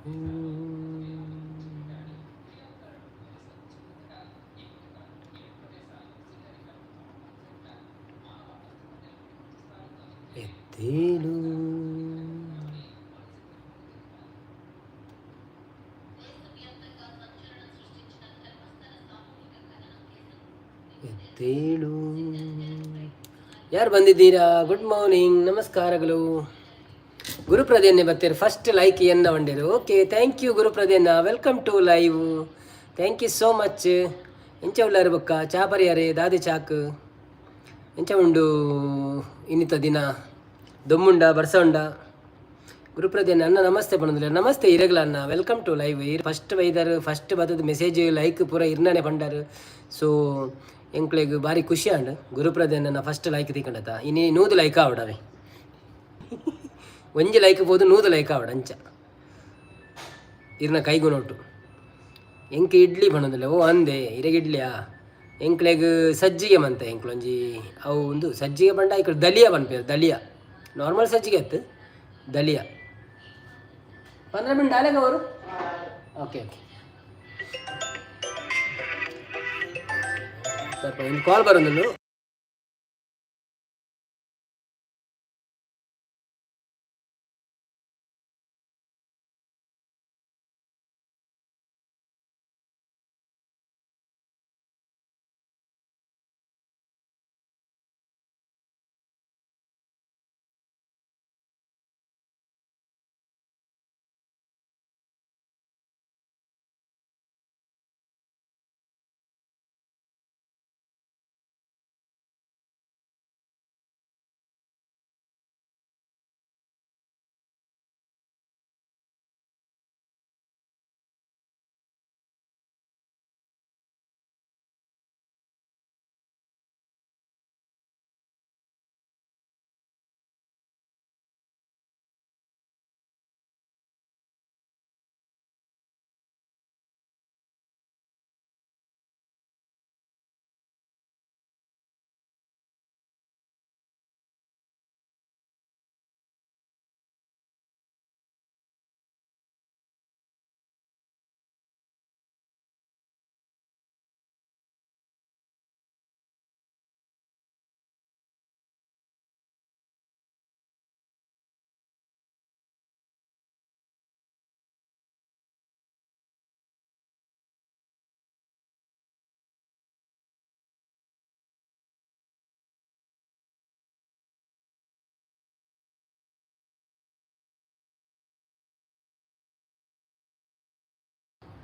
ಎತ್ತೇಳು. ಎತ್ತೇಳು. ಯಾರು ಬಂದಿದ್ದೀರಾ? Good morning, ನಮಸ್ಕಾರಗಳು. ಗುರುಪ್ರದೇನೆ ಬರ್ತೀರಿ. ಫಸ್ಟ್ ಲೈಕ್ ಎನ್ನ ವಂಡೇರು. ಓಕೆ, thank you ಗುರುಪ್ರದೇನ. Welcome to live, thank you so much. ಎಂಚ ಉಳ್ಳಾರು ಬೊಕ್ಕ? ಚಾ ಪರಿಯಾರೆ ದಾದೆ ಚಾಕ್? ಎಂಚ ಉಂಡು ಇನ್ನಿತ ದಿನ? ದೊಮ್ಮುಂಡ ಬರ್ಸ ಉಂಡ? ಗುರುಪ್ರದೇನ ಅಣ್ಣ ನಮಸ್ತೆ ಪಣಂದಿಲ್ಲ. ನಮಸ್ತೆ ಇರಗಲ ಅಣ್ಣ, welcome to live. First ಬೈದರ್, ಫಸ್ಟ್ ಬತ್ತದ ಮೆಸೇಜ್ ಲೈಕ್ ಪೂರ ಇರ್ನಾನೆ ಪಂಡಾರು. ಸೊ ಎಂಕ್ಲೆಗ್ ಬಾರಿ ಖುಷಿ ಆಂಡ್. ಗುರುಪ್ರದೇನ ಫಸ್ಟ್ ಲೈಕ್ ತಿಕ್ಕಂಡತ. ಇನಿ 100 ಲೈಕ್ ಆವಡವೆ. ಒಂಜಿ ಲೈಕ್ ಪೋದು 100 ಲೈಕ್ ಆವಡ. ಅಂಚ ಇರ್ನ ಕೈಗು ನೋಟು. ಎಂಕ್ ಇಡ್ಲಿ ಪಣೊಂದುಲ್ಲೆ. ಓ ಅಂದೆ, ಇರೆಗ್ ಇಡ್ಲಿಯಾ? ಎಂಕ್ಲೆಗ್ ಸಜ್ಜಿಗೆ ಮಂತೆ. ಎಂಕ್ಲೊಂಜಿ ಅವು ಉಂದು ಸಜ್ಜಿಗೆ ಪಂಡ ಐಕ್ ದಲಿಯ ಪನ್ಪೆರ್. ದಲಿಯ ನಾರ್ಮಲ್ ಸಜ್ಜಿಗೆ ಅತ್ತು, ದಲಿಯ. 15 ಮಿನಿಟ್ ಆಲೆಗ ಅವರು. ಓಕೆ ಓಕೆ, ಸ್ವಲ್ಪ ಒಂದು ಕಾಲ್ ಬರೋದು.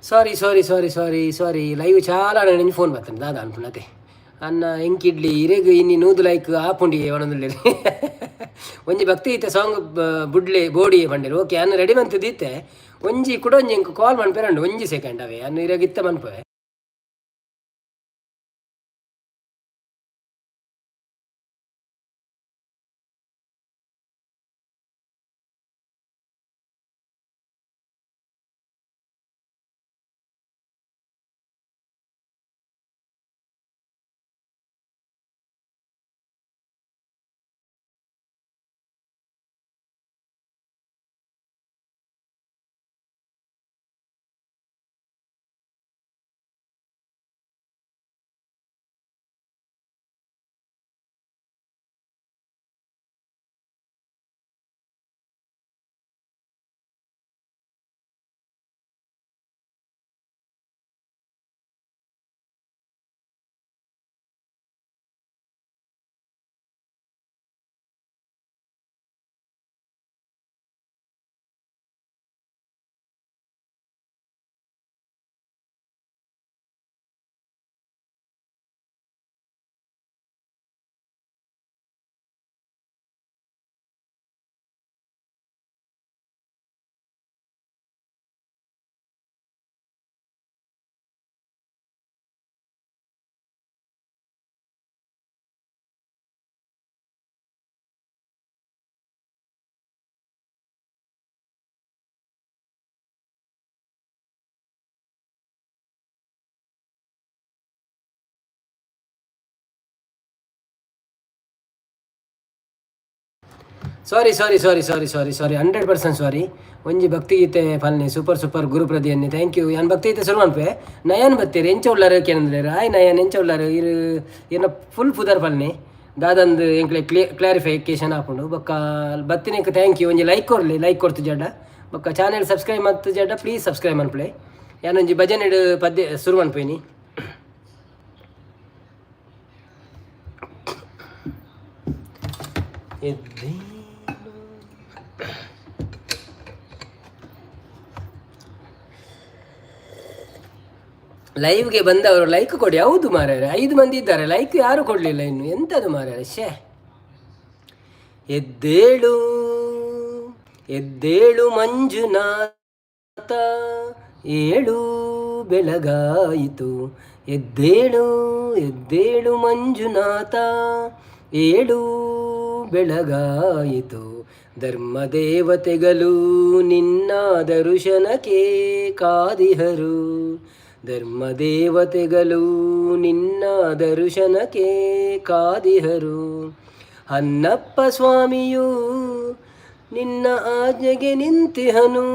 Sorry sorry sorry sorry sorry, live ಚಾಲ ನೆಂಜಿ ಫೋನ್ ಬರ್ತದೆ. ದಾದ ಅನ್ಪುನತೆ ಅನ್ನ. ಎಂಕ್ ಇಡ್ಲಿ. ಇರೆಗ್ ಇನ್ನಿ 100 ಲೈಕ್ ಆಪುಂಡಿ ಒಣದುಲ್ಲೆ. ಒಂಜಿ ಭಕ್ತಿ ಇತ್ತೆ ಸಾಂಗ್ ಬುಡ್ಲೆ ಬೋಡಿ ಪಂಡೆರ್. ಓಕೆ ಅನ್ನ, ರೆಡಿ ಮಂತದಿತ್ತೆ. ಒಂಜಿ ಕುಡ ಒಂಜಿ ಎಂಕ್ ಕಾಲ್ ಮನ್ಪೆರಂಡು. ಒಂಜಿ ಸೆಕೆಂಡ್ ಅವೇ ಅನ್ನ, ಇರೆಗ್ ಇತ್ತ ಮನ್ಪುವೆ. Sorry, sorry, sorry, sorry, sorry, sorry, 100% sorry. ಒಂಜಿ ಭಕ್ತಿಗೀತೆ ಪಲ್ನೆ. ಸೂಪರ್, ಸೂಪರ್ ಗುರುಪ್ರದಿಯನ್ನೇ, thank you. ಯಾನ್ ಭಕ್ತಿಗೀತೆ ಶುರು ಮನ್ಪೆ. ನಯನ್ ಬತ್ತೀರಿ, ಎಂಚ ಉಳ್ಳಾರು ಕೇನಂದ್ಲೇರು. ಆಯ್ ನಯನ್, ಎಂಚ ಉಳ್ಳಾರು? ಇರು ಇರ್ನ ಫುಲ್ ಪುದರ್ ಪಲ್ನೆ, ದಾದಂದು ಎಂಕ್ಲೆ ಕ್ಲಾರಿಫಿಕೇಶನ್ ಆಪುಂಡು. ಬೊಕ್ಕ ಬತ್ತಿನಕ್ಕೆ thank you. ಒಂಜಿ ಲೈಕ್ ಕೊರ್ಲಿ, ಲೈಕ್ ಕೊರ್ತು ಜಡ್ಡ ಬೊಕ್ಕ ಚಾನೆಲ್ ಸಬ್ಸ್ಕ್ರೈಬ್ ಮತ್ತು ಜಡ್ಡ ಪ್ಲೀಸ್ ಸಬ್ಸ್ಕ್ರೈಬ್ ಮನ್ಪುಲೆ. ಯಾನೊಂಜಿ ಭಜನೆಡ್ ಪದ್ಯ ಶುರು ಮನ್ಪೇನಿ. ಎದ್ದೇಳು. ಲೈವ್ಗೆ ಬಂದವರು ಲೈಕ್ ಕೊಡಿ. ಹೌದು ಮಾರ್ಯಾರೆ, ಐದು ಮಂದಿ ಇದ್ದಾರೆ, ಲೈಕ್ ಯಾರು ಕೊಡಲಿಲ್ಲ ಇನ್ನು. ಎಂಥದ್ದು ಮಾರ್ಯಾರೆ, ಶೇ. ಎದ್ದೇಳು, ಎದ್ದೇಳು ಮಂಜುನಾಥ, ಏಳು ಬೆಳಗಾಯಿತು. ಎದ್ದೇಳು, ಎದ್ದೇಳು ಮಂಜುನಾಥ, ಏಳು ಬೆಳಗಾಯಿತು. ಧರ್ಮದೇವತೆಗಳು ನಿನ್ನ ದರ್ಶನಕ್ಕೆ ಕಾದಿಹರು. ಧರ್ಮದೇವತೆಗಳು ನಿನ್ನ ದರ್ಶನಕ್ಕೆ ಕಾದಿಹರು. ಹನ್ನಪ್ಪ ಸ್ವಾಮಿಯು ನಿನ್ನ ಆಜ್ಞೆಗೆ ನಿಂತಿಹನು.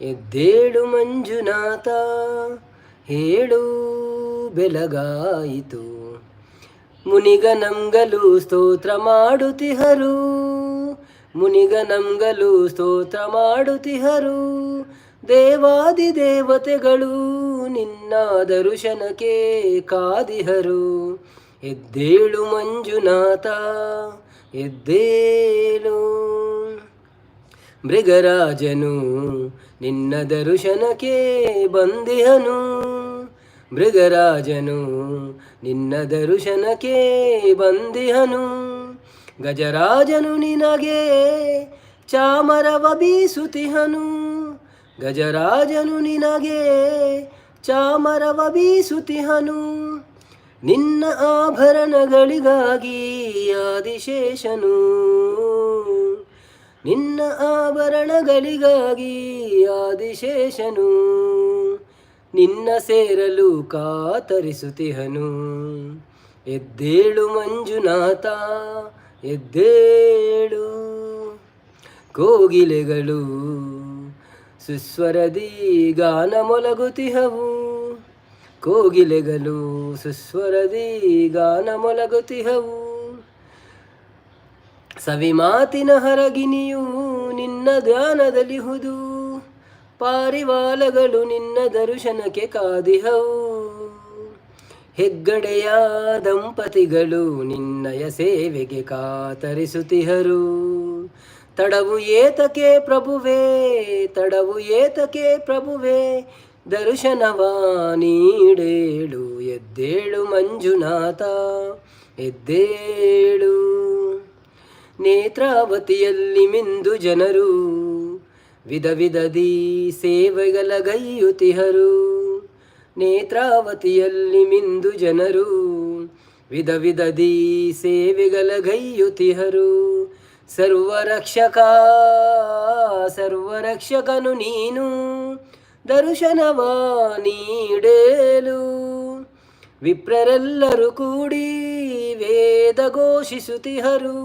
ಎದ್ದೇಳು ಮಂಜುನಾಥ, ಏಳು ಬೆಳಗಾಯಿತು. ಮುನಿಗಣಗಳು ಸ್ತೋತ್ರ ಮಾಡುತ್ತಿಹರು. ಮುನಿಗಣಗಳು ಸ್ತೋತ್ರ ಮಾಡುತ್ತಿಹರು. ದೇವಾದಿ ದೇವತೆಗಳು ನಿನ್ನ ದರ್ಶನಕ್ಕೆ ಕಾದಿಹರು. ಎದ್ದೇಳು ಮಂಜುನಾಥ, ಎದ್ದೇಳು. ಮೃಗರಾಜನು ನಿನ್ನ ದರ್ಶನಕ್ಕೆ ಬಂದಿಹನು. ಮೃಗರಾಜನು ನಿನ್ನ ದರ್ಶನಕ್ಕೆ ಬಂದಿಹನು. ಗಜರಾಜನು ನಿನಗೆ ಚಾಮರವ ಬೀಸುತಿಹನು. ಗಜರಾಜನು ನಿನಗೆ ಚಾಮರವ ಬೀಸುತಿಹನು. ನಿನ್ನ ಆಭರಣಗಳಿಗಾಗಿ ಆದಿಶೇಷನು, ನಿನ್ನ ಆಭರಣಗಳಿಗಾಗಿ ಆದಿಶೇಷನು ನಿನ್ನ ಸೇರಲು ಕಾತರಿಸುತ್ತಿಹನು. ಎದ್ದೇಳು ಮಂಜುನಾಥ, ಎದ್ದೇಳು. ಕೋಗಿಲೆಗಳು ಸುಸ್ವರದಿ ಗಾನ ಮೊಳಗುತಿಹವು. ಕೋಗಿಲೆಗಳು ಸುಸ್ವರದಿ ಗಾನ ಮೊಳಗುತಿಹವು. ಸವಿಮಾತಿನ ಹರಗಿನಿಯು ನಿನ್ನ ಧ್ಯಾನದಲ್ಲಿಹುದು. ಪಾರಿವಾಳಗಳು ನಿನ್ನ ದರ್ಶನಕ್ಕೆ ಕಾದಿಹವು. ಹೆಗ್ಗಡೆಯ ದಂಪತಿಗಳು ನಿನ್ನಯ ಸೇವೆಗೆ ಕಾತರಿಸುತ್ತಿಹರು. ತಡವು ಏತಕೆ ಪ್ರಭುವೇ, ತಡವು ಏತಕೆ ಪ್ರಭುವೇ, ದರ್ಶನವ ನೀಡೇಳು. ಎದ್ದೇಳು ಮಂಜುನಾಥ, ಎದ್ದೇಳು. ನೇತ್ರಾವತಿಯಲ್ಲಿ ಮಿಂದು ಜನರು ವಿಧ ವಿಧದಿ ಸೇವೆಗಳ ಗೈಯುತಿಹರು. ನೇತ್ರಾವತಿಯಲ್ಲಿ ಮಿಂದು ಜನರು ವಿಧ ವಿಧದಿ ಸೇವೆಗಳ ಗೈಯುತಿಹರು. ಸರ್ವರಕ್ಷಕ, ಸರ್ವರಕ್ಷಕನು ನೀನು, ದರ್ಶನವ ನೀಡೇಲು. ವಿಪ್ರರೆಲ್ಲರೂ ಕೂಡಿ ವೇದ ಘೋಷಿಸುತ್ತಿಹರು.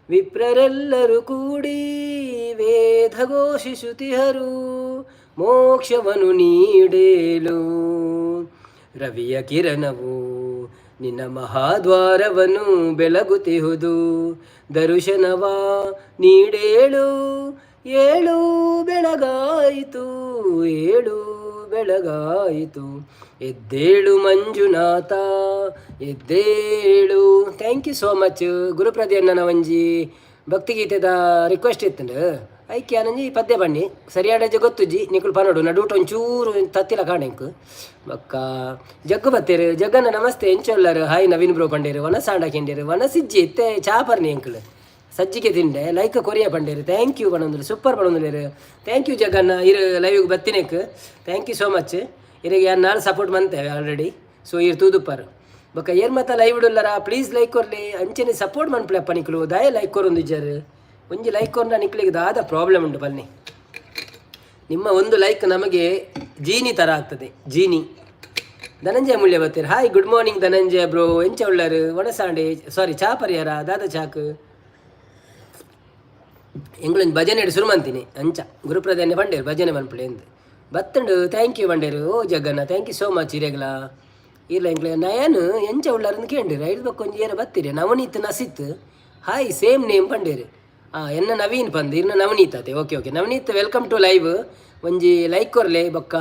ವಿಪ್ರರೆಲ್ಲರೂ ಕೂಡಿ ವೇದ ಘೋಷಿಸುತ್ತಿಹರು, ಮೋಕ್ಷವನ್ನು ನೀಡೇಲು. ರವಿಯ ಕಿರಣವು ನಿನ್ನ ಮಹಾದ್ವಾರವನ್ನು ಬೆಳಗುತ್ತಿಹುದು. ದರ್ಶನವ ನೀಡೇಳು. ಏಳು ಬೆಳಗಾಯಿತು, ಏಳು ಬೆಳಗಾಯಿತು. ಎದ್ದೇಳು ಮಂಜುನಾಥ, ಎದ್ದೇಳು. Thank you so much. ಗುರುಪ್ರದಿ ಅಣ್ಣನ ಒಂಜಿ ಭಕ್ತಿಗೀತೆದ ರಿಕ್ವೆಸ್ಟ್ ಇತ್ತಂಡು, ಐಕೆ ಆನಂಜಿ ಪದ್ಯ ಬನ್ನಿ. ಸರಿಯಾಡಜ ಗೊತ್ತುಜ್ಜಿ, ನಿಕುಲು ಪನೋಡು. ನಡುಟ ಒಂಚೂರು ತತ್ತಿಲ ಕಾಣೆಂಕ್. ಬೊಕ್ಕ ಜಗ್ಗು ಬತ್ತೇರು. ಜಗ್ಗನ ನಮಸ್ತೆ, ಎಂಚೊಲ್ಲರು? ಹಾಯ್ ನವೀನ್ ಬ್ರೋ ಪಂಡೇರು. ವನ ಸಾಂಡ ಕೆಂಡೇರು. ವನಸಿಜ್ಜಿ ಇತ್ತೆ, ಚಾ ಪರ್ನಿ ಎಂಕುಲು, ಸಜ್ಜಿಗೆ ತಿಂಡೆ. ಲೈಕ್ ಕೊರಿಯ ಪಂಡೇರು, thank you ಪಣೊಂದುಲು. ಸೂಪರ್ ಪಣೊಂದುಲೇರು. Thank you Jaganna, ಇರು ಲೈವ್ಗೆ ಬತ್ತಿನೇಕ್ thank you so much. ಇರಿಗೆ ಯಾನ್ ನಾಲ್ ಸಪೋರ್ಟ್ ಮಂತೆ ಆಲ್ರೆಡಿ, ಸೊ ಇರು ತೂದುಪ್ಪಾರು. ಬೊಕ್ಕ ಏರ್ ಮತ್ತ ಲೈವ್ ಇಡುಲ್ಲರ, ಪ್ಲೀಸ್ ಲೈಕ್ ಕೊರ್ಲಿ. ಅಂಚನೆ ಸಪೋರ್ಟ್ ಮನ್ಪುಲೆಪ್ಪ ನಿಕ್ಲು. ದಾಯ ಲೈಕ್ ಕೊರೊಂದಿಜ್ಜಾರು? ಒಂಜಿ ಲೈಕ್ ಕೊರ್ನ ನಿಕ್ಲಿಗೆ ದಾದ ಪ್ರಾಬ್ಲಮ್ ಉಂಟು ಬನ್ನಿ. ನಿಮ್ಮ ಒಂದು ಲೈಕ್ ನಮಗೆ ಜೀನಿ ಥರ ಆಗ್ತದೆ, ಜೀನಿ. ಧನಂಜಯ ಮುಳ್ಯ ಬರ್ತೀರಿ. Hi, good morning Dhananjaya bro, ಎಂಚ ಉಳ್ಳರು? ವಣಸಾಂಡೆ, ಸಾರಿ, ಚಾ ಪರಿಹಾರ ದಾದ ಚಾಕ್. ಎಂಗ್ಲೊಂಜಿ ಭಜನೆ ಶುರು ಮಂತೀನಿ ಅಂಚ ಗುರುಪ್ರದನ್ನೇ ಪಂಡೇರು ಭಜನೆ ಮನ್ಪುಲೆ ಎಂದು ಬತ್ತುಂಡು. Thank you ಪಂಡೇರು. Oh Jagganna, thank you so much. ಇರೆಗ್ಲ ಇರ್ಲ ಎಂಕ್ಲೆ ನಯನ್ ಎಂಚ ಉಳ್ಳಾರಂದು ಕೇಂಡಿರು. ಐದು ಬೊಕ್ಕ ಒಂಜಿ ಏರ ಬತ್ತೀರಿ. Navneet ನಸಿತ್ hi, same name ಪಂಡೇರು. ಎನ್ನ ನವೀನ್ ಪಂದ್, ಇರ್ನ ನವನೀತ್ ಅತೆ. Okay okay Navneet, welcome to live. ಒಂಜಿ ಲೈಕ್ ಕೊರ್ಲೆ, ಬೊಕ್ಕ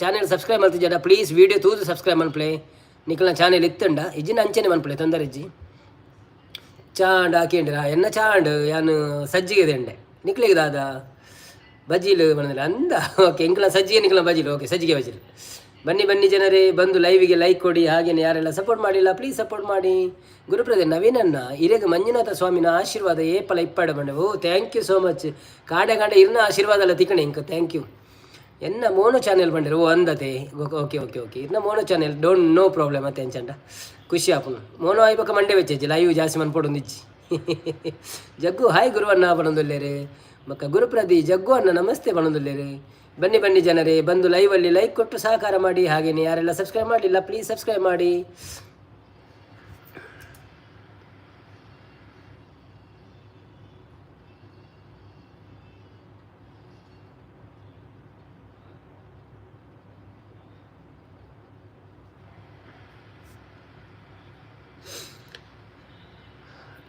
ಚಾನೆಲ್ ಸಬ್ಸ್ಕ್ರೈಬ್ ಮಲ್ತಿಜಡ ಪ್ಲೀಸ್ ವೀಡಿಯೋ ತೂದು ಸಬ್ಸ್ಕ್ರೈಬ್ ಮನ್ಪ್ಲೆ. ನಿಕಲ್ನ ಚಾನೆಲ್ ಇತ್ತಂಡ ಇಜ್ಜಿನ ಅಂಚನೆ ಮನ್ಪಲೆ, ತೊಂದರೆ ಇಜ್ಜಿ. ಚಾಂಡ್ ಹಾಕಿಂಡ್ರ ಎನ್ನ ಚಾಂಡ್ ಯಾನು ಸಜ್ಜಿಗೆ ದಂಡೆ ನಿಕ್ಲೆಗ್ ದಾದ ಬಜಿಲು ಬಣ್ಣದಲ್ಲಿ ಅಂದ. ಓಕೆ, ಎಂಕ್ಲ ಸಜ್ಜಿಗೆ, ನಿಕ್ಲ ಬಜಿಲು. ಓಕೆ, ಸಜ್ಜಿಗೆ ಬಜಿಲು. ಬನ್ನಿ ಬನ್ನಿ ಜನರೇ, ಬಂದು ಲೈವಿಗೆ ಲೈಕ್ ಕೊಡಿ. ಹಾಗೇನೆ ಯಾರೆಲ್ಲ ಸಪೋರ್ಟ್ ಮಾಡಿಲ್ಲ, ಪ್ಲೀಸ್ ಸಪೋರ್ಟ್ ಮಾಡಿ. ಗುರುಪ್ರದೇ ನವೀನನ್ನ ಇರೆಗ್ ಮಂಜುನಾಥ ಸ್ವಾಮಿನ ಆಶೀರ್ವಾದ ಏಪಲ ಇಪ್ಪಾಡ ಬಂಡೆ. ಓ, thank you so much. ಕಾಡೆ ಕಾಂಡೆ ಇರ್ನ ಆಶೀರ್ವಾದ ಅಲ್ಲ ತಿಕ್ಕಣೆ ಇಂಕ. Thank you. ಎನ್ನ ಮೋನೋ ಚಾನೆಲ್ ಬಂಡಿರು. ಓ ಅಂದತೆ. Okay okay okay ಇರ್ನ mono channel, don't no problem. ಮತ್ತೆ ಎಂಚಂಡ ಖುಷಿ ಆಪುನು. ಮೋನೋ ಆಯ್ಬಕ ಮಂಡೆ ವೆಚ್ಚಿ ಲೈವ್ ಜಾಸ್ತಿ ಮನ್ಪೊಡೊಂದಿಜ್ಜಿ. ಜಗ್ಗು ಹಾಯ್ ಗುರುವಣ್ಣ ಬಣದೊಲ್ಲೇರು. ಬೊಕ್ಕ ಗುರುಪ್ರದಿ ಜಗ್ಗು ಅಣ್ಣ ನಮಸ್ತೆ ಬಣದೊಲ್ಲೇರು. ಬನ್ನಿ ಬನ್ನಿ ಜನರೇ, ಬಂದು ಲೈವಲ್ಲಿ ಲೈಕ್ ಕೊಟ್ಟು ಸಹಕಾರ ಮಾಡಿ. ಹಾಗೇನೆ ಯಾರೆಲ್ಲ ಸಬ್ಸ್ಕ್ರೈಬ್ ಮಾಡಲಿಲ್ಲ, ಪ್ಲೀಸ್ ಸಬ್ಸ್ಕ್ರೈಬ್ ಮಾಡಿ.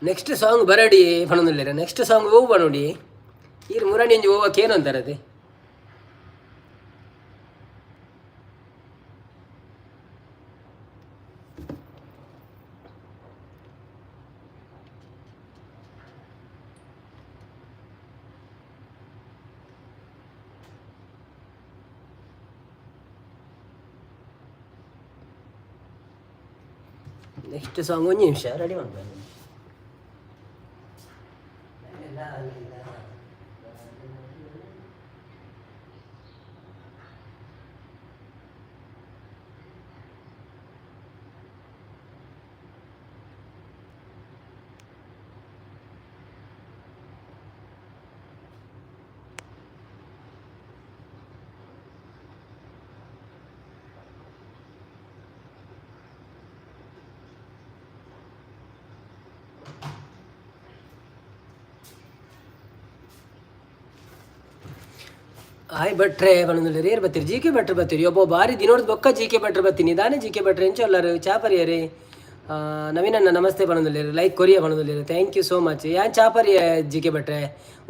ನೆಕ್ಸ್ಟ್ ಸಾಂಗ್ ಬರಡಿ ಪಣೊಂದುಲ್ಲೆರ್. ನೆಕ್ಸ್ಟ್ ಸಾಂಗ್ ಓವು ಪಣೋಡಿ? ಈರ್ ಮುರಣಿ ಒಂಜಿ ಓವಕ್ಕೆ ಏನು ಅಂತಾರದೆ? ನೆಕ್ಸ್ಟ್ ಸಾಂಗ್ ಒಂಜಿ ನಿಮಿಷ ರೆಡಿ ಮಾಡ್ಬೋದು. ಹಾಯ್ ಭಟ್ರೆ ಪನೊಂದುಲ್ಲೆರ್. ಏರ್ ಬತ್ತೀರಿ? ಜಿ ಕೆ ಭಟ್ರು ಬತ್ತೀರಿ. ಒಬ್ಬ ಬಾರಿ ದಿನೋರ್ದು ಬೊಕ್ಕ ಜಿ ಕೆ ಭಟ್ರು ಬತ್ತೀನಿ ದಾನೆ. ಜಿ ಕೆ ಭಟ್ರೆ ಎಂಚ ಉಲ್ಲರು? ಚಾಪರಿಯರೇ. ನವೀನಣ್ಣ ನಮಸ್ತೆ ಪನೊಂದುಲ್ಲೆರ್. ಲೈಕ್ ಕೊರಿಯ ಪನೊಂದುಲ್ಲೆರ್. Thank you so much. ಯಾನ್ ಚಾಪರಿಯ ಜಿ ಕೆ ಭಟ್ರೆ.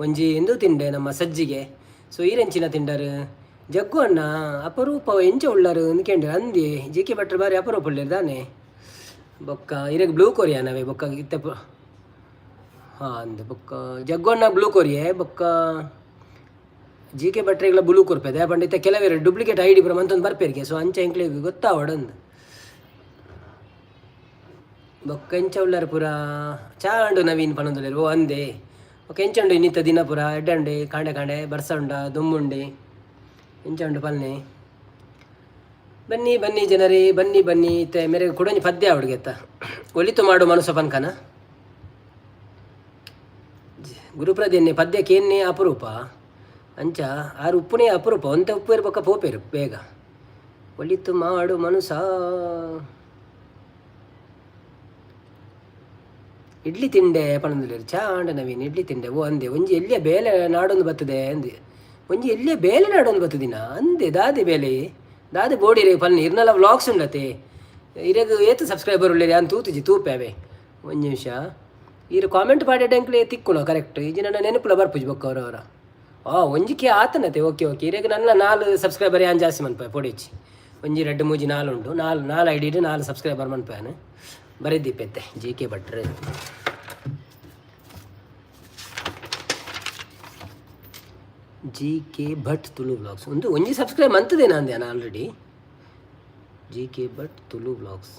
ಒಂಜಿ ಎಂದು ತಿಂಡೆ ನಮ್ಮ ಸಜ್ಜಿಗೆ. ಸೊ ಈರೆಂಚಿನ ತಿಂಡರು? ಜಗ್ಗು ಅಣ್ಣ ಅಪರೂಪ, ಎಂಚ ಉಳ್ಳರು ಅಂದ್ಕೆಂಡೆ. ಅಂದಿ ಜಿ ಕೆ ಭಟ್ರು ಬಾರಿ ಅಪರೂಪ ಉಳ್ಳೇರು ದಾನೆ. ಬೊಕ್ಕ ಇರೆಗ್ ಬ್ಲೂ ಕೊರಿಯಾ ನಾವೇ ಬೊಕ್ಕ ಇತ್ತೆ ಹಾಂ ಅಂದು. ಬೊಕ್ಕ ಜಗ್ಗು ಅಣ್ಣ ಬ್ಲೂ ಕೊರಿಯೆ. ಬೊಕ್ಕ ಜಿ ಕೆ ಭಟ್ರೆಗ್ಲ ಬ್ಲೂ ಕೊರ್ಪೆದೆ ಪಂಡಿತ. ಕೆಲವೇರು ಡೂಪ್ಲಿಕೇಟ್ ಐಡಿ ಪೂರ ಮಂತೊಂದು ಬರ್ಪೇರಿಗೆ. ಸೊ ಅಂಚ ಎಂಕ್ಲೆಗ್ ಗೊತ್ತಾವಡಂದು. ಬೊಕ್ಕ ಎಂಚ ಉಳ್ಳಾರ ಪೂರ? ಚಾಂಡು ನವೀನ್ ಪನೊಂದುಲ್ಲೆರ್. ಓ ಅಂದೆ. ಬೊಕ್ಕ ಎಂಚ ಉಂಡು ಇನ್ನಿತ್ತ ದಿನ ಪೂರ? ಎಡ್ಡೆ ಕಾಂಡೆ ಕಾಂಡೆ ಬರ್ಸ ಉಂಡ ದುಮ್ಮುಂಡೆ? ಎಂಚ ಉಂಡು ಪಲ್ನೆ? ಬನ್ನಿ ಬನ್ನಿ ಜನರೇ, ಬನ್ನಿ ಬನ್ನಿ. ಇತ್ತೆ ಮೇರೆ ಕುಡೊಂಜಿ ಪದ್ಯ ಹುಡುಗೆತ್ತ ಒಲಿತು ಮಾಡು ಮನಸ್ಸು ಪನ್ಕನ ಗುರುಪ್ರದಿನ್ನೆ ಪದ್ಯಕ್ಕೆ ಅಪರೂಪ. ಅಂಚ ಆರು ಉಪ್ಪುನೇ ಅಪರೂಪ. ಒಂತೆ ಉಪ್ಪು ಇರ್ಬೊಕ್ಕ ಪೋಪೇರು ಬೇಗ. ಒಲಿತು ಮಾಡು ಮನುಸ. ಇಡ್ಲಿ ತಿಂಡೆ ಪಣಂದುಲ್ಲೆರ್. ಚಾಂಡ ನವೀನ್, ಇಡ್ಲಿ ತಿಂಡೆ. ಓ ಅಂದೆ. ಒಂಜಿ ಎಲ್ಲಿಯ ಬೇಲೆ ನಾಡೊಂದು ಬರ್ತದೆ ಅಂದೆ. ಒಂಜಿ ಎಲ್ಲಿಯ ಬೇಲೆ ನಾಡೊಂದು ಬರ್ತದಿನ ಅಂದೆ. ದಾದೆ ಬೇಲೆ ದಾದೆ ಬೋಡಿರೆ ಪನ್ನಿ. ಇರ್ನಲ ವ್ಲಾಗ್ಸ್ ಉಂಡತೆ. ಇರೆಗ್ ಏತ್ ಸಬ್ಸ್ಕ್ರೈಬರ್ ಉಲ್ಲೆರ್ ಯಾನ್ ತೂತುಜಿ, ತೂಪೆ. ಒಂಜಿ ನಿಮಿಷ. ಈರ್ ಕಾಮೆಂಟ್ ಪಾಡೆಡ್ ಎಂಕ್ಲೆ ತಿಕ್ಕುನ ಕರೆಕ್ಟ್. ಇಜ್ಜಿ ನನ್ನ ನೆನಪುಲ ಬರ್ಪುಜಿ ಬೊಕ್ಕ ಅವರವರ. ಆ ಒಂಜಿಕೆ ಆತನತೆ. ಓಕೆ ಓಕೆ ಇರೆಗ್ ನನ್ನ ನಾಲ್ ಸಬ್ಸ್ಕ್ರೈಬರ್ ಯಾನ್ ಜಾಸ್ತಿ ಮನ್ಪೆ ಪೊಡಿಚಿ. ಒಂಜಿ ರಡ್ಡ್ ಮೂಜಿ ನಾಲ್ ಉಂಡು. ನಾಲ್ ನಾಲ್ ಐಡಿ ನಾಲ್ ಸಬ್ಸ್ಕ್ರೈಬರ್ ಮನ್ಪೆ. ಬರೆದಿಪ್ಪೆತ್ತೆ ಜಿ ಕೆ ಭಟ್ರು. G K Bhat Tulu vlogs. ಒಂದು ಒಂಜಿ ಸಬ್ಸ್ಕ್ರೈಬ್ ಮಂತದೇನ ಅಂದೆ already. G K Bhat Tulu vlogs.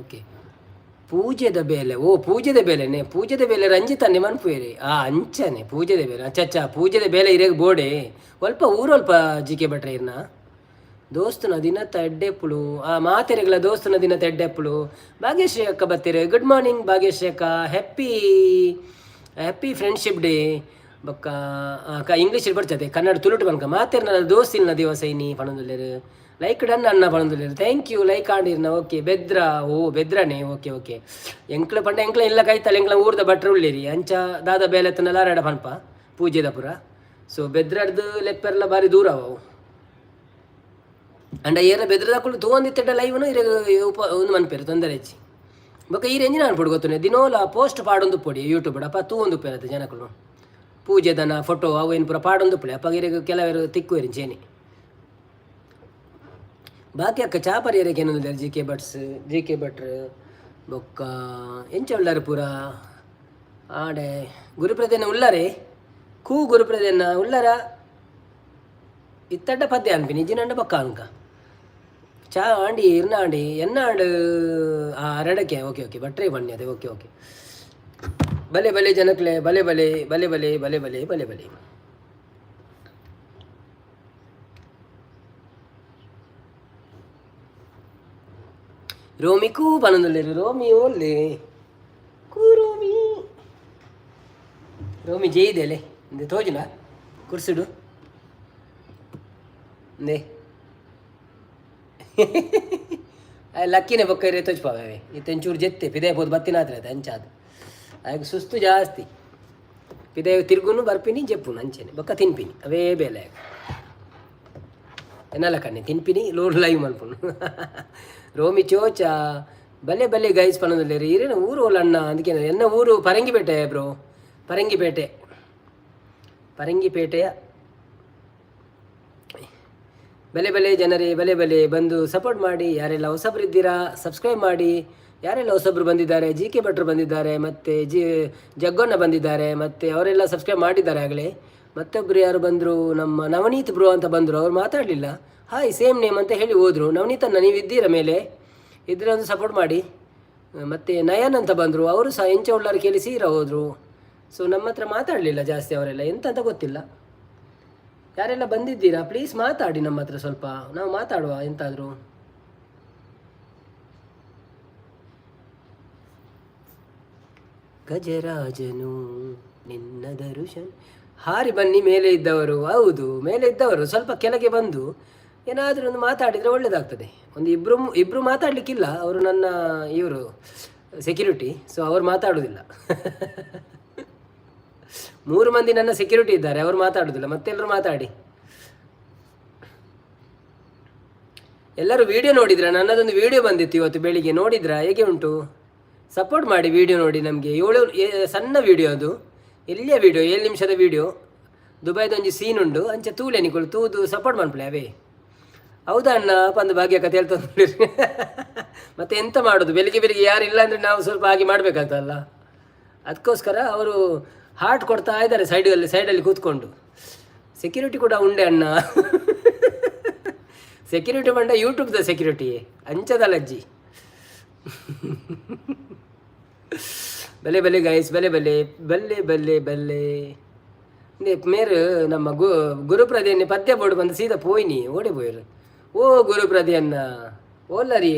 Okay. ಪೂಜೆದ ಬೇಲೆ. ಓ ಪೂಜೆದ ಬೇಲೆನೆ, ಪೂಜೆದ ಬೇಲೆ ರಂಜಿತನ್ನೆ ಮನ್ಪುವೇರಿ. ಆ ಅಂಚನೆ ಪೂಜೆದ ಬೇಲೆ. ಅಚ್ಚ ಅಚ್ಚ, ಪೂಜೆದ ಬೇಲೆ ಇರೆಗ್ ಬೋಡೆ. ಒಲ್ಪ ಊರೊಲ್ಪ ಜಿ ಕೆ ಭಟ್ರೆ ಇರ್ನ ದೋಸ್ತನ ದಿನತ ಎಡ್ಡೆಪ್ಪುಳು. ಆ ಮಾತೆರೆಗಳ ದೋಸ್ತನ ದಿನತ ಎಡ್ಡೆಪ್ಪುಳು. ಭಾಗ್ಯಶ್ರೀ ಅಕ್ಕ ಬತ್ತೀರಿ. ಗುಡ್ ಮಾರ್ನಿಂಗ್ ಭಾಗ್ಯಶ್ರೀ ಅಕ್ಕ. Happy happy friendship day. ಬೊಕ್ಕ ಇಂಗ್ಲೀಷ್ ಬರ್ತದೆ, ಕನ್ನಡ ತುಳುಟು ಬನ್ಕ. ಮಾತೆರ್ನ ದೋಸ್ತಿಲ್ನ ದಿವಸ ಇನಿ ಪಣೊಂದುಲ್ಲೆರ್. ಲೈಕ್ ಡನ್ ಅಣ್ಣ ಪಣೊಂದುಲ್ಲೆರ್. Thank you. Like ಆಂಡಿರ್ನ. ಓಕೆ. ಬೆದ್ರ, ಓ ಬೆದ್ರನೇ. Okay okay. ಎಂಕ್ಲ ಪಂಡ ಎಂಕ್ಲ ಇಲ್ಲ ಕೈತಲ್ ಎಂಕ್ಲ ಊರ್ದ ಭಟ್ರು ಉಳ್ಳೇರಿ. ಅಂಚ ದಾದ ಬೇಲೆತ್ತನಲ ಅರಡ ಪನ್ಪ ಪೂಜೆದ ಪುರ. ಸೊ ಬೆದ್ರಡ್ದು ಲೆಪ್ಪೆರ್ಲ ಬಾರಿ ದೂರ ಅವು. ಅಂಡ ಏರ ಬೆದ್ರದಕುಲು ತೂವೊಂದಿತ್ತೆಡ ಲೈವ್ನು ಇರೆಗ್ ಉಪ ಉಂದು ಮನ್ಪೆರ್, ತೊಂದರೆ ಇಜ್ಜಿ. ಬೊಕ ಈರ್ ಎಂಚಿನ ಮನ್ಪೊಡು ಗೊತ್ತುಂಡೆ? ದಿನೋಲ ಪೋಸ್ಟ್ ಪಾಡೊಂದು ಪೊಡಿ ಯೂಟ್ಯೂಬ್. ಅಪ ತೂವೊಂದು ಉಪ್ಪೆರತ್ತೆ ಜನಕುಲು. ಪೂಜೆದನ ಫೋಟೋ ಅವು ಏನು ಪೂರ ಪಾಡೊಂದು ಉಪ್ಪುಲೆ. ಅಪಗ ಇರೆಗ್ ಕೆಲವೆರ್ ತಿಕ್ಕುವೆರ್ ಇಂಚೇನೆ. ಬಾಕಿ ಅಕ್ಕ ಚಾ ಪರಿಯರೆ ಏನೊಂದು. ಜಿ ಕೆ ಭಟ್ಸ್, ಜಿ ಕೆ ಭಟ್ರು ಬೊಕ್ಕ ಎಂಚ ಉಳ್ಳಾರು ಪೂರ? ಆಡೆ ಗುರುಪ್ರದೇನ ಉಳ್ಳಾರೆ? ಕೂ ಗುರುಪ್ರದೇನ ಉಳ್ಳಾರ? ಇತ್ತಡ್ಡ ಪದ್ಯ ಅನ್ಪಿನಿ ಇಜ್ಜಿನಂಡ ಬೊಕ್ಕ ಅನ್ಕ. ಚಾ ಆಂಡಿ ಇರ್ನ ಆಂಡಿ ಎನ್ನ ಆಂಡ್ ಅರಡಕ್ಕೆ. ಓಕೆ ಓಕೆ, ಭಟ್ರೆ ಬನ್ನಿ ಅದೇ. Okay okay. ಬಲೆ ಬಲೆ ಜನಕ್ಲೆ, ಬಲೆ ಬಲೆ ಬಲೆ ಬಲೆ ಬಲೆ ಬಲೆ ಬಲೆ ಬಲೆ. ರೋಮಿ ಕೂ ಪನೊಂದುಲ್ಲೆರ್. ರೋಮಿ ಓಲ್ಲೆ? ಕೂ ರೋಮಿ, ರೋಮಿ ಜೈದೆಲೆ ಇಂದೆ ತೋಜುನ ಕುರ್ಸುಡು ಇಂದೆ. ಲಕ್ಕಿನ ಬೊಕ್ಕ ಇರೆ ತೋಜ್ಪಾವೆ. ಇತ್ತೆ ಒಂಚೂರು ಜೆತ್ತೆ ಪಿದಯ ಪೋದು ಬತ್ತಿನಾತ್ರ ಅಂಚಾದ್. ಆಯ್ಕೆ ಸುಸ್ತು ಜಾಸ್ತಿ. ಪಿದಯ ತಿರ್ಗುನು ಬರ್ಪಿನಿ, ಜೆಪ್ಪುನು, ಅಂಚೆನೆ. ಬೊಕ್ಕ ತಿನ್ಪಿನಿ, ಅವೇ ಬೇಲೆ. ಎನ್ನಲ ಕಣ್ಣೆ ತಿನ್ಪಿನಿ, ಲೋಡ್ ಲೈವ್ ಮಲ್ಪುನು. ರೋಮಿ ಚೋಚ ಬಲೆ ಬಲೆ ಗೈಸ್ ಪನೊಂದುಲ್ಲೆರ್. ಇರೆನ ಊರು ಓಲ್ ಅಣ್ಣ? ಅಂದಕ್ಕೆ ಎನ್ನ ಊರು ಪರಂಗಿಪೇಟೆ ಬ್ರೋ, ಪರಂಗಿಪೇಟೆ, ಪರಂಗಿಪೇಟೆಯ. ಬಲೆ ಬಲೆ ಜನರೇ, ಬಲೆ ಬಲೆ. ಬಂದು ಸಪೋರ್ಟ್ ಮಾಡಿ. ಯಾರೆಲ್ಲ ಹೊಸಬ್ರು ಇದ್ದೀರಾ, ಸಬ್ಸ್ಕ್ರೈಬ್ ಮಾಡಿ. ಯಾರೆಲ್ಲ ಹೊಸಬ್ರು ಬಂದಿದ್ದಾರೆ? ಜಿ ಕೆ ಭಟ್ರು ಬಂದಿದ್ದಾರೆ, ಮತ್ತು ಜಿ ಜಗ್ಗಣ್ಣ ಬಂದಿದ್ದಾರೆ, ಮತ್ತು ಅವರೆಲ್ಲ ಸಬ್ಸ್ಕ್ರೈಬ್ ಮಾಡಿದ್ದಾರೆ ಆಗಲೇ. ಮತ್ತೊಬ್ಬರು ಯಾರು ಬಂದರು? ನಮ್ಮ ನವನೀತ್ ಬ್ರೋ ಅಂತ ಬಂದರು. ಅವ್ರು ಮಾತಾಡಲಿಲ್ಲ. ಹಾಯ್, ಸೇಮ್ ನೇಮ್ ಅಂತ ಹೇಳಿ ಹೋದರು. ನವನೀತನ್ನ, ನೀವು ಇದ್ದೀರಾ ಮೇಲೆ? ಇದ್ರೆ ಒಂದು ಸಪೋರ್ಟ್ ಮಾಡಿ. ಮತ್ತು ನಯನ್ ಅಂತ ಬಂದರು. ಅವರು ಸಹ ಎಂಚ ಉಳ್ಳಾರು ಕೇಳಿ ಸೀರಾ ಹೋದರು. ಸೊ ನಮ್ಮ ಹತ್ರ ಮಾತಾಡಲಿಲ್ಲ ಜಾಸ್ತಿ ಅವರೆಲ್ಲ, ಎಂತ ಅಂತ ಗೊತ್ತಿಲ್ಲ. ಯಾರೆಲ್ಲ ಬಂದಿದ್ದೀರಾ, ಪ್ಲೀಸ್ ಮಾತಾಡಿ ನಮ್ಮ ಹತ್ರ ಸ್ವಲ್ಪ. ನಾವು ಮಾತಾಡುವ ಎಂತಾದರೂ. ಗಜರಾಜನು ನಿನ್ನ ದರುಶನ್. ಹಾರಿ ಬನ್ನಿ ಮೇಲೆ ಇದ್ದವರು. ಹೌದು, ಮೇಲೆ ಇದ್ದವರು ಸ್ವಲ್ಪ ಕೆಳಗೆ ಬಂದು ಏನಾದರೂ ಒಂದು ಮಾತಾಡಿದರೆ ಒಳ್ಳೆಯದಾಗ್ತದೆ. ಒಂದು ಇಬ್ಬರು ಇಬ್ಬರು ಮಾತಾಡಲಿಕ್ಕಿಲ್ಲ. ಅವರು ನನ್ನ ಇವರು ಸೆಕ್ಯೂರಿಟಿ, ಸೊ ಅವರು ಮಾತಾಡೋದಿಲ್ಲ. ಮೂರು ಮಂದಿ ನನ್ನ ಸೆಕ್ಯೂರಿಟಿ ಇದ್ದಾರೆ, ಅವರು ಮಾತಾಡೋದಿಲ್ಲ. ಮತ್ತೆಲ್ಲರೂ ಮಾತಾಡಿ. ಎಲ್ಲರೂ ವಿಡಿಯೋ ನೋಡಿದ್ರ? ನನ್ನದೊಂದು ವಿಡಿಯೋ ಬಂದಿತ್ತು ಇವತ್ತು ಬೆಳಿಗ್ಗೆ, ನೋಡಿದ್ರಾ? ಹೇಗೆ ಉಂಟು? ಸಪೋರ್ಟ್ ಮಾಡಿ ವಿಡಿಯೋ ನೋಡಿ. ನಮಗೆ ಏಳು ಸಣ್ಣ ವಿಡಿಯೋ ಅದು, ಎಲ್ಲಿಯ ವಿಡಿಯೋ, 7 ನಿಮಿಷದ ವಿಡಿಯೋ. ದುಬೈದೊಂಜಿ ಸೀನ್ ಉಂಡು. ಅಂಚ ತೂಲೆ ನಿಕುಲು, ತೂದು ಸಪೋರ್ಟ್ ಮನ್ಪುಲೆ ಅವೇ. ಹೌದಾ ಅಣ್ಣ ಪಂದು ಭಾಗ್ಯ ಕತೆ ಹೇಳ್ತಂದ್ರೆ ಮತ್ತೆ ಎಂತ ಮಾಡೋದು? ಬೆಳಿಗ್ಗೆ ಬೆಳಿಗ್ಗೆ ಯಾರು ಇಲ್ಲ ಅಂದರೆ ನಾವು ಸ್ವಲ್ಪ ಹಾಗೆ ಮಾಡಬೇಕಾಗ್ತದಲ್ಲ. ಅದಕ್ಕೋಸ್ಕರ ಅವರು ಹಾರ್ಟ್ ಕೊಡ್ತಾ ಇದ್ದಾರೆ ಸೈಡಲ್ಲಿ ಸೈಡಲ್ಲಿ ಕೂತ್ಕೊಂಡು. ಸೆಕ್ಯೂರಿಟಿ ಕೂಡ ಉಂಡೆ ಅಣ್ಣ. ಸೆಕ್ಯೂರಿಟಿ ಬಂಡ ಯೂಟ್ಯೂಬ್ದ ಸೆಕ್ಯೂರಿಟಿ ಅಂಚದಲ್ಲ ಅಜ್ಜಿ. ಬಲೆ ಬಲೆ ಗೈಸ್, ಬಲೆ ಬಲೆ ಬಲ್ಲೆ ಬಲ್ಲೆ ಬಲ್ಲೆ. ಮೇರು ನಮ್ಮ ಗುರುಪ್ರದೇನೆ ಪದ್ಯ ಬೋರ್ಡ್ ಬಂದು ಸೀದಾ ಪೋಯ್ನಿ ಓಡೆ ಪೋಯರು. ಓ ಗುರುಪ್ರದಿಯನ್ನ ಓಲ್ಲರಿ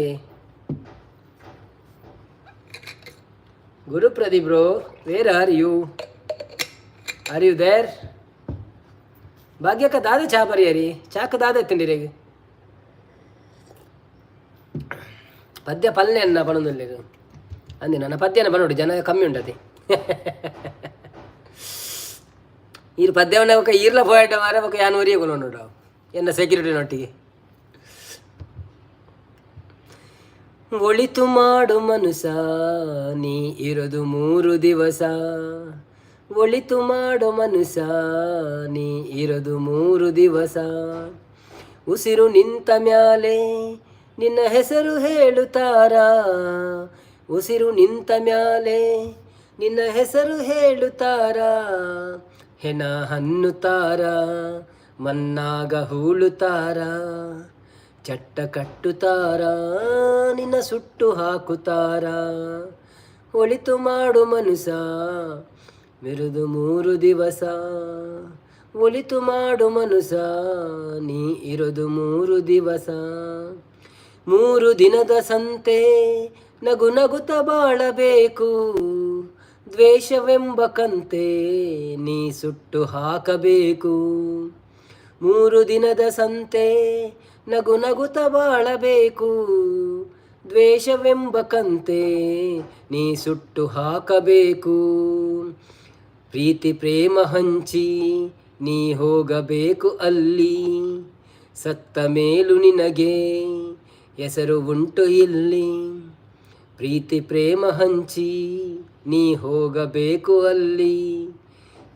Gurupradi bro, where are you? Are you there? ಭಾಗ್ಯಕ್ಕ ದಾದ ಚಾ ಬರಿಯರಿ. ಚಾಕ ದಾದ ಎತ್ತಂಡಿರಿ. ಪದ್ಯ ಪಲ್ಲೆ ಅನ್ನ ಪಣೊಂದುಲ್ಲೆರ್ ಅಂದೆ. ನನ್ನ ಪದ್ಯನ ಬನ್ನೋಡು ಜನ ಕಮ್ಮಿ ಉಂಡತಿ. ಈರ್ ಪದ್ಯವನ್ನ ಬೊಕ ಈರ್ಲ ಪೋಯಟ ಮಾರೆ. ಬೊಕ ಯಾನ್ ಒರಿಯೆ ಕೊನೊಂಡು ಎನ್ನ ಸೆಕ್ಯೂರಿಟಿ ನೊಟ್ಟಿಗೆ. ಒಳಿತು ಮಾಡು ಮನುಸ, ನೀ ಇರೋದು 3 ದಿವಸ. ಒಳಿತು ಮಾಡು ಮನುಸ, ನೀ ಇರೋದು 3 ದಿವಸ. ಉಸಿರು ನಿಂತ ಮ್ಯಾಲೆ ನಿನ್ನ ಹೆಸರು ಹೇಳುತ್ತಾರ. ಉಸಿರು ನಿಂತ ಮ್ಯಾಲೆ ನಿನ್ನ ಹೆಸರು ಹೇಳುತ್ತಾರ. ಹೆಣ ಹನ್ನುತ್ತಾರ, ಮನ್ನಾಗ ಹೂಳುತ್ತಾರ, ಚಟ್ಟ ಕಟ್ಟುತ್ತಾರ, ನಿನ್ನ ಸುಟ್ಟು ಹಾಕುತ್ತಾರ. ಒಳಿತು ಮಾಡು ಮನುಸ, ಮಿರುದು 3 ದಿವಸ. ಒಳಿತು ಮಾಡು ಮನುಸ, ನೀ ಇರೋದು 3 ದಿವಸ. 3 ದಿನದ ಸಂತೆ ನಗು ನಗುತ ಬಾಳಬೇಕು. ದ್ವೇಷವೆಂಬ ಕಂತೆ ನೀ ಸುಟ್ಟು ಹಾಕಬೇಕು. 3 ದಿನದ ಸಂತೆ, ನಗು ನಗುತ ಬಾಳಬೇಕು. ದ್ವೇಷವೆಂಬ ಕಂತೆ ನೀ ಸುಟ್ಟು ಹಾಕಬೇಕು. ಪ್ರೀತಿ ಪ್ರೇಮ ಹಂಚಿ ನೀ ಹೋಗಬೇಕು ಅಲ್ಲಿ. ಸತ್ತ ಮೇಲೂ ನಿನಗೆ ಹೆಸರು ಉಂಟು ಇಲ್ಲಿ. ಪ್ರೀತಿ ಪ್ರೇಮ ಹಂಚಿ ನೀ ಹೋಗಬೇಕು ಅಲ್ಲಿ.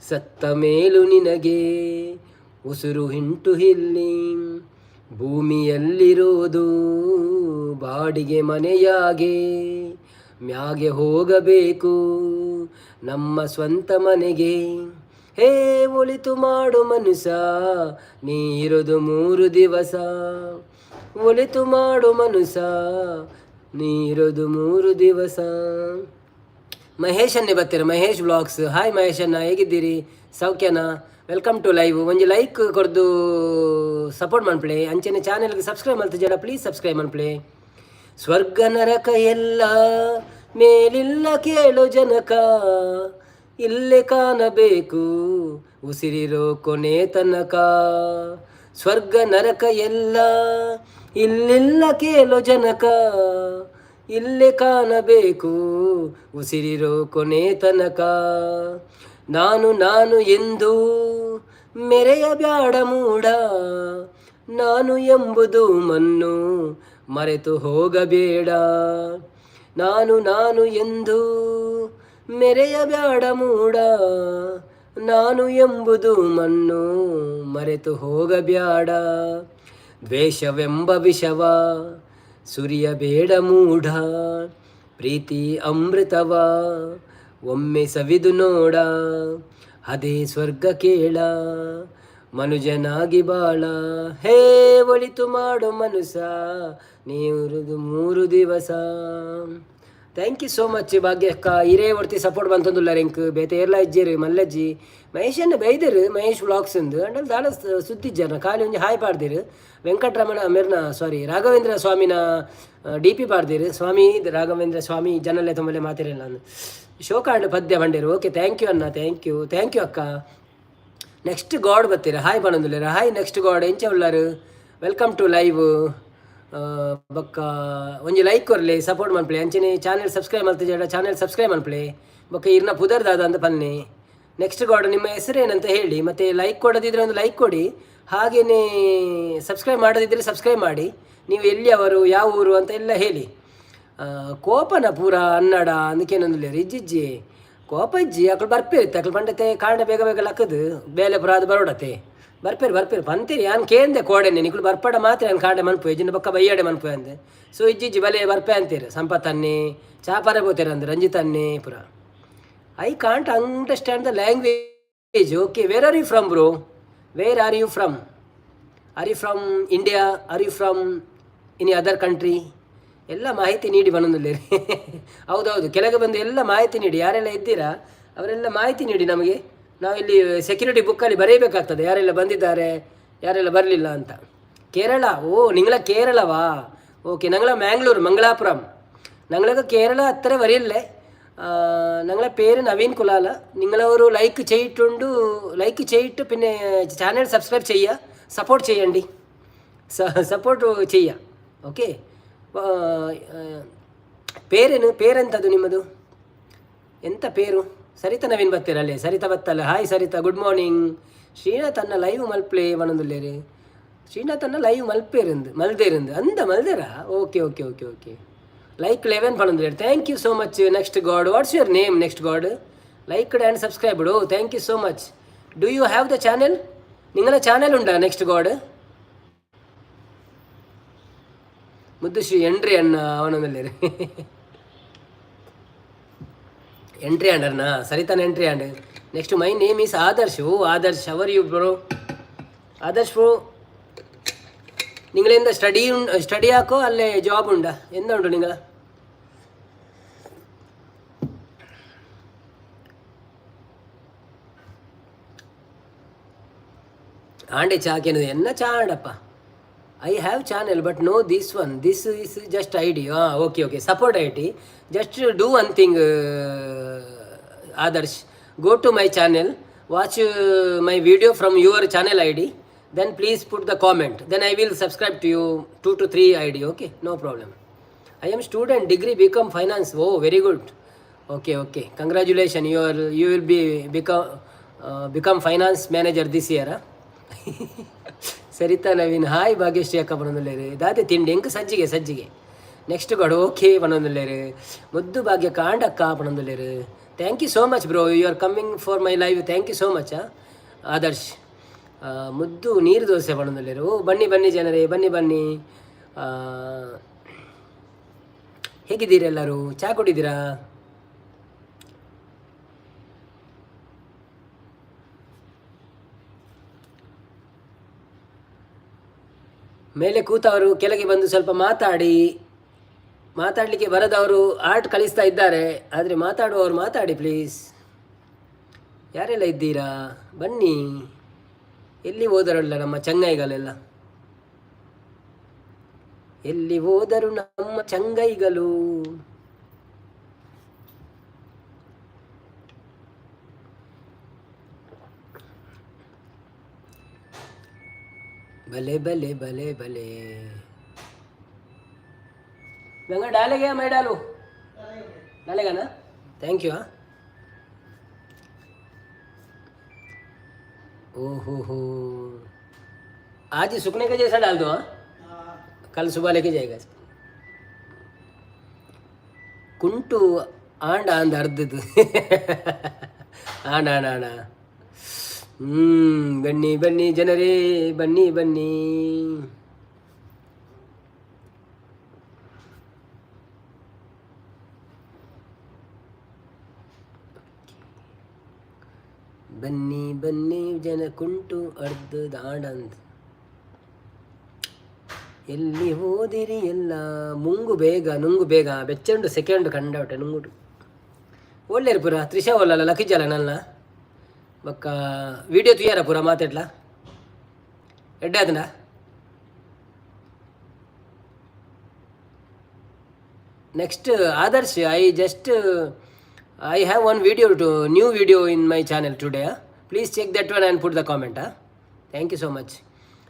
ಸತ್ತ ಮೇಲೂ ನಿನಗೆ ಉಸಿರು ಉಂಟು ಇಲ್ಲಿ. ಭೂಮಿಯಲ್ಲಿರೋದು ಬಾಡಿಗೆ ಮನೆಯಾಗೆ, ಮ್ಯಾಗೆ ಹೋಗಬೇಕು ನಮ್ಮ ಸ್ವಂತ ಮನೆಗೆ. ಹೇ, ಒಳಿತು ಮಾಡು ಮನುಷ್ಯ, ನೀ ಇರೋದು 3 ದಿವಸ. ಒಳಿತು ಮಾಡು ಮನುಷ್ಯ, ನೀ ಇರೋದು 3 ದಿವಸ. ಮಹೇಶ್ ಅನ್ನೇ ಬರ್ತೀರ, ಮಹೇಶ್ ವ್ಲಾಗ್ಸ್. ಹಾಯ್ ಮಹೇಶ್ ಅಣ್ಣ, ಹೇಗಿದ್ದೀರಿ? ಸೌಖ್ಯನಾ? Welcome to live. ಒಂಜಿ ಲೈಕ್ ಕೊರ್ದು ಸಪೋರ್ಟ್ ಮನ್ಪುಲೆ. ಅಂಚನೆ ಚಾನೆಲ್ಗೆ ಸಬ್ಸ್ಕ್ರೈಬ್ ಮಲ್ತಿಜಡ ಪ್ಲೀಸ್ ಸಬ್ಸ್ಕ್ರೈಬ್ ಮನ್ಪುಲೆ. ಸ್ವರ್ಗ ನರಕ ಎಲ್ಲ ಮೇಲಿಲ್ಲ ಕೇಳು ಜನಕ, ಇಲ್ಲೇ ಕಾಣಬೇಕು ಉಸಿರಿರೋ ಕೊನೆ ತನಕ. ಸ್ವರ್ಗ ನರಕ ಎಲ್ಲ ಇಲ್ಲಿಲ್ಲ ಕೇಳು ಜನಕ, ಇಲ್ಲೇ ಕಾಣಬೇಕು ಉಸಿರಿರೋ ಕೊನೆ ತನಕ. ನಾನು ನಾನು ಎಂದು ಮೆರೆಯ ಬ್ಯಾಡ ಮೂಢ, ನಾನು ಎಂಬುದು ಮಣ್ಣು ಮರೆತು ಹೋಗಬೇಡ. ನಾನು ನಾನು ಎಂದು ಮೆರೆಯ ಬ್ಯಾಡ ಮೂಢ, ನಾನು ಎಂಬುದು ಮಣ್ಣು ಮರೆತು ಹೋಗಬ್ಯಾಡ. ದ್ವೇಷವೆಂಬ ವಿಷವ ಸುರಿಯಬೇಡ ಮೂಢ, ಪ್ರೀತಿ ಅಮೃತವ ಒಮ್ಮೆ ಸವಿದು ನೋಡ. ಅದೇ ಸ್ವರ್ಗ ಕೇಳ, ಮನುಜನಾಗಿ ಬಾಳ. ಹೇ, ಒಳಿತು ಮಾಡು ಮನುಷ್ಯ, ನೀರುದು 3 ದಿವಸ. Thank you so much ಭಾಗ್ಯಕ್ಕ. ಇರೇ ಒರ್ತಿ ಸಪೋರ್ಟ್ ಬಂತಂದುಲ್ಲ ಎಂಕ್. ಬೇತೆ ಏರ್ಲ ಇಜ್ಜೇರು ಮಲ್ಲಜ್ಜಿ. ಮಹೇಶನ್ನ ಬೈದರು ಮಹೇಶ್ ವ್ಲಾಗ್ಸ್ ಇಂದು ಅಂಡಲ್ ದಾಲ ಸುದ್ದಿಜ್ಜಾರ, ಖಾಲಿ ಒಂಜಿ ಹಾಯ್ ಪಾಡ್ದಿರು. ವೆಂಕಟರಮಣ ಮೆರ್ನ, ಸಾರಿ, ರಾಘವೇಂದ್ರ ಸ್ವಾಮಿನ ಡಿಪಿ ಪಾಡ್ದಿರು. ಸ್ವಾಮಿ ರಾಘವೇಂದ್ರ ಸ್ವಾಮಿ ಜನಲ್ಲೇ ತುಂಬಲೆ ಮಾತಿರಲ್ಲ. ಶೋಕಾಂಡ್ ಪದ್ಯ ಬಂಡಿರು. Okay, thank you ಅಣ್ಣ, thank you, thank you ಅಕ್ಕ. ನೆಕ್ಸ್ಟ್ ಗಾಡ್ ಬತ್ತೀರ, ಹಾಯ್ ಪನೊಂದುಲ್ಲೆರ್. Hi next god, ಎಂಚ ಉಳ್ಳಾರು? Welcome to live. ಬೊಕ್ಕ ಒಂಜಿ ಲೈಕ್ ಕೊರ್ಲೆ, ಸಪೋರ್ಟ್ ಮನ್ಪುಲೆ. ಅಂಚನೆ ಚಾನೆಲ್ ಸಬ್ಸ್ಕ್ರೈಬ್ ಮಲ್ತಿಜಡ ಚಾನೆಲ್ ಸಬ್ಸ್ಕ್ರೈಬ್ ಮನ್ಪುಲೆ. ಬೊಕ್ಕ ಇರ್ನ ಪುದರ್ ದಾದ ಅಂತ ಪನ್ನೆ. ನೆಕ್ಸ್ಟ್ ಗಾಡ್, ನಿಮ್ಮ ಹೆಸರೇನಂತ ಹೇಳಿ. ಮತ್ತು ಲೈಕ್ ಕೊಡದಿದ್ರೆ ಒಂದು ಲೈಕ್ ಕೊಡಿ. ಹಾಗೆಯೇ ಸಬ್ಸ್ಕ್ರೈಬ್ ಮಾಡದಿದ್ದರೆ ಸಬ್ಸ್ಕ್ರೈಬ್ ಮಾಡಿ. ನೀವು ಎಲ್ಲಿಯವರು, ಯಾವ ಊರು ಅಂತ ಎಲ್ಲ ಹೇಳಿ. ಕೋಪನ ಪೂರ ಅನ್ನಡ ಅಂದಕೇನೊಂದುಲ್ಲೆರ್. ಇಜ್ಜಿಜ್ಜಿ, ಕೋಪ ಇಜ್ಜಿ. ಅಕುಲು ಬರ್ಪೇರು. ಅಕುಲು ಪಂಡತೆ ಕಾಂಡ ಬೇಗ ಬೇಗ ಲಕ್ಕದು ಬೇಲೆ ಪುರ ಅದು ಬರೋಡತೆ. ಬರ್ಪೇರು ಬರ್ಪೇರು ಪಂತೀರಿ. ಯಾನ್ ಕೇಂದೆ ಕೋಡೆನೆ, ನಿಕುಲು ಬರ್ಪಡ ಮಾತ್ರ ಯಾನ್ ಕಾಂಡೆ ಮನ್ಪು ಇಜ್ಜಿನ ಬೊಕ್ಕ ಬಯ್ಯಾಡೆ ಮನ್ಪು ಅಂದೆ. ಸೊ ಇಜ್ಜಿಜ್ಜಿ, ಬಲೆ ಬರ್ಪೆ ಅಂತೀರಿ. ಸಂಪತ್ ಅನ್ನಿ ಚಾಪಾರೆ ಪೋತೇರು ಅಂದ್ ರಂಜಿತ್ ಅನ್ನಿ ಪುರ. I can't understand the language. Okay, where are you from, bro? Where are you from? Are you from India? Are you from any other country? ಎಲ್ಲ ಮಾಹಿತಿ ನೀಡಿ ಬನ್ನೊಂದುಲ್ಲೇರಿ. ಹೌದೌದು, ಕೆಳಗೆ ಬಂದು ಎಲ್ಲ ಮಾಹಿತಿ ನೀಡಿ. ಯಾರೆಲ್ಲ ಇದ್ದೀರಾ ಅವರೆಲ್ಲ ಮಾಹಿತಿ ನೀಡಿ ನಮಗೆ. ನಾವು ಇಲ್ಲಿ ಸೆಕ್ಯೂರಿಟಿ ಬುಕ್ಕಲ್ಲಿ ಬರೆಯಬೇಕಾಗ್ತದೆ, ಯಾರೆಲ್ಲ ಬಂದಿದ್ದಾರೆ, ಯಾರೆಲ್ಲ ಬರಲಿಲ್ಲ ಅಂತ. ಕೇರಳ. ಓ, ನಿಂಗಳ ಕೇರಳವಾ? ಓಕೆ. ನಂಗಳ ಮ್ಯಾಂಗ್ಳೂರು, ಮಂಗಳಾಪುರಂ. ನಂಗಳಗ ಕೇರಳ ಹತ್ತಿರ ವರಿಯಲ್ಲೇ. ನಂಗಳ പേര് നവീൻ കുലാല. നിങ്ങളൊരു ലൈക്ക് ചെയ്തിട്ടുണ്ട്. ലൈക്ക് ചെയ്തിട്ട് പിന്നെ ചാനൽ സബ്സ്ക്രൈബ് ചെയ്യുക, സപ്പോർട്ട് ചെയ്യണ്ടി, ಸಪೋರ್ಟು ചെയ്ಯ. ಓಕೆ, ಪೇರೇನು, ಪೇರೆಂಥದ್ದು ನಿಮ್ಮದು? ಎಂತ ಪೇರು? ಸರಿತಾ ನವೀನ್ ಬತ್ತೀರಲ್ಲೇ? ಸರಿತಾ ಬತ್ತಲ್ಲ. Hi Saritha, good morning. Srinath ಅನ್ನ ಲೈವ್ ಮಲ್ಪ್ಲೆ ಪನೊಂದುಲ್ಲೇರು. ಶ್ರೀನಾಥ್ ಅನ್ನ ಲೈವ್ ಮಲ್ಪೇರಿಂದು ಮಲ್ದೇರಿಂದು ಅಂದ ಮಲ್ದೇರಾ? Okay okay okay okay. Like 11 ಪನೊಂದುಲ್ಲೇರು. Thank you so much, next god. What's your name, next god? Like and subscribe. Oh, thank you so much. Do you have the channel? ನಿಂಗಳ channel ಉಂಟಾ next god? ಮುದ್ದುಶ್ರೀ entry ಅಣ್ಣ ಅವನೊಂದುಲ್ಲೇರು. Entry ಆಂಡರ್ನಾ? ಸರಿತಾನ entry and. Next, my name is Adarsh. Oh Adarsh, how are you, bro? Adarsh bro, നിങ്ങളെന്താ study study ആക്കോ അല്ലേ job ഉണ്ടാ? എന്താ ഉണ്ടോ നിങ്ങൾ? ಆಂಡೆ ಚಾಕೇನದು ಎನ್ನ ಚಾಂಡಪ್ಪ. I have channel, but no this one. This is just ID. ಹಾಂ, okay okay, support ID. Just do one thing, Adarsh. Go to my channel, watch my video from your channel ID. Then please put the comment, then I will subscribe to you 2 to 3 ID. Okay, no problem. I am student, degree BCom finance. Oh, very good. Okay, okay, congratulation. You will be become finance manager this year. Saritha Naveen hi. Bhagyashree ಅಕ್ಕ ಪನೊಂದುಲ್ಲೇರು. ದಾದೆ ತಿಂಡಿ ಎಂಕ್? ಸಜ್ಜಿಗೆ, ಸಜ್ಜಿಗೆ. Next ಗೋಡು okay ಪನೊಂದುಲ್ಲೇರು. ಮುದ್ದು ಭಾಗ್ಯ ಕಾಂಡಕ್ಕ ಪನೊಂದುಲ್ಲೇರು. Thank you so much, bro. You are coming for my live. Thank you so much. Adarsh ಮುದ್ದು ನೀರು ದೋಸೆ ಪನೊಂದುಲ್ಲೇರು. ಓ, ಬನ್ನಿ ಬನ್ನಿ ಜನರೇ, ಬನ್ನಿ ಬನ್ನಿ. ಹೇಗಿದ್ದೀರಿ ಎಲ್ಲರೂ? ಚಹಾ ಕುಡಿದ್ದೀರಾ? ಮೇಲೆ ಕೂತವರು ಕೆಳಗೆ ಬಂದು ಸ್ವಲ್ಪ ಮಾತಾಡಿ. ಮಾತಾಡಲಿಕ್ಕೆ ಬರದವರು ಆರ್ಟ್ ಕಳಿಸ್ತಾ ಇದ್ದಾರೆ, ಆದರೆ ಮಾತಾಡುವವರು ಮಾತಾಡಿ ಪ್ಲೀಸ್. ಯಾರೆಲ್ಲ ಇದ್ದೀರಾ? ಬನ್ನಿ. ಎಲ್ಲಿ ಹೋದರಲ್ಲ ನಮ್ಮ ಚಂಗೈಗಳೆಲ್ಲ? ಎಲ್ಲಿ ಹೋದರು ನಮ್ಮ ಚಂಗೈಗಳು? भले भले भले भले. गंगा डालेगा या मैं डालूं? डालेगा ना? Thank you. हाँ, ओ हो, आज ही सूखने के जैसा डाल दो. हाँ, कल सुबह लेके जाएगा. ಕುಂಟು ಆಂಡ ಅಂದ ಅರ್ಧದ್ದು ಆಂಡ ಆಂಡ ಆಂಡ. ಬನ್ನಿ ಬನ್ನಿ ಜನರೇ, ಬನ್ನಿ ಬನ್ನಿ. ಬನ್ನಿ ಬನ್ನಿ ಜನ. ಕುಂಟು ಅರ್ಧದ ಆಂಡ. ಎಲ್ಲಿ ಹೋದಿರಿ ಎಲ್ಲ? ಮುಂಗು ಬೇಗ, ನುಂಗು ಬೇಗ. ಬೆಚ್ಚಂಡು ಸೆಕೆಂಡ್ ಕಂಡವಟೆ ನುಂಗುಡು. ಒಳ್ಳೇರು ಪೂರ. ತ್ರಿಷಾ ಒಲ್ಲಲ್ಲ, ಲಕ್ಕಿಜಲ್ಲ ನನ್ನ ಬೊಕ್ಕ ವಿಡಿಯೋ ತುಯ್ಯಾರ ಪೂರ ಮಾತಾಡ್ಲ. ಎಡ್ಡೆ ಅದನ್ನ. Next Adarsh, I have one video to new video in my channel today. Please check that one and put the comment. Thank you so much.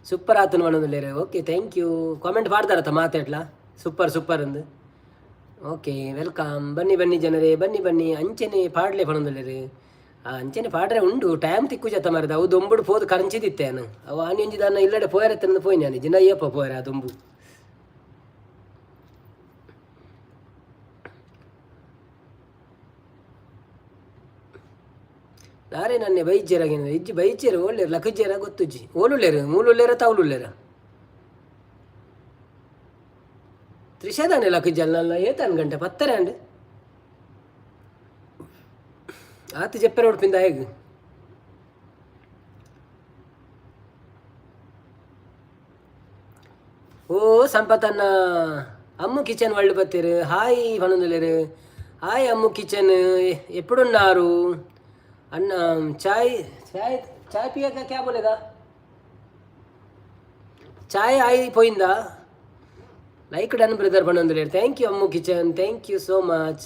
Super ಆತನ ಪನೊಂದುಲ್ಲೇರು. Okay, thank you. Comment ಪಾಡ್ದಾರತ್ತ ಮಾತಾಡ್ಲಾ? Super super ಅಂದು. ಓಕೆ, welcome. ಬನ್ನಿ ಬನ್ನಿ ಜನರೇ, ಬನ್ನಿ ಬನ್ನಿ. ಅಂಚನೆ ಪಾಡ್ಲೆ ಪನೊಂದುಲ್ಲೇರು. ಆ ಅಂಚನೆ ಪಾಡ್ರೆ ಉಂಡು, ಟೈಮ್ ತಿಕ್ಕು ಜತ್ತ ಮಾರ್ರೆ. ಅವು ದೊಂಬುಡು ಪೋದು ಕರಂಚಿದಿತ್ತೆ ಅವು. ಆನಿ ಒಂಜಿ ದಾನ್ನ ಇಲ್ಲಡೆ ಪೋಯರೆ ಪೋಯಿನಿ ನಾನು. ಜಿನ ಅಯ್ಯಪ್ಪ ಪೋಯರೆ ಆ ದೊಂಬು. ನಾರೇ ನನ್ನೆ ಬೈಜ್ಜೆರಾಗಿನ ಇಜ್ಜಿ ಬೈಜ್ಜೆರು ಒಳ್ಳೆರು ಲಕ್ಕಜ್ಜೆರ ಗೊತ್ತುಜ್ಜಿ. ಓಲುಲ್ಲೇರು ಮೂಲುಲ್ಲೇರ ತಾವುಲುಲ್ಲೇರ? ತ್ರಿಷಾದಾನೆ ಲಕ್ಕಜ್ಜಲ್ ನಲ್ಲ. ಏತಾನ್ ಗಂಟೆ ಪತ್ತರೆ ಅಂಡ್ ಆತ ಜೆಪ್ಪರೆ ಉಡುಪಿಂದ ಹೇಗೆ? ಓ ಸಂಪತನ್ನ, అమ్ము కిచెన్ వాళ్ళు బత్తారు. హాయ్ పనుందులేరు. హాయ్ అమ్ము కిచెన్, ఎప్పుడున్నారు అన్న? చాయ్ చాయ్ చాయ్ పియక క్యా బోలేగా? చాయ్ అయిపోయిందా? లైక్ డన్ బ్రదర్ పనుందులేరు. Thank you Ammu kitchen, thank you so much.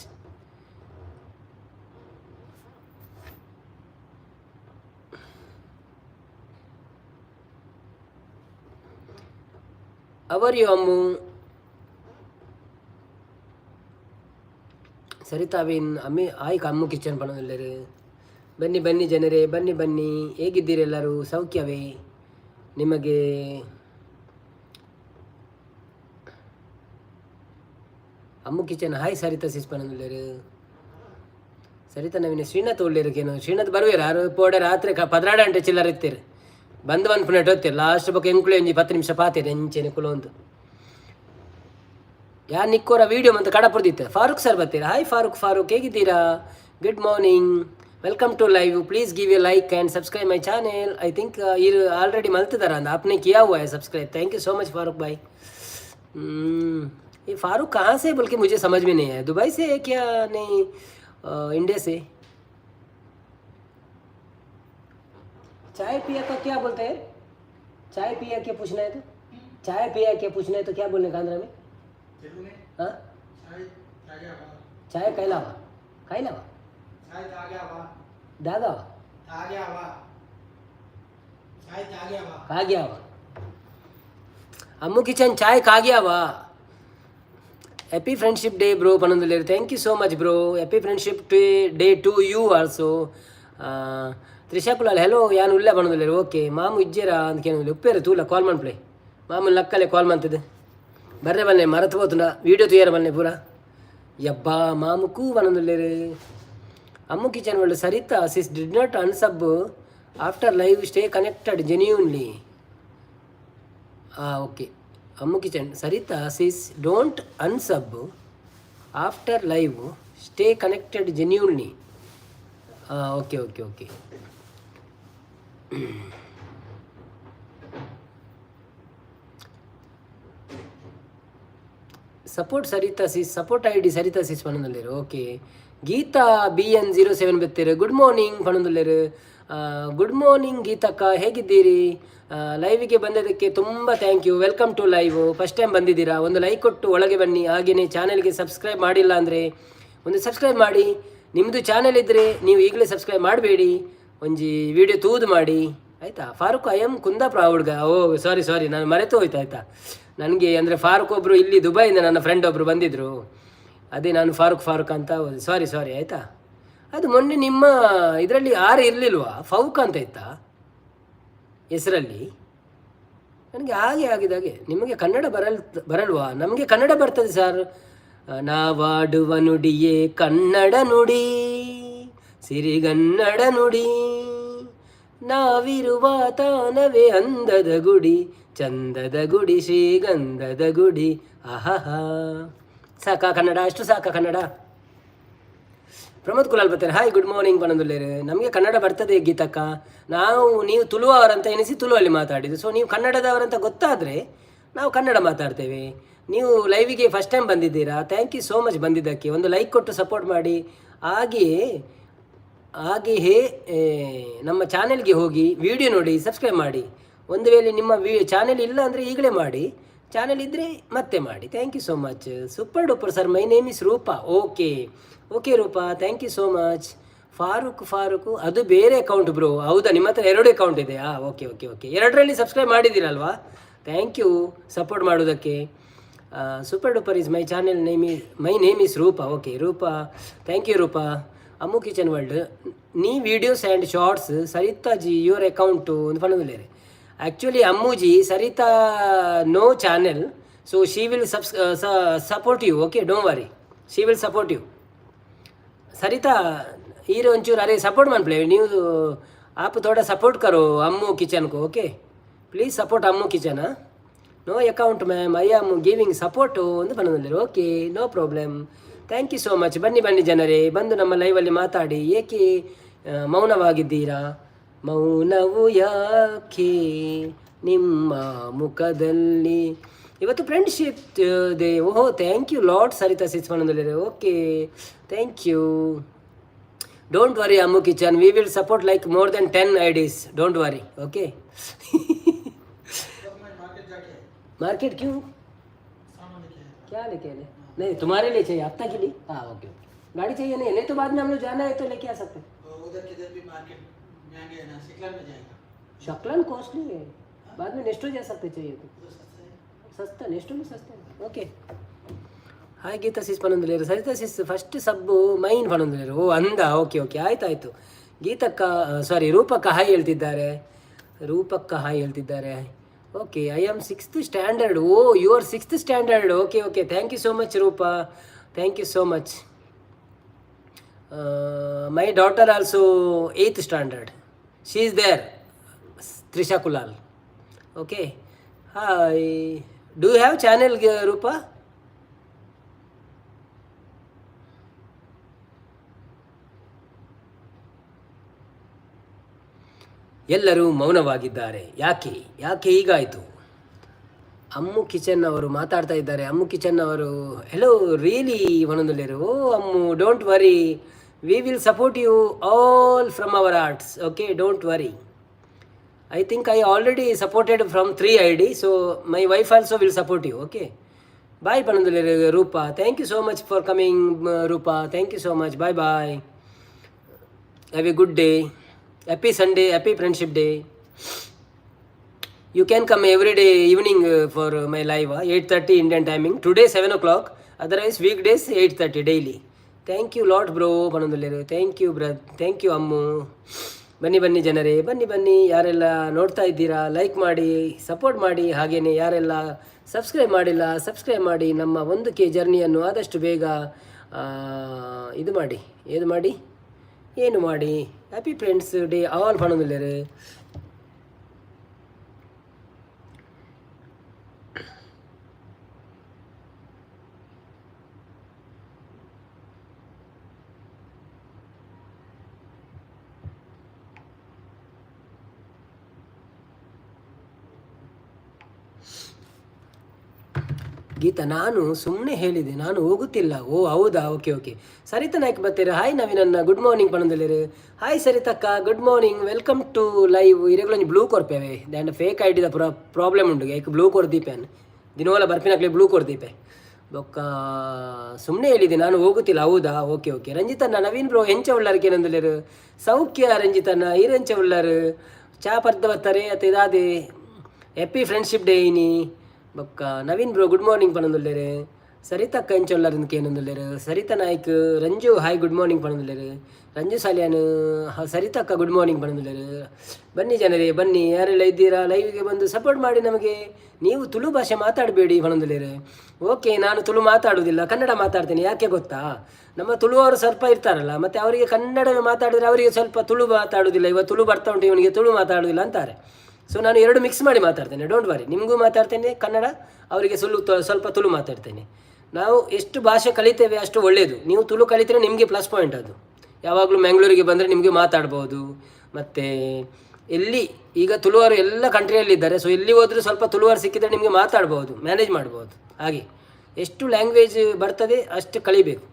How are you Ammu? ಸರಿತಾವಿನ್ ಅಮ್ಮಿ ಆಯ್ಕೆ ಅಮ್ಮು ಕಿಚನ್ ಪಣದಲ್ಲೇರು. ಬನ್ನಿ ಬನ್ನಿ ಜನರೇ, ಬನ್ನಿ ಬನ್ನಿ. ಹೇಗಿದ್ದೀರಿ ಎಲ್ಲರೂ? ಸೌಖ್ಯವೇ ನಿಮಗೆ? Ammu kitchen hi Saritha sis ಪಣದಲ್ಲೇರು. ಸರಿತಾ ನವೀನ ಶ್ರೀನಾಥ್ ಒಳ್ಳೇರುಕೇನು? ಶ್ರೀನಾಥ್ ಬರುವೇರು ಆರು ಪೋಡೆ ರಾತ್ರಿ 12 ಗಂಟೆ ಚಿಲ್ಲರ್ ಇತ್ತೀರಿ. ಬಂದು ಬಂದು ಪುನೆಟ್ ಹೋಗ್ತೀರಿ. ಲಾಸ್ಟ್ ಬೊಕ್ಕ ಎಂಕುಲು ಒಂಜಿ 10 ನಿಮಿಷ ಪಾತೀರಿ ಎಂಚೆನೆ ಕುಲೊಂದು. ಯಾರು ನಿಕ್ಕೋರ ವೀಡಿಯೋ ಅಂತ ಕಡಪುರ್ದಿತ್ತೆ. ಫಾರೂಕ್ ಸರ್ ಬರ್ತೀರಾ? ಹಾಯ್ ಫಾರೂಕ್. ಫಾರೂಕ್ ಹೇಗಿದ್ದೀರಾ? Good morning, welcome to live. Please give a like and subscribe my channel. I think ಇರು ಆಲ್ರೆಡಿ ಮಲ್ತಿದಾರ ಅಂದ. आपने किया हुआ है subscribe. Thank you so much Farooq भाई. ये फारूक कहाँ से बोल के मुझे समझ में नहीं आया. दुबई से है क्या? नहीं, इंडिया से. चाय पिया का क्या बोलते हैं? चाय पिया क्या पूछना है तो, चाय पिया क्या पूछना है तो क्या बोलने का आंध्रा में? తెలుగునే. हाँ. చాయ్ తాగావా? चाय कैलावा कैलावा. చాయ్ తాగావా? दागावा. తాగావా? ಕಾಗ್ಯಾವ. ಅಮ್ಮು ಕಿಚನ್ ಚಾಯ್ ಕಾಗ್ಯಾವ. Happy friendship day bro ಪನೊಂದುಲ್ಲೆರ್. Thank you so much bro. Happy friendship day to you also. Trisha Kulal hello ಯಾನ್ ಉಲ್ಲೆ ಪನೊಂದುಲ್ಲೆರ್. ಓಕೆ, ಮಾಮು ಇಜ್ಜೆರಾ ಅಂತ ಕೇಳೊಂದುಲ್ಲೆ. ಉಪ್ಪೇರು ತೂಲ ಕಾಲ್ ಮನ್ಪ್ಲೆ. ಮಾಮು ಲಕ್ಕಲೆ ಕಾಲ್ ಮಂತದೆ ಬರ್ರೆ ಬನ್ನೆ. ಮರತು ಪೋತುಂಡ ವೀಡಿಯೋ ತೂಯರ ಬನ್ನೆ ಪೂರ. ಯಬ್ಬಾ, ಮಾಮು ಕೂ ಪನೊಂದುಲ್ಲೆರ್. Ammu kitchen world, Saritha sis did not unsub after live, stay connected genuinely. ಹಾಂ, okay. Ammu kitchen, Saritha sis, don't unsub after live, stay connected genuinely. ಹಾಂ, okay okay okay. Support Saritha sis, support ID Saritha sis ಪನೊಂದುಲ್ಲೆರ್. Okay, Geetha BN07 ಬೆತ್ತೆರ್. Good morning ಪನೊಂದುಲ್ಲೆರ್. Good morning ಗೀತಕ್ಕ, ಹೇಗಿದ್ದೀರಿ? ಲೈವಿಗೆ ಬಂದಿದ್ದಕ್ಕೆ ತುಂಬ thank you. Welcome to live. First time ಬಂದಿದ್ದೀರಾ, ಒಂದು like ಕೊಟ್ಟು ಒಳಗೆ ಬನ್ನಿ. ಹಾಗೆಯೇ ಚಾನೆಲ್ಗೆ ಸಬ್ಸ್ಕ್ರೈಬ್ ಮಾಡಿಲ್ಲ ಅಂದರೆ ಒಂದು ಸಬ್ಸ್ಕ್ರೈಬ್ ಮಾಡಿ. ನಿಮ್ಮದು ಚಾನೆಲ್ ಇದ್ದರೆ ನೀವು ಈಗಲೇ ಸಬ್ಸ್ಕ್ರೈಬ್ ಮಾಡಬೇಡಿ, ಒಂಜಿ ವಿಡಿಯೋ ತೂದು ಮಾಡಿ, ಆಯಿತಾ? ಫಾರೂಕ್, I M Kundapura ಹುಡುಗ. ಓ, ಸಾರಿ ಸಾರಿ, ನಾನು ಮರೆತು ಹೋಯ್ತು, ಆಯಿತಾ? ನನಗೆ ಅಂದರೆ ಫಾರೂಕ್ ಒಬ್ಬರು ಇಲ್ಲಿ ದುಬೈಯಿಂದ ನನ್ನ ಫ್ರೆಂಡ್ ಒಬ್ಬರು ಬಂದಿದ್ದರು. ಅದೇ ನಾನು ಫಾರೂಕ್ ಫಾರೂಕ್ ಅಂತ, ಸಾರಿ ಸಾರಿ, ಆಯಿತಾ? ಅದು ಮೊನ್ನೆ ನಿಮ್ಮ ಇದರಲ್ಲಿ ಆರು ಇರಲಿಲ್ವಾ? ಫೌಕ್ ಅಂತ ಇತ್ತಾ ಹೆಸರಲ್ಲಿ? ನನಗೆ ಹಾಗೆ ಆಗಿದಾಗೆ. ನಿಮಗೆ ಕನ್ನಡ ಬರಲ್ವಾ? ನಮಗೆ ಕನ್ನಡ ಬರ್ತದೆ ಸರ್. ನಾವಾಡುವ ನುಡಿಯೇ ಕನ್ನಡ ನುಡಿ, ಸಿರಿಗನ್ನಡ ನುಡಿ. ನಾವಿರುವ ತಾನವೇ ಅಂದದ ಗುಡಿ, ಚಂದದ ಗುಡಿ, ಶ್ರೀಗಂಧದ ಗುಡಿ. ಆಹಾ, ಸಾಕಾ ಕನ್ನಡ? ಅಷ್ಟು ಸಾಕಾ ಕನ್ನಡ? ಪ್ರಮೋದ್ ಕುಲಾಲ್ ಬರ್ತಾರೆ. Hi, good morning ಪನೊಂದುಲ್ಲೆರ್. ನಮಗೆ ಕನ್ನಡ ಬರ್ತದೆ ಗೀತಕ್ಕ. ನಾವು ನೀವು ತುಳುವವರಂತ ಎನಿಸಿ ತುಳುವಲ್ಲಿ ಮಾತಾಡಿದ್ದು. ಸೊ ನೀವು ಕನ್ನಡದವರಂತ ಗೊತ್ತಾದರೆ ನಾವು ಕನ್ನಡ ಮಾತಾಡ್ತೇವೆ. ನೀವು ಲೈವಿಗೆ ಫಸ್ಟ್ ಟೈಮ್ ಬಂದಿದ್ದೀರಾ. Thank you so much ಬಂದಿದ್ದಕ್ಕೆ. ಒಂದು ಲೈಕ್ ಕೊಟ್ಟು ಸಪೋರ್ಟ್ ಮಾಡಿ. ಹಾಗೆಯೇ ಹಾಗೆಯೇ ನಮ್ಮ ಚಾನೆಲ್ಗೆ ಹೋಗಿ ವಿಡಿಯೋ ನೋಡಿ, ಸಬ್ಸ್ಕ್ರೈಬ್ ಮಾಡಿ. ಒಂದು ವೇಳೆ ನಿಮ್ಮ ಚಾನೆಲ್ ಇಲ್ಲ ಅಂದರೆ ಈಗಲೇ ಮಾಡಿ, ಚಾನೆಲ್ ಇದ್ದರೆ ಮತ್ತೆ ಮಾಡಿ. Thank you so much. Super duper sir, my name is Roopa. Okay okay Roopa, thank you so much. Farooq Farooq, ಅದು ಬೇರೆ ಅಕೌಂಟ್ ಬ್ರೋ. ಹೌದಾ? ನಿಮ್ಮ ಹತ್ರ ಎರಡು ಅಕೌಂಟ್ ಇದೆಯಾ? Okay okay okay. ಎರಡರಲ್ಲಿ ಸಬ್ಸ್ಕ್ರೈಬ್ ಮಾಡಿದ್ದೀರಲ್ವಾ? Thank you support ಮಾಡೋದಕ್ಕೆ. Super duper is my channel name is, my name is Roopa. Okay Roopa, thank you Roopa. Ammu kitchen world, ನೀ videos and shorts Saritha G your account ಒಂದು ಪನೊಂದುಲ್ಲೆರ್. Actually ಅಮ್ಮುಜಿ, Saritha no channel, so she will support you. Okay, don't worry, she will support you. Saritha ಈರ್ ಒಂಚೂರು ಅರೆ support ಮನ್ಪ್ಲೆ ನೀವು. आप थोड़ा support करो अम्मू kitchen को. Okay, please support Ammu kitchen. No account ma'am, I am giving support ಒಂದು ಬಂದಿದ್ದಾರೆ. Okay, no problem, thank you so much. ಬನ್ನಿ ಬನ್ನಿ ಜನರೇ, ಬಂದು ನಮ್ಮ ಲೈವಲ್ಲಿ ಮಾತಾಡಿ. ಏಕೆ ಮೌನವಾಗಿದ್ದೀರಾ? ಮೌನವು ಯಾಕೆ ನಿಮ್ಮ ಮುಖದಲ್ಲಿ? ಇವತ್ತು ಫ್ರೆಂಡ್ಶಿಪ್ ಡೇ. ಓಹೋ, thank you lot Saritha sis ಬಂದಿದ್ದಾರೆ. Okay, thank you. Don't worry Ammu kitchen, we will support like more than 10 IDs, don't worry, okay? Market जाके मार्केट क्यों? सामान लेके आया। क्या लेके आने? नहीं, तुम्हारे लिए चाहिए, हफ्ता के लिए? हाँ, ओके ओके। गाड़ी चाहिए? नहीं नहीं तो बाद में हम लोग जाना है तो लेके आ सकते हैं। और उधर किधर भी मार्केट महंगे है ना, सिकलन में जाएगा। शकलन कॉस्टली है, बाद में नेस्टो जा सकते चाहिए तो। उधर सस्ता है। सस्ता, नेस्टो में सस्ता है। Okay, hi Geetha sis ಪನೊಂದುಲ್ಲೆರ್. ಸರಿತಾ ಸಿಸ್ ಫಸ್ಟ್ ಸಬ್ಬು ಮೈನ್ ಪನೊಂದುಲ್ಲೆರ್. ಓ ಅಂದ, ಓಕೆ ಓಕೆ, ಆಯ್ತಾಯ್ತು. ಗೀತಕ್ಕ, ಸಾರಿ, ರೂಪಕ್ಕ ಹಾಯ್ ಹೇಳ್ತಿದ್ದಾರೆ. ರೂಪಕ್ಕ ಹಾಯ್ ಹೇಳ್ತಿದ್ದಾರೆ. Okay, I am sixth standard. Oh, you are sixth standard. Okay okay, thank you so much Roopa, thank you so much. My daughter also eighth standard, she is there. Trisha Kulal, okay. Hi, do you have channel, Roopa? ಎಲ್ಲರೂ ಮೌನವಾಗಿದ್ದಾರೆ ಯಾಕೆ? ಯಾಕೆ ಹೀಗಾಯಿತು? Ammu kitchen ಅವರು ಮಾತಾಡ್ತಾ ಇದ್ದಾರೆ. Ammu kitchen ಅವರು hello really ಒಂದೊಂದಲ್ಲಿರು. ಓ Ammu, don't worry, we will support you all from our hearts. Okay, don't worry. I think I already supported from three ID, so my wife also will support you. Okay, bye ಪನೊಂದುಲ್ಲೆರ್ Roopa. Thank you so much for coming Roopa, thank you so much. Bye bye, have a good day. Happy Sunday, happy friendship day. You can come every day evening for my live, 8:30 Indian timing. Today 7 o'clock, otherwise week days 8:30 daily. Thank you lot bro ಪನೊಂದುಲ್ಲೆರ್. Thank you thank you Ammu. ಬನ್ನಿ ಬನ್ನಿ ಜನರೇ, ಬನ್ನಿ ಬನ್ನಿ. ಯಾರೆಲ್ಲ ನೋಡ್ತಾ ಇದ್ದೀರಾ, like ಮಾಡಿ, ಸಪೋರ್ಟ್ ಮಾಡಿ. ಹಾಗೆಯೇ ಯಾರೆಲ್ಲ ಸಬ್ಸ್ಕ್ರೈಬ್ ಮಾಡಿಲ್ಲ, ಸಬ್ಸ್ಕ್ರೈಬ್ ಮಾಡಿ. ನಮ್ಮ 1K ಜರ್ನಿಯನ್ನು ಆದಷ್ಟು ಬೇಗ ಇದು ಮಾಡಿ, ಏನು ಮಾಡಿ, ಏನು ಮಾಡಿ. ಹ್ಯಾಪಿ ಫ್ರೆಂಡ್ಸ್ ಡೇ ಆಲ್ ಪನೊಂದುಲ್ಲೆರ್. ಗೀತಾ, ನಾನು ಸುಮ್ಮನೆ ಹೇಳಿದೆ, ನಾನು ಹೋಗುತ್ತಿಲ್ಲ. ಓ ಹೌದಾ? Okay okay. ಸರಿತಾ ನಾಯ್ಕ ಬರ್ತೀರಾ. ಹಾಯ್ ನವೀನನ್ನ, ಗುಡ್ ಮಾರ್ನಿಂಗ್ ಪಣಂದಲೇರು. ಹಾಯ್ ಸರಿತಕ್ಕ, good morning, welcome to live. ಇರೆಗ್ಲೊಂಜಿ ಬ್ಲೂ ಕೊರ್ಪೇವೆ ದಾಂಡ ಫೇಕ್ ಐಡಿದ ಪೂರ ಪ್ರಾಬ್ಲಮ್ ಉಂಡು. ಏಕ್ ಬ್ಲೂ ಕೊರ್ದೀಪೆ, ದಿನೋಲ ಬರ್ಪಿನಕ್ಲೆ ಬ್ಲೂ ಕೊರ್ದೀಪೆ. ಬೊಕ್ಕ ಸುಮ್ಮನೆ ಹೇಳಿದೆ, ನಾನು ಹೋಗುತ್ತಿಲ್ಲ. ಹೌದಾ? Okay okay. ರಂಜಿತಣ್ಣ, ನವೀನ್ ಬ್ರೋ, ಎಂಚ ಉಳ್ಳಾರ್ ಕೇನಂದಲೇರು. ಸೌಖ್ಯ ರಂಜಿತಣ್ಣ, ಈರೆಂಚ ಉಳ್ಳಾರು? ಚಾ ಪರ್ದ ಬರ್ತಾರೆ ಅತ್ತ ಇದಾದೆ. ಹ್ಯಾಪಿ ಫ್ರೆಂಡ್ಶಿಪ್ ಡೇ ಇನಿ. ಬೊಕ್ಕ ನವೀನ್ ಬ್ರೋ ಗುಡ್ ಮಾರ್ನಿಂಗ್ ಪನೊಂದುಲ್ಲೆರ್. ಸರಿತಕ್ಕ ಎಂಚ ಉಲ್ಲರ್ ಕೇನೊಂದುಲ್ಲೆರ್. Saritha Naik, Ranju hi, good morning ಪನೊಂದುಲ್ಲೆರ್. ರಂಜು ಸಾಲಿಯಾನ್, ಸರಿತಕ್ಕ ಗುಡ್ ಮಾರ್ನಿಂಗ್ ಪನೊಂದುಲ್ಲೆರ್. ಬನ್ನಿ ಜನರೇ, ಬನ್ನಿ. ಯಾರೆಲ್ಲ ಇದ್ದೀರಾ, ಲೈವ್ಗೆ ಬಂದು ಸಪೋರ್ಟ್ ಮಾಡಿ ನಮಗೆ. ನೀವು ತುಳು ಭಾಷೆ ಮಾತಾಡಬೇಡಿ ಪನೊಂದುಲ್ಲೆರ್. ಓಕೆ, ನಾನು ತುಳು ಮಾತಾಡುವುದಿಲ್ಲ, ಕನ್ನಡ ಮಾತಾಡ್ತೇನೆ. ಯಾಕೆ ಗೊತ್ತಾ? ನಮ್ಮ ತುಳುವರು ಸ್ವಲ್ಪ ಇರ್ತಾರಲ್ಲ, ಮತ್ತು ಅವರಿಗೆ ಕನ್ನಡವೇ ಮಾತಾಡಿದ್ರೆ ಅವರಿಗೆ ಸ್ವಲ್ಪ ತುಳು ಮಾತಾಡುವುದಿಲ್ಲ, ಇವ ತುಳು ಬರ್ತಾ ಉಂಟು, ಇವನಿಗೆ ತುಳು ಮಾತಾಡುವುದಿಲ್ಲ ಅಂತಾರೆ. ಸೊ ನಾನು ಎರಡು ಮಿಕ್ಸ್ ಮಾಡಿ ಮಾತಾಡ್ತೇನೆ, don't worry. ನಿಮಗೂ ಮಾತಾಡ್ತೇನೆ ಕನ್ನಡ, ಅವರಿಗೆ ಸ್ವಲ್ಪ ತುಳು ಮಾತಾಡ್ತೇನೆ. ನಾವು ಎಷ್ಟು ಭಾಷೆ ಕಲಿತೇವೆ ಅಷ್ಟು ಒಳ್ಳೆಯದು. ನೀವು ತುಳು ಕಲಿತರೆ ನಿಮಗೆ ಪ್ಲಸ್ ಪಾಯಿಂಟ್ ಅದು. ಯಾವಾಗಲೂ ಮ್ಯಾಂಗ್ಳೂರಿಗೆ ಬಂದರೆ ನಿಮಗೆ ಮಾತಾಡ್ಬೋದು. ಮತ್ತು ಎಲ್ಲಿ ಈಗ ತುಳುವರು ಎಲ್ಲ ಕಂಟ್ರಿಯಲ್ಲಿ ಇದ್ದಾರೆ. ಸೊ ಎಲ್ಲಿ ಹೋದರೂ ಸ್ವಲ್ಪ ತುಳುವರು ಸಿಕ್ಕಿದರೆ ನಿಮಗೆ ಮಾತಾಡ್ಬೋದು, ಮ್ಯಾನೇಜ್ ಮಾಡ್ಬೋದು. ಹಾಗೆ ಎಷ್ಟು ಲ್ಯಾಂಗ್ವೇಜ್ ಬರ್ತದೆ ಅಷ್ಟು ಕಲಿಬೇಕು.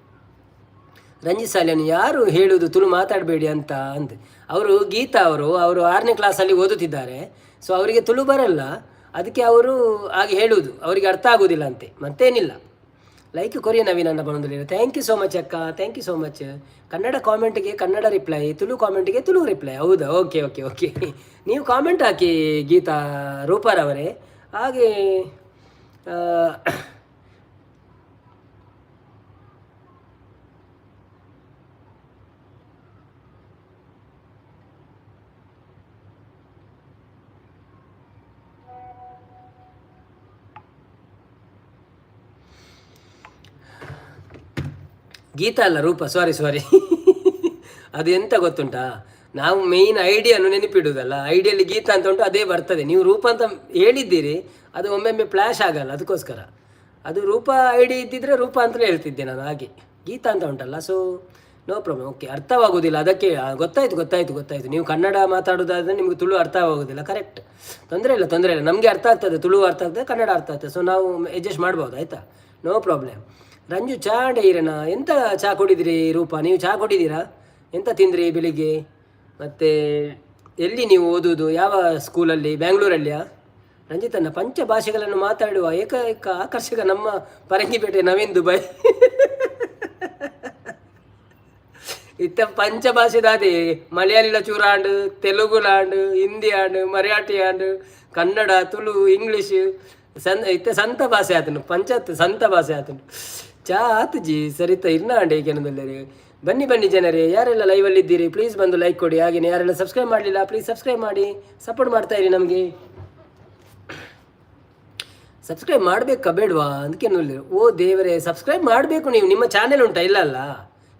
ರಂಜಿತ್ ಸಾಲಿಯನ್, ಯಾರು ಹೇಳುವುದು ತುಳು ಮಾತಾಡಬೇಡಿ ಅಂತ ಅಂದ್? ಅವರು ಗೀತಾ ಅವರು. ಅವರು ಆರನೇ ಕ್ಲಾಸಲ್ಲಿ ಓದುತ್ತಿದ್ದಾರೆ. ಸೊ ಅವರಿಗೆ ತುಳು ಬರಲ್ಲ, ಅದಕ್ಕೆ ಅವರು ಹಾಗೆ ಹೇಳುವುದು. ಅವರಿಗೆ ಅರ್ಥ ಆಗುವುದಿಲ್ಲ ಅಂತೆ, ಮತ್ತೇನಿಲ್ಲ. ಲೈಕ್ ಕೊರಿಯ ನವೀನ್ ಅನ್ನ ಬಂದಿಲ್ಲ. Thank you so much ಅಕ್ಕ, thank you so much. Kannada ಕಾಮೆಂಟ್ಗೆ ಕನ್ನಡ ರಿಪ್ಲೈ, ತುಳು ಕಾಮೆಂಟ್ಗೆ ತುಳು ರಿಪ್ಲೈ. ಹೌದಾ? Okay okay okay. ನೀವು ಕಾಮೆಂಟ್ ಹಾಕಿ ಗೀತಾ ರೂಪಾರವರೇ. ಹಾಗೆ ಗೀತಾ ಅಲ್ಲ, ರೂಪ, ಸಾರಿ ಸಾರಿ. ಅದು ಎಂತ ಗೊತ್ತುಂಟಾ? ನಾವು ಮೇಯ್ನ್ ಐಡಿಯನ್ನು ನೆನಪಿಡುವುದಲ್ಲ. ಐಡಿಯಲ್ಲಿ ಗೀತಾ ಅಂತ ಉಂಟು, ಅದೇ ಬರ್ತದೆ. ನೀವು ರೂಪ ಅಂತ ಹೇಳಿದ್ದೀರಿ, ಅದು ಒಮ್ಮೆಮ್ಮೆ ಫ್ಲ್ಯಾಶ್ ಆಗಲ್ಲ, ಅದಕ್ಕೋಸ್ಕರ. ಅದು ರೂಪ ಐಡಿ ಇದ್ದಿದ್ರೆ ರೂಪ ಅಂತಲೇ ಹೇಳ್ತಿದ್ದೆ ನಾನು. ಹಾಗೆ ಗೀತಾ ಅಂತ ಉಂಟಲ್ಲ, ಸೊ ನೋ ಪ್ರಾಬ್ಲಮ್. ಓಕೆ, ಅರ್ಥವಾಗುವುದಿಲ್ಲ ಅದಕ್ಕೆ. ಗೊತ್ತಾಯ್ತು ಗೊತ್ತಾಯ್ತು ಗೊತ್ತಾಯ್ತು. ನೀವು ಕನ್ನಡ ಮಾತಾಡೋದಾದರೆ ನಿಮಗೆ ತುಳು ಅರ್ಥವಾಗುವುದಿಲ್ಲ, ಕರೆಕ್ಟ್. ತೊಂದರೆ ಇಲ್ಲ, ತೊಂದರೆ ಇಲ್ಲ. ನಮಗೆ ಅರ್ಥ ಆಗ್ತದೆ, ತುಳು ಅರ್ಥ ಆಗ್ತದೆ, ಕನ್ನಡ ಅರ್ಥ ಆಗ್ತದೆ. ಸೊ ನಾವು ಅಡ್ಜಸ್ಟ್ ಮಾಡ್ಬೋದು, ಆಯಿತಾ? No problem. Ranju, ಚಾ ಈರಣ್ಣ, ಎಂತ ಚಾ ಕುಡಿದ್ರಿ? ರೂಪ, ನೀವು ಚಾ ಕುಡಿದೀರಾ? ಎಂತ ತಿಂದ್ರಿ ಬೆಳಿಗ್ಗೆ? ಮತ್ತು ಎಲ್ಲಿ ನೀವು ಓದುವುದು, ಯಾವ ಸ್ಕೂಲಲ್ಲಿ? ಬ್ಯಾಂಗ್ಳೂರಲ್ಲಿಯಾ? ರಂಜಿತಣ್ಣ, ಪಂಚ ಭಾಷೆಗಳನ್ನು ಮಾತಾಡುವ ಏಕೈಕ ಆಕರ್ಷಕ ನಮ್ಮ ಪರಂಗಿಪೇಟೆ ನವೀನ್ ದುಬೈ. ಇತ್ತ ಪಂಚಭಾಷೆದಾದೆ, ಮಲಯಾಳಿಲ ಚೂರಾಂಡ್, ತೆಲುಗುಲಾಂಡ್, ಹಿಂದಿ ಆಂಡ್, ಮರಾಠಿ ಆಂಡ್, ಕನ್ನಡ, ತುಳು, ಇಂಗ್ಲೀಷ್. ಸನ್ ಇತ್ತೆ ಸಂತ ಭಾಷೆ ಆತನು, ಪಂಚತ್ ಸಂತ ಭಾಷೆ ಆತನು. ಚಾ ಆತುಜಿ ಸರಿತ ಇರ್ನ ಅಂಡೆ ಏಕೆನದಲ್ಲರಿ. ಬನ್ನಿ ಬನ್ನಿ ಜನರೇ, ಯಾರೆಲ್ಲ ಲೈವಲ್ಲಿ ಇದ್ದೀರಿ, ಪ್ಲೀಸ್ ಬಂದು ಲೈಕ್ ಕೊಡಿ. ಹಾಗೆಯೇ ಯಾರೆಲ್ಲ ಸಬ್ಸ್ಕ್ರೈಬ್ ಮಾಡಲಿಲ್ಲ, ಪ್ಲೀಸ್ ಸಬ್ಸ್ಕ್ರೈಬ್ ಮಾಡಿ, ಸಪೋರ್ಟ್ ಮಾಡ್ತಾ ಇರಿ ನಮಗೆ. ಸಬ್ಸ್ಕ್ರೈಬ್ ಮಾಡಬೇಕಾ ಬೇಡವಾ ಅದಕ್ಕೆ. ಓ ದೇವರೇ, ಸಬ್ಸ್ಕ್ರೈಬ್ ಮಾಡಬೇಕು ನೀವು. ನಿಮ್ಮ ಚಾನೆಲ್ ಉಂಟಾ? ಇಲ್ಲ ಅಲ್ಲ?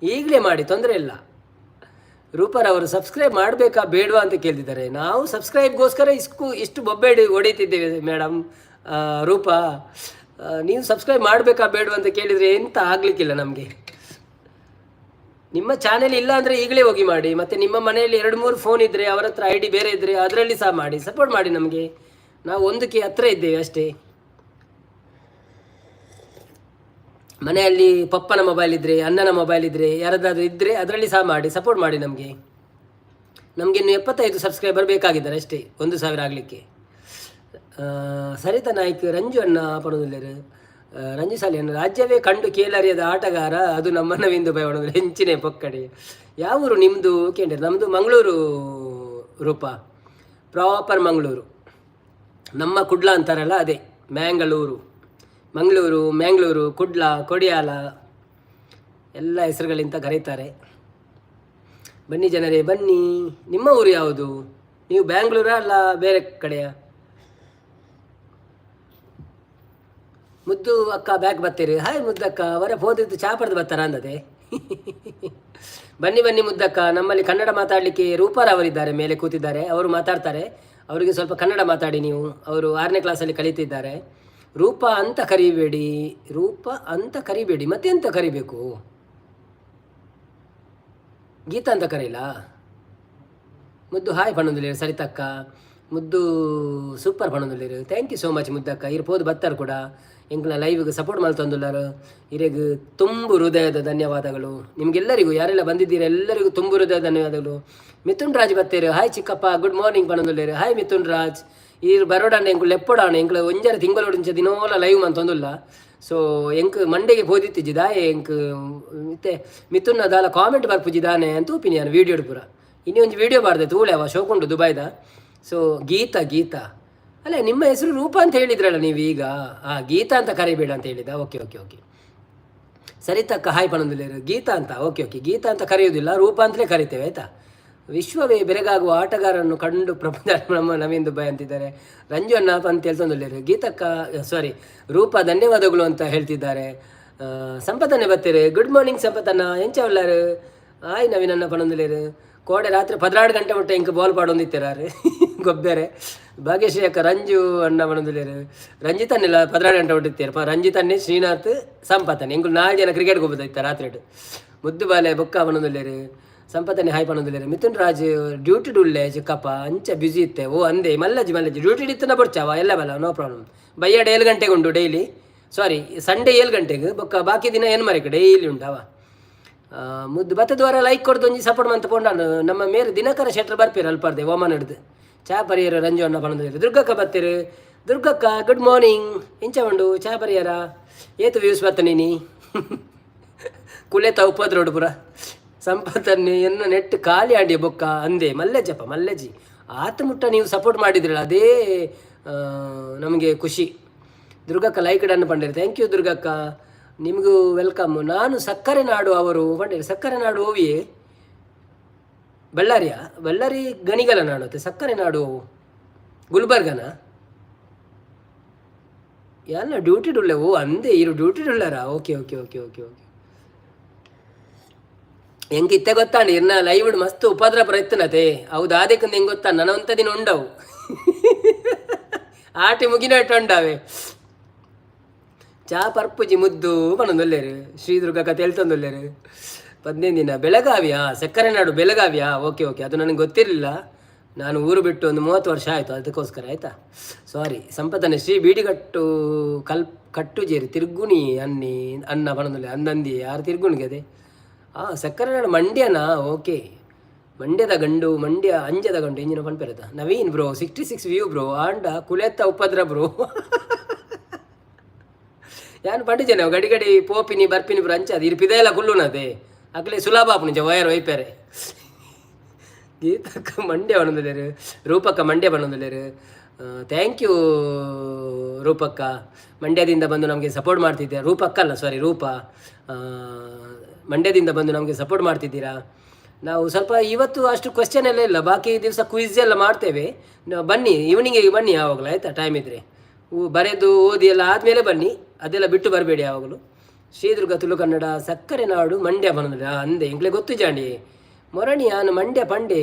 ಈಗಲೇ ಮಾಡಿ, ತೊಂದರೆ ಇಲ್ಲ. ರೂಪರವರು ಸಬ್ಸ್ಕ್ರೈಬ್ ಮಾಡಬೇಕಾ ಬೇಡವಾ ಅಂತ ಕೇಳ್ತಿದ್ದಾರೆ. ನಾವು ಸಬ್ಸ್ಕ್ರೈಬ್ಗೋಸ್ಕರ ಇಸ್ಕು ಇಷ್ಟು ಬೊಬ್ಬೆ ಹೊಡಿತಿದ್ದೇವೆ ಮೇಡಮ್ ರೂಪಾ. ನೀವು ಸಬ್ಸ್ಕ್ರೈಬ್ ಮಾಡಬೇಕಾ ಬೇಡವಾ ಅಂತ ಕೇಳಿದರೆ ಎಂತ ಆಗಲಿಕ್ಕಿಲ್ಲ ನಮಗೆ. ನಿಮ್ಮ ಚಾನೆಲ್ ಇಲ್ಲ ಅಂದರೆ ಈಗಲೇ ಹೋಗಿ ಮಾಡಿ. ಮತ್ತು ನಿಮ್ಮ ಮನೆಯಲ್ಲಿ ಎರಡು ಮೂರು ಫೋನ್ ಇದ್ದರೆ, ಅವರ ಹತ್ರ ಐಡಿ ಬೇರೆ ಇದ್ದರೆ ಅದರಲ್ಲಿ ಸಹ ಮಾಡಿ, ಸಪೋರ್ಟ್ ಮಾಡಿ ನಮಗೆ. ನಾವು 1ಕ್ಕೆ ಹತ್ರ ಇದ್ದೇವೆ ಅಷ್ಟೇ. ಮನೆಯಲ್ಲಿ ಪಪ್ಪನ ಮೊಬೈಲ್ ಇದ್ದರೆ, ಅಣ್ಣನ ಮೊಬೈಲ್ ಇದ್ದರೆ, ಯಾರದ್ದಾದ್ರೂ ಇದ್ದರೆ ಅದರಲ್ಲಿ ಸಹ ಮಾಡಿ, ಸಪೋರ್ಟ್ ಮಾಡಿ ನಮಗೆ. ನಮಗೆ ಇನ್ನು 75 ಸಬ್ಸ್ಕ್ರೈಬರ್ ಬೇಕಾಗಿದ್ದಾರೆ ಅಷ್ಟೇ, 1000 ಆಗಲಿಕ್ಕೆ. ಸರಿತಾ ನಾಯ್ಕ್, ರಂಜು ಅಣ್ಣ ಪಡೋದಿಲ್ಲರು. ರಂಜು ಸಾಲಿಯನ್, ರಾಜ್ಯವೇ ಕಂಡು ಕೇಳರಿಯದ ಆಟಗಾರ ಅದು ನಮ್ಮ ನವೀನ್ ದುಬೈ ಪಡೋದಿಲ್ಲ. ಹೆಂಚಿನೇ ಪೊಕ್ಕಡಿ. ಯಾವೂರು ನಿಮ್ಮದು ಕೇಂದ್ರ? ನಮ್ಮದು ಮಂಗಳೂರು ರೂಪ, ಪ್ರಾಪರ್ ಮಂಗಳೂರು. ನಮ್ಮ ಕುಡ್ಲ ಅಂತಾರಲ್ಲ, ಅದೇ ಮ್ಯಾಂಗಳೂರು. ಮಂಗಳೂರು, ಮ್ಯಾಂಗ್ಳೂರು, ಕುಡ್ಲ, ಕೊಡಿಯಾಲ ಎಲ್ಲ ಹೆಸರುಗಳಿಂದ ಕರೀತಾರೆ. ಬನ್ನಿ ಜನರೇ, ಬನ್ನಿ. ನಿಮ್ಮ ಊರು ಯಾವುದು? ನೀವು ಬ್ಯಾಂಗ್ಳೂರಾ ಅಲ್ಲ ಬೇರೆ ಕಡೆಯ? ಮುದ್ದು ಅಕ್ಕ ಬ್ಯಾಕ್ ಬರ್ತೀರಿ. ಹಾಯ್ ಮುದ್ದಕ್ಕ. ಅವರ ಹೋದಿದ್ದು ಚಾ ಪಡೆದು ಬರ್ತಾರ ಅಂದದೆ. ಬನ್ನಿ ಬನ್ನಿ ಮುದ್ದಕ್ಕ. ನಮ್ಮಲ್ಲಿ ಕನ್ನಡ ಮಾತಾಡಲಿಕ್ಕೆ ರೂಪಾರವರಿದ್ದಾರೆ, ಮೇಲೆ ಕೂತಿದ್ದಾರೆ, ಅವರು ಮಾತಾಡ್ತಾರೆ. ಅವರಿಗೆ ಸ್ವಲ್ಪ ಕನ್ನಡ ಮಾತಾಡಿ ನೀವು. ಅವರು 6ನೇ ಕ್ಲಾಸಲ್ಲಿ ಕಲಿತಿದ್ದಾರೆ. ರೂಪ ಅಂತ ಕರಿಬೇಡಿ, ರೂಪ ಅಂತ ಕರಿಬೇಡಿ. ಮತ್ತೆ ಎಂತ ಕರಿಬೇಕು? ಗೀತಾ ಅಂತ ಕರೀಲ? ಮುದ್ದು ಹಾಯ್ ಪಣ್ಣೊಂದುಲ್ಲೇರು. ಸರಿತಕ್ಕ, ಮುದ್ದು ಸೂಪರ್ ಪಣ್ಣೊಂದುಲ್ಲೇರು. Thank you so much ಮುದ್ದಕ್ಕ. ಇರ್ಪೋದು ಬತ್ತಾರೆ ಕೂಡ ಎಂಕ್ಲ ಲೈವ್ಗೆ ಸಪೋರ್ಟ್ ಮಲ್ತೊಂದುಲ್ಲಾರು. ಇರೆಗ್ ತುಂಬು ಹೃದಯದ ಧನ್ಯವಾದಗಳು. ನಿಮಗೆಲ್ಲರಿಗೂ, ಯಾರೆಲ್ಲ ಬಂದಿದ್ದೀರ ಎಲ್ಲರಿಗೂ ತುಂಬು ಹೃದಯದ ಧನ್ಯವಾದಗಳು. ಮಿಥುನ್ ರಾಜ್ ಬತ್ತೇರು. ಹಾಯ್ ಚಿಕ್ಕಪ್ಪ, ಗುಡ್ ಮಾರ್ನಿಂಗ್ ಪಣ್ಣೊಂದುಲ್ಲೇರು. ಹಾಯ್ ಮಿಥುನ್ ರಾಜ್. ಈರ್ ಬರೋಡಾಂಡ ಎಂಕು ಲೆಪ್ಪೊಡಾಣ. ಎಂಕ್ಲ ಒಂಜರ ತಿಂಗಳೊಡಿಂಚ ದಿನೋಲ ಲೈವ್ ಮಂತೊಂದುಲ್ಲ. ಸೊ ಎಂಕ್ ಮಂಡೆಗೆ ಪೋದಿತ್ತಿಜ್ಜಿ ದಾಯೆ ಎಂಕ್ ಇತ್ತೆ ಮಿಥುನ್ನ ದಾಲ ಕಾಮೆಂಟ್ ಬರ್ಪುಜಿ ದಾನೆ ಅಂತ ಒಪಿನಿಯನ್ ವೀಡಿಯೋ ಪೂರ. ಇನ್ನಿ ಒಂಜಿ ವೀಡಿಯೋ ಬಾರ್ದೆ ತೂಳೆ ಅವ ಶೋಕುಂಡು ದುಬೈದ. ಸೊ ಗೀತಾ, ಗೀತಾ ಅಲ್ಲ, ನಿಮ್ಮ ಹೆಸರು ರೂಪ ಅಂತ ಹೇಳಿದ್ರಲ್ಲ ನೀವು ಈಗ. ಗೀತಾ ಅಂತ ಕರಿಬೇಡ ಅಂತ ಹೇಳಿದ. Okay okay okay. ಸರಿತಕ್ಕ hi ಪಣಂದುಲೇರು. Gita ಅಂತ, ಓಕೆ ಓಕೆ. ಗೀತಾ ಅಂತ ಕರೆಯುವುದಿಲ್ಲ, ರೂಪ ಅಂತಲೇ ಕರಿತೇವೆ, ಆಯಿತಾ? ವಿಶ್ವವೇ ಬೆರಗಾಗುವ ಆಟಗಾರರನ್ನು ಕಂಡು ಪ್ರಪಂಚ ನಮ್ಮ ನವೀನ್ ದುಬೈ ಅಂತಿದ್ದಾರೆ. ರಂಜು ಅಣ್ಣ ಅಂತ ಹೇಳ್ತಂದುಲ್ಲೇರು. ಗೀತಕ್ಕ, ಸಾರಿ ರೂಪ, ಧನ್ಯವಾದಗಳು ಅಂತ ಹೇಳ್ತಿದ್ದಾರೆ. ಸಂಪತ್ತನ್ನೇ ಬರ್ತೀರಿ. ಗುಡ್ ಮಾರ್ನಿಂಗ್ ಸಂಪತ್ತಣ್ಣ, ಎಂಚ ಉಳ್ಳಾರು? ಆಯ್ ನವೀನ್ ಅಣ್ಣ ಪಣಂದುಲೇರು. ಕೋಡೆ ರಾತ್ರಿ 12 ಗಂಟೆ ಮುಟ್ಟ ಇಂಕ ಬಾಲ್ ಪಾಡೊಂದಿತ್ತೆರಾರು ಗೊಬ್ಬೆರೆ. ಭಾಗ್ಯಶ್ರೀ ಅಕ್ಕ, ರಂಜು ಅಣ್ಣ ಪಣಂದುಲೇರು. ರಂಜಿತನ್ನೆಲ್ಲ 12 ಗಂಟೆ ಹೊಟ್ಟಿತ್ತೀರ. ರಂಜಿತನ್ನೇ, ಶ್ರೀನಾಥ್, ಸಂಪತ್ತನ್ನೇ, ಎಂಕುಲು 4 ಜನ ಕ್ರಿಕೆಟ್ ಗೊಬ್ಬದಿತ್ತ ರಾತ್ರಿ. ಮುದ್ದು ಬಾಲೆ ಬೊಕ್ಕ ಪಣಂದುಲ್ಲೇರು. ಸಂಪತ್ತನೆ ಹಾಯ್ ಪಣಂದುಲ್ಲೇರು. ಮಿಥುನ್ ರಾಜ್ ಡ್ಯೂಟಿ ಡುಲ್ಲೆ ಚಿಕ್ಕಪ್ಪ, ಅಂಚ ಬ್ಯುಸಿ ಇತ್ತೆ. ಓ ಅಂದೆ, ಮಲ್ಲಜ್ಜಿ ಮಲ್ಲಜ್ಜಿ ಡ್ಯೂಟಿ ಇತ್ತನ ಬೊಡ್ಚಾವ ಎಲ್ಲ ಬಲ್ಲ, ನೋ ಪ್ರಾಬ್ಲಮ್. ಬಯ್ಯಾಡ 7 ಗಂಟೆಗೆ ಉಂಟು ಡೈಲಿ, ಸಾರಿ ಸಂಡೇ 7 ಗಂಟೆಗೆ, ಬೊಕ್ಕ ಬಾಕಿ ದಿನ ಏನು ಮರೆಕ್ ಡೈಲಿ ಉಂಟವ. ಮುದ್ದು ಬತ್ತದ್ವಾರ ಲೈಕ್ ಕೊಡ್ದು ಒಂಜಿ ಸಪೋರ್ಟ್ ಮಂತ ಪೋಂಡಾನು. ನಮ್ಮ ಮೇರು ದಿನಕರ ಶೆಟ್ರ್ ಬರ್ಪೇರು ಅಲ್ಪರ್ದೆ ಓಮನ್ ಹಿಡ್ದು. ಚಾ ಪರಿಯರ ರಂಜು ಅಣ್ಣ ಪಣಂದಿರು. ದುರ್ಗಕ್ಕ ಬರ್ತೀರು. ದುರ್ಗಕ್ಕ ಗುಡ್ ಮಾರ್ನಿಂಗ್, ಇಂಚ ಉಂಡು? ಚಾ ಪರಿಯರ? ಏತು ವ್ಯೂಸ್ ಬರ್ತ ನೀನಿ ಕುಲೆತ ಉಪದ್ರೋಡು ಪುರ. ಸಂಪತ್ತನ್ನು ಎನ್ನ ನೆಟ್ ಖಾಲಿ ಆಂಡಿ ಬೊಕ್ಕ ಅಂದೆ. ಮಲ್ಲೆಜ್ಜಪ್ಪ ಮಲ್ಲೆಜ್ಜಿ ಆತ ಮುಟ್ಟ ನೀವು ಸಪೋರ್ಟ್ ಮಾಡಿದ್ರಲ್ಲ, ಅದೇ ನಮಗೆ ಖುಷಿ. ದುರ್ಗಕ್ಕ ಲೈಕ್ ಡನ್ ಪಂಡೇರಿ. Thank you ದುರ್ಗಕ್ಕ, ನಿಮಗೂ welcome. ನಾನು ಸಕ್ಕರೆ ನಾಡು ಅವರು ಪಂಡೇರಿ. ಸಕ್ಕರೆ ನಾಡು ಓವಿಯೇ? ಬಳ್ಳಾರಿಯ? ಬಳ್ಳಾರಿ ಗಣಿಗಲ ನಾಡು. ಸಕ್ಕರೆ ನಾಡು ಗುಲ್ಬರ್ಗನ? ಎಲ್ಲ ಡ್ಯೂಟಿ ಡುಳ್ಳೆ. ಓ ಅಂದೆ, ಇರು duty ಡುಳ್ಳಾರಾ? Okay okay okay okay okay. ಎಂಕ್ ಇತ್ತೆ ಗೊತ್ತಾಂಡ ಇರ್ನ ಲೈವ್ ಮಸ್ತ್ ಉಪದ್ರ ಪ್ರಯತ್ನತೆ. ಹೌದು, ಆದಕ್ಕೆ ಹೆಂಗೆ ಗೊತ್ತಾ, ನನ್ನ ದಿನ ಉಂಡವು ಆಟಿ ಮುಗಿನಟ್ಟು ಉಂಡಾವೆ. ಚಾ ಪರ್ಪುಜಿ ಮುದ್ದು ಪಣೊಂದುಲ್ಲೇರು. ಶ್ರೀದುರ್ಗ ಕತೆ ಹೇಳ್ತೊಂದುಲ್ಲೇರು. 15 ದಿನ ಬೆಳಗಾವಿಯಾ? ಸಕ್ಕರೆ ನಾಡು ಬೆಳಗಾವಿಯಾ? ಓಕೆ ಓಕೆ, ಅದು ನನಗೆ ಗೊತ್ತಿರಲಿಲ್ಲ. ನಾನು ಊರು ಬಿಟ್ಟು ಒಂದು 30 ವರ್ಷ ಆಯಿತು, ಅದಕ್ಕೋಸ್ಕರ, ಆಯಿತಾ? ಸಾರಿ ಸಂಪತ್ತನೆ. ಶ್ರೀ ಬೀಡಿಗಟ್ಟು ಕಲ್ ಕಟ್ಟುಜೇರಿ ತಿರ್ಗುಣಿ ಅನ್ನಿ ಅನ್ನ ಪಣೊಂದುಲ್ಲೆ. ಅಂದಂದಿ ಯಾರು ತಿರ್ಗುಣಿಗೆ ಅದೇ. ಸಕ್ಕರೆ ನಾಡು ಮಂಡ್ಯನಾ? ಓಕೆ, ಮಂಡ್ಯದ ಗಂಡು, ಮಂಡ್ಯ ಅಂಜದ ಗಂಡು ಇಂಜಿನ ಪನ್ಪೆರತ. Naveen bro 66 view bro. ಆಂಡ ಕುಲೆತ್ತ ಉಪದ್ರ ಬ್ರೋ. ಯಾನ್ ಪಂಡಿಜನ ಗಡಿ ಗಡಿ ಪೋಪಿನಿ ಬರ್ಪಿನಿ ಬ್ರೋ. ಅಂಚ ಅದು ಇರ್ಪಿದೆಲ್ಲ ಕುಲ್ಲುನದೆ ಅಕ್ಲೆ ಸುಲಭ ಆಪುಂಡು ವಯರ್ ಒಯ್ಪೆರೆ. ಗೀತಕ್ಕ ಮಂಡ್ಯ ಬಣ್ಣೊಂದುಲ್ಲೇರು. ರೂಪಕ್ಕ ಮಂಡ್ಯ ಬಣ್ಣೊಂದುಲ್ಲೇರು. Thank you ರೂಪಕ್ಕ, ಮಂಡ್ಯದಿಂದ ಬಂದು ನಮಗೆ ಸಪೋರ್ಟ್ ಮಾಡ್ತಿದ್ದೀರಾ. ರೂಪಕ್ಕ ಅಲ್ಲ, ಸಾರಿ ರೂಪ, ಮಂಡ್ಯದಿಂದ ಬಂದು ನಮಗೆ ಸಪೋರ್ಟ್ ಮಾಡ್ತಿದ್ದೀರಾ. ನಾವು ಸ್ವಲ್ಪ ಇವತ್ತು ಅಷ್ಟು ಕ್ವಶನ್ ಎಲ್ಲ ಇಲ್ಲ, ಬಾಕಿ ದಿವಸ ಕ್ವಿಝ್ ಎಲ್ಲ ಮಾಡ್ತೇವೆ. ಬನ್ನಿ, ಈವ್ನಿಂಗಿಗೆ ಬನ್ನಿ ಯಾವಾಗಲೂ, ಆಯಿತಾ? ಟೈಮ್ ಇದ್ದರೆ ಬರೆದು ಓದಿ ಎಲ್ಲ ಆದಮೇಲೆ ಬನ್ನಿ, ಅದೆಲ್ಲ ಬಿಟ್ಟು ಬರಬೇಡಿ ಯಾವಾಗಲೂ. ಶ್ರೀದುರ್ಗ ತುಳು ಕನ್ನಡ ಸಕ್ಕರೆ ನಾಡು ಮಂಡ್ಯ ಬನ್ನದ ಅಂದೆ. ಎಂಕ್ಲೆ ಗೊತ್ತು ಜಾಂಡಿ ಮೊರಣಿ ಆನ್ ಮಂಡ್ಯ ಪಂಡೆ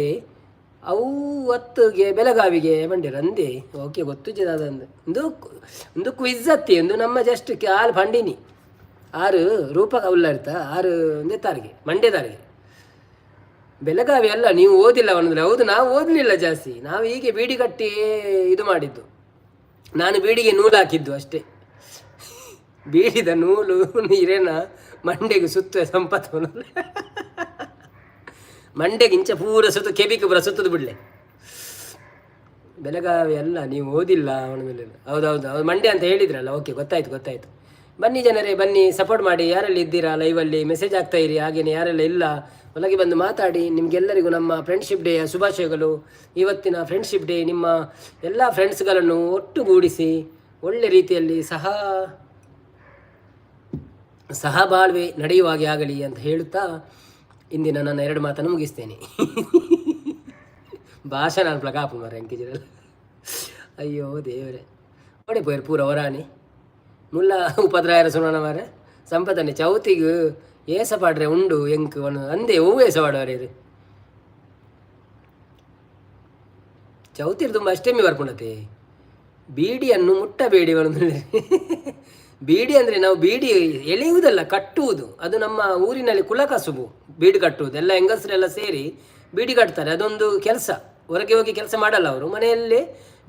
ಅವು ಹತ್ತುಗೆ ಬೆಳಗಾವಿಗೆ ಮಂಡ್ಯ ಅಂದೆ. ಓಕೆ, ಗೊತ್ತು ಜಿದಾದಂದು. ಒಂದು ಒಂದು ಕ್ವಿಝ್ ಅತ್ತಿ ಒಂದು ನಮ್ಮ ಜಸ್ಟ್ ಆಲ್ ಪಂಡಿನಿ ಆರು ರೂಪಕ ಉಲ್ಲರ್ತ ಆರು ಒಂದೇ ತಾರಿಗೆ ಮಂಡ್ಯದಾರಿಗೆ ಬೆಳಗಾವಿ ಅಲ್ಲ. ನೀವು ಓದಿಲ್ಲ ಅನ್ನೋದ್ರೆ ಹೌದು, ನಾವು ಓದಲಿಲ್ಲ ಜಾಸ್ತಿ. ನಾವು ಹೀಗೆ ಬೀಡಿ ಕಟ್ಟಿ ಇದು ಮಾಡಿದ್ದು. ನಾನು ಬೀಡಿಗೆ ನೂಲು ಹಾಕಿದ್ದು ಅಷ್ಟೇ. ಬೀಡಿದ ನೂಲು ನೀರೇನ ಮಂಡೆಗೆ ಸುತ್ತ ಸಂಪತ್ತು ಮಂಡೆಗೆ ಇಂಚ ಪೂರ ಸುತ್ತು ಕೆಬಿಗೆ ಪೂರ ಸುತ್ತದ ಬಿಡ್ಲೆ. ಬೆಳಗಾವಿ ಅಲ್ಲ, ನೀವು ಓದಿಲ್ಲ ಅವನ. ಹೌದೌದು ಹೌದು, ಮಂಡ್ಯ ಅಂತ ಹೇಳಿದ್ರಲ್ಲ, ಓಕೆ, ಗೊತ್ತಾಯ್ತು ಗೊತ್ತಾಯ್ತು. ಬನ್ನಿ ಜನರೇ, ಬನ್ನಿ, ಸಪೋರ್ಟ್ ಮಾಡಿ. ಯಾರೆಲ್ಲ ಇದ್ದೀರಾ ಲೈವಲ್ಲಿ ಮೆಸೇಜ್ ಆಗ್ತಾ ಇರಿ. ಹಾಗೆಯೇ ಯಾರೆಲ್ಲ ಇಲ್ಲ, ಒಳಗೆ ಬಂದು ಮಾತಾಡಿ. ನಿಮಗೆಲ್ಲರಿಗೂ ನಮ್ಮ ಫ್ರೆಂಡ್ಶಿಪ್ ಡೇಯ ಶುಭಾಶಯಗಳು. ಇವತ್ತಿನ ಫ್ರೆಂಡ್ಶಿಪ್ ಡೇ ನಿಮ್ಮ ಎಲ್ಲ ಫ್ರೆಂಡ್ಸ್ಗಳನ್ನು ಒಟ್ಟುಗೂಡಿಸಿ ಒಳ್ಳೆ ರೀತಿಯಲ್ಲಿ ಸಹಬಾಳ್ವೆ ನಡೆಯುವ ಹಾಗೆ ಆಗಲಿ ಅಂತ ಹೇಳುತ್ತಾ ಇಂದಿನ ನನ್ನ ಎರಡು ಮಾತನ್ನು ಮುಗಿಸ್ತೇನೆ. ಭಾಷಣ ಅನ್ಪ್ಲಕ ಮಾರ್ರೆ ಅಂಕಿಜಿರಲ್ಲ. ಅಯ್ಯೋ ದೇವರೇ, ಓಡೆ ಪೋಯರ್ ಪೂರ ಹೊರಾಣಿ ಮುಲ್ಲ ಉಪದ್ರಾಯರ ಸುನೋಣ ಮಾರ್ರೆ. ಸಂಪತನೆ ಚೌತಿಗ್ ಏಸ ಪಾಡ್ರೆ ಉಂಡು ಎಂಕ್ ಒಣ ಅಂದೆ ಹೂವು ಏಸ ಪಾಡುವರೆ. ಇದು ಚೌತಿರ್ ತುಂಬ ಅಷ್ಟಮಿ ಬರ್ಪುಂಡತೆ. ಬೀಡಿಯನ್ನು ಮುಟ್ಟಬೇಡಿ. ಒಂದು ಬೀಡಿ ಅಂದರೆ ನಾವು ಬೀಡಿ ಎಳೆಯುವುದಲ್ಲ, ಕಟ್ಟುವುದು. ಅದು ನಮ್ಮ ಊರಿನಲ್ಲಿ ಕುಲಕಸುಬು, ಬೀಡಿ ಕಟ್ಟುವುದು. ಎಲ್ಲ ಹೆಂಗಸರೆಲ್ಲ ಸೇರಿ ಬೀಡಿ ಕಟ್ತಾರೆ. ಅದೊಂದು ಕೆಲಸ. ಹೊರಗೆ ಹೋಗಿ ಕೆಲಸ ಮಾಡಲ್ಲ ಅವರು, ಮನೆಯಲ್ಲೇ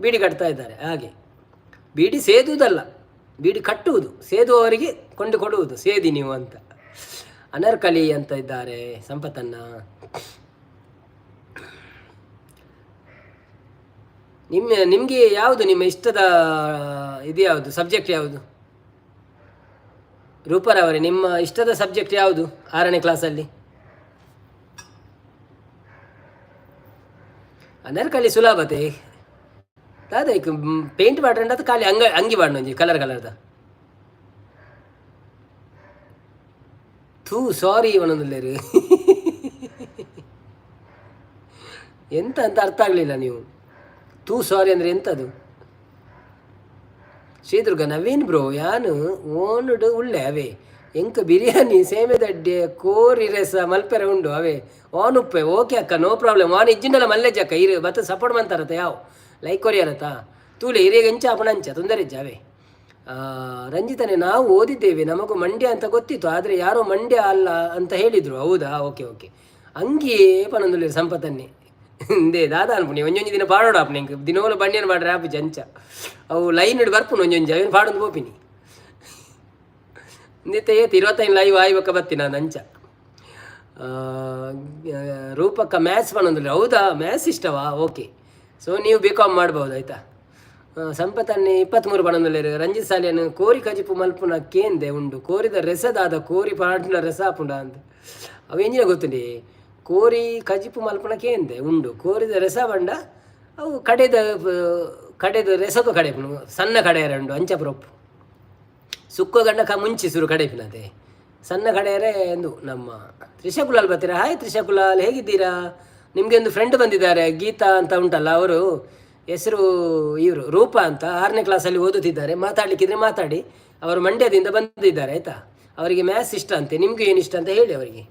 ಬೀಡಿ ಕಟ್ತಾ ಇದ್ದಾರೆ. ಹಾಗೆ ಬೀಡಿ ಸೇದುವುದಲ್ಲ, ಬೀಡಿ ಕಟ್ಟುವುದು. ಸೇದುವವರಿಗೆ ಕೊಂಡು ಕೊಡುವುದು, ಸೇದಿ ನೀವು ಅಂತ. ಅನರ್ಕಲಿ ಅಂತ ಇದ್ದಾರೆ ಸಂಪತ್ತನ್ನ. ನಿಮಗೆ ಯಾವುದು ನಿಮ್ಮ ಇಷ್ಟದ ಇದು ಯಾವುದು, ಸಬ್ಜೆಕ್ಟ್ ಯಾವುದು? ರೂಪರವರೇ, ನಿಮ್ಮ ಇಷ್ಟದ ಸಬ್ಜೆಕ್ಟ್ ಯಾವುದು 6ನೇ ಕ್ಲಾಸಲ್ಲಿ? ಅನರ್ಕಲಿ ಸುಲಭತೆ ದಾದ ಪೇಂಟ್ ಮಾಡ್ರಂಡ ಖಾಲಿ ಅಂಗ ಅಂಗಿ ಒಂಜಿ ಕಲರ್ ಕಲರ್ದ. ಥೂ ಸಾರಿ ಒಂದೊಂದುಲ್ಲೇರು ಎಂತ ಅಂತ ಅರ್ಥ ಆಗಲಿಲ್ಲ ನೀವು. ತೂ ಸಾರಿ ಅಂದರೆ ಎಂಥದು? ಶ್ರೀದುರ್ಗ ನವೀನ್ ಬ್ರೋ, ಯಾನು ಓನುಡು ಉಳ್ಳೆ ಅವೇ ಎಂಕ ಬಿರಿಯಾನಿ ಸೇಮೆದಡ್ಡೆ ಕೋರಿ ರೆಸ ಮಲ್ಪೆರೆ ಉಂಡು ಅವೇ ಓನ್ ಉಪ್ಪೆ. ಓಕೆ ಅಕ್ಕ, ನೋ ಪ್ರಾಬ್ಲಮ್. ಆನ್ ಇಜ್ಜಿಂಡಲ ಮಲ್ಲೆಜ್ಜ ಅಕ್ಕ, ಇರು ಬತ್ತ ಸಪೋರ್ಟ್ ಮಂತಾರತ ಯಾವ ಲೈಕ್ ಕೊರಿಯರತ ತೂಲೆ ಹಿರಿಯ ಎಂಚ ಅಪಣ ಅಂಚ ತೊಂದರೆ ಇಜ್ಜ ಅವೇ. ರಂಜಿತನೇ, ನಾವು ಓದಿದ್ದೇವೆ, ನಮಗೂ ಮಂಡ್ಯ ಅಂತ ಗೊತ್ತಿತ್ತು, ಆದರೆ ಯಾರೋ ಮಂಡ್ಯ ಅಲ್ಲ ಅಂತ ಹೇಳಿದರು. ಹೌದಾ? Okay okay. ಅಂಗಿಯೇ ಪನೊಂದುಲ್ಲೆರ್ ಸಂಪತನ್ನೇ ಇಂದೇ ದಾದ ಅನ್ಪುಣಿ ಒಂಜೊಂಜಿ ದಿನ ಪಾಡೋಡು ಆಪುನಿ ಎಂಕ್ ದಿನೋಲ ಬಣ್ಣಿನ ಪಾಡ್ರೆ ಆಪುಜಿ ಅಂಚ. ಅವು ಲೈನ್ ಬರ್ಪುನು ಒಂಜೊಂಜಿ, ಅವೇನು ಪಾಡೊಂದು ಪೋಪಿನಿ. ಇಂದಿತ್ತೆ ಏತ್ 25 ಲೈವ್ ಆಯಿ ಬೊಕ್ಕ ಬತ್ತಿ ನಾನು ಅಂಚ. ರೂಪಕ್ಕ ಮ್ಯಾಥ್ಸ್ ಪನೊಂದುಲ್ಲೆರ್. ಹೌದಾ? ಮ್ಯಾಥ್ಸ್ ಇಷ್ಟವಾ? ಓಕೆ, ಸೊ ನೀವು ಬಿ ಕಾಮ್ ಮಾಡ್ಬೋದು ಆಯಿತಾ. ಸಂಪತನ್ನೇ 23 ಪನೊಂದುಲ್ಲೆರ್. ರಂಜಿತ್ ಸಾಲಿಯನ್ ಕೋರಿ ಕಜಿಪು ಮಲ್ಪುನ ಕೇಂದೆ ಉಂಡು, ಕೋರಿದ ರೆಸದಾದ ಕೋರಿ ಪಾಡ್ನ ರೆಸ ಆಪುಂಡ ಅಂದ್. ಅವು ಎಂಜಿನ ಗೊತ್ತುಂಡಿ? ಕೋರಿ ಕಜಿಪು ಮಲ್ಪುನ ಕೇಂದೆ ಉಂಡು, ಕೋರಿದ ರೆಸ ಪಂಡ ಅವು ಕಡೆದ ಕಡೆದ ರೆಸಕು ಕಡೆಪುನು ಸಣ್ಣ ಕಡೆಯರೆ ಉಂಡು ಅಂಚ ಪ್ರೊಪ್ಪು ಸುಕ್ಕ ಗಂಡ ಕ ಮುಂಚಿ ಸುರು ಕಡೆಪಿನತೆ ಸಣ್ಣ ಕಡೆಯರೆ ಎಂದು. ನಮ್ಮ ತ್ರಿಷಾ ಕುಲಾಲ್ ಬರ್ತೀರಾ? ಹಾಯ್ ತ್ರಿಷಾ ಕುಲಾಲ್, ಹೇಗಿದ್ದೀರಾ? ನಿಮಗೆ ಒಂದು ಫ್ರೆಂಡ್ ಬಂದಿದ್ದಾರೆ, ಗೀತಾ ಅಂತ ಉಂಟಲ್ಲ, ಅವರು ಹೆಸರು ಇವರು ರೂಪಾ ಅಂತ, 6ನೇ ಕ್ಲಾಸಲ್ಲಿ ಓದುತ್ತಿದ್ದಾರೆ. ಮಾತಾಡಲಿಕ್ಕಿದ್ರೆ ಮಾತಾಡಿ. ಅವರು ಮಂಡ್ಯದಿಂದ ಬಂದಿದ್ದಾರೆ ಆಯಿತಾ. ಅವರಿಗೆ ಮ್ಯಾಥ್ಸ್ ಇಷ್ಟ ಅಂತೆ, ನಿಮಗೂ ಏನು ಇಷ್ಟ ಅಂತ ಹೇಳಿ ಅವರಿಗೆ.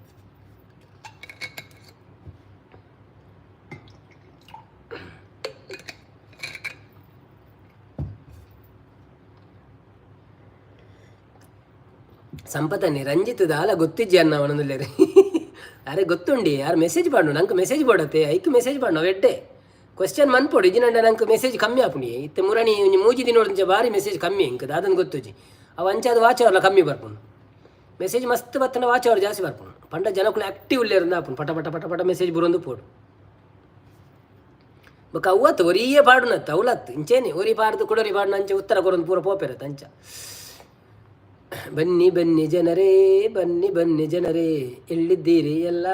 ಸಂಪತನ್ನಿ ರಂಜಿತ್ ದಾಲ ಗೊತ್ತಿಜ್ಜಿ ಅನ್ನ ಅವನೊಂದುಲ್ಲೇರಿ. ಅರೆ ಗೊತ್ತುಂಡಿ, ಯಾರು ಮೆಸೇಜ್ ಪಾಡು, ನಂಗೆ ಮೆಸೇಜ್ ಪಾಡತ್ತೆ, ಐಕ್ ಮೆಸೇಜ್ ಪಾಡು. ನಾವು ಎಡ್ಡೆ ಕ್ವಶನ್ ಮನ್ಪೊಡು ಇಜ್ಜಿನಂಡ ನಂಗೆ ಮೆಸೇಜ್ ಕಮ್ಮಿ ಆಪುಂಡಿ. ಇತ್ತೆ ಮುರಣಿ ಒಂಜಿ ಮೂಜಿ ದಿನೊಡ್ದಿಂಚ ಬಾರಿ ಮೆಸೇಜ್ ಕಮ್ಮಿ ಇಂಕ್ ದಾದನ್ ಗೊತ್ತುಜಿ. ಅವು ಅಂಚಾದ ವಾಚ್ ಅವರ್ಲ ಕಮ್ಮಿ ಬರ್ಪುಂಡು. ಮೆಸೇಜ್ ಮಸ್ತ್ ಬತ್ತನ ವಾಚ್ ಅವರು ಜಾಸ್ತಿ ಬರ್ಪುಂಡು. ಪಂಡ ಜನಕುಲು ಆಕ್ಟಿವ್ ಉಲ್ಲೇರಂದ ಆಪುಂಡು. ಪಟ ಪಟ ಪಟ ಪಟ ಮೆಸೇಜ್ ಬುರೊಂದು ಪೋಡು. ಬೊಕ ಅವ್ವತ್ತು ಒರಿಯೇ ಪಾಡುನತ್ತು ಅವಲತ್ತು ಇಂಚೇನೆ ಒರಿ ಪಾಡ್ದು ಕುಡೊರಿ ಪಾಡುನ ಅಂಚೆ ಉತ್ತರ ಕೊರೊಂದು ಪೂರ ಪೋಪೆರತ್ತು ಅಂಚ. ಬನ್ನಿ ಬನ್ನಿ ಜನರೇ, ಬನ್ನಿ ಬನ್ನಿ ಜನರೇ, ಎಲ್ಲಿದ್ದೀರಿ ಎಲ್ಲ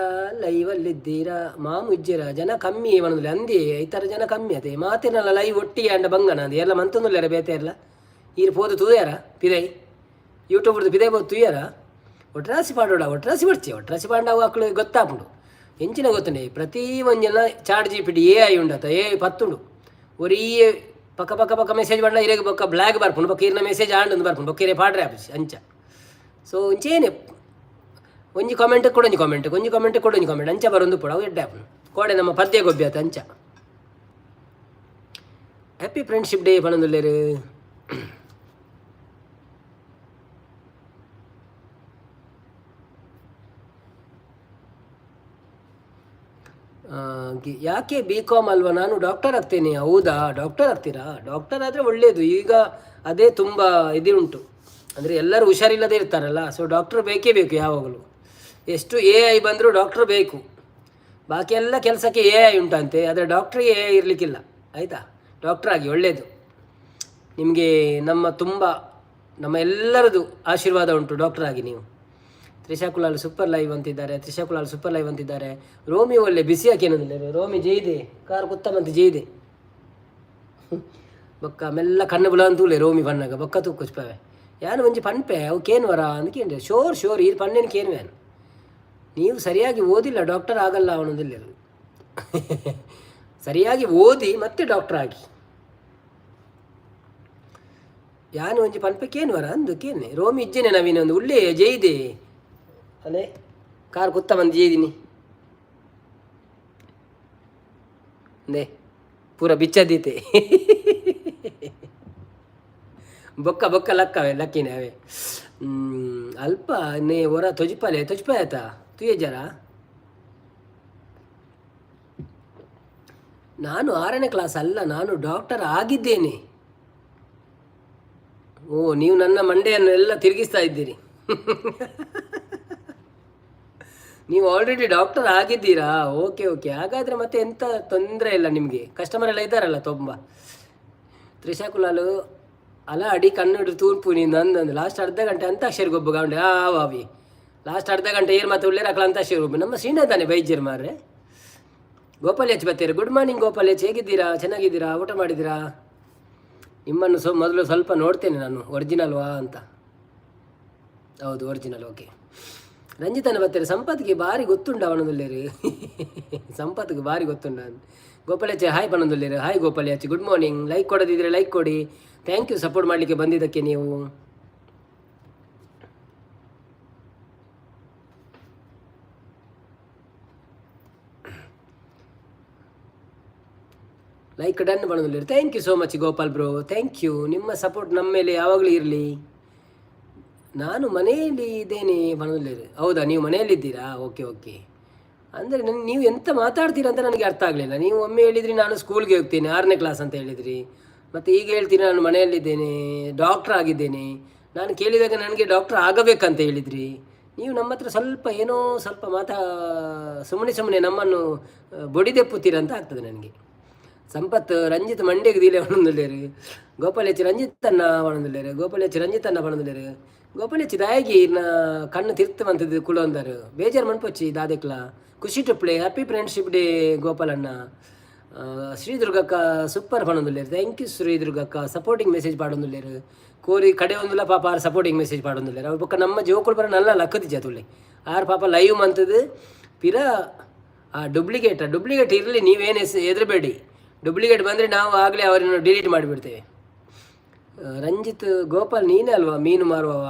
ಲೈವಲ್ಲಿದ್ದೀರಾ? ಮಾಮುಜ್ಜಿರ ಜನ ಕಮ್ಮಿ ಮನದಲ್ಲಿ ಅಂದಿ ಈ ಥರ ಜನ ಕಮ್ಮಿ ಅದೇ ಮಾತಿನಲ್ಲ ಲೈವ್ ಒಟ್ಟಿಗೆ ಅಂಡ ಬಂಗನ ಅಂದು ಎಲ್ಲ ಮಂತೊಂದುಲ್ಲಾರ ಬೇತೆ ಎಲ್ಲ ಈರು ಪೋದು ತೂಯಾರ ಪಿದೈ ಯೂಟ್ಯೂಬ್ದು ಪಿದೈ ಬೋದು ತೂಯಾರ. ಒಟ್ರಾಸಿ ಪಾಡೋಡ ಒಟ್ರಾಸಿ ಬರ್ಚಿ ಒಟ್ರಾಸಿ ಪಾಂಡ ಅವು ಅಕ್ಳು ಗೊತ್ತಾಪುಂಡು. ಎಂಚಿನ ಗೊತ್ತುಂಡೆ ಪ್ರತಿ ಒಂಜೆಲ್ಲ ಚಾಟ್ ಜಿಪಿಟಿ ಎ I ಉಂಡತ A I ಪತ್ತುಂಡು. ಒರಿಯೇ ಪಕ್ಕ ಪಕ್ಕ ಪಕ್ಕ ಮೆಸೇಜ್ ಪಂಡ ಇರೆಗ್ ಬೊಕ್ಕ ಬ್ಲ್ಯಾಕ್ ಬರ್ಪುಂಡು, ಬೊಕ್ಕ ಇರ್ನ ಮೆಸೇಜ್ ಆಂಡ್ ಬರ್ಪುಂಡು, ಬೊಕ್ಕ ಇರೆ ಪಾಡ್ರೆ ಆಪುಜಿ ಅಂಚ. ಸೊ ಒಂಚೇನೆ ಒಂಜಿ ಕಾಮೆಂಟ್ ಕೊಡೊಂಜಿ ಕಾಮೆಂಟ್, ಒಂಜಿ ಕಾಮೆಂಟ್ ಕೊಡೊಂಜಿ ಕಾಮೆಂಟ್ ಅಂಚ ಬರೊಂದು ಪೋಡು ಅವು ಎಡ್ಡೆ ಆಪುಂಡು. ಕೋಡೆ ನಮ್ಮ ಪದ್ಯ ಗೊಬ್ಬಿ ಆತ ಅಂಚ. ಹ್ಯಾಪಿ ಫ್ರೆಂಡ್ಶಿಪ್ ಡೇ ಪನೊಂದುಲ್ಲೆರ್. ಯಾಕೆ ಬಿ ಕಾಮ್ ಅಲ್ವಾ, ನಾನು ಡಾಕ್ಟರ್ ಆಗ್ತೇನೆ. ಹೌದಾ, ಡಾಕ್ಟರ್ ಆಗ್ತೀರಾ? ಡಾಕ್ಟರ್ ಆದರೆ ಒಳ್ಳೆಯದು. ಈಗ ಅದೇ ತುಂಬ ಇದು ಉಂಟು, ಅಂದರೆ ಎಲ್ಲರೂ ಹುಷಾರಿಲ್ಲದೆ ಇರ್ತಾರಲ್ಲ, ಸೊ ಡಾಕ್ಟರ್ ಬೇಕೇ ಬೇಕು ಯಾವಾಗಲೂ. ಎಷ್ಟು ಎ I ಬಂದರೂ ಡಾಕ್ಟ್ರ್ ಬೇಕು. ಬಾಕಿ ಎಲ್ಲ ಕೆಲಸಕ್ಕೆ ಎ I ಉಂಟಂತೆ, ಆದರೆ ಡಾಕ್ಟ್ರಿಗೆ ಎ I ಇರಲಿಕ್ಕಿಲ್ಲ ಆಯಿತಾ. ಡಾಕ್ಟ್ರ್ ಆಗಿ ಒಳ್ಳೆಯದು. ನಿಮಗೆ ನಮ್ಮ ತುಂಬ ನಮ್ಮ ಎಲ್ಲರದು ಆಶೀರ್ವಾದ ಉಂಟು ಡಾಕ್ಟರ್ ಆಗಿ ನೀವು. ತ್ರಿಷಾ ಕುಲಾಲ್ ಸೂಪರ್ ಲೈವ್ ಅಂತಿದ್ದಾರೆ. ತ್ರಿಷಾ ಕುಲಾಲ್ ಸೂಪರ್ ಲೈವ್ ಅಂತಿದ್ದಾರೆ. ರೋಮಿ ಒಳ್ಳೆ ಬಿಸಿ ಹಾಕಿ. ರೋಮಿ ಜೈದೆ, ಕಾರ್ ಕುತ್ತಮಂತ ಜೈದೆ. ಬೊಕ್ಕ ಮೆಲ್ಲ ಕಣ್ಣು ಬುಲ ಅಂತೂಲೆ ರೋಮಿ ಬಣ್ಣಗ ಬೊಕ್ಕ ತೂಕೊಚ್ಪವೆ. ಯಾನು ಒಂಜಿ ಪನ್ಪೆ, ಅವು ಕೇನ್ವರ ಅಂದ್ ಕೇಂಡೆ. ಶೋರ್ ಶೋರ್, ಈರ್ ಪನ್ನೇನು ಕೇನ್ವೇನು. ನೀವು ಸರಿಯಾಗಿ ಓದಿಲ್ಲ, ಡಾಕ್ಟರ್ ಆಗಲ್ಲ ಅವನೊಂದಿಲ್ಲ. ಸರಿಯಾಗಿ ಓದಿ ಮತ್ತೆ ಡಾಕ್ಟರ್ ಆಗಿ. ಯಾನು ಒಂಜಿ ಪನ್ಪೆ ಕೇನ್ವರ ಅಂದು ಕೇನೆ. ರೋಮಿ ಇಜ್ಜೆನೆ ನವೀನ ಒಂದು ಉಳ್ಳೇ ಜೈದೆ ಅಲೆ ಕಾರ್ ಕುತ್ತ ಬಂದು ಜೈದಿನಿ. ನೇ ಪೂರ ಬಿಚ್ಚದೀತೆ. ಬೊಕ್ಕ ಬೊಕ್ಕ ಲಕ್ಕವೆ ಲಕ್ಕಿನೆ ಅವೆ. ಅಲ್ಪ ನೇ ಒರ ತೊಜಿಪಾಲೆ ತೊಜಿಪಾಯ ಆತ ತುಯಜರ. ನಾನು 6ನೇ ಕ್ಲಾಸ್ ಅಲ್ಲ, ನಾನು ಡಾಕ್ಟರ್ ಆಗಿದ್ದೇನೆ. ಓ, ನೀವು ನನ್ನ ಮಂಡೆಯನ್ನು ಎಲ್ಲ ತಿರುಗಿಸ್ತಾ ಇದ್ದೀರಿ. ನೀವು ಆಲ್ರೆಡಿ ಡಾಕ್ಟರ್ ಆಗಿದ್ದೀರಾ? ಓಕೆ ಓಕೆ, ಹಾಗಾದರೆ ಮತ್ತೆ ಎಂಥ ತೊಂದರೆ ಇಲ್ಲ ನಿಮಗೆ. ಕಸ್ಟಮರ್ ಎಲ್ಲ ಇದ್ದಾರಲ್ಲ ತುಂಬ. ತ್ರಿಷಾ ಕುಲಾಲು ಅಲ ಅಡಿ ಕಣ್ಣು ತೂರ್ಪು ನೀನು ನಂದೊಂದು ಲಾಸ್ಟ್ ಅರ್ಧ ಗಂಟೆ ಅಂತಾಕ್ಷರಿ ಗೊಬ್ಬು ಗಾಂಡೆ ಆ ವಾವಿ. ಲಾಸ್ಟ್ ಅರ್ಧ ಗಂಟೆ ಏರ್ ಮತ್ತೆ ಉಳ್ಳೇರು ಅಕಲ ಅಂತಾಕ್ಷರಿ ಗೊಬ್ಬು. ನಮ್ಮ ಶ್ರೀನಾಥಾನೆ ಬೈಜರ್ ಮಾರ್ರೆ. ಗೋಪಾಲ್ ಎಚ್ ಬತ್ತೀರ. ಗುಡ್ ಮಾರ್ನಿಂಗ್ ಗೋಪಾಲ್ ಎಚ್, ಹೇಗಿದ್ದೀರಾ? ಚೆನ್ನಾಗಿದ್ದೀರಾ? ಊಟ ಮಾಡಿದ್ದೀರಾ? ನಿಮ್ಮನ್ನು ಮೊದಲು ಸ್ವಲ್ಪ ನೋಡ್ತೇನೆ ನಾನು, ಒರಿಜಿನಲ್ವಾ ಅಂತ. ಹೌದು, ಒರಿಜಿನಲ್. ಓಕೆ, ರಂಜಿತನ ಬರ್ತಾರೆ. ಸಂಪತ್ಗೆ ಭಾರಿ ಗೊತ್ತುಂಡ ಅವನದುಲ್ಲೇರು. ಸಂಪತ್ಗೆ ಭಾರಿ ಗೊತ್ತುಂಡ. ಗೋಪಾಲ್ ಎಚ್ ಹಾಯ್ ಬನ್ನೊಂದುಲ್ಲೇರು. Hi Gopal H, good morning. Like ಕೊಡದಿದ್ದರೆ ಲೈಕ್ ಕೊಡಿ. Thank you support ಮಾಡಲಿಕ್ಕೆ ಬಂದಿದ್ದಕ್ಕೆ ನೀವು. ಲೈಕ್ ಡನ್ ಬಣ್ಣದಲ್ಲಿ. Thank you so much Gopal bro, thank you. ನಿಮ್ಮ ಸಪೋರ್ಟ್ ನಮ್ಮ ಮೇಲೆ ಯಾವಾಗಲೂ ಇರಲಿ. ನಾನು ಮನೆಯಲ್ಲಿ ಇದ್ದೇನೆ ಬಣ್ಣದಲ್ಲಿ. ಹೌದಾ, ನೀವು ಮನೆಯಲ್ಲಿದ್ದೀರಾ? Okay okay. ಅಂದರೆ ನನ್ನ ನೀವು ಎಂತ ಮಾತಾಡ್ತೀರಾ ಅಂತ ನನಗೆ ಅರ್ಥ ಆಗಲಿಲ್ಲ. ನೀವು ಒಮ್ಮೆ ಹೇಳಿದ್ರಿ ನಾನು ಸ್ಕೂಲ್ಗೆ ಹೋಗ್ತೇನೆ, 6ನೇ ಕ್ಲಾಸ್ ಅಂತ ಹೇಳಿದ್ರಿ. ಮತ್ತು ಈಗ ಹೇಳ್ತೀರಿ ನಾನು ಮನೆಯಲ್ಲಿದ್ದೇನೆ, ಡಾಕ್ಟ್ರ್ ಆಗಿದ್ದೇನೆ. ನಾನು ಕೇಳಿದಾಗ ನನಗೆ ಡಾಕ್ಟ್ರ್ ಆಗಬೇಕಂತ ಹೇಳಿದ್ರಿ. ನೀವು ನಮ್ಮ ಹತ್ರ ಸ್ವಲ್ಪ ಏನೋ ಸ್ವಲ್ಪ ಸುಮ್ಮನೆ ಸುಮ್ಮನೆ ನಮ್ಮನ್ನು ಬೊಡಿದೆಪ್ಪುತ್ತೀರಂತ ಆಗ್ತದೆ ನನಗೆ. ಸಂಪತ್ ರಂಜಿತ್ ಮಂಡ್ಯಗೆ ದೀಲೆ ಒಣಂದುಲ್ಲೇರು. ಗೋಪಾಲ್ ಎಚ್ ರಂಜಿತ್ ಅನ್ನ ಒಣಂದುಲ್ಲೇರು. ಗೋಪಾಲ್ ಎಚ್ ರಂಜಿತ್ ಅನ್ನ ಪಣೊಂದುಲ್ಲೇರು. ಗೋಪಾಲ್ ಎಚ್ ದಾಯಗಿ ಇರ್ನ ಕಣ್ಣು ತಿರ್ತು ಮಂತದ್ದು ಕುಲೊಂದರು ಬೇಜಾರು ಮನ್ಪೊಚ್ಚಿ ದಾದೆಕ್ಲ. ಖುಷಿ ಟುಪ್ಲೆ ಹ್ಯಾಪಿ ಫ್ರೆಂಡ್ಶಿಪ್ ಡೇ ಗೋಪಾಲ್ ಅಣ್ಣ. ಶ್ರೀ ದುರ್ಗಕ್ಕ ಸೂಪರ್ ಪಣೊಂದುಲ್ಲೇರು. Thank you Shri ದುರ್ಗಕ್ಕ. ಸಪೋರ್ಟಿಂಗ್ ಮೆಸೇಜ್ ಪಾಡೊಂದುಲ್ಲೇರು. ಕೋರಿ ಕಡೆ ಒಂದುಲ ಪಾಪ ಆರ್ ಸಪೋರ್ಟಿಂಗ್ ಮೆಸೇಜ್ ಪಾಡೊಂದುಲ್ಲೇರು. ಅವ್ರು ಬೊಕ್ಕ ನಮ್ಮ ಜೋಕುಲು ಬರ ನಲ್ಲ ಲಕ್ಕದಿಜ್ಜ ತುಳ್ಳಿ. ಆರ್ ಪಾಪ ಲೈವ್ ಮಂತದ್ದು ಪಿರ ಆ ಡೂಪ್ಲಿಕೇಟ್ ಡೂಪ್ಲಿಕೇಟ್ ಇರಲಿ, ನೀವೇನು ಹೆದರಬೇಡಿ. ಡೂಪ್ಲಿಕೇಟ್ ಬಂದರೆ ನಾವು ಆಗಲೇ ಅವರನ್ನು ಡಿಲೀಟ್ ಮಾಡಿಬಿಡ್ತೇವೆ. ರಂಜಿತ್ ಗೋಪಾಲ್ ನೀನೇ ಅಲ್ವಾ ಮೀನು ಮಾರುವವ?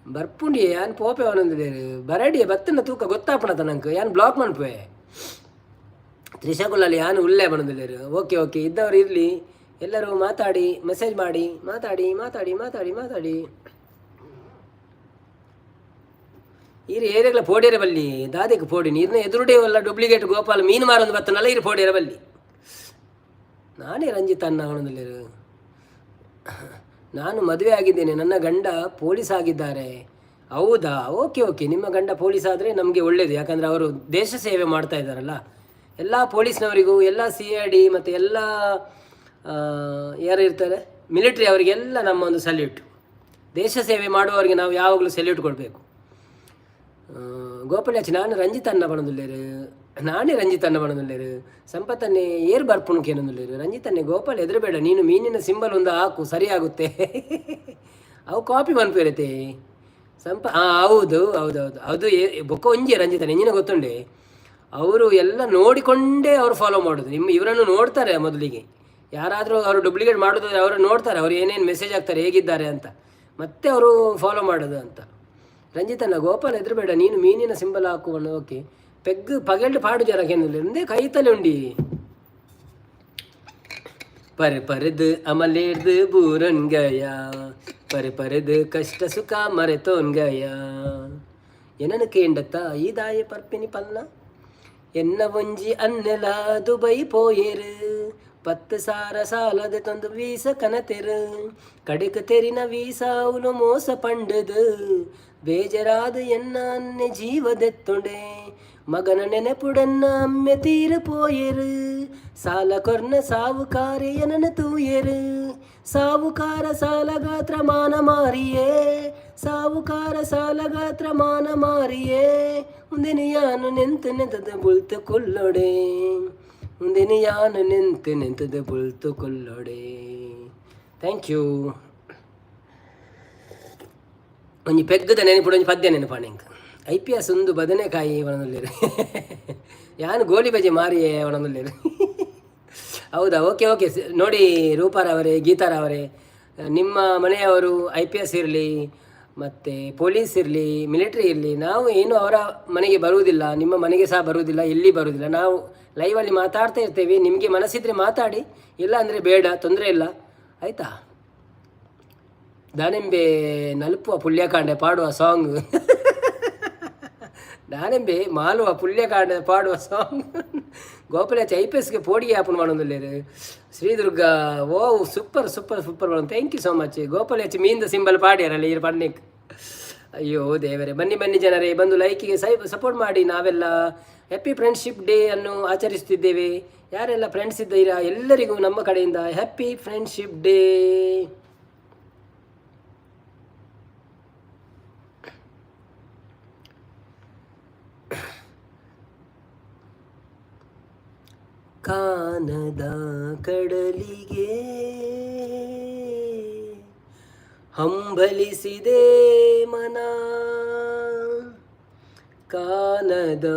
ಬರ್ಪುಂಡಿ ಯಾನ್ ಪೋಪೆ ಅವನೊಂದು ಬರಡಿಯ ಬತ್ತನ ತೂಕ ಗೊತ್ತಾಪಣತ ನಂಗೆ ಯಾನ್ ಬ್ಲಾಕ್ ಮನ್ಪುವೆ. ತ್ರಿಶಾಕುಲಲ್ಲಿ ಯಾನು ಉಲ್ಲೆ ಬಣದಿಲ್ಲೇರು. ಓಕೆ ಓಕೆ, ಇದ್ದವರು ಇರಲಿ. ಎಲ್ಲರೂ ಮಾತಾಡಿ, ಮೆಸೇಜ್ ಮಾಡಿ, ಮಾತಾಡಿ ಮಾತಾಡಿ ಮಾತಾಡಿ ಮಾತಾಡಿ. ಈರು ಏರಿಯಾಗ್ಲ ಪೋಡಿಯರ ಬಲ್ಲಿ ದಾದೆಗೆ ಪೋಡಿ ನೀರಿನ ಎದುರುಡೇವಲ್ಲ ಡೂಪ್ಲಿಕೇಟ್ ಗೋಪಾಲ್ ಮೀನು ಮಾರೊಂದು ಬತ್ತನಲ್ಲ ಇರು ಪೋಡಿಯರ ಬಲ್ಲಿ. ನಾನೇ ರಂಜಿತ್ ಅನ್ನ ಅವನೊಂದಿಲ್ಲೇರು. ನಾನು ಮದುವೆ ಆಗಿದ್ದೇನೆ, ನನ್ನ ಗಂಡ ಪೊಲೀಸ್ ಆಗಿದ್ದಾರೆ. ಹೌದಾ? ಓಕೆ ಓಕೆ, ನಿಮ್ಮ ಗಂಡ ಪೊಲೀಸ್ ಆದರೆ ನಮಗೆ ಒಳ್ಳೆಯದು. ಯಾಕಂದರೆ ಅವರು ದೇಶ ಸೇವೆ ಮಾಡ್ತಾ ಇದ್ದಾರಲ್ಲ. ಎಲ್ಲ ಪೊಲೀಸ್ನವರಿಗೂ, ಎಲ್ಲ CID ಮತ್ತು ಎಲ್ಲ ಯಾರು ಇರ್ತಾರೆ ಮಿಲಿಟ್ರಿ ಅವರಿಗೆಲ್ಲ ನಮ್ಮ ಒಂದು ಸಲ್ಯೂಟ್. ದೇಶ ಸೇವೆ ಮಾಡುವವರಿಗೆ ನಾವು ಯಾವಾಗಲೂ ಸಲ್ಯೂಟ್ ಕೊಡಬೇಕು. ಗೋಪಾಲಾಚಿ ನಾನು ರಂಜಿತ್ ಅನ್ನ ಪಣೊಂದುಲ್ಲೇರು. ನಾನೇ ರಂಜಿತ್ ಅನ್ನ ಪಣೊಂದುಲ್ಲೇರು. ಸಂಪತ್ತನ್ನೇ ಏರ್ ಬರ್ಪುಣು ಕೇನೊಂದುಲ್ಲೇರು. ರಂಜಿತನ್ನೇ ಗೋಪಾಲ್ ಎದುರುಬೇಡ, ನೀನು ಮೀನಿನ ಸಿಂಬಲ್ ಒಂದು ಹಾಕು ಸರಿಯಾಗುತ್ತೆ. ಅವು ಕಾಪಿ ಮನ್ಪೇರತೆ ಸಂಪ. ಹಾಂ ಹೌದು ಹೌದು ಹೌದು ಅದು ಬೊಕ್ಕ ಒಂಜಿ ರಂಜಿತನ್ ಎಂಜಿನ ಗೊತ್ತುಂಡೆ. ಅವರು ಎಲ್ಲ ನೋಡಿಕೊಂಡೇ ಅವರು ಫಾಲೋ ಮಾಡೋದು. ನಿಮ್ಮ ಇವರನ್ನು ನೋಡ್ತಾರೆ ಮೊದಲಿಗೆ. ಯಾರಾದರೂ ಅವರು ಡೂಪ್ಲಿಕೇಟ್ ಮಾಡೋದಾದ್ರೆ ಅವರು ನೋಡ್ತಾರೆ, ಅವರು ಏನೇನು ಮೆಸೇಜ್ ಹಾಕ್ತಾರೆ, ಹೇಗಿದ್ದಾರೆ ಅಂತ, ಮತ್ತೆ ಅವರು ಫಾಲೋ ಮಾಡೋದು ಅಂತ. ರಂಜಿತಣ್ಣ ಗೋಪಾಲ್ ಎದುರುಬೇಡ, ನೀನು ಮೀನಿನ ಸಿಂಬಲ್ ಹಾಕುವನು. ಓಕೆ, ಪೆಗ್ ಪಗೆಲ್ಡ್ ಪಾಡು ಜರ ಕೆಂದುಲ್ಲೆ ಕೈತಲೆ ಉಂಡಿ. ಪರ್ ಪರದು ಅಮಲೇರ್ದು ಬೂರನ್ ಗಯ, ಪರ್ ಪರದು ಕಷ್ಟ ಸುಖ ಮರೆತೋನ್ ಗಯ. ಎನನು ಕೇಂಡತ್ತ ಈ ದಾಯ ಪರ್ಪಿನಿ ಪನ್ನ. ಎನ್ನ ಒಂಜಿ ಅನ್ನೆಲ ದುಬೈ ಪೋಯೆರು, 10,000 ಸಾಲದ ತಂದು ವೀಸ ಕನತೆರು. ಕಡೆಕ್ ತೆರಿನ ವೀಸಾವುಲು ಮೋಸ ಪಂಡದು, ಬೇಜರಾದ ಎನ್ನ ಅನ್ನೆ ಜೀವದೆತ್ತುಂಡೆ. ಮಗನ ನೆನೆಪುಡನ್ನ ಅಮ್ಮೆ ತೀರು ಪೋಯೆರು. ಸಾಲ ಕೊರ್ನ ಸಾವುಕಾರೆ ಎನನ ತೂಯೆರು. ಸಾವುಕಾರ ಸಾಲಗಾತ್ರ ಮಾನ ಮಾರಿಯೇ, ಸಾವುಕಾರ ಸಾಲಗಾತ್ರ ಮಾನ ಮಾರಿಯೇ. ಉಂದೆನು ಯಾನು ನೆಂತು ನೆಂತದ ಬುಳ್ತು ಕೊಲ್ಲೊಡೆ, ಉಂದೆನು ಯಾನು ನೆಂತು ನೆಂತದ ಬುಳ್ತು ಕೊಲ್ಲೊಡೆ. Thank you. ಒಂಜಿ ಪೆಗ್ಗದ ನೆನಪುಡು, ಒಂಜಿ ಪದ್ಯ ನೆನಪಾಣೆ. I P S ಒಂದು ಬದನೆಕಾಯಿ ಒಣದುಲ್ಲೇರು, ಯಾನು ಗೋಲಿ ಬಜೆ ಮಾರಿಯೇ ಒಣದುಲ್ಲೇರು. ಹೌದಾ? Okay okay. ನೋಡಿ ರೂಪಾರವರೇ, ಗೀತಾರವರೇ, ನಿಮ್ಮ ಮನೆಯವರು I P S ಇರಲಿ ಮತ್ತು ಪೊಲೀಸ್ ಇರಲಿ, ಮಿಲಿಟ್ರಿ ಇರಲಿ, ನಾವು ಏನು ಅವರ ಮನೆಗೆ ಬರುವುದಿಲ್ಲ, ನಿಮ್ಮ ಮನೆಗೆ ಸಹ ಬರುವುದಿಲ್ಲ, ಎಲ್ಲಿ ಬರುವುದಿಲ್ಲ. ನಾವು ಲೈವಲ್ಲಿ ಮಾತಾಡ್ತಾ ಇರ್ತೇವೆ. ನಿಮಗೆ ಮನಸ್ಸಿದ್ರೆ ಮಾತಾಡಿ, ಇಲ್ಲ ಅಂದರೆ ಬೇಡ, ತೊಂದರೆ ಇಲ್ಲ, ಆಯಿತಾ? ದಾನೆಂಬೆ ನಲ್ಪುವ ಪುಲ್ಯಕಾಂಡೆ ಪಾಡುವ ಸಾಂಗ್, ದಾನೆಂಬೆ ಮಾಲುವ ಪುಲ್ಯಕಾಂಡೆ ಪಾಡುವ ಸಾಂಗ್. ಗೋಪಾಲಾಚಿ I P ಎಸ್ಗೆ ಪೋಡಿಗೆ ಆಪನ್ ಮಾಡೋದಿಲ್ಲ. ಶ್ರೀದುರ್ಗ, ಓ super super super madam, thank you so much. ಗೋಪಾಲಾಚಿ ಮೀನ್ದ symbol ಪಾಡ್ಯಾರಲ್ಲ ಇರು ಪನ್ನಿಕ್. ಅಯ್ಯೋ ದೇವರೇ. ಬನ್ನಿ ಬನ್ನಿ ಜನರೇ, ಬಂದು ಲೈಕಿಗೆ ಸೈ ಸಪೋರ್ಟ್ ಮಾಡಿ. ನಾವೆಲ್ಲ ಹ್ಯಾಪಿ ಫ್ರೆಂಡ್ಶಿಪ್ ಡೇ ಅನ್ನು ಆಚರಿಸುತ್ತಿದ್ದೇವೆ. ಯಾರೆಲ್ಲ ಫ್ರೆಂಡ್ಸ್ ಇದ್ದೀರಾ, ಎಲ್ಲರಿಗೂ ನಮ್ಮ ಕಡೆಯಿಂದ ಹ್ಯಾಪಿ ಫ್ರೆಂಡ್ಶಿಪ್ ಡೇ. ಕಾನದ ಕಡಲಿಗೆ ಹಂಬಲಿಸಿದೆ ಮನ, ಕಾನದ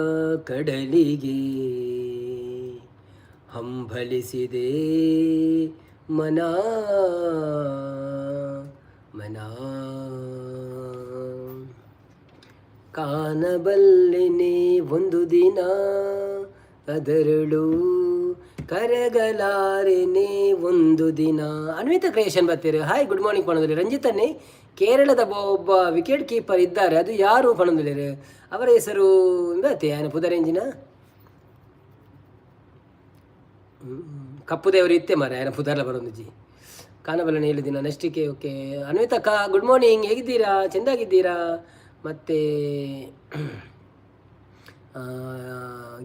ಕಡಲಿಗೆ ಹಂಬಲಿಸಿದೆ ಮನ, ಮನ. ಕಾಣಬಲ್ಲೆನೆ ಒಂದು ದಿನ, ಅದರಳು ಕರಗಲಾರೆನೆ ಒಂದು ದಿನ. ಅನ್ವಿತಾ ಕ್ರಿಯೇಷನ್ ಬರ್ತೀರಿ, ಹಾಯ್, ಗುಡ್ ಮಾರ್ನಿಂಗ್ ಪಣದಲ್ಲಿ. ರಂಜಿತನ್ನೇ, ಕೇರಳದ ಒಬ್ಬ ವಿಕೆಟ್ ಕೀಪರ್ ಇದ್ದಾರೆ, ಅದು ಯಾರು ಪಣದಲ್ಲಿರು? ಅವರ ಹೆಸರು ಇಂಬತ್ತೆ ಆಯನ ಪುದರೆಂಜಿನ ಕಪ್ಪು ದೇವರು ಇತ್ತೆ ಮಾರೆ, ಆಯನ ಪುದರ್ಲ ಬರೋಂದುಜಿ. ಕಾನಬಲ್ಲನೆ ಹೇಳಿದಿನ ನೆಕ್ಸ್ಟಿಗೆ. ಓಕೆ ಅನ್ವಿತಕ್ಕ, ಗುಡ್ ಮಾರ್ನಿಂಗ್. ಹೇಗಿದ್ದೀರಾ? ಚೆಂದಾಗಿದ್ದೀರಾ? ಮತ್ತು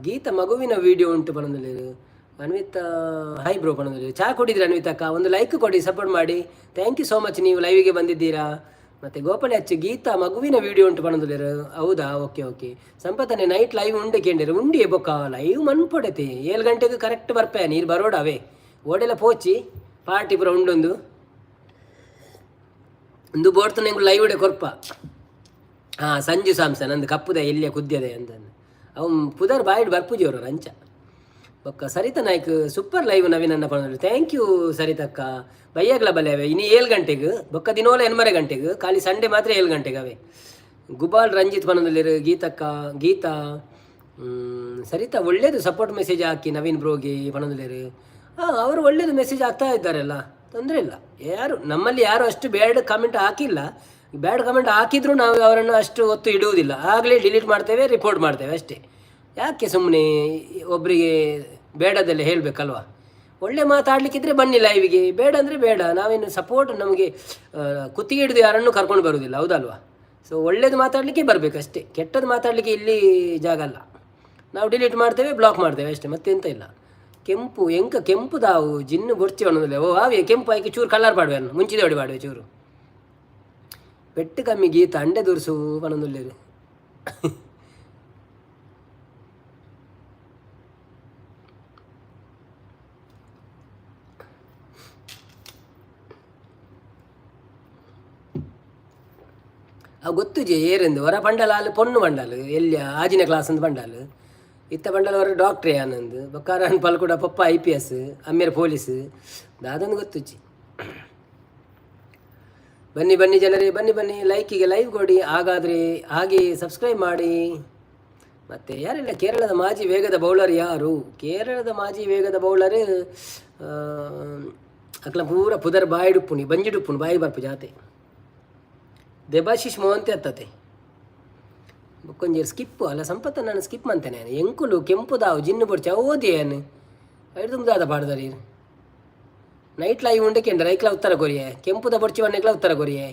ಗೀತ ಮಗುವಿನ ವಿಡಿಯೋ ಉಂಟು ಪಣದಲ್ಲಿ. ಅನ್ವಿತಾ ಹಾಯ್ ಬ್ರೋ ಪಣದಲ್ಲಿ. ಚಹಾ ಕುಡಿದ್ರಿ ಅನ್ವಿತಕ್ಕ? ಒಂದು ಲೈಕ್ ಕೊಡಿ, ಸಪೋರ್ಟ್ ಮಾಡಿ. Thank you so much, ನೀವು ಲೈವಿಗೆ ಬಂದಿದ್ದೀರಾ. ಮತ್ತು ಗೋಪಾಲ ಹೆಚ್ಚು ಗೀತಾ ಮಗುವಿನ ವಿಡಿಯೋ ಉಂಟು ಪಣದಲ್ಲಿರು. ಹೌದಾ? Okay okay. ಸಂಪತ್ತನೆ ನೈಟ್ ಲೈವ್ ಉಂಡೆ ಕೇಂಡಿರು. ಉಂಡಿ ಬೊಕ್ಕ ಲೈವ್ ಮನ್ಪೊಡೆತೆ. 7 ಗಂಟೆಗೆ ಕರೆಕ್ಟ್ ಬರ್ಪೆ. ನೀರು ಬರೋಡ ಅವೇ ಓಡೆಲ್ಲ ಪೋಚಿ ಪಾರ್ಟಿ ಪೂರ ಉಂಡೊಂದು ಒಂದು ಬೋಡ್ತು ನಂಗೆ ಲೈವ್ ಉಡೆ ಕೊರ್ಪ. ಹಾಂ, ಸಂಜು ಸಾಮ್ಸನ್ ಅಂದು ಕಪ್ಪುದ ಎಲ್ಲಿಯ ಕುದ್ಯದೆ ಅಂತಂದು ಅವು ಪುದರ್ ಬಾಯಿಡ್ ಬರ್ಪುಜಿಯವರು ರಂಚ. ಬೊಕ್ಕ ಸರಿತಾ ನಾಯ್ಕ್, ಸೂಪರ್ ಲೈವ್ ನವೀನನ್ನ ಪಂಡ. Thank you ಸರಿತಕ್ಕ. ಬಯ್ಯಾಗ್ಲ ಬಲೆ ಅವೆ ಇನ್ನು 7 ಗಂಟೆಗೆ, ಬೊಕ್ಕ ದಿನೋಲ 8 ಗಂಟೆಗೆ, ಖಾಲಿ ಸಂಡೇ ಮಾತ್ರ 7 ಗಂಟೆಗೆ ಅವೆ. ಗುಬಾಲ್ ರಂಜಿತ್ ಪನದಲ್ಲಿರು. ಗೀತಕ್ಕ, ಗೀತಾ, ಸರಿತಾ ಒಳ್ಳೇದು ಸಪೋರ್ಟ್ ಮೆಸೇಜ್ ಹಾಕಿ ನವೀನ್ ಬ್ರೋಗೆ ಪಣದಲ್ಲಿರು. ಹಾಂ, ಅವರು ಒಳ್ಳೇದು ಮೆಸೇಜ್ ಹಾಕ್ತಾ ಇದ್ದಾರಲ್ಲ, ತೊಂದರೆ ಇಲ್ಲ. ಯಾರು ನಮ್ಮಲ್ಲಿ ಯಾರು ಅಷ್ಟು ಬ್ಯಾಡ್ ಕಾಮೆಂಟ್ ಹಾಕಿಲ್ಲ. ಬ್ಯಾಡ್ ಕಮೆಂಟ್ ಹಾಕಿದರೂ ನಾವು ಅವರನ್ನು ಅಷ್ಟು ಹೊತ್ತು ಇಡುವುದಿಲ್ಲ. ಆಗಲೇ ಡಿಲೀಟ್ ಮಾಡ್ತೇವೆ, ರಿಪೋರ್ಟ್ ಮಾಡ್ತೇವೆ ಅಷ್ಟೇ. ಯಾಕೆ ಸುಮ್ಮನೆ ಒಬ್ಬರಿಗೆ ಬೇಡದಲ್ಲೇ ಹೇಳಬೇಕಲ್ವಾ? ಒಳ್ಳೆ ಮಾತಾಡಲಿಕ್ಕಿದ್ರೆ ಬನ್ನಿ ಲೈವಿಗೆ, ಬೇಡ ಅಂದರೆ ಬೇಡ. ನಾವೇನು ಸಪೋರ್ಟ್ ನಮಗೆ ಕುತ್ತಿಗೆ ಹಿಡಿದು ಯಾರನ್ನೂ ಕರ್ಕೊಂಡು ಬರುವುದಿಲ್ಲ, ಹೌದಲ್ವಾ? ಸೊ ಒಳ್ಳೇದು ಮಾತಾಡಲಿಕ್ಕೆ ಬರಬೇಕಷ್ಟೇ, ಕೆಟ್ಟದ್ದು ಮಾತಾಡಲಿಕ್ಕೆ ಇಲ್ಲಿ ಜಾಗ ಅಲ್ಲ. ನಾವು ಡಿಲೀಟ್ ಮಾಡ್ತೇವೆ, ಬ್ಲಾಕ್ ಮಾಡ್ತೇವೆ ಅಷ್ಟೇ, ಮತ್ತೆಂತ ಇಲ್ಲ. ಕೆಂಪು ಎಂಕ ಕೆಂಪು ದಾವು ಜಿನ್ನು ಬೊರ್ಚಿ ಒಣದಿಲ್ಲ. ಓ ಆವೆ ಕೆಂಪು ಆಯ್ಕೆ ಚೂರು ಕಲರ್ ಪಾಡುವೆ, ಮುಂಚಿದ ಹೊಡಿ ಪಾಡುವೆ ಚೂರು ಪೆಟ್ಟು ಕಮ್ಮಿ. ಗೀತ ಅಂಡೆ ದುರ್ಸು ಪನೊಂದುಲ್ಲೇರು. ಅವು ಗೊತ್ತುಜೆ ಏರೆಂದು ಹೊರ ಪಂಡಲಾಲ್ ಪೊಣ್ಣು ಬಂಡಾಲು ಎಲ್ಲಿ ಆಜಿನ ಕ್ಲಾಸ್ ಅಂದ್ ಬಂಡಾಲು ಇತ್ತ ಬಂಡಲ್ ಹೊರ ಡಾಕ್ಟ್ರೇ ಆನಂದ್ ಬೊಕ್ಕಾರನ್ ಪಲ್ಕುಡ ಪಪ್ಪ I P S, ಅಮ್ಮೇರ್ ಪೊಲೀಸ್ ದಾದೊಂದು ಗೊತ್ತುಜ್ಜಿ. ಬನ್ನಿ ಬನ್ನಿ ಜನರೇ, ಬನ್ನಿ ಬನ್ನಿ, ಲೈಕಿಗೆ ಲೈವ್ ಕೊಡಿ, ಹಾಗಾದರೆ ಹಾಗೆ ಸಬ್ಸ್ಕ್ರೈಬ್ ಮಾಡಿ. ಮತ್ತು ಯಾರೆಲ್ಲ ಕೇರಳದ ಮಾಜಿ ವೇಗದ ಬೌಲರ್ ಯಾರು? ಕೇರಳದ ಮಾಜಿ ವೇಗದ ಬೌಲರ್ ಅಕ್ಲ ಪೂರ ಪುದರ್ ಬಾಯಿಡುಪ್ಪುನಿ, ಬಂಜಿಡುಪ್ಪುನಿ, ಬಾಯಿ ಬರ್ಪು ಜಾತೆ. ದೇಬಾಶಿಶ್ ಮೋಹಂತಿ ಅತ್ತದೆ. ಬೊಕ್ಕೊಂಜಿ ಸ್ಕಿಪ್ ಅಲ್ಲ ಸಂಪತ್ತ, ನಾನು ಸ್ಕಿಪ್ ಅಂತೇನೆ. ಎಂಕುಲು ಕೆಂಪು ದಾವು ಜಿನ್ನು ಬೊಡ್ಚಿ ಅವು ಓದಿ ಏನು ಐದು ದಾದ ಪಾಡ್ದಾರಿ. ನೈಟ್ ಲೈವ್ ಉಂಡೆ ಕೆಂಡ್ರ ಐಕ್ಲ ಉತ್ತರ ಕೊರಿಯೆ, ಕೆಂಪುದ ಬೊಡ್ಚಿ ವನ್ನೆಕ್ಲ ಉತ್ತರ ಕೊರಿಯೆ.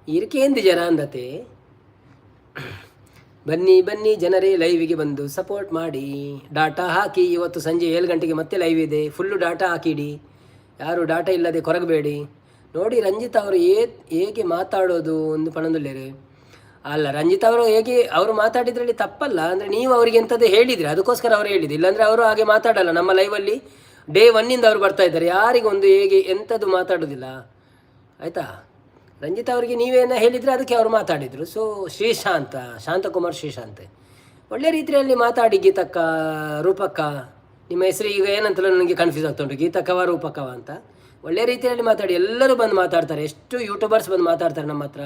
ಇರ್ಕೇಂದಿ ಜನ ಅಂದತೆ. ಬನ್ನಿ ಬನ್ನಿ ಜನರೇ, ಲೈವಿಗೆ ಬಂದು ಸಪೋರ್ಟ್ ಮಾಡಿ. Data hockey. ಇವತ್ತು ಸಂಜೆ 7 ಗಂಟೆಗೆ ಮತ್ತೆ ಲೈವ್ ಇದೆ. ಫುಲ್ಲು ಡಾಟಾ ಹಾಕಿಡಿ, ಯಾರು ಡಾಟಾ ಇಲ್ಲದೆ ಕೊರಗಬೇಡಿ. ನೋಡಿ ರಂಜಿತ್ ಅವರು ಹೇಗೆ ಮಾತಾಡೋದು ಒಂದು ಪಣಂದುಲ್ಲೇರು ಅಲ್ಲ. ರಂಜಿತ್ ಅವರು ಹೇಗೆ ಅವರು ಮಾತಾಡಿದ್ರಲ್ಲಿ ತಪ್ಪಲ್ಲ. ಅಂದರೆ ನೀವು ಅವರಿಗೆ ಎಂಥದ್ದು ಹೇಳಿದ್ರಿ, ಅದಕ್ಕೋಸ್ಕರ ಅವರು ಹೇಳಿದ್ದು. ಇಲ್ಲಾಂದರೆ ಅವರು ಹಾಗೆ ಮಾತಾಡಲ್ಲ. ನಮ್ಮ ಲೈವಲ್ಲಿ ಡೇ ಒನ್ನಿಂದ ಅವರು ಬರ್ತಾ ಇದ್ದಾರೆ. ಯಾರಿಗೊಂದು ಹೇಗೆ ಎಂಥದ್ದು ಮಾತಾಡೋದಿಲ್ಲ, ಆಯಿತಾ? ರಂಜಿತ್ ಅವರಿಗೆ ನೀವೇನ ಹೇಳಿದರೆ ಅದಕ್ಕೆ ಅವರು ಮಾತಾಡಿದರು. ಸೊ ಶ್ರೀಶಾಂತ, ಶಾಂತಕುಮಾರ್ ಶ್ರೀಶಾಂತ್, ಒಳ್ಳೆ ರೀತಿಯಲ್ಲಿ ಮಾತಾಡಿ. ಗೀತಕ್ಕ, ರೂಪಕ್ಕ, ನಿಮ್ಮ ಹೆಸರು ಈಗ ಏನಂತಲೂ ನನಗೆ ಕನ್ಫ್ಯೂಸ್ ಆಗ್ತಾ ಉಂಟು, ಗೀತಕ್ಕವ ರೂಪಕ್ಕವ ಅಂತ. ಒಳ್ಳೆ ರೀತಿಯಲ್ಲಿ ಮಾತಾಡಿ. ಎಲ್ಲರೂ ಬಂದು ಮಾತಾಡ್ತಾರೆ. ಎಷ್ಟು ಯೂಟ್ಯೂಬರ್ಸ್ ಬಂದು ಮಾತಾಡ್ತಾರೆ ನಮ್ಮ ಹತ್ರ,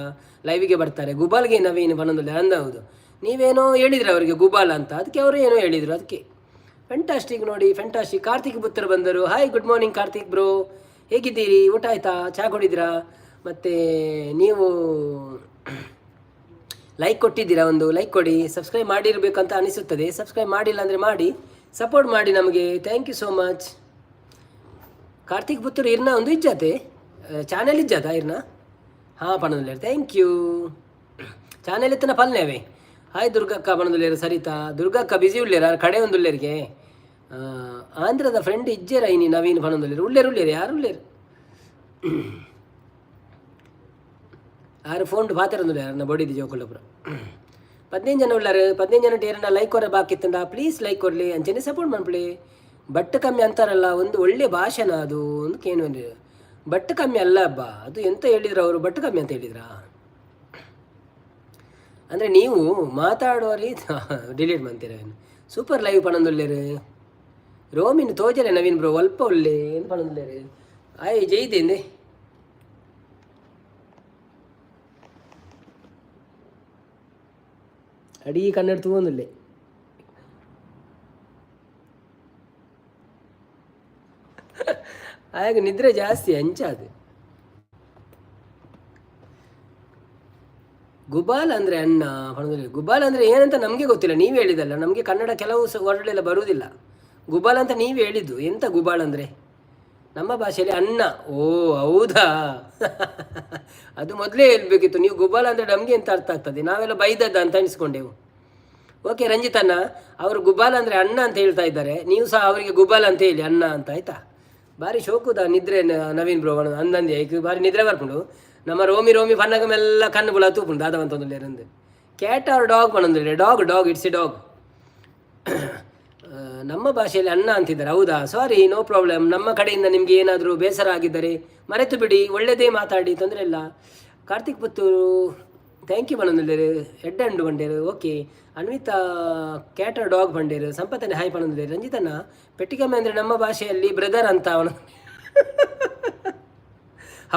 ಲೈವಿಗೆ ಬರ್ತಾರೆ. ಗುಬಾಲ್ಗೆ ನವೀನ್ ಬಂದೊಂದು ಅಂದೌದು. ನೀವೇನೋ ಹೇಳಿದ್ರಿ ಅವರಿಗೆ ಗುಬಾಲ್ ಅಂತ, ಅದಕ್ಕೆ ಅವರು ಏನೋ ಹೇಳಿದರು ಅದಕ್ಕೆ. ಫೆಂಟಾಸ್ಟಿಕ್ ನೋಡಿ, ಫೆಂಟಾಸ್ಟಿಕ್. ಕಾರ್ತಿಕ್ ಪುತ್ರ ಬಂದರು. Hi, good morning Karthik bro, ಹೇಗಿದ್ದೀರಿ? ಊಟ ಆಯ್ತಾ? ಚಹಾ ಕುಡಿದ್ರಾ? ಮತ್ತು ನೀವು ಲೈಕ್ ಕೊಟ್ಟಿದ್ದೀರಾ? ಒಂದು ಲೈಕ್ ಕೊಡಿ. ಸಬ್ಸ್ಕ್ರೈಬ್ ಮಾಡಿರಬೇಕಂತ ಅನಿಸುತ್ತದೆ. ಸಬ್ಸ್ಕ್ರೈಬ್ ಮಾಡಿಲ್ಲ ಅಂದರೆ ಮಾಡಿ, ಸಪೋರ್ಟ್ ಮಾಡಿ ನಮಗೆ. Thank you so much. Karthik Puttur ಇರ್ನ ಒಂದು ಇಜ್ಜಾತೆ ಚಾನೆಲ್ ಇಜ್ಜಾತ ಇರ್ನ? ಹಾಂ, ಪಣದುಲ್ಲೇರು. Thank you. Channel ಇತ್ತನ ಪಲ್ನೇವೆ. Hi ದುರ್ಗಕ್ಕ ಪಣದುಲ್ಲೇರು. Sarita ದುರ್ಗಕ್ಕ ಬಿಸಿ ಉಳ್ಳೇರ ಕಡೆ ಒಂದು ಉಳ್ಳೇರಿಗೆ. ಆಂಧ್ರದ ಫ್ರೆಂಡ್ ಇಜ್ಜೇರ ಇನಿ ನವೀನ್ ಪಣದುಲ್ಲೇರು. ಉಳ್ಳೇರು ಉಳ್ಳೇರು, ಯಾರು ಉಳ್ಳೇರು? ಆರು ಫೋನ್ ಪಾತಿರಂದುಲ್ಲ ಯಾರನ್ನ ಬಡಿದು ಜೋಕುಳ್ಳಪುರ. 15 ಜನ ಉಳ್ಳಾರು. 15 ಜನ ಏರನ್ನ ಲೈಕ್ ಕೊರ ಬಾಕಿತ್ತಂಡ ಪ್ಲೀಸ್ ಲೈಕ್ ಕೊಡ್ಲಿ, ಅಂಚನೆ ಸಪೋರ್ಟ್ ಮಾಡ್ಲಿ. ಬಟ್ ಕಮ್ಮಿ ಅಂತಾರಲ್ಲ, ಒಂದು ಒಳ್ಳೆ ಭಾಷೆನ ಅದು? ಒಂದು ಕೇನು ಅಂದ್ರೆ ಬಟ್ ಕಮ್ಮಿ ಅಲ್ಲ ಹಬ್ಬ ಅದು. ಎಂತ ಹೇಳಿದ್ರು ಅವರು? ಬಟ್ ಕಮ್ಮಿ ಅಂತ ಹೇಳಿದ್ರಾ? ಅಂದರೆ ನೀವು ಮಾತಾಡುವ ರೀತಿ ಡಿಲೀಟ್ ಮಾಡ್ತೀರ. ಸೂಪರ್ ಲೈವ್ ಪಣಂದುಲ್ಲೇರು. ರೋಮಿನ್ ತೋಜಲೆ ನವೀನ್ ಬ್ರೋ, ಅಲ್ಪ ಉಲ್ಲೆ ಏನು ಪಣಂದುಲ್ಲೇರು. ಆಯ್ ಜೈದೇಂದೆ ಅಡೀ ಕನ್ನಡ ತೂವೊಂದುಲ್ಲೆ. ಆಗ ನಿದ್ರೆ ಜಾಸ್ತಿ ಅಂಚಾದು. ಗುಬಾಲ್ ಅಂದರೆ ಅಣ್ಣ ಪಣದಲ್ಲಿ. ಗುಬಾಲ್ ಅಂದರೆ ಏನಂತ ನಮಗೆ ಗೊತ್ತಿಲ್ಲ, ನೀವು ಹೇಳಿದಲ್ಲ. ನಮಗೆ ಕನ್ನಡ ಕೆಲವು ವರ್ಡೆಲ್ಲ ಬರುವುದಿಲ್ಲ. ಗುಬಾಲ್ ಅಂತ ನೀವು ಹೇಳಿದ್ದು, ಎಂತ ಗುಬಾಲ್ ಅಂದರೆ? ನಮ್ಮ ಭಾಷೆಯಲ್ಲಿ ಅಣ್ಣ. ಓ ಹೌದಾ? ಅದು ಮೊದಲೇ ಹೇಳಬೇಕಿತ್ತು ನೀವು. ಗುಬಾಲ್ ಅಂದರೆ ನಮಗೆ ಎಂತ ಅರ್ಥ ಆಗ್ತದೆ? ನಾವೆಲ್ಲ ಬೈದದ್ದ ಅಂತ ಅನಿಸ್ಕೊಂಡೆವು. ಓಕೆ ರಂಜಿತಣ್ಣ, ಅವರು ಗುಬಾಲ್ ಅಂದರೆ ಅಣ್ಣ ಅಂತ ಹೇಳ್ತಾ ಇದ್ದಾರೆ. ನೀವು ಸಹ ಅವರಿಗೆ ಗುಬಾಲ್ ಅಂತ ಹೇಳಿ, ಅಣ್ಣ ಅಂತ, ಆಯಿತಾ? ಭಾರಿ ಶೋಕುದ ನಿದ್ರೆ ನವೀನ್ ಬ್ರೋ ಅಂದಂದೆ. ಈಗ ಭಾರಿ ನಿದ್ರೆ ಬರ್ಪುಂಡು. ನಮ್ಮ ರೋಮಿ ರೋಮಿ ಪನ್ನಗ ಮೆಲ್ಲ ಕಣ್ಣು ಬುಲ ತೂಪುಂಡು. ದಾದ ಅಂತ cat R dog ಪನ್ನೊಂದು. Dog dog, it's a dog. ನಮ್ಮ ಭಾಷೆಯಲ್ಲಿ ಅಣ್ಣ ಅಂತಿದ್ದಾರೆ, ಹೌದಾ? ಸಾರಿ, ನೋ ಪ್ರಾಬ್ಲಮ್. ನಮ್ಮ ಕಡೆಯಿಂದ ನಿಮಗೆ ಏನಾದರೂ ಬೇಸರ ಆಗಿದ್ದರೆ ಮರೆತು ಬಿಡಿ. ಒಳ್ಳೆಯದೇ ಮಾತಾಡಿ, ತೊಂದರೆ ಇಲ್ಲ. Karthik Puttur thank you ಪನ್ನೊಂದುಲ್ಲೇರು. Head and ಬಂಡೇರು. Okay Anvita, cat or dog ಬಂಡೇರು. ಸಂಪತ್ತನೆ hi ಪನ್ನೊಂದುಲ್ಲೇರು. ರಂಜಿತಣ್ಣ, ಪೆಟ್ಟಿಕಮ್ಮೆ ಅಂದರೆ ನಮ್ಮ ಭಾಷೆಯಲ್ಲಿ ಬ್ರದರ್ ಅಂತ ಅವನು.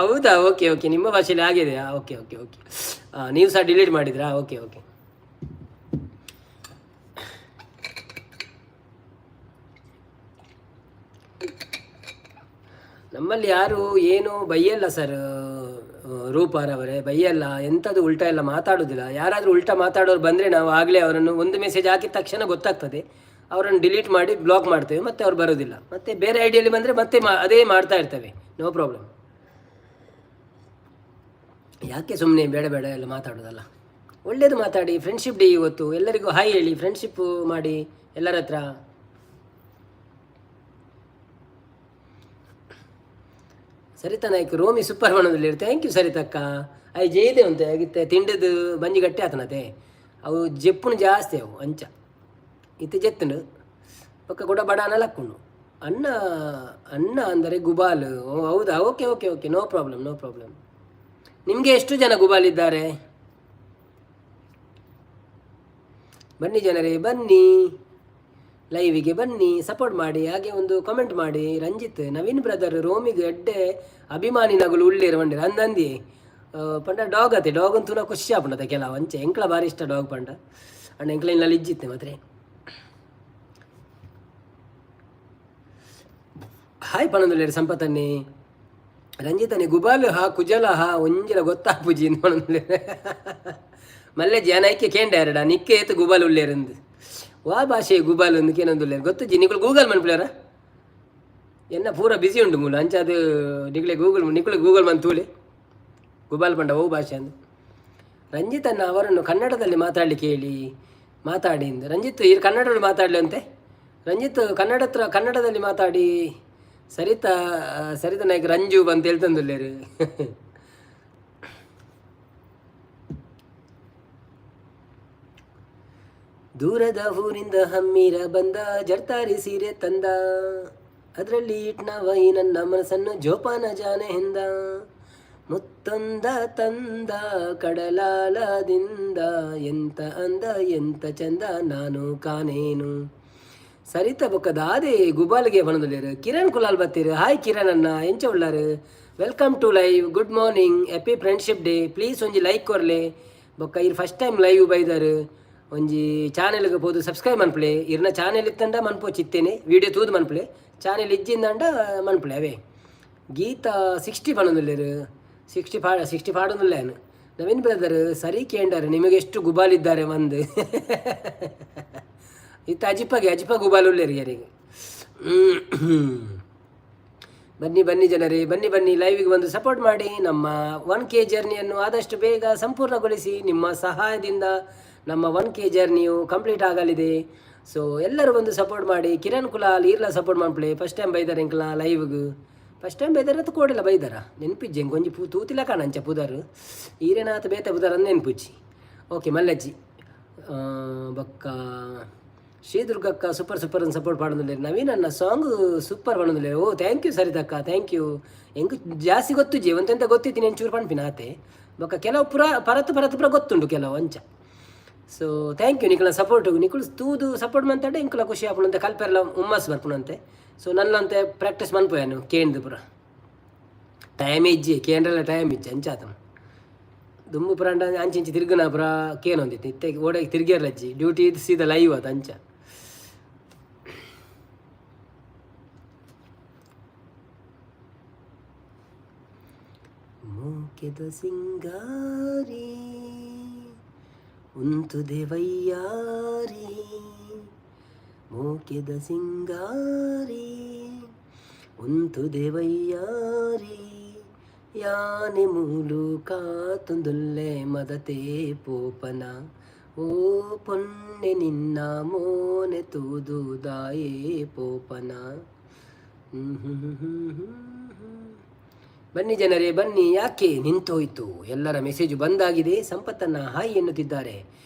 ಹೌದಾ? ಓಕೆ ಓಕೆ, ನಿಮ್ಮ ಭಾಷೆಯಲ್ಲಿ ಆಗಿದೆಯಾ? Okay okay okay. ನೀವು ಸಹ ಡಿಲೀಟ್ ಮಾಡಿದ್ರಾ? Okay okay. ನಮ್ಮಲ್ಲಿ ಯಾರು ಏನು ಬೈಯಲ್ಲ ಸರ್. ರೂಪಾರವರೇ, ಬೈಯಲ್ಲ, ಎಂಥದ್ದು ಉಲ್ಟಾ ಎಲ್ಲ ಮಾತಾಡೋದಿಲ್ಲ. ಯಾರಾದರೂ ಉಲ್ಟಾ ಮಾತಾಡೋರು ಬಂದರೆ ನಾವು ಆಗಲೇ ಅವರನ್ನು ಒಂದು ಮೆಸೇಜ್ ಹಾಕಿದ ತಕ್ಷಣ ಗೊತ್ತಾಗ್ತದೆ, ಅವರನ್ನು ಡಿಲೀಟ್ ಮಾಡಿ ಬ್ಲಾಕ್ ಮಾಡ್ತೇವೆ. ಮತ್ತೆ ಅವ್ರು ಬರೋದಿಲ್ಲ. ಮತ್ತೆ ಬೇರೆ ಐಡಿಯಲ್ಲಿ ಬಂದರೆ ಮತ್ತೆ ಅದೇ ಮಾಡ್ತಾ ಇರ್ತೇವೆ. No problem. ಯಾಕೆ ಸುಮ್ಮನೆ ಬೇಡ ಬೇಡ ಎಲ್ಲ ಮಾತಾಡೋದಲ್ಲ? ಒಳ್ಳೆಯದು ಮಾತಾಡಿ. ಫ್ರೆಂಡ್ಶಿಪ್ ಡೇ ಇವತ್ತು. ಎಲ್ಲರಿಗೂ ಹಾಯ್ ಹೇಳಿ, ಫ್ರೆಂಡ್ಶಿಪ್ ಮಾಡಿ ಎಲ್ಲರ ಹತ್ರ. ಸರಿತಾ ನಾಯ್ಕ ರೋಮಿ ಸೂಪರ್ ಮಾಡೋದಿಲ್ಲ. Thank you ಸರಿತಕ್ಕ. I ಜೈದೆ ಉಂತೆ ಆಗಿತ್ತೆ ತಿಂಡದು ಬಂಜಿ ಗಟ್ಟಿ ಆತನತೆ. ಅವು ಜೆಪ್ಪುನು ಜಾಸ್ತಿ ಅವು ಅಂಚ ಇತ್ತೆ ಜೆತ್ತುಂಡು ಪಕ್ಕ ಕೂಡ ಬಡಾನ ಲಕ್ಕುಂಡು. ಅಣ್ಣ ಅಣ್ಣ ಅಂದರೆ ಗುಬಾಲ್. ಓ ಹೌದಾ? Okay okay okay, no problem, no problem. ನಿಮಗೆ ಎಷ್ಟು ಜನ ಗುಬಾಲ್ ಇದ್ದಾರೆ? ಬನ್ನಿ ಜನರೇ, ಬನ್ನಿ ಲೈವಿಗೆ ಬನ್ನಿ, ಸಪೋರ್ಟ್ ಮಾಡಿ, ಹಾಗೆ ಒಂದು ಕಮೆಂಟ್ ಮಾಡಿ. ರಂಜಿತ್, ನವೀನ್ ಬ್ರದರ್ ರೋಮಿಗೆ ಎಡ್ಡೆ ಅಭಿಮಾನಿ ನಗುಲು ಉಳ್ಳೇರು ಬಂಡಿರ ಅಂದಂದಿ. ಪಂಡ ಡಾಗ್ ಅತೆ, ಡಾಗ್ ಅಂತೂ ನಾ ಖುಷಿ ಆಪುಂಡತೆ ಕೆಲವು ಅಂಚೆ. ಎಂಕ್ಲ ಭಾರಿ ಇಷ್ಟ ಡಾಗ್ ಪಂಡ. ಅಣ್ಣ ಎಂಕ್ಲ ಇನ್ನಲ್ಲಿ ಇಜ್ಜಿತ್ತೆ ಮಾತ್ರ. ಹಾಯ್ ಪಣಂದುಲ್ಲೇರು ಸಂಪತ್ತನ್ನೇ. ರಂಜಿತನೆ ಗುಬಾಲ್ ಹಾ ಕುಜಲ ಹಾ ಒಂಜಿಲ ಗೊತ್ತಾಪುಜಿ ಪಣಂದುಲ್ಲೇರು. ಮಲ್ಲೆ ಜನ ಐಕೆ ಕೇಂಡ ಎರಡ ನಿಕ್ಕೆ ಏತು ಗುಬಾಲ್ ಉಳ್ಳೇರಂದು. ವಾ ಭಾಷೆ ಗುಬಾಲ್ ಒಂದು ಕೇನೊಂದುಲ್ಲೇರು ಗೊತ್ತುಜಿ. ನಿಕುಲು ಗೂಗಲ್ ಮನ್ಪುಲೇರ? ಎನ್ನ ಪೂರ ಬಿಸಿ ಉಂಡು ಮೂಲು ಅಂಚ ಅದು ನಿಕ್ಲೆ ಗೂಗಲ್, ನಿಕುಲು ಗೂಗಲ್ ಮನ್ ತೂಲೆ ಗುಬಾಲ್ ಪಂಡ ಓ ಭಾಷೆ ಅಂದು. ರಂಜಿತ್ ಅನ್ನ ಅವರನ್ನು ಕನ್ನಡದಲ್ಲಿ ಮಾತಾಡಲಿಕ್ಕೆ ಹೇಳಿ, ಮಾತಾಡಿ ಎಂದು. ರಂಜಿತ್, ಈ ಕನ್ನಡದಲ್ಲಿ ಮಾತಾಡಲಿ ಅಂತೆ. ರಂಜಿತ್, ಕನ್ನಡ ಹತ್ರ ಕನ್ನಡದಲ್ಲಿ ಮಾತಾಡಿ. ಸರಿತಾ, ಸರಿತಾ ನಾಯ್ಕ ರಂಜು ಅಂತ ಹೇಳ್ತಂದುಲ್ಲೇರು. ದೂರದ ಊರಿಂದ ಹಮ್ಮಿರ ಬಂದ, ಜರ್ತಾರಿ ಸೀರೆ ತಂದ, ಅದರಲ್ಲಿ ಇಟ್ನವೈ ನನ್ನ ಮನಸ್ಸನ್ನು ಜೋಪಾನ ಜಾನೆ ಎಂದ. ಮುತ್ತೊಂದ ತಂದ ಕಡಲಾಲದಿಂದ, ಎಂತ ಅಂದ ಎಂತ ಚಂದ ನಾನು ಕಾಣೇನು. ಸರಿತ ಬೊಕ್ಕ ದಾದೆ ಗುಬಾಲ್ಗೆ ಬಣದಲ್ಲಿರು. ಕಿರಣ್ ಕುಲಾಲ್ ಬತ್ತೀರು. ಹಾಯ್ ಕಿರಣ್ ಅಣ್ಣ, ಎಂಚ ಉಳ್ಳಾರು? Welcome to live. Good morning, happy Friendship Day. Please ಒಂಜಿ ಲೈಕ್ ಕೊರ್ಲೆ. ಬೊಕ್ಕ ಇರ್ first time live ಬೈದಾರು, ಒಂಜಿ ಚಾನೆಲ್ಗೆ ಪೋದು ಸಬ್ಸ್ಕ್ರೈಬ್ ಮನ್ಪುಲೆ. ಇರ್ನ ಚಾನೆಲ್ ಇತ್ತಂಡ ಮನ್ಪೋಚಿತ್ತೇನೆ, ವಿಡಿಯೋ ತೂದು ಮನ್ಪುಲೆ. ಚಾನೆಲ್ ಇಜ್ಜಿಂದಂಡ ಮನ್ಪುಲೆ. ಅವೇ ಗೀತಾ 60 ಪನೊಂದುಲ್ಲೆರ್. 60 ಪಾ 60 ಪಾಡೊಂದುಲ್ಲೆ. ನವೀನ್ ಬ್ರದರ್, ಸರಿ ಕೇಂಡರ್, ನಿಮಗೆ ಎಷ್ಟು ಗುಬಾಲಿದ್ದಾರೆ ಒಂದು. ಇತ್ತ ಅಜಿಪಗೆ ಅಜಿಪ ಗುಬಾಲ್ ಉಲ್ಲೇರಿ ಯಾರಿಗೆ. ಬನ್ನಿ ಬನ್ನಿ ಜನರೇ, ಬನ್ನಿ ಬನ್ನಿ, ಲೈವಿಗೆ ಬಂದು ಸಪೋರ್ಟ್ ಮಾಡಿ. ನಮ್ಮ 1K ಜರ್ನಿಯನ್ನು ಆದಷ್ಟು ಬೇಗ ಸಂಪೂರ್ಣಗೊಳಿಸಿ. ನಿಮ್ಮ ಸಹಾಯದಿಂದ ನಮ್ಮ 1K ಜರ್ನಿಯು ಕಂಪ್ಲೀಟ್ ಆಗಲಿದೆ. ಸೊ ಎಲ್ಲರೂ ಬಂದು ಸಪೋರ್ಟ್ ಮಾಡಿ. ಕಿರಣ್ ಕುಲಾಲ್ ಈರ್ಲ ಸಪೋರ್ಟ್ ಮಾಡ್ಪ್ಲೆ. ಫಸ್ಟ್ ಟೈಮ್ ಬೈದಾರೆ ಎಂಕ್ಲ ಲೈವ್ಗೆ. ಫಸ್ಟ್ ಟೈಮ್ ಬೈದಾರ ಅಥವಾ ಕೋಡಿಲ್ಲ ಬೈದಾರ ನೆನಪಿಜ್ಜೆ. ಒಂಜಿ ಪೂ ತೂತಿಲ್ಲ ಕಾಣ ಅಂಚ ಪುದರ್. ಈರೇನಾತ ಬೇತೆ ಪುದರ್ ಅಂದ್ ನೆನಪುಜ್ಜಿ. ಓಕೆ, ಮಲ್ಲಜ್ಜಿ ಬೊಕ್ಕ ಶ್ರೀದುರ್ಗಕ್ಕ ಸೂಪರ್ ಸೂಪರ್ ಅಂತ ಸಪೋರ್ಟ್ ಮಾಡೋದಿಲ್ಲ. ನವೀನ್ ಅನ್ನ ಸಾಂಗ್ ಸೂಪರ್ ಮಾಡೋದಿಲ್ಲ. ಓ, thank you ಸರಿತಕ್ಕ, thank you. ಎಂಕ್ ಜಾಸ್ತಿ ಗೊತ್ತುಜಿ, ಒಂತೆಂತ ಗೊತ್ತಿತ್ತು ಚೂರು ಪನ್ಪಿನ ಆತೆ. ಬೊಕ್ಕ ಕೆಲವು ಪುರ ಪರತ್ ಪರತ್ ಪುರ ಗೊತ್ತುಂಡು ಕೆಲವು ಅಂಚ. So thank you ನಿಕಲ support. ನಿಕುಲು ತೂದು ಸಪೋರ್ಟ್ ಮಂತಂಡೆ ಎಂಕುಲ ಖುಷಿ ಆಪುಣಂತೆ, ಕಲ್ಪೆರ್ಲ ಹುಮ್ಮಸ್ ಬರ್ಪುಣಂತೆ. ಸೊ ನನ್ನಂತೆ ಪ್ರಾಕ್ಟೀಸ್ ಮನ್ಪೋಯಾನು ಕೇಂದ್ರ ಪುರ. ಟೈಮ್ ಇಜ್ಜಿ, ಕೇಂದ್ರಲ ಟೈಮ್ ಇಜ್ಜಿ ಅಂಚಾತಂ. ದುಂಬು ಪುರಾಂಡ ಅಂಚಿ ಇಂಚಿ ತಿರ್ಗುನ ಪುರ ಕೇನೊಂದಿತ್ತು. ಇತ್ತೆ ಓಡೆ ತಿರ್ಗೇರ್ಲಜ್ಜಿ, ಡ್ಯೂಟಿ ಇದು ಸೀದಾ ಲೈವ್ ಅದು ಅಂಚ. ಮೋಕೆದ ಸಿಂಗಾರಿ ಉಂತುದೆ ವೈಯಾರಿ, ಮೋಕೆದ ಸಿಂಗಾರಿ ಉಂತುದೆ ವೈಯಾರಿ, ಯಾನೆ ಮೂಲು ಕಾತುಂದುಲ್ಲೆ ಮದತೆ ಪೋಪನ, ಓ ಪೊನ್ನೆ ನಿನ್ನ ಮೋನೆ ತೂದು ದಾಯೇ ಪೋಪನ. ಬನ್ನಿ ಜನರೇ ಬನ್ನಿ, ಯಾಕೆ ನಿಂತೋಯ್ತು? ಎಲ್ಲರ ಮೆಸೇಜು ಬಂದಾಗಿದೆ. ಸಂಪತ್ತನ್ನ ಹಾಯ್ ಎನ್ನುತ್ತಿದ್ದಾರೆ.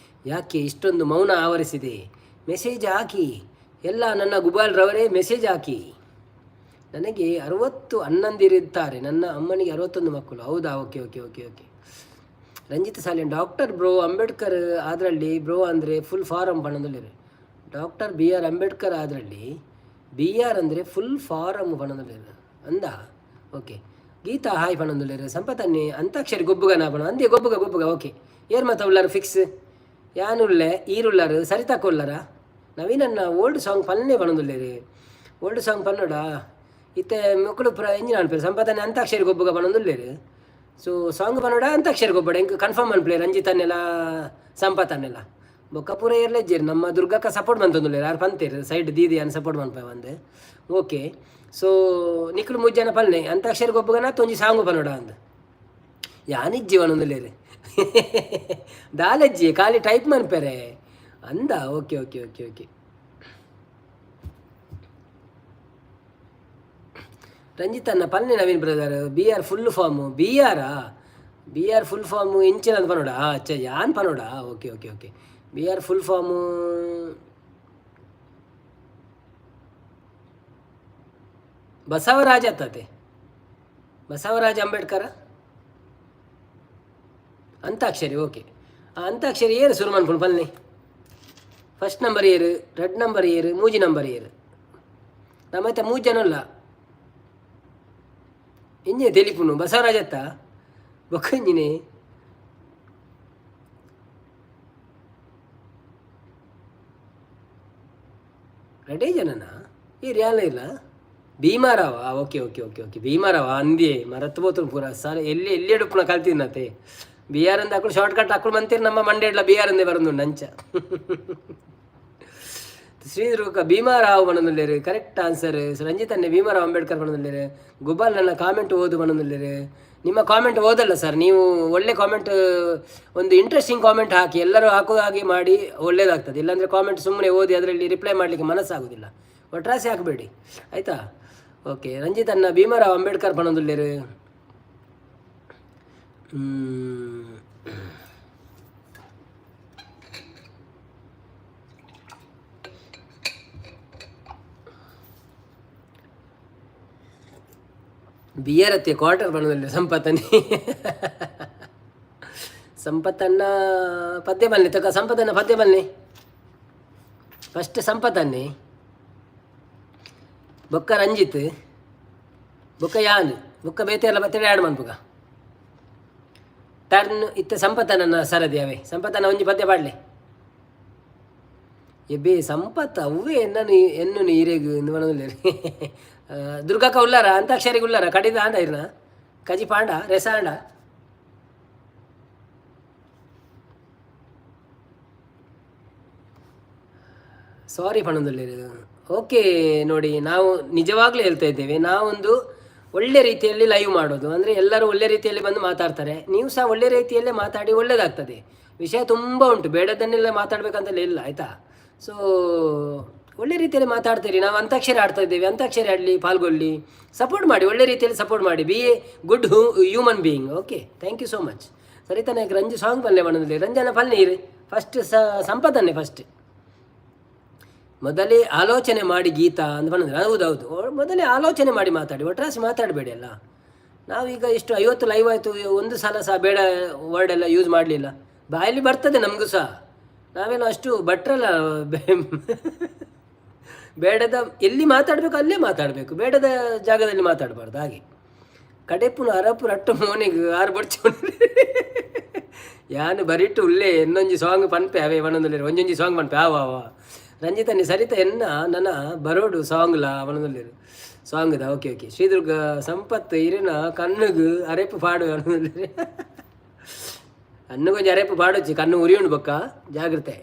ಯಾಕೆ ಇಷ್ಟೊಂದು ಮೌನ ಆವರಿಸಿದೆ? ಮೆಸೇಜ್ ಹಾಕಿ ಎಲ್ಲ ನನ್ನ ಗುಬಾಲ್ರವರೇ, ಮೆಸೇಜ್ ಹಾಕಿ. ನನಗೆ 60 ಅಣ್ಣಂದಿರಿದ್ದಾರೆ. ನನ್ನ ಅಮ್ಮನಿಗೆ 61 ಮಕ್ಕಳು. ಹೌದಾ? Okay okay okay okay. Ranjit Salian, doctor bro Ambedkar ಅದರಲ್ಲಿ ಬ್ರೋ ಅಂದರೆ ಫುಲ್ ಫಾರಮ್ ಪಣದಲ್ಲಿರು. Doctor B R Ambedkar ಅದರಲ್ಲಿ ಬಿ ಆರ್ ಅಂದರೆ ಫುಲ್ ಫಾರಮ್ ಪಣದಲ್ಲಿರು ಅಂದ. ಓಕೆ, ಗೀತಾ ಹಾಯ್ ಪಣಂದುಲ್ಲೇರು. ಸಂಪತನ್ನಿ ಅಂತಾಕ್ಷರಿ ಗೊಬ್ಬುಗ ಪಣ ಅಂದೇ ಗೊಬ್ಬುಗ ಗೊಬ್ಬುಗ. ಓಕೆ, ಏರ್ ಮತ್ತ ಉಳ್ಳಾರು ಫಿಕ್ಸ್ ಯಾನುಲ್ಲೆ ಈರುಳ್ಳಾರು ಸರಿತಾ ಉಳ್ಳಾರ. ನವೀನನ್ನ ಓಲ್ಡ್ ಸಾಂಗ್ ಪನ್ನೆ ಪಣಂದುಲ್ಲೇರು. ಓಲ್ಡ್ ಸಾಂಗ್ ಪನ್ನೋಡ ಇತ್ತೆ ಮಕ್ಕಳು ಪುರ ಎಂಜಿನ ಅನ್ಪೇರು. ಸಂಪತನ್ನೆ ಅಂತಾಕ್ಷರಿ ಗೊಬ್ಬುಗ ಪಣಂದುಲ್ಲೇರು. ಸೊ ಸಾಂಗ್ ಪನ್ನೋಡ ಅಂತಾಕ್ಷರಿ ಗೊಬ್ಬಡ ಎಂಕ್ ಕನ್ಫರ್ಮ್ ಅನ್ಪ್ಲೆ. ರಂಜಿತ್ ಅನ್ನೆಲ್ಲ ಸಂಪತ್ ಅನ್ನೆಲ್ಲ ಬೊಕ್ಕ ಪೂರ ಏರ್ಲೆಜ್ಜೇರು. ನಮ್ಮ ದುರ್ಗಕ್ಕ ಸಪೋರ್ಟ್ ಮಂತೊಂದುಲ್ಲೇರು. ಆರು ಪಂತೇರು ಸೈಡ್ ದೀದಿ ಅನ್ ಸಪೋರ್ಟ್ ಮನ್ಪ ಬಂದೆ. ಓಕೆ, ಸೊ ನಿಕ್ಲು ಮುಜ್ಜನ ಪಲ್ನೆ, ಅಂತಾಕ್ಷರಿ ಗೊಬ್ಬುಗನ ತೊಂಜಿ ಸಾಂಗು ಪನ್ನೋಡ ಅಂದ್. ಯಾನಿಜ್ಜಿ ಪನೊಂದುಲ್ಲೇರು ದಾಲಜ್ಜಿ, ಖಾಲಿ ಟೈಪ್ ಮನ್ಪೆರೆ ಅಂದ. Okay okay okay okay. Ranjith ಅನ್ನ ಪಲ್ನೆ. Naveen brother, B R full form B ಆರಾ? B R full form ಇಂಚಿನ ಪನೋಡ? ಅಚ್ಚ, ಯಾನ್ ಪನೋಡ? Okay okay okay. B R full form Basavaraj ಅತ್ತದೆ. Basavaraja Ambedkar. Antakshari okay. ಆ ಅಂತಾಕ್ಷರಿ ಏರು ಶುರು ಮನ್ಪುಂಡು ಪಲ್ನೆ. ಫಸ್ಟ್ ನಂಬರ್ ಏರು, ರೆಡ್ ನಂಬರ್ ಏರು, ಮೂಜಿ ನಂಬರ್ ಏರು? ನಮ್ಮತ್ತೆ ಮೂಜಿ ಜನ ಅಲ್ಲ. ಇಂಜೆ ತೆಲಿಪುನು ಬಸವರಾಜತ್ತ ಬೊಕ್ಕ ಇಂಜಿನೆ ರೆಡೇ ಜನನಾ ಈ ರಿಯಾಲ ಇಲ್ಲ. Bhimarao. Okay okay okay okay. Bhimarao ಅಂದೇ ಮರತ್ತು ಪೋತು ಪೂರ ಸರ್. ಎಲ್ಲಿ ಎಲ್ಲಿ ಎಡುಪುನ ಕಲ್ತಿನ್ನತೆ. ಬಿ ಆರ್ ಅಂದ ಹಾಕುಡು ಶಾರ್ಟ್ ಕಟ್ ಹಾಕುಡು ಮಂತೀರ್. ನಮ್ಮ ಮಂಡೇಡ್ಲ ಬಿ ಆರ್ ಅಂದೇ ಬರಂದುಂಡು ಅಂಚ. ಶ್ರೀದುರ್ಗ ಭೀಮಾರಾವ್ ಪನೊಂದುಲ್ಲೆರ್. Correct answer. ರಂಜಿತ್ ಅನ್ನೆ ಭೀಮಾರಾವ್ ಅಂಬೇಡ್ಕರ್ ಪನೊಂದುಲ್ಲೆರ್. ಗುಬಾಲ್ ನನ್ನ ಕಾಮೆಂಟ್ ಓದು ಪನೊಂದುಲ್ಲೆರ್. ನಿಮ್ಮ ಕಾಮೆಂಟ್ ಓದಲ್ಲ ಸರ್. ನೀವು ಒಳ್ಳೆ ಕಾಮೆಂಟ್, ಒಂದು ಇಂಟ್ರೆಸ್ಟಿಂಗ್ ಕಾಮೆಂಟ್ ಹಾಕಿ, ಎಲ್ಲರೂ ಹಾಕುವ ಹಾಗೆ ಮಾಡಿ, ಒಳ್ಳೇದಾಗ್ತದೆ. ಇಲ್ಲಾಂದರೆ ಕಾಮೆಂಟ್ ಸುಮ್ಮನೆ ಓದಿ ಅದರಲ್ಲಿ ರಿಪ್ಲೈ ಮಾಡಲಿಕ್ಕೆ ಮನಸ್ಸಾಗೋದಿಲ್ಲ. ಒಟ್ರಾಸಿ ಹಾಕಬೇಡಿ, ಆಯಿತಾ? ಓಕೆ, ರಂಜಿತ್ ಅಣ್ಣ ಭೀಮರಾವ್ ಅಂಬೇಡ್ಕರ್ ಪನೊಂದುಲ್ಲೆರ್. ಬಿಯರ್ ಅತ್ತೆ ಕ್ವಾರ್ಟರ್ ಪನೊಂದುಲ್ಲೆರ್ ಸಂಪತ್ತನಿ. ಸಂಪತ್ತಣ್ಣ ಪದ್ಯ ಬನ್ನಿ ತಕ. ಸಂಪತ್ತಣ್ಣ ಪದ್ಯ ಬನ್ನಿ ಫಸ್ಟ್. ಸಂಪತ್ತನ್ನಿ, ಬೊಕ್ಕ ರಂಜಿತ್, ಬೊಕ್ಕ ಯಾನ್, ಬೊಕ್ಕ ಬೇತೆ ಎಲ್ಲ ಬತ್ತಡೆ ಆಡ್ ಮನ್ಪುಗ. ಟರ್ನ್ ಇತ್ತ ಸಂಪತ್ತನ ಸರದಿ ಅವೇ. ಸಂಪತ್ತನ ಒಂಜಿ ಪದ್ಯ ಪಾಡ್ಲೆ. ಎಬ್ಬೆ ಸಂಪತ್ ಅವ್ವೇ ಎನ್ನನು ಎನ್ನು ಈರೆಗ್ ಇಂದು ಪನೊಂದುಲ್ಲೆರ್. ದುರ್ಗಕ್ಕ ಉಲ್ಲಾರ? ಅಂತಾಕ್ಷರಿಗೆ ಉಲ್ಲಾರ? ಕಡಿದ ಆಂಡ ಇರ್ನ ಕಜಿ ಪಾಂಡ ರೆಸ ಆಂಡ. ಸಾರಿ ಪನೊಂದುಲ್ಲೆರ್. ಓಕೆ, ನೋಡಿ, ನಾವು ನಿಜವಾಗ್ಲೂ ಹೇಳ್ತಾ ಇದ್ದೇವೆ, ನಾವೊಂದು ಒಳ್ಳೆ ರೀತಿಯಲ್ಲಿ ಲೈವ್ ಮಾಡೋದು ಅಂದರೆ ಎಲ್ಲರೂ ಒಳ್ಳೆ ರೀತಿಯಲ್ಲಿ ಬಂದು ಮಾತಾಡ್ತಾರೆ. ನೀವು ಸಹ ಒಳ್ಳೆ ರೀತಿಯಲ್ಲೇ ಮಾತಾಡಿ, ಒಳ್ಳೆಯದಾಗ್ತದೆ. ವಿಷಯ ತುಂಬ ಉಂಟು, ಬೇಡದನ್ನೆಲ್ಲ ಮಾತಾಡಬೇಕಂತೆಲ್ಲ ಇಲ್ಲ, ಆಯಿತಾ? ಸೊ ಒಳ್ಳೆ ರೀತಿಯಲ್ಲಿ ಮಾತಾಡ್ತೀರಿ. ನಾವು ಅಂತಾಕ್ಷರಿ ಆಡ್ತಾ ಇದ್ದೇವೆ. ಅಂತಾಕ್ಷರಿ ಆಡಲಿ, ಪಾಲ್ಗೊಳ್ಳಿ, ಸಪೋರ್ಟ್ ಮಾಡಿ, ಒಳ್ಳೆ ರೀತಿಯಲ್ಲಿ ಸಪೋರ್ಟ್ ಮಾಡಿ. Be a good human being. Okay, thank you so much. Saritha Nayak Ranju song ಪಲ್ಲೆ ಮಾಡೋದಿಲ್ಲ. ರಂಜನ ಪಲ್ಲೆ ಫಸ್ಟ್ ಸಂಪದನ್ನೇ ಫಸ್ಟ್. ಮೊದಲೇ ಆಲೋಚನೆ ಮಾಡಿ ಗೀತಾ ಅಂತ ಬಂದ್ರೆ, ಹೌದೌದು, ಮೊದಲೇ ಆಲೋಚನೆ ಮಾಡಿ ಮಾತಾಡಿ, ಒಟ್ರಾಸಿ ಮಾತಾಡಬೇಡಿ ಅಲ್ಲ. ನಾವೀಗ ಎಷ್ಟು 50 ಲೈವ್ ಆಯಿತು, ಒಂದು ಸಲ ಸಹ ಬೇಡ ವರ್ಡ್ ಎಲ್ಲ ಯೂಸ್ ಮಾಡಲಿಲ್ಲ. ಬಾಯಲ್ಲಿ ಬರ್ತದೆ ನಮಗೂ ಸಹ. ನಾವೇನು ಅಷ್ಟು ಭಟ್ರಲ್ಲ. ಬೇಡದ ಎಲ್ಲಿ ಮಾತಾಡಬೇಕು ಅಲ್ಲೇ ಮಾತಾಡಬೇಕು, ಬೇಡದ ಜಾಗದಲ್ಲಿ ಮಾತಾಡಬಾರ್ದು. ಹಾಗೆ ಕಡೆಪುನ ಅರಪು ರಟ್ಟು ಮೋನೆಗ್ ಆರು ಬಡ್ಚು ಯಾನು ಬರಿಟ್ಟು ಉಲ್ಲೇ. ಎನ್ನೊಂಜಿ ಸಾಂಗ್ ಪನ್ಪೆ ಅವೇ ಒಣೊಂದುಲ್ಲೆರ್. ಒಂಜೊಂಜಿ ಸಾಂಗ್ ಪನ್ಪೆ ಆವ ಆವ. ರಂಜಿತನಿ ಸರಿತ ಎನ್ನ ನನ್ನ ಬರೋಡು ಸಾಂಗ್ಲಾ ಪನೊಂದುಲ್ಲೆರ್. ಸಾಂಗ್ದ ಓಕೆ ಓಕೆ. ಶ್ರೀದುರ್ಗ ಸಂಪತ್ ಇರಿನ ಕಣ್ಣುಗು ಅರೆಪು ಪಾಡು ಪನೊಂದುಲ್ಲೆರ್. ಕಣ್ಣು ಕೊಂಚ ಅರೆಪು ಪಾಡೊಚ್ಚಿ, ಕಣ್ಣು ಉರಿಯುಂಡು ಬೊಕ್ಕ, ಜಾಗ್ರತೆ.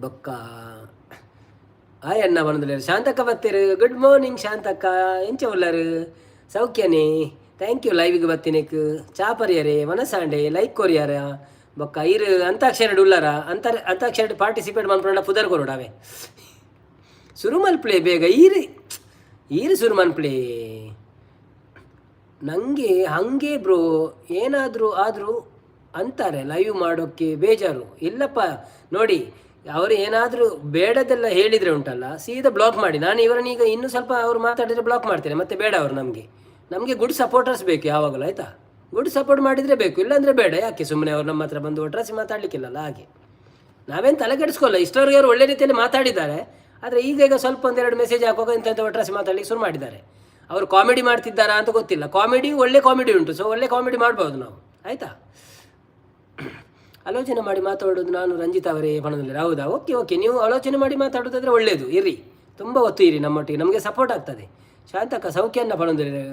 ಬೊಕ್ಕ ಆಯ್ ಅಣ್ಣ ಪನೊಂದುಲ್ಲೆರ್. ಶಾಂತಕ್ಕ ಬತ್ತೆರ್. ಗುಡ್ ಮಾರ್ನಿಂಗ್ ಶಾಂತಕ್ಕ, ಎಂಚ ಉಲ್ಲರ್? ಸೌಖ್ಯನೇ? Thank you ಲೈವ್ಗೆ ಬತ್ತಿನೆಕ್. ಚಾ ಪರಿಯರೆ, ಮನಸಾಂಡೆ, ಲೈಕ್ ಕೊರಿಯಾರ. ಬೊಕ್ಕ ಇರು ಅಂತಾಕ್ಷರಿ ಉಲ್ಲರ? ಅಂತಾಕ್ಷರಿ ಪಾರ್ಟಿಸಿಪೇಟ್ ಮನ್ಪುಂಡ ಪುದರ್ ಕೊರೊಡು. ಅವೇ ಸುರು ಮಲ್ಪಲೆ ಬೇಗ. ಈರು ಈರು ಸುರು ಮನ್ಪಲೆ. ನನಗೆ ಹಾಗೆ ಬ್ರೋ, ಏನಾದರೂ ಆದರೂ ಅಂತಾರೆ, ಲೈವ್ ಮಾಡೋಕ್ಕೆ ಬೇಜಾರು. ಇಲ್ಲಪ್ಪ, ನೋಡಿ, ಅವರು ಏನಾದರೂ ಬೇಡದೆಲ್ಲ ಹೇಳಿದರೆ ಉಂಟಲ್ಲ, ಸೀದಾ ಬ್ಲಾಕ್ ಮಾಡಿ. ನಾನು ಇವರನ್ನ ಈಗ ಇನ್ನೂ ಸ್ವಲ್ಪ ಅವರು ಮಾತಾಡಿದರೆ ಬ್ಲಾಕ್ ಮಾಡ್ತೇನೆ. ಮತ್ತೆ ಬೇಡ ಅವರು ನಮಗೆ. ನಮಗೆ ಗುಡ್ ಸಪೋರ್ಟರ್ಸ್ ಬೇಕು ಯಾವಾಗಲೂ, ಆಯಿತಾ? ಗುಡ್ ಸಪೋರ್ಟ್ ಮಾಡಿದರೆ ಬೇಕು, ಇಲ್ಲಾಂದರೆ ಬೇಡ. ಯಾಕೆ ಸುಮ್ಮನೆ ಅವ್ರು ನಮ್ಮ ಹತ್ರ ಬಂದು ಒಟ್ರಾಸಿ ಮಾತಾಡಲಿಕ್ಕಿಲ್ಲಲ್ಲ. ಹಾಗೆ ನಾವೇನು ತಲೆ ಕೆಡಿಸ್ಕೊಳ್ಳಲ್ಲ. ಇಷ್ಟವರೆಗೆ ಅವರು ಒಳ್ಳೆ ರೀತಿಯಲ್ಲಿ ಮಾತಾಡಿದ್ದಾರೆ. ಆದರೆ ಈಗ ಈಗ ಸ್ವಲ್ಪ ಒಂದೆರಡು ಮೆಸೇಜ್ ಹಾಕುವಾಗ ಇಂಥ ಒಟ್ರಾಸಿ ಮಾತಾಡಲಿಕ್ಕೆ ಶುರು ಮಾಡಿದ್ದಾರೆ. ಅವರು ಕಾಮಿಡಿ ಮಾಡ್ತಿದ್ದಾರಾ ಅಂತ ಗೊತ್ತಿಲ್ಲ. ಕಾಮಿಡಿ, ಒಳ್ಳೆ ಕಾಮಿಡಿ ಉಂಟು. ಸೊ ಒಳ್ಳೆ ಕಾಮಿಡಿ ಮಾಡ್ಬೋದು ನಾವು, ಆಯಿತಾ? ಆಲೋಚನೆ ಮಾಡಿ ಮಾತಾಡೋದು ನಾನು ರಂಜಿತ್ ಅವರೇ ಪಣದಲ್ಲಿ. ಹೌದಾ? Okay okay. ನೀವು ಆಲೋಚನೆ ಮಾಡಿ ಮಾತಾಡೋದಾದರೆ ಒಳ್ಳೆಯದು. ಇರಿ, ತುಂಬ ಹೊತ್ತು ಇರಿ ನಮ್ಮೊಟ್ಟಿಗೆ, ನಮಗೆ ಸಪೋರ್ಟ್ ಆಗ್ತದೆ. ಶಾಂತಕ್ಕ ಸೌಖ್ಯನ್ನ ಪಣದಲ್ಲಿ.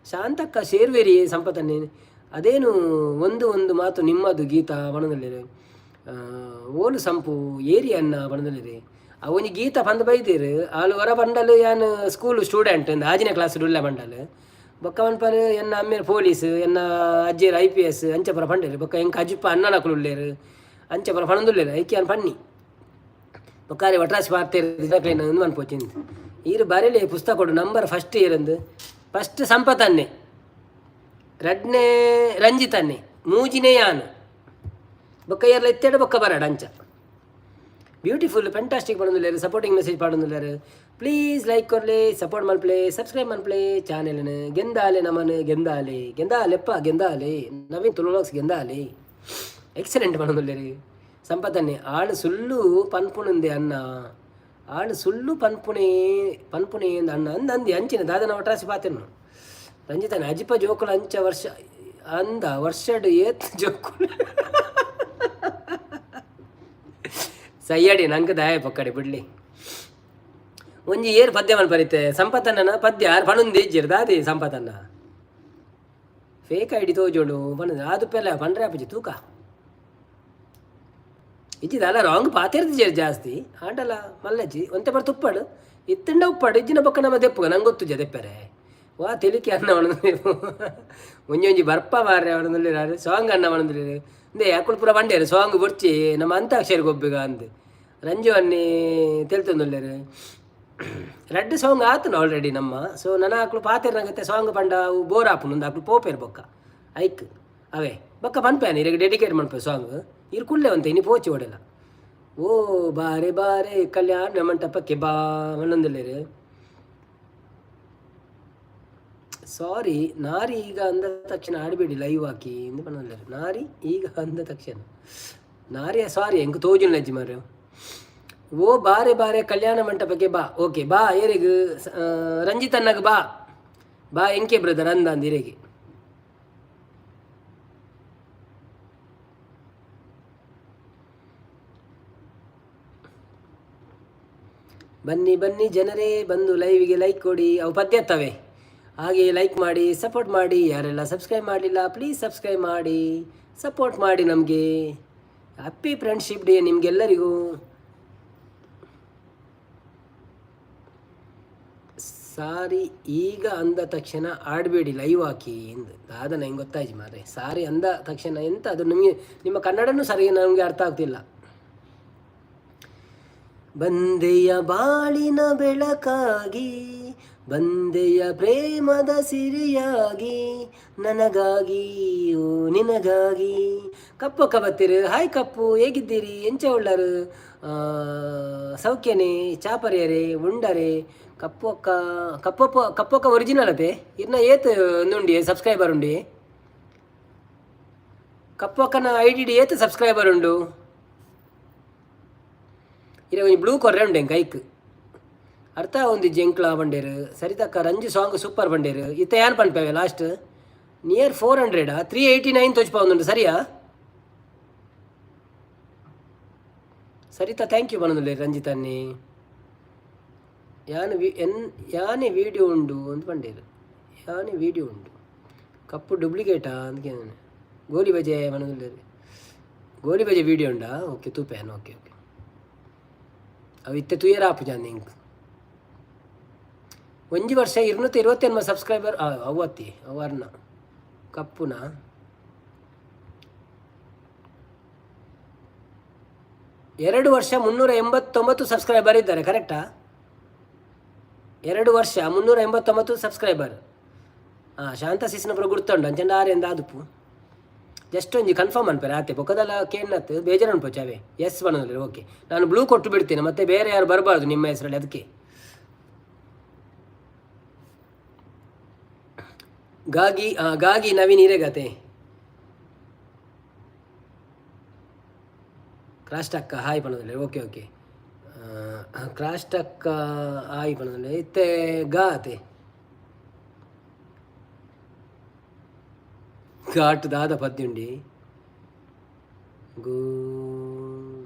ಶಾಂತಕ್ಕ ಸೇರ್ವೇರಿ ಸಂಪತ್ತನ್ನೇ. ಅದೇನು ಒಂದು ಒಂದು ಮಾತು ನಿಮ್ಮದು ಗೀತಾ ಪಣದಲ್ಲಿ. ಓಲು ಸಂಪು ಏರಿ ಅನ್ನ ಪಣದಲ್ಲಿ. ಅವನಿ ಗೀತ ಪಂದ್ ಬೈದಿರು. ಆಲು ಹೊರ ಬಂಡಲ್ ಯಾನ್ ಸ್ಕೂಲ್ ಸ್ಟೂಡೆಂಟ್, 6ನೇ ಕ್ಲಾಸ್ ಉಲ್ಲ ಬಂಡಲ್. ಬೊಕ್ಕ ಪನ್ಪರ್ ಎನ್ನ ಅಮ್ಮೇರ್ ಪೊಲೀಸ್, ಎನ್ನ ಅಜ್ಜೇರ್ ಐಪಿಎಸ್ ಅಂಚಪುರ ಪಂಡೇರು. ಬೊಕ್ಕ ಎಂಕ್ ಅಜ್ಜಿಪ್ಪ ಅಣ್ಣನಕುಲು ಉಲ್ಲೇರು ಅಂಚಪುರ ಪಣದುಲ್ಲೇರು. ಐಕೆ ಯಾನ್ ಪನ್ನಿ ಬೊಕ್ಕಾರೆ ಒಟ್ರಾಸಿ ಪಾರ್ತೇರು ಇಂದು ಮನ್ಪೋಚಿಂದು. ಈರು ಬರೇಲೆ ಪುಸ್ತಕ ಕೊಡು. ನಂಬರ್ ಫಸ್ಟ್ ಇರಂದು ಫಸ್ಟ್ ಸಂಪತ್ ಅನ್ನೆ, ರಡ್ನೇ ರಂಜಿತ್ ಅನ್ನೆ, ಮೂಜಿನೇ ಯಾನು. ಬೊಕ್ಕ ಏರ್ಲ ಇತ್ತೆಡ ಬೊಕ್ಕ ಬರಡ ಅಂಚ. ಬ್ಯೂಟಿಫುಲ್, ಫ್ಯಾಂಟಾಸ್ಟಿಕ್ ಪಡೊಂದುಲ್ಲೆರ್. ಸಪೋರ್ಟಿಂಗ್ ಮೆಸೇಜ್ ಪಾಡೊಂದುಲ್ಲೆರ್. ಪ್ಲೀಸ್ ಲೈಕ್ ಕೊರ್ಲೆ, ಸಪೋರ್ಟ್ ಮಲ್ಪಲೆ, ಸಬ್ಸ್ಕ್ರೈಬ್ ಮಲ್ಪಲೆ ಚಾನೆಲ್ನ. ಗೆಂದಾಲೆ ನಮನ್, ಗೆಂದಾಲೆ, ಗೆಂದಾಲೆಪ್ಪ, ಗೆಂದಾಲೆ. ನವೀನ್ ತುಳು ಗೆಂದಾಲೆ. ಎಕ್ಸಲೆಂಟ್ ಪಡೊಂದುಲ್ಲೆರ್. ಸಂಪತ್ತನ್ನೆ ಆಳು ಸುಳ್ಳು ಪನ್ಪುಣಂದೆ ಅಣ್ಣ, ಆಳು ಸುಳ್ಳು ಪನ್ಪುಣೆ ಪನ್ಪುಣೆ ಅಂದ ಅಣ್ಣ ಅಂದ ಅಂದಿ ಅಂಚಿನ ದಾದನ ಒಟ್ರಾಸಿ ಪಾತೆರ್ನು. ರಂಜಿತನ ಅಜಿಪ ಜೋಕುಲು ಅಂಚ ವರ್ಷ ಅಂದ ವರ್ಷಡ್ ಏತ್ ಜೋಕುಲು ಸಯ್ಯಡಿ ನಂಗೆ ದಾಯ ಪಕ್ಕಡೆ ಬಿಡ್ಲಿ. ಒಂಜಿ ಏರ್ ಪದ್ಯ ಮನ್ಪರಿತೆ ಸಂಪತ್ತನ್ನ ಪದ್ಯ ಆರ್ ಪಣೊಂದು ಇಜ್ಜೆರ್ ದಾದಿ. ಸಂಪತ್ತನ್ನ ಫೇಕ್ ಐಡಿ ತೋಜೋಡು ಪಣದು. ಆದು ಪೆಲ್ಲ ಪಂಡ್ರೆ ಆಪುಜಿ ತೂಕ. ಇಜ್ಜಿ ದಾಲ ರಾಂಗ್ ಪಾತೆರ್ದಿಜೆರ್ ಜಾಸ್ತಿ ಆಂಡಲ ಮಲ್ಲಜ್ಜಿ ಒಂತೆ ಬರ್ ತುಪ್ಪಡು ಇತ್ತಂಡ ಉಪ್ಪಡು ಇಜ್ಜಿನ ಬೊಕ್ಕ ನಮ್ಮ ದೆಪ್ಪುಗ ನಂಗೆ ಗೊತ್ತುಜ ದೆಪ್ಪರೆ. ವಾ ತೆಲಿಕೆ ಅನ್ನ ಒಣದು ಒಂಜಿ ಒಂಜಿ ಬರ್ಪ ಮಾರ್ರೆ ಅವನೊಂದುಲ್ಲೆರ್ ಸಾಂಗ್ ಅನ್ನ ಒಣದುಲ್ಲೆರ್ ಇಂದೆ ಅಕುಲು ಪೂರ ಬಂಡೇರು ಸಾಂಗ್ ಬೊರ್ಚಿ ನಮ್ಮ ಅಂತಾಕ್ಷರಿ ಗೊಬ್ಬಿಗ ಅಂದ್ ರಂಜು ಅನ್ನಿ ತೆಲ್ತೊಂದುಲ್ಲೆರ್. ರಡ್ಡ್ ಸಾಂಗ್ ಆತುಂಡು ಆಲ್ರೆಡಿ ನಮ್ಮ. ಸೊ ನನ ಅಕುಲು ಪಾತೆರ್ನಗತ್ತೆ ಸಾಂಗ್ ಪಂಡ ಅವು ಬೋರ್ ಆಪುಂಡು ಅಂದ್ ಅಕುಲು ಪೋಪೆರ್ ಬೊಕ್ಕ ಐಕ್ ಅವೇ ಬೊಕ್ಕ ಪನ್ಪೇನೆ ಇರೆಗ್ ಡೆಡಿಕೇಟ್ ಮನ್ಪೆ ಸಾಂಗ್. ಇರ್ ಕುಲ್ಲೆ ಒಂತೆ ಇನಿ ಪೋಚಿ ಓಡೆಲ. ಓ ಬಾರೆ ಬಾರೆ ಕಲ್ಯಾಣ ಮಂಟಪಕ್ಕೆ ಬಾ ಪನೊಂದುಲ್ಲೆರ್. ಸಾರಿ ನಾರಿ ಈಗ ಅಂದ ತಕ್ಷಣ ಆಡಬೇಡಿ ಲೈವ್ ಹಾಕಿ ಇಂದು ಪನೊಂದುಲ್ಲೆರ್. ನಾರಿ ಈಗ ಅಂದ ತಕ್ಷಣ ನಾರಿ ಸಾರಿ ಎಂಕ್ ತೋಜುಂಡು ಮಾರ್ರೆ. ಓ ಬಾರೆ ಬಾರೆ ಕಲ್ಯಾಣ ಮಂಟಪಕ್ಕೆ ಬಾ. ಓಕೆ ಬಾ ಏರೆಗ್ ರಂಜಿತ್ ಅಣ್ಣಗ್ ಬಾ ಬಾ ಎಂಕೆ ಬ್ರದರ್ ಅಂದ ಅಂದ್ ಇರೆಗೆ. ಬನ್ನಿ ಬನ್ನಿ ಜನರೇ ಬಂದು ಲೈವಿಗೆ ಲೈಕ್ ಕೊಡಿ. ಅವು ಪದ್ಯತ್ತವೆ ಹಾಗೆ ಲೈಕ್ ಮಾಡಿ ಸಪೋರ್ಟ್ ಮಾಡಿ. ಯಾರೆಲ್ಲ ಸಬ್ಸ್ಕ್ರೈಬ್ ಮಾಡಲಿಲ್ಲ ಪ್ಲೀಸ್ ಸಬ್ಸ್ಕ್ರೈಬ್ ಮಾಡಿ ಸಪೋರ್ಟ್ ಮಾಡಿ ನಮಗೆ. ಹ್ಯಾಪಿ ಫ್ರೆಂಡ್ಶಿಪ್ ಡೇ ನಿಮಗೆಲ್ಲರಿಗೂ. ಸಾರಿ ಈಗ ಅಂದ ತಕ್ಷಣ ಆಡಬೇಡಿ ಲೈವ್ ಹಾಕಿ ಎಂದು ದಾದ ನಂಗೆ ಗೊತ್ತಾಯ್ತು ಮಾರ್ರೆ. ಸಾರಿ ಅಂದ ತಕ್ಷಣ ಎಂತ ಅದು ನಿಮಗೆ ನಿಮ್ಮ ಕನ್ನಡನೂ ಸರಿ ನಮಗೆ ಅರ್ಥ ಆಗ್ತಿಲ್ಲ. ಬಂದೆಯ ಬಾಳಿನ ಬೆಳಕಾಗಿ ಬಂದೆಯ ಪ್ರೇಮದ ಸಿರಿಯಾಗಿ ನನಗಾಗಿ ಓ ನಿನಗಾಗಿ. ಕಪ್ಪು ಕಬತ್ತಿರು ಹಾಯ್ ಕಪ್ಪು ಹೇಗಿದ್ದೀರಿ ಎಂಚ ಉಳ್ಳರು ಸೌಖ್ಯನೆ ಚಾಪರಿಯರೆ ಉಂಡರೆ. ಕಪ್ಪೊಕ್ಕ ಕಪ್ಪಪ್ಪ ಕಪ್ಪೊಕ್ಕ ಒರಿಜಿನಲ್ ಅತೆ ಇರ್ನ ಏತ್ ಉಂಡಿ ಸಬ್ಸ್ಕ್ರೈಬರ್ ಉಂಡಿ ಕಪ್ಪೊಕ್ಕನ I D D ಏತ್ ಸಬ್ಸ್ಕ್ರೈಬರ್ ಉಂಡು. ಇರೆ ಒಂಜಿ ಬ್ಲೂ ಕೊರ್ರೆ ಉಂಡು ಎಂಕ್ ಐಕ್ ಅರ್ಥ ಒಂದು ಜೆಂಕ್ಲ ಬಂಡೇರು. ಸರಿತಕ್ಕ ರಂಜು ಸಾಂಗ್ ಸೂಪರ್ ಬಂಡೇರು. ಇತ್ತ ಯಾನ್ ಪನ್ಪೇವೆ ಲಾಸ್ಟ್ ನಿಯರ್ 400 389 ತೋಚ್ಪಾವೊಂದುಂಡು ಸರಿಯಾ. Sarita thank you ಪನೊಂದುಲ್ಲೆರ್ ರಂಜಿತನ್ನಿ. ಯಾನ್ ವಿ ಎನ್ ಯಾನೆ ವೀಡಿಯೋ ಉಂಡು ಅಂದ್ ಪಂಡೇರು. ಯಾನೆ ವೀಡಿಯೋ ಉಂಡು ಕಪ್ಪು ಡೂಪ್ಲಿಕೇಟಾ ಅಂದ್ ಗೋಲಿ ಬಜೆ ಪನೊಂದುಲ್ಲೆರ್. ಗೋಲಿ ಬಜೆ ವೀಡಿಯೋ ಉಂಡಾ ಓಕೆ ತೂಪೆ ಯಾನ್ ಓಕೆ ಓಕೆ ಅವು ಇತ್ತೆ ತೂಯೆರ ಆಪುಜಾಂದ್ ಎಂಕ್. ಒಂಜಿ ವರ್ಷ 229 ಸಬ್ಸ್ಕ್ರೈಬರ್ ಅವ್ವತ್ತಿ ಅವು ಅರ್ನ ಕಪ್ಪುನ. 2 ವರ್ಷ 389 ಸಬ್ಸ್ಕ್ರೈಬರ್ ಇದ್ದಾರೆ ಕರೆಕ್ಟಾ? 2 ವರ್ಷ 389 ಸಬ್ಸ್ಕ್ರೈಬರ್. ಹಾಂ ಶಾಂತ ಸಿಸ್ನಪುರ ಗುರ್ತುಂಡು ಅಂಚಂಡ ಆರೆಂದ ಆದುಪ್ಪು ಜಸ್ಟ್ ಒಂಜಿ ಕನ್ಫರ್ಮ್ ಅನ್ಪೇರೆ ಆತೆ ಬೊಕ್ಕದಲ್ಲ ಕೇನ್ನತ್ ಬೇಜಾರು ಅನ್ಪು ಚಾವೆ ಎಸ್ ಪನೊಂದುಲ್ಲೆರ್. ಓಕೆ ನಾನು ಬ್ಲೂ ಕೊಟ್ಟು ಬಿಡ್ತೇನೆ ಮತ್ತೆ ಬೇರೆ ಯಾರು ಬರಬಾರ್ದು ನಿಮ್ಮ ಹೆಸರಲ್ಲಿ ಅದಕ್ಕೆ. ಗಾಗಿ ಗಾಗಿ ನವೀನ್ ಹಿರೇಗತೆ ಕ್ರಾಸ್ಟಕ್ಕ ಹಾಯ್ ಪನೊಂದುಲ್ಲೆರ್. ಓಕೆ ಓಕೆ ಕ್ರಾಸ್ಟಕ್ಕ ಹಾಯ್ ಪನೊಂದುಲ್ಲೆರ್. ಇತ್ತೆ ಗಾ ಅತೆ ಘಾಟ್ ದಾದ ಪದ್ಯುಂಡಿ ಗೋ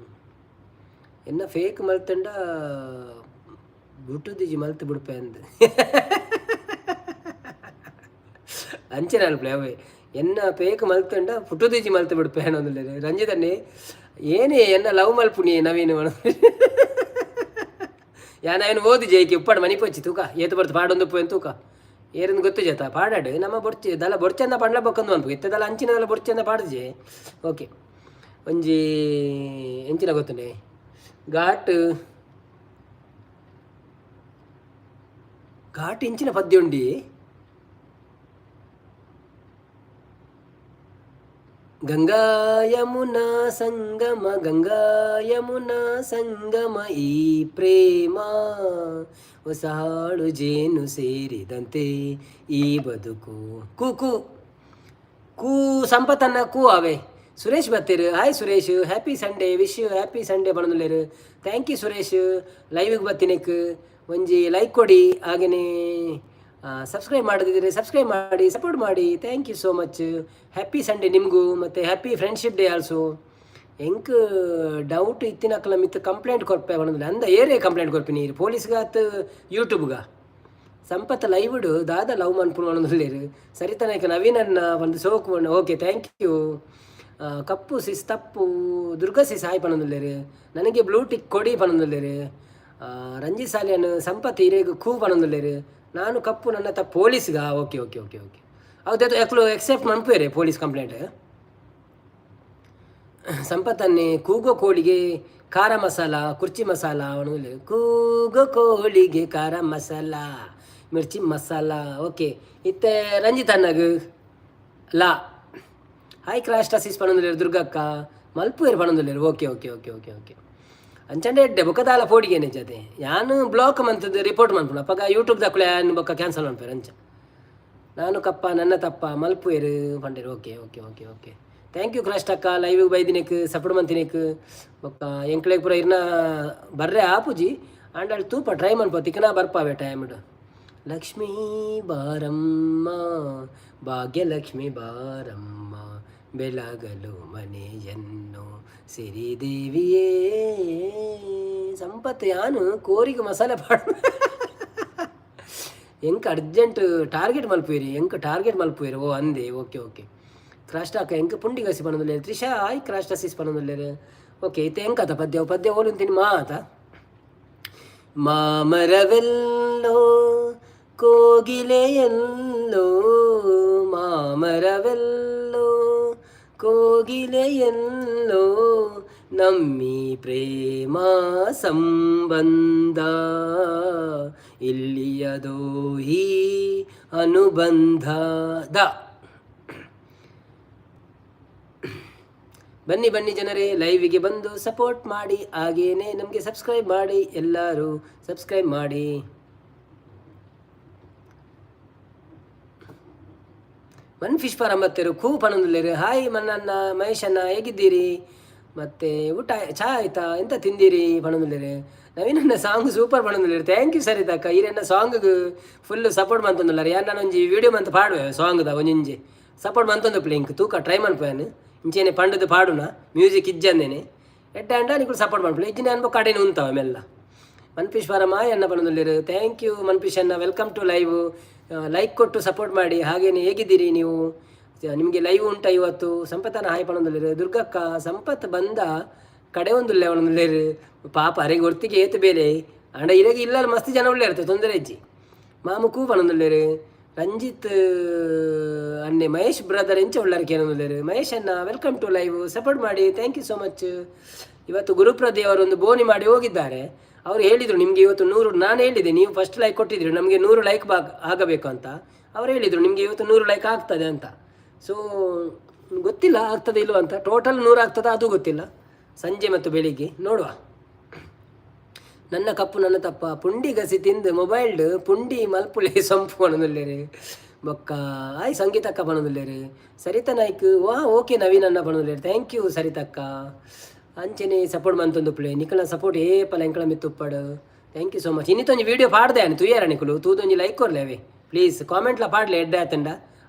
ಎನ್ನ ಫೇಕ್ ಮಲ್ತಂಡ ಬುಟ್ಟುದಿಜಿ ಮಲ್ತ್ ಬುಡ್ಪೆ ಅಂದ್ ಅಂಚನೆ ಅನ್ಪ್ಲೆ ಅವೇ ಎನ್ನ ಫೇಕ್ ಮಲ್ತಂಡ ಪುಟ್ಟುದಿಜಿ ಮಲ್ತ್ ಬಿಡ್ಪೆ ಅನ್ನೊಂದುಲ್ಲೆರ್. ರಂಜಿತನ್ನೇ ಏನೇ ಎನ್ನ ಲವ್ ಮಲ್ಪುನಿ ನವೀನ್ ಯಾನ್ ಅವೆನ್ ಓದಿ ಜೈಕಿ ಉಪ್ಪಾಡು ಮನಿಪೊಚ್ಚಿ ತೂಕ ಏತು ಬರ್ತು ಪಾಡೊಂದು ಉಪ್ಪು ತೂಕ ಏರಿಂದ ಗೊತ್ತು ಜತ ಪಾಡಾಡು ನಮ್ಮ ಬೊರ್ಚಿ ದಲ ಬೊರ್ಚಂದ ಪಂಡ್ಲ ಬೊಕ್ಕಂದು ಅನ್ಪು ಇತ್ತೆ ದಲ ಅಂಚಿನ ದಲ ಬೊರ್ಚಂದ ಪಾಡ್ಜೆ. ಓಕೆ ಒಂಜಿ ಎಂಚಿನ ಗೊತ್ತುಂಡೆ ಘಾಟ್ ಘಾಟ್ ಇಂಚಿನ ಪದ್ಯ ಉಂಡಿ. ಗಂಗಾ ಯಮುನಾ ಸಂಗಮ ಗಂಗಾ ಯಮುನಾ ಸಂಗಮ ಈ ಪ್ರೇಮ ಹೊಸ ಹಾಡು ಜೇನು ಸೇರಿದಂತೆ ಈ ಬದುಕು. ಕು ಕು ಕೂ ಸಂಪತ್ತನ್ನ ಕೂ ಅವೇ Suresh ಬತ್ತೀರು. Hi Suresh happy Sunday wish you happy Sunday ಪನೊಂದುಲ್ಲೆರ್. Thank you Suresh ಲೈವಿಗೆ ಬತ್ತಿನೆಕ್ ಒಂಜಿ ಲೈಕ್ ಕೊಡಿ ಹಾಗೆಯೇ ಸಬ್ಸ್ಕ್ರೈಬ್ ಮಾಡದಿದ್ದರೆ ಸಬ್ಸ್ಕ್ರೈಬ್ ಮಾಡಿ ಸಪೋರ್ಟ್ ಮಾಡಿ. Thank you so much. Happy Sunday ನಿಮಗೂ ಮತ್ತು ಹ್ಯಾಪಿ ಫ್ರೆಂಡ್ಶಿಪ್ ಡೇ ಆಲ್ಸೋ. ಎಂಕ್ ಡೌಟ್ ಇತ್ತಿನಕಲ ಮಿತ್ತು ಕಂಪ್ಲೇಂಟ್ ಕೊರ್ಪೆ ಪನೊಂದುಲ್ಲೆ. ಅಂದ ಏರೇ ಕಂಪ್ಲೇಂಟ್ ಕೊರ್ಪಿನಿ ಪೊಲೀಸ್ಗಾತ್ ಯೂಟ್ಯೂಬ್ಗ. ಸಂಪತ್ ಲೈವ್ಡ್ ದಾದ ಲವ್ ಮನ್ಪುನು ಪನೊಂದುಲ್ಲೆರ್. ಸರಿತನಾಯ್ಕ ನವೀನ್ ಅಣ್ಣ ಒಂದು ಸೋಕು okay thank you. ಕಪ್ಪು ಸಿಸ್ ತಪ್ಪು. ದುರ್ಗಾ ಸಿಸ್ ಹಾಯ್ ಪನೊಂದುಲ್ಲೆರ್. ನನಗೆ ಬ್ಲೂ ಟಿಕ್ ಕೊಡಿ ಪನೊಂದುಲ್ಲೆರ್. ರಂಜಿತ್ ಸಾಲಿಯನ್, ಸಂಪತ್ ಇರೇಗ್ ಖೂ ಪನೊಂದುಲ್ಲೆರ್. ನಾನು ಕಪ್ಪು ನನ್ನ ತಪ್ಪು ಪೊಲೀಸ್ಗಾ? Okay okay okay okay. ಹೌದು, ಎಕ್ಲು ಎಕ್ಸೆಪ್ಟ್ ಮನ್ಪುವೆರೆ ಪೊಲೀಸ್ ಕಂಪ್ಲೇಂಟ್. ಸಂಪತ್ತನ್ನೇ ಕೂಗೋ ಕೋಳಿಗೆ ಖಾರ ಮಸಾಲ, ಕುರ್ಚಿ ಮಸಾಲ ಅವನು. ಕೂಗೋ ಕೋಳಿಗೆ ಖಾರ ಮಸಾಲ, ಮಿರ್ಚಿ ಮಸಾಲ. ಓಕೆ, ಇತ್ತೆ ರಂಜಿತ್ ಅಣ್ಣಗ್ ಲಾ ಹಾಯ್. ಕ್ರಾಶ್ ಟಸಿಸ್ ಪನೊಂದುಲ್ಲೆರ್. ದುರ್ಗಕ್ಕ ಮಲ್ಪುವೆರ್ ಪನೊಂದುಲ್ಲೆರ್. Okay okay okay okay okay. ಅಂಚಂಡೆ ಎಡ್ಡೆ ಬೊಕ್ಕ ದಾಲ ಪೋಡಿಗೆನೆ ಜತೆ. ಯಾನ್ ಬ್ಲಾಕ್ ಮಂತದ್ದು ರಿಪೋರ್ಟ್ ಮನ್ಪುನು. ಅಪಗ ಯೂಟ್ಯೂಬ್ ದಕ್ಕುಲೆ ಯಾನ್ ಬೊಕ್ಕ ಕ್ಯಾನ್ಸಲ್ ಮನ್ಪೇರು ಅಂಚ. ನಾನು ಕಪ್ಪ ನನ್ನ ತಪ್ಪ ಮಲ್ಪುವೆರ್ ಪಂಡೇರು. Okay okay okay okay. Thank you cast ಅಕ್ಕ, ಲೈವ್ ಬೈದಿನೆಕ್, ಸಪೋರ್ಟ್ ಮಂತಿನೆಕ್. ಬೊಕ್ಕ ಎಂಕ್ಲೆಗ್ ಪೂರ ಇರ್ನ ಬರ್ರೆ ಆಪುಜಿ, ಆಂಡ ತೂಪ, ಟ್ರೈ ಮನ್ಪ, ತಿಕ್ಕನ ಬರ್ಪಾವೆ ಟೈಮ್ಡ್. ಲಕ್ಷ್ಮೀ ಬಾರಮ್ಮ, ಭಾಗ್ಯಲಕ್ಷ್ಮಿ ಬಾರಮ್ಮ, ಬೆಳಗಲು ಮನೆಯನ್ನು ಸಿರಿದೇವಿಯೇ. ಸಂಪತ್, ಯಾನು ಕೋರಿಗೆ ಮಸಾಲೆ ಪಾಡು. ಎಂಕ್ ಅರ್ಜೆಂಟ್ ಟಾರ್ಗೆಟ್ ಮಲ್ಪುವಿರಿ, ಎಂಕ್ ಟಾರ್ಗೆಟ್ ಮಲ್ಪುವಿರಿ. ಓ ಅಂದೆ. ಓಕೆ ಓಕೆ ಕ್ರಾಸ್ಟ್ ಅಕ್ಕ, ಎಂಕ್ ಪುಂಡಿ ಗಸಿ ಪನೊಂದುಲ್ಲೆರ್. ತ್ರಿಷಾ ಹಾಯ್, ಕ್ರಾಸ್ಟ್ ಅಸಿಸ್ ಪನೊಂದುಲ್ಲೆರ್. ಓಕೆ, ಇತ್ತೆ ಎಂಕತ ಪದ್ಯ? ಪದ್ಯ ಓಲುಂತಿನಿ ಮಾತ. ಮಾಮರವೆಲ್ಲೋ ಕೋಗಿಲೆಯೆಲ್ಲೋ, ಮಾಮರವೆಲ್ಲೋ ಕೋಗಿಲೆಯೆಲ್ಲೋ, ನಮ್ಮಿ ಪ್ರೇಮ ಸಂಬಂಧ ಇಲ್ಲಿಯದೋ ಈ ಅನುಬಂಧ the. ಬನ್ನಿ ಬನ್ನಿ ಜನರೇ, ಲೈವಿಗೆ ಬಂದು ಸಪೋರ್ಟ್ ಮಾಡಿ, ಹಾಗೇನೆ ನಮಗೆ ಸಬ್ಸ್ಕ್ರೈಬ್ ಮಾಡಿ. ಎಲ್ಲರೂ ಸಬ್ಸ್ಕ್ರೈಬ್ ಮಾಡಿ. ಮನ್ ಫಿಶ್ ಫಾರಂ ಬತ್ತೆರು, ಖೂ ಪನೊಂದುಲ್ಲೆರ್. ಹಾಯ್ ಮನ್ನಣ್ಣ, ಮಹೇಶ್ ಅಣ್ಣ, ಹೇಗಿದ್ದೀರಿ? ಮತ್ತೆ ಊಟ ಚಾ ಆಯ್ತಾ? ಎಂತ ತಿಂದಿರಿ ಪನೊಂದುಲ್ಲೆರ್. ನವೀನಣ್ಣ ಸಾಂಗ್ ಸೂಪರ್ ಪನೊಂದುಲ್ಲೆರ್. Thank you ಸರಿತಕ್ಕ, ಈರೆನ್ನ ಸಾಂಗ್ ಫುಲ್ ಸಪೋರ್ಟ್ ಮಂತೊಂದುಲ್ಲಾರ. ಯಾನ್ ಒಂಜಿ ವಿಡಿಯೋ ಮಂತ್ ಪಾಡುವೆ ಸಾಂಗ್ದ ಒಂಜೊಂಜಿ. ಸಪೋರ್ಟ್ ಮಂತೊಂದು ಇಂಕ್ ತೂಕ, ಟ್ರೈ ಮನ್ಪುವೆನ್. ಇಂಚೆನೆ ಪಂಡದು ಪಾಡುನ, ಮ್ಯೂಸಿಕ್ ಇಜ್ಜಂದೇನೆ. ಎಡ್ಡೆ ಅಂಡ ನಿಕುಲು ಸಪೋರ್ಟ್ ಮನ್ಪುಲೆ, ಇಜ್ಜಿನ ಅನ್ಬೊ ಕಡೆನೆ ಉಂತಾವ ಮೆಲ್ಲ. ಮನ್ಪಿಶ್ ಫಾರಂ ಅಣ್ಣ ಪನೊಂದುಲ್ಲೆರ್. Thank you ಮನ್ಪಿಶ್ ಅಣ್ಣ, welcome to live. Like ಕೊಟ್ಟು ಸಪೋರ್ಟ್ ಮಾಡಿ. ಹಾಗೇನೆ ಹೇಗಿದ್ದೀರಿ ನೀವು? ನಿಮಗೆ ಲೈವ್ ಉಂಟಾ ಇವತ್ತು? ಸಂಪತ್ತನ ಹಾಯ್ ಪನೊಂದುಲ್ಲೆರ್. ದುರ್ಗಕ್ಕ, ಸಂಪತ್ ಬಂದ ಕಡೆ ಒಂದುಲ್ಲೆ ಅವನೊಂದುಲ್ಲೆರ್. ಪಾಪ ಅರೆಗೆ ಒರ್ತಿಗೆ ಏತು ಬೇಲೆ ಅಂಡ ಇರೆಗೆ ಇಲ್ಲ, ಮಸ್ತ್ ಜನ ಉಳ್ಳೆ ಇರ್ತದೆ, ತೊಂದರೆ ಇಜ್ಜಿ. ಮಾಮು ಕೂ ಪನೊಂದುಲ್ಲೆರ್. ರಂಜಿತ್ ಅನ್ನೆ, ಮಹೇಶ್ ಬ್ರದರ್ ಎಂಚ ಉಳ್ಳಾರ ಕೇನೊಂದುಲ್ಲೆರ್. ಮಹೇಶ್ ಅಣ್ಣ, welcome to live, support ಮಾಡಿ. Thank you so much. ಇವತ್ತು ಗುರುಪ್ರದೇ ಅವರೊಂದು ಬೋನಿ ಮಾಡಿ ಹೋಗಿದ್ದಾರೆ. ಅವರು ಹೇಳಿದರು ನಿಮಗೆ ಇವತ್ತು 100, ನಾನು ಹೇಳಿದೆ ನೀವು ಫಸ್ಟ್ ಲೈಕ್ ಕೊಟ್ಟಿದ್ರು, ನಮಗೆ 100 ಲೈಕ್ ಬಾಗ್ ಆಗಬೇಕು ಅಂತ. ಅವರು ಹೇಳಿದರು ನಿಮಗೆ ಇವತ್ತು 100 ಲೈಕ್ ಆಗ್ತದೆ ಅಂತ. ಸೊ ಗೊತ್ತಿಲ್ಲ ಆಗ್ತದೆ ಇಲ್ವ ಅಂತ. ಟೋಟಲ್ 100 ಆಗ್ತದ ಅದು ಗೊತ್ತಿಲ್ಲ. ಸಂಜೆ ಮತ್ತು ಬೆಳಿಗ್ಗೆ ನೋಡುವ. ನನ್ನ ಕಪ್ಪು ನನ್ನ ತಪ್ಪ ಪುಂಡಿ ಗಸಿ ತಿಂದು ಮೊಬೈಲ್ಡ್ ಪುಂಡಿ ಮಲ್ಪುಳೆ ಸೊಂಪು ಪನೊಂದುಲ್ಲೆರ್. ಬೊಕ್ಕ ಆಯ್ ಸಂಗೀತಕ್ಕ ಪನೊಂದುಲ್ಲೆರ್. ಸರಿತಾ ನಾಯ್ಕ್, ವಾ, ಓಕೆ ನವೀನ್ ಅಣ್ಣ ಪನೊಂದುಲ್ಲೆರ್. Thank you ಸರಿತಕ್ಕ. ಅಂಚೆನೆ ಸಪೋರ್ಟ್ ಮಂತೊಂದು ನಿಕಲ್ನ ಸಪೋರ್ಟ್ ಏಪಲ ಎಂಕಲ ಮಿತ್ತ್ ಉಪ್ಪಡ್. Thank you so much. ಇನ್ನಿತೊಂಜಿ video ಪಾಡ್ದೆ ಆನೆ ತುಯ್ಯಾರ ನಿಕುಲು ತೂದೊಂಜಿ ಲೈಕ್ ಕೊರ್ಲೆ ಅವೇ ಪ್ಲೀಸ್. ಕಾಮೆಂಟ್ಲ ಪಾಡ್ಲೆ, ಎಡ್ಡೆ ಆತಂಡ.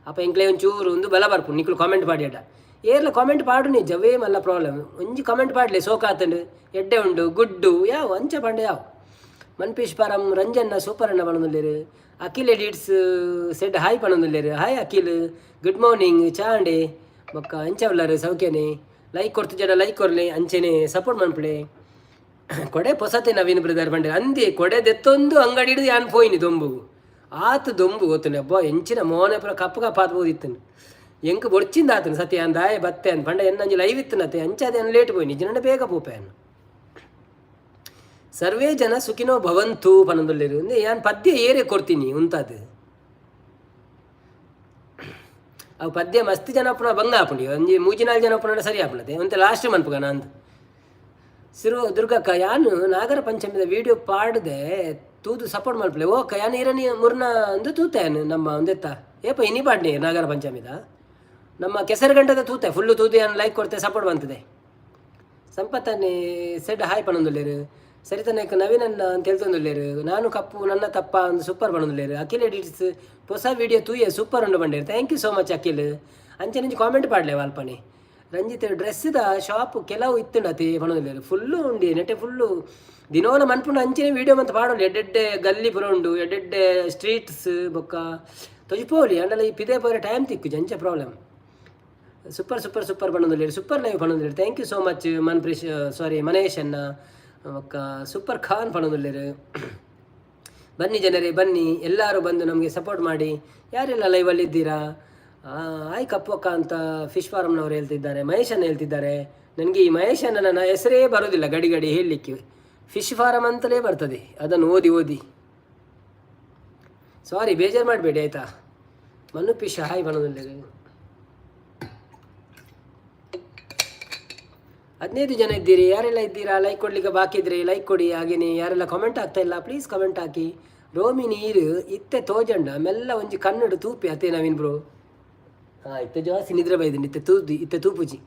ಅಪ್ಪ ಎಂಕ್ಲೆ ಒಂಚೂರು ಒಂದು ಬಲ ಬರ್ಪುಂಡು ನಿಕುಲು ಕಾಮೆಂಟ್ ಪಾಡಿ ಅಡ್ಡ. ಏರ್ಲ ಕಾಮೆಂಟ್ ಪಾಡು ನಿಜವೇ ಮಲ್ಲ ಪ್ರಾಬ್ಲಮ್. ಒಂಜಿ ಕಾಮೆಂಟ್ ಪಾಡ್ಲೆ, ಸೋಕಾತಂಡು, ಎಡ್ಡೆ ಉಂಡು, ಗುಡ್ಡು ಯಾವ ಅಂಚ ಪಂಡ ಯಾವ. ಮನ್ಪೀಶ್ ಪರಂ, ರಂಜನ್ನ ಸೂಪರ್ ಅಣ್ಣ ಪನೊಂದುಲ್ಲೆರ್. ಅಖಿಲ್ ಎಡಿಟ್ಸ್ ಸೆಡ್ ಹಾಯ್ ಪನೊಂದುಲ್ಲೆರ್. Hi Akhil, good morning. ಚಾಂಡೆ ಬೊಕ್ಕ ಅಂಚ ಉಲ್ಲರ್? ಸೌಖ್ಯನೆ? ಲೈಕ್ ಕೊರ್ತು ಜಡ ಲೈಕ್ ಕೊರ್ಲೆ, ಅಂಚೆನೆ ಸಪೋರ್ಟ್ ಮನ್ಪುಲೆ. ಕೊಡೆ ಪೊಸತೆ ನವೀನ್ ಬ್ರದರ್ ಪಂಡೆ. ಅಂದೆ ಕೊಡೆ ದೆತ್ತೊಂದು ಅಂಗಡಿ ಹಿಡಿದು ಯಾನ್ ಪೋಯಿನಿ ದೊಂಬುಗು. ಆತು ದೊಂಬು ಗೊತ್ತುಂಡೆ. ಅಬ್ಬಾ, ಎಂಚಿನ ಮೋನೆ ಪೂರ ಕಪ್ಪು ಕಪ್ಪು ಆತ್ಬೋದಿತ್ತು. ಎಂಕ್ ಬೊಡ್ಚಿಂದ ಆತನು ಸತ್ಯ. ಅಂದ ದಾಯೆ ಬತ್ತೆ ಅಂದ್ ಪಂಡ ಎನ್ನಂಜಿ ಲೈವ್ ಇತ್ತು ಅಂಚಾದೆ ಅನ್ ಲೇಟ್ ಪೋಯಿನಿ, ಜಿನಂಡ ಬೇಗ ಪೋಪೆ. ಸರ್ವೇ ಜನ ಸುಖಿನೋ ಭವಂತು ಪನೊಂದುಲ್ಲೆರ್. ಯಾನ್ ಪದ್ಯ ಏರೆ ಕೊಡ್ತೀನಿ ಉಂತಾದ್. ಅವು ಪದ್ಯ ಮಸ್ತ್ ಜನ ಅಪ್ಪನ ಬಂಗ ಆಪುಂಡು. ಒಂಜಿ ಮೂಜಿ ನಾಲ್ಕು ಜನ ಅಪ್ಪನ ಸರಿ ಆಪುಂಡತೆ. ಒಂತೆ ಲಾಸ್ಟ್ ಮನ್ಪುಗ ನಂದು ಸಿರು. ದುರ್ಗಕ್ಕ, ಯಾನು ನಾಗರ ಪಂಚಮಿದ ವಿಡಿಯೋ ಪಾಡ್ದೆ, ತೂದು ಸಪೋರ್ಟ್ ಮಲ್ಪಲೆ. ಓಕ, ಯಾನ್ ಇರನಿ ಮುರ್ನ ಅಂದು ತೂತೆ. ಯಾನು ನಮ್ಮ ಒಂದೆತ್ತ ಏಪ ಇನಿ ಪಾಡ್ನಿ ನಾಗರ ಪಂಚಮಿದ ನಮ್ಮ ಕೆಸರು ಗಂಟದ ತೂತೆ, ಫುಲ್ಲು ತೂದು ಯಾನು ಲೈಕ್ ಕೊಡ್ತೆ, ಸಪೋರ್ಟ್ ಬಂತದೆ. ಸಂಪತ್ತನ್ನೇ ಸೆಡ್ ಹಾಯ್ ಪನೊಂದುಲ್ಲೆರ್. ಸರಿತನೇಕ ನವೀನನ್ನ ಅಂತ ಹೇಳ್ತೊಂದುಲ್ಲೆರ್. ನಾನು ಕಪ್ಪು ನನ್ನ ತಪ್ಪ ಒಂದು ಸೂಪರ್ ಪನೊಂದುಲ್ಲೆರ್. ಅಖಿಲ್ ಎಡಿಟ್ಸ್ ಹೊಸ ವಿಡಿಯೋ ತೂಯೆ, ಸೂಪರ್ ಉಂಡು ಬಂಡೇರು. Thank you so much Akhil. ಅಂಚೆ ಕಾಮೆಂಟ್ ಪಾಡ್ಲೆ ವಾಲ್ಪನೆ. ರಂಜಿತ್, ಡ್ರೆಸ್ದ ಶಾಪ್ ಕೆಲವು ಇತ್ತುಂಡು ಅತಿ ಪನೊಂದುಲ್ಲೆರ್. ಫುಲ್ಲು ಉಂಡಿ ನೆಟ್ಟೆ ಫುಲ್ಲು ದಿನೋಲ ಮನ್ಪುಂಡು. ಅಂಚನೆ ವಿಡಿಯೋ ಮಂತ್ ಪಾಡೋಲಿ. ಎಡ್ಡೆಡ್ಡೆ ಗಲ್ಲಿ ಪೂರ ಉಂಡು, ಎಡ್ಡೆಡ್ಡೆ ಸ್ಟ್ರೀಟ್ಸ್ ಬೊಕ್ಕ ತೊಜಿಪೋಲಿ. ಅಂಡಲ ಈ ಪಿದೆ ಪೋರೆ ಟೈಮ್ ತಿಕ್ಕು, ಅಂಚೆ ಪ್ರಾಬ್ಲಮ್. ಸೂಪರ್ ಸೂಪರ್ ಸೂಪರ್ ಪನ್ನೊಂದುಲ್ಲೆರ್. ಸೂಪರ್ ಲೈವ್ ಪನ್ನೊಂದುಲ್ಲೆರ್. Thank you so much ಮನ್ಪ್ರಿಶ್, ಸಾರಿ, ಮನೇಶ್ ಅನ್ನ. ಬೊಕ್ಕ ಸೂಪರ್ ಖಾನ್ ಪನ್ನೊಂದುಲ್ಲೆರ್. ಬನ್ನಿ ಜನರೇ, ಬನ್ನಿ. ಎಲ್ಲರೂ ಬಂದು ನಮಗೆ ಸಪೋರ್ಟ್ ಮಾಡಿ. ಯಾರೆಲ್ಲ ಲೈವಲ್ಲಿ ಇದ್ದೀರಾ? ಆಯ್ ಕಪ್ಪಕ್ಕ ಅಂತ ಫಿಶ್ ಫಾರಮ್ನವರು ಹೇಳ್ತಿದ್ದಾರೆ. ಮಹೇಶನ್ನ ಹೇಳ್ತಿದ್ದಾರೆ. ನನಗೆ ಈ ಮಹೇಶನ ನನ್ನ ಹೆಸರೇ ಬರೋದಿಲ್ಲ ಗಡಿ ಗಡಿ ಹೇಳಲಿಕ್ಕೆ. ಫಿಶ್ ಫಾರಮ್ ಅಂತಲೇ ಬರ್ತದೆ ಅದನ್ನು ಓದಿ ಓದಿ. ಸಾರಿ, ಬೇಜಾರು ಮಾಡಬೇಡಿ, ಆಯಿತಾ? Manu fish hi ಬನ್ನೊಂದಿಲ್ಲ. 15 ಜನ ಇದ್ದೀರಿ. ಯಾರೆಲ್ಲ ಇದ್ದೀರಾ? ಲೈಕ್ ಕೊಡ್ಲಿಕ್ಕೆ ಬಾಕಿ ಇದ್ರೆ ಲೈಕ್ ಕೊಡಿ. ಹಾಗೆಯೇ ಯಾರೆಲ್ಲ ಕಾಮೆಂಟ್ ಆಗ್ತಾ ಇಲ್ಲ, ಪ್ಲೀಸ್ ಕಮೆಂಟ್ ಹಾಕಿ. ರೋಮಿ ನೀರು ಇತ್ತೆ ತೋಜಂಡ ಮೆಲ್ಲ ಒಂಜಿ ಕಣ್ಣಡು ತೂಪಿ ಅತ್ತೆ ನವೀನ್ ಬ್ರೋ. ಹಾಂ, ಇತ್ತೆ ಜಾಸ್ತಿ ನಿದ್ರೆ ಬೈದಿನಿ. ಇತ್ತೆ ತೂದಿ, ಇತ್ತೆ ತೂಪುಜಿ.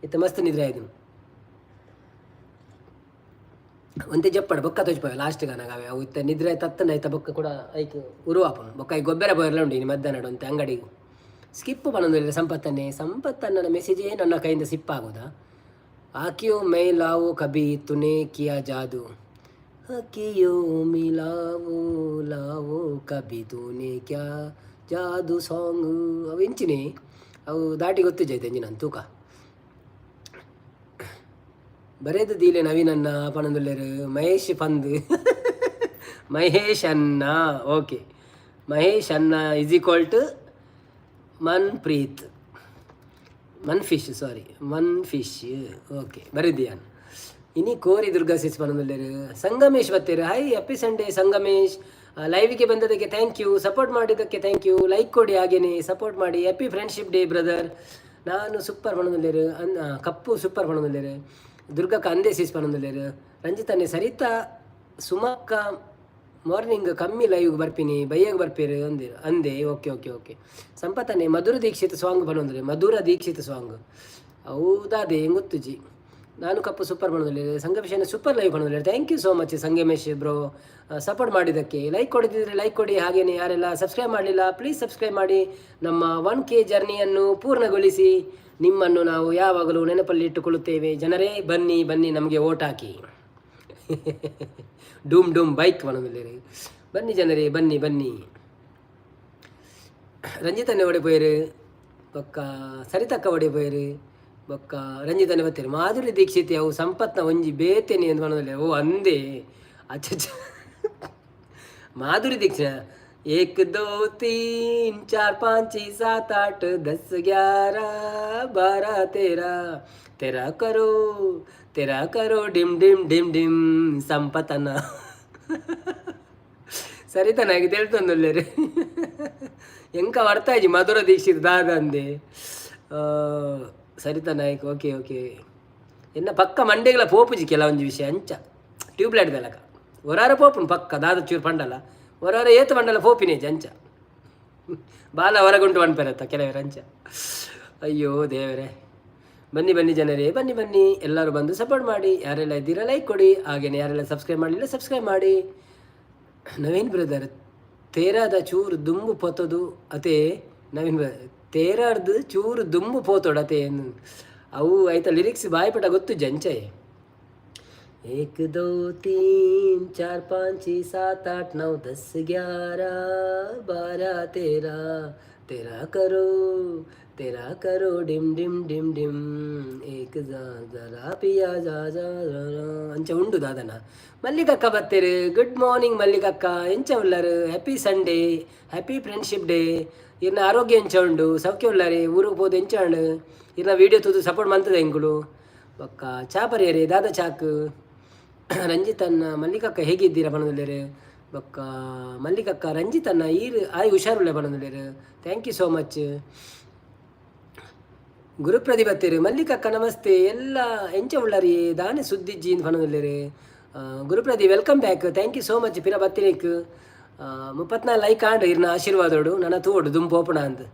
ಇತ್ತೆ ಮಸ್ತ್ ನಿದ್ರೆ ಆಯ್ತು. ಒಂತೆ ಜಪ್ಪಡು ಬೊಕ್ಕ ತೋಜ್ಪಾವೆ ಲಾಸ್ಟ್ ಗಾನಾಗ. ಅವು ಇತ್ತೆ ನಿದ್ರೆ ತತ್ತನ ಐತ. ಬೊಕ್ಕ ಕೂಡ ಐಕ್ ಉರುವಾಪನು. ಬೊಕ್ಕ ಈ ಗೊಬ್ಬರ ಬೋಯರ್ಲ ಉಂಡು ಇನಿ ಮಧ್ಯಾಹ್ನ ಒಂತೆ ಅಂಗಡಿಗೆ. ಸ್ಕಿಪ್ ಪನ್ನೊಂದಿಲ್ಲ ಸಂಪತ್ತನ್ನೇ. ಸಂಪತ್ತನ್ನ ಮೆಸೇಜೇ ನನ್ನ ಕೈಯಿಂದ ಸಿಪ್ ಆಗೋದಾ? ಆಕಿಯೋ ಮೈ ಲಾವೋ ಕಭಿ ತುನೆ ಕಿಯಾ ಜಾದು, ಅಕಿಯೋ ಮಿಲಾವೋ ಲಾವೋ ಕಭಿ ತೂನೆ ಕ್ಯಾ ಜಾದು ಸಾಂಗ್. ಅವು ಎಂಚಿನಿ? ಅವು ದಾಟಿ ಗೊತ್ತಿಜೈತೆ ಎಂಜಿನ ತೂಕ ಬರೇದು ದೀಲೆ ನವೀನನ್ನ ಪನೊಂದುಲ್ಲೆರ್. ಮಹೇಶ್ ಪಂದ್ ಮಹೇಶ್ ಅನ್ನ. ಓಕೆ, ಮಹೇಶ್ ಅನ್ನ is equal to Manpreet Mann fish, sorry, Mann fish. Okay, ಬರಿದಿಯಾನ್. ಇನಿ ಕೋರಿ ದುರ್ಗಾ ಸಿಸ್ ಪನೊಂದುಲ್ಲೆರ್. ಸಂಗಮೇಶ್ ಬತ್ತೇರು. Hi, happy Sunday Sangamesh. ಲೈವಿಗೆ ಬಂದದಕ್ಕೆ thank you. Support ಮಾಡಿದ್ದಕ್ಕೆ thank you. Like ಕೊಡಿ, ಹಾಗೇನೆ ಸಪೋರ್ಟ್ ಮಾಡಿ. Happy friendship day brother. ನಾನು ಸೂಪರ್ ಪನೊಂದುಲ್ಲೆರ್. ಅನ್ ಕಪ್ಪು ಸೂಪರ್ ಪನೊಂದುಲ್ಲೆರ್. ದುರ್ಗಕ್ಕ ಅಂದೇ ಸಿಸ್ ಪನೊಂದುಲ್ಲೆರ್. ರಂಜಿತನ್ನೇ. ಸರಿತಾ ಸುಮಕ್ಕ ಮಾರ್ನಿಂಗ್ ಕಮ್ಮಿ ಲೈವ್ ಬರ್ಪಿನಿ, ಬೈಯಾಗ ಬರ್ಪೇರು ಅಂದೆ ಅಂದೆ. ಓಕೆ ಓಕೆ ಓಕೆ ಸಂಪತ್ತನೆ. ಮಧುರ ದೀಕ್ಷಿತ್ ಸಾಂಗ್ ಪನೊಂದ್ರೆ, ಮಧುರ ದೀಕ್ಷಿತ್ ಸಾಂಗ್ ಹೌದಾದೆ ಗೊತ್ತುಜಿ. ನಾನು ಕಪ್ಪು ಸೂಪರ್ ಪನೊಂದುಲ್ಲೆರ್. ಸಂಗಮೇಶನ ಸೂಪರ್ ಲೈವ್ ಪನೊಂದುಲ್ಲೆರ್. Thank you so much Sangamesh bro, support ಮಾಡಿದ್ದಕ್ಕೆ. ಲೈಕ್ ಕೊಡದಿದ್ದರೆ ಲೈಕ್ ಕೊಡಿ. ಹಾಗೆಯೇ ಯಾರೆಲ್ಲ ಸಬ್ಸ್ಕ್ರೈಬ್ ಮಾಡಲಿಲ್ಲ, ಪ್ಲೀಸ್ ಸಬ್ಸ್ಕ್ರೈಬ್ ಮಾಡಿ. ನಮ್ಮ 1K ಜರ್ನಿಯನ್ನು ಪೂರ್ಣಗೊಳಿಸಿ. ನಿಮ್ಮನ್ನು ನಾವು ಯಾವಾಗಲೂ ನೆನಪಲ್ಲಿ ಇಟ್ಟುಕೊಳ್ಳುತ್ತೇವೆ. ಜನರೇ, ಬನ್ನಿ ಬನ್ನಿ, ನಮಗೆ ಓಟ್ ಹಾಕಿ. ಡೂಮ್ ಡೂಮ್ ಬೈಕ್ ಪನೊಂದುಲ್ಲೆರ್. ಬನ್ನಿ ಜನರೇ, ಬನ್ನಿ ಬನ್ನಿ. ರಂಜಿತನ್ನೇ ಒಡೆ ಪೋಯರು. ಬೊಕ್ಕ ಸರಿತಕ್ಕ ಒಡೆ ಪೋಯರು. ಬೊಕ್ಕ ರಂಜಿತನ್ನೇ ಬತ್ತೀರು. ಮಾಧುರಿ ದೀಕ್ಷಿತ್ ಅವು ಸಂಪತ್ನ ಒಂಜಿ ಬೇತೇನೆ ಎಂದು ಪನೊಂದುಲ್ಲೆ. ಓ ಅಂದೆ, ಅಚ್ಚ. ಮಾಧುರಿ ದೀಕ್ಷಿತ್. एक, दो, तीन, चार, पाँच, छः, सात, आठ, 10, 11, 12, 13, तेरा करो, तेरा करो ಡಿಮ್ ಡಿಮ್ ಡಿಮ್ ಡಿಮ್ ಸಂಪತನ. ಸರಿತನಾಗಿ ತೆಳ್ತೊಂದುಲ್ಲೆರ್. ಎಂಕ ವರ್ತಾಜಿ ಮಧುರ ದೀಕ್ಷಿತ್ ದಾದ ಅಂದೆ. ಸರಿತಾ ನಾಯ್ಕ್. ಓಕೆ ಓಕೆ ಎನ್ನ ಪಕ್ಕ ಮಂಡೆಗಳ ಪೋಪುಜಿ ಕೆಲವೊಂಜಿ ವಿಷಯ. ಅಂಚ ಟ್ಯೂಬ್ಲೈಟ್ ದಲಕ ಒರಾರ ಪೋಪುನು ಪಕ್ಕ. ದಾದ ಚೂರು ಪಂಡಲ ಒರಾರ ಏತು ಪಂಡಲ ಪೋಪಿನೇಜ್. ಅಂಚ ಬಾಲ ಹೊರಗುಂಟು ಪನ್ಪೆರತ್ತ ಕೆಲವರು ಅಂಚ. ಅಯ್ಯೋ ದೇವರೇ. ಬನ್ನಿ ಬನ್ನಿ ಜನರೇ, ಬನ್ನಿ ಬನ್ನಿ. ಎಲ್ಲರೂ ಬಂದು ಸಪೋರ್ಟ್ ಮಾಡಿ. ಯಾರೆಲ್ಲ ಇದ್ದೀರಾ, ಲೈಕ್ ಕೊಡಿ. ಹಾಗೆಯೇ ಯಾರೆಲ್ಲ ಸಬ್ಸ್ಕ್ರೈಬ್ ಮಾಡಲಿಲ್ಲ, ಸಬ್ಸ್ಕ್ರೈಬ್ ಮಾಡಿ. ನವೀನ್ ಬ್ರದರ್, ತೇರಾದ ಚೂರು ದುಂಬು ಪೊತ್ತದು ಅತೆ. ನವೀನ್ ಬ್ರದರ್, ತೇರಾರ್ದು ಚೂರು ದುಂಬು ಪೋತೊಡತೆ. ಅವು ಆಯ್ತಾ ಲಿರಿಕ್ಸ್ ಬಾಯ್ಪಟ ಗೊತ್ತು ಜಂಚೆ. एक, दो, तीन, चार, पाँच, छः, सात, आठ, नौ, 10, 11, 12, 13, तेरा करो, तेरा करो ಡಿಮ್ ಡಿಮ್ ಡಿಮ್ ಡಿಮ್ ಏಕ್ ಜರಾ ಪಿಯಾ ಜಾ ಜಾ ಜಾ. ಅಂಚ ಉಂಡು ದಾದನ. ಮಲ್ಲಿಕಕ್ಕ ಬತ್ತೀರು. ಗುಡ್ ಮಾರ್ನಿಂಗ್ ಮಲ್ಲಿಕಕ್ಕ, ಎಂಚ ಉಲ್ಲರು? Happy Sunday, happy friendship day. ಇರ್ನ ಆರೋಗ್ಯ ಎಂಚ ಉಂಡು? ಸೌಖ್ಯ ಉಳ್ಳಾರಿ? ಊರಿಗೆ ಪೋದು ಎಂಚ ಉಂಡು? ಇರ್ನ ವೀಡಿಯೋ ತೂದು ಸಪೋರ್ಟ್ ಮಂತದ ಎಂಕುಲು. ಬೊಕ್ಕ ಚಾ ಪರಿಯರಿ ದಾದ ಚಾಕ್. ರಂಜಿತನ್ನ ಮಲ್ಲಿಕಕ್ಕ ಹೇಗಿದ್ದೀರಾ ಪನೊಂದುಲ್ಲೆರ್. ಬೊಕ್ಕ ಮಲ್ಲಿಕಕ್ಕ ರಂಜಿತನ್ನ ಈರ್ ಆಯ್ ಹುಷಾರುಳ್ಳೆ ಪನೊಂದುಲ್ಲೆರ್. Thank you so much. ಗುರುಪ್ರದಿ ಬತ್ತೀರು. ಮಲ್ಲಿಕಕ್ಕ namaste. ಎಲ್ಲ ಎಂಚ ಉಳ್ಳರಿ? ದಾನೆ ಸುದ್ದಿಜ್ಜಿ ಪನೊಂದುಲ್ಲೆರ್. ಗುರುಪ್ರದಿ, welcome back. Thank you so much ಪಿರ ಬತ್ತಿನೇಕ್. 34 ಲೈಕ್ ಆಂಡ್ ಇರ್ನ ಆಶೀರ್ವಾದೋಡು. ನನ್ನ ತೋಡು ದುಂಪು ಓಪಣ ಅಂದ್.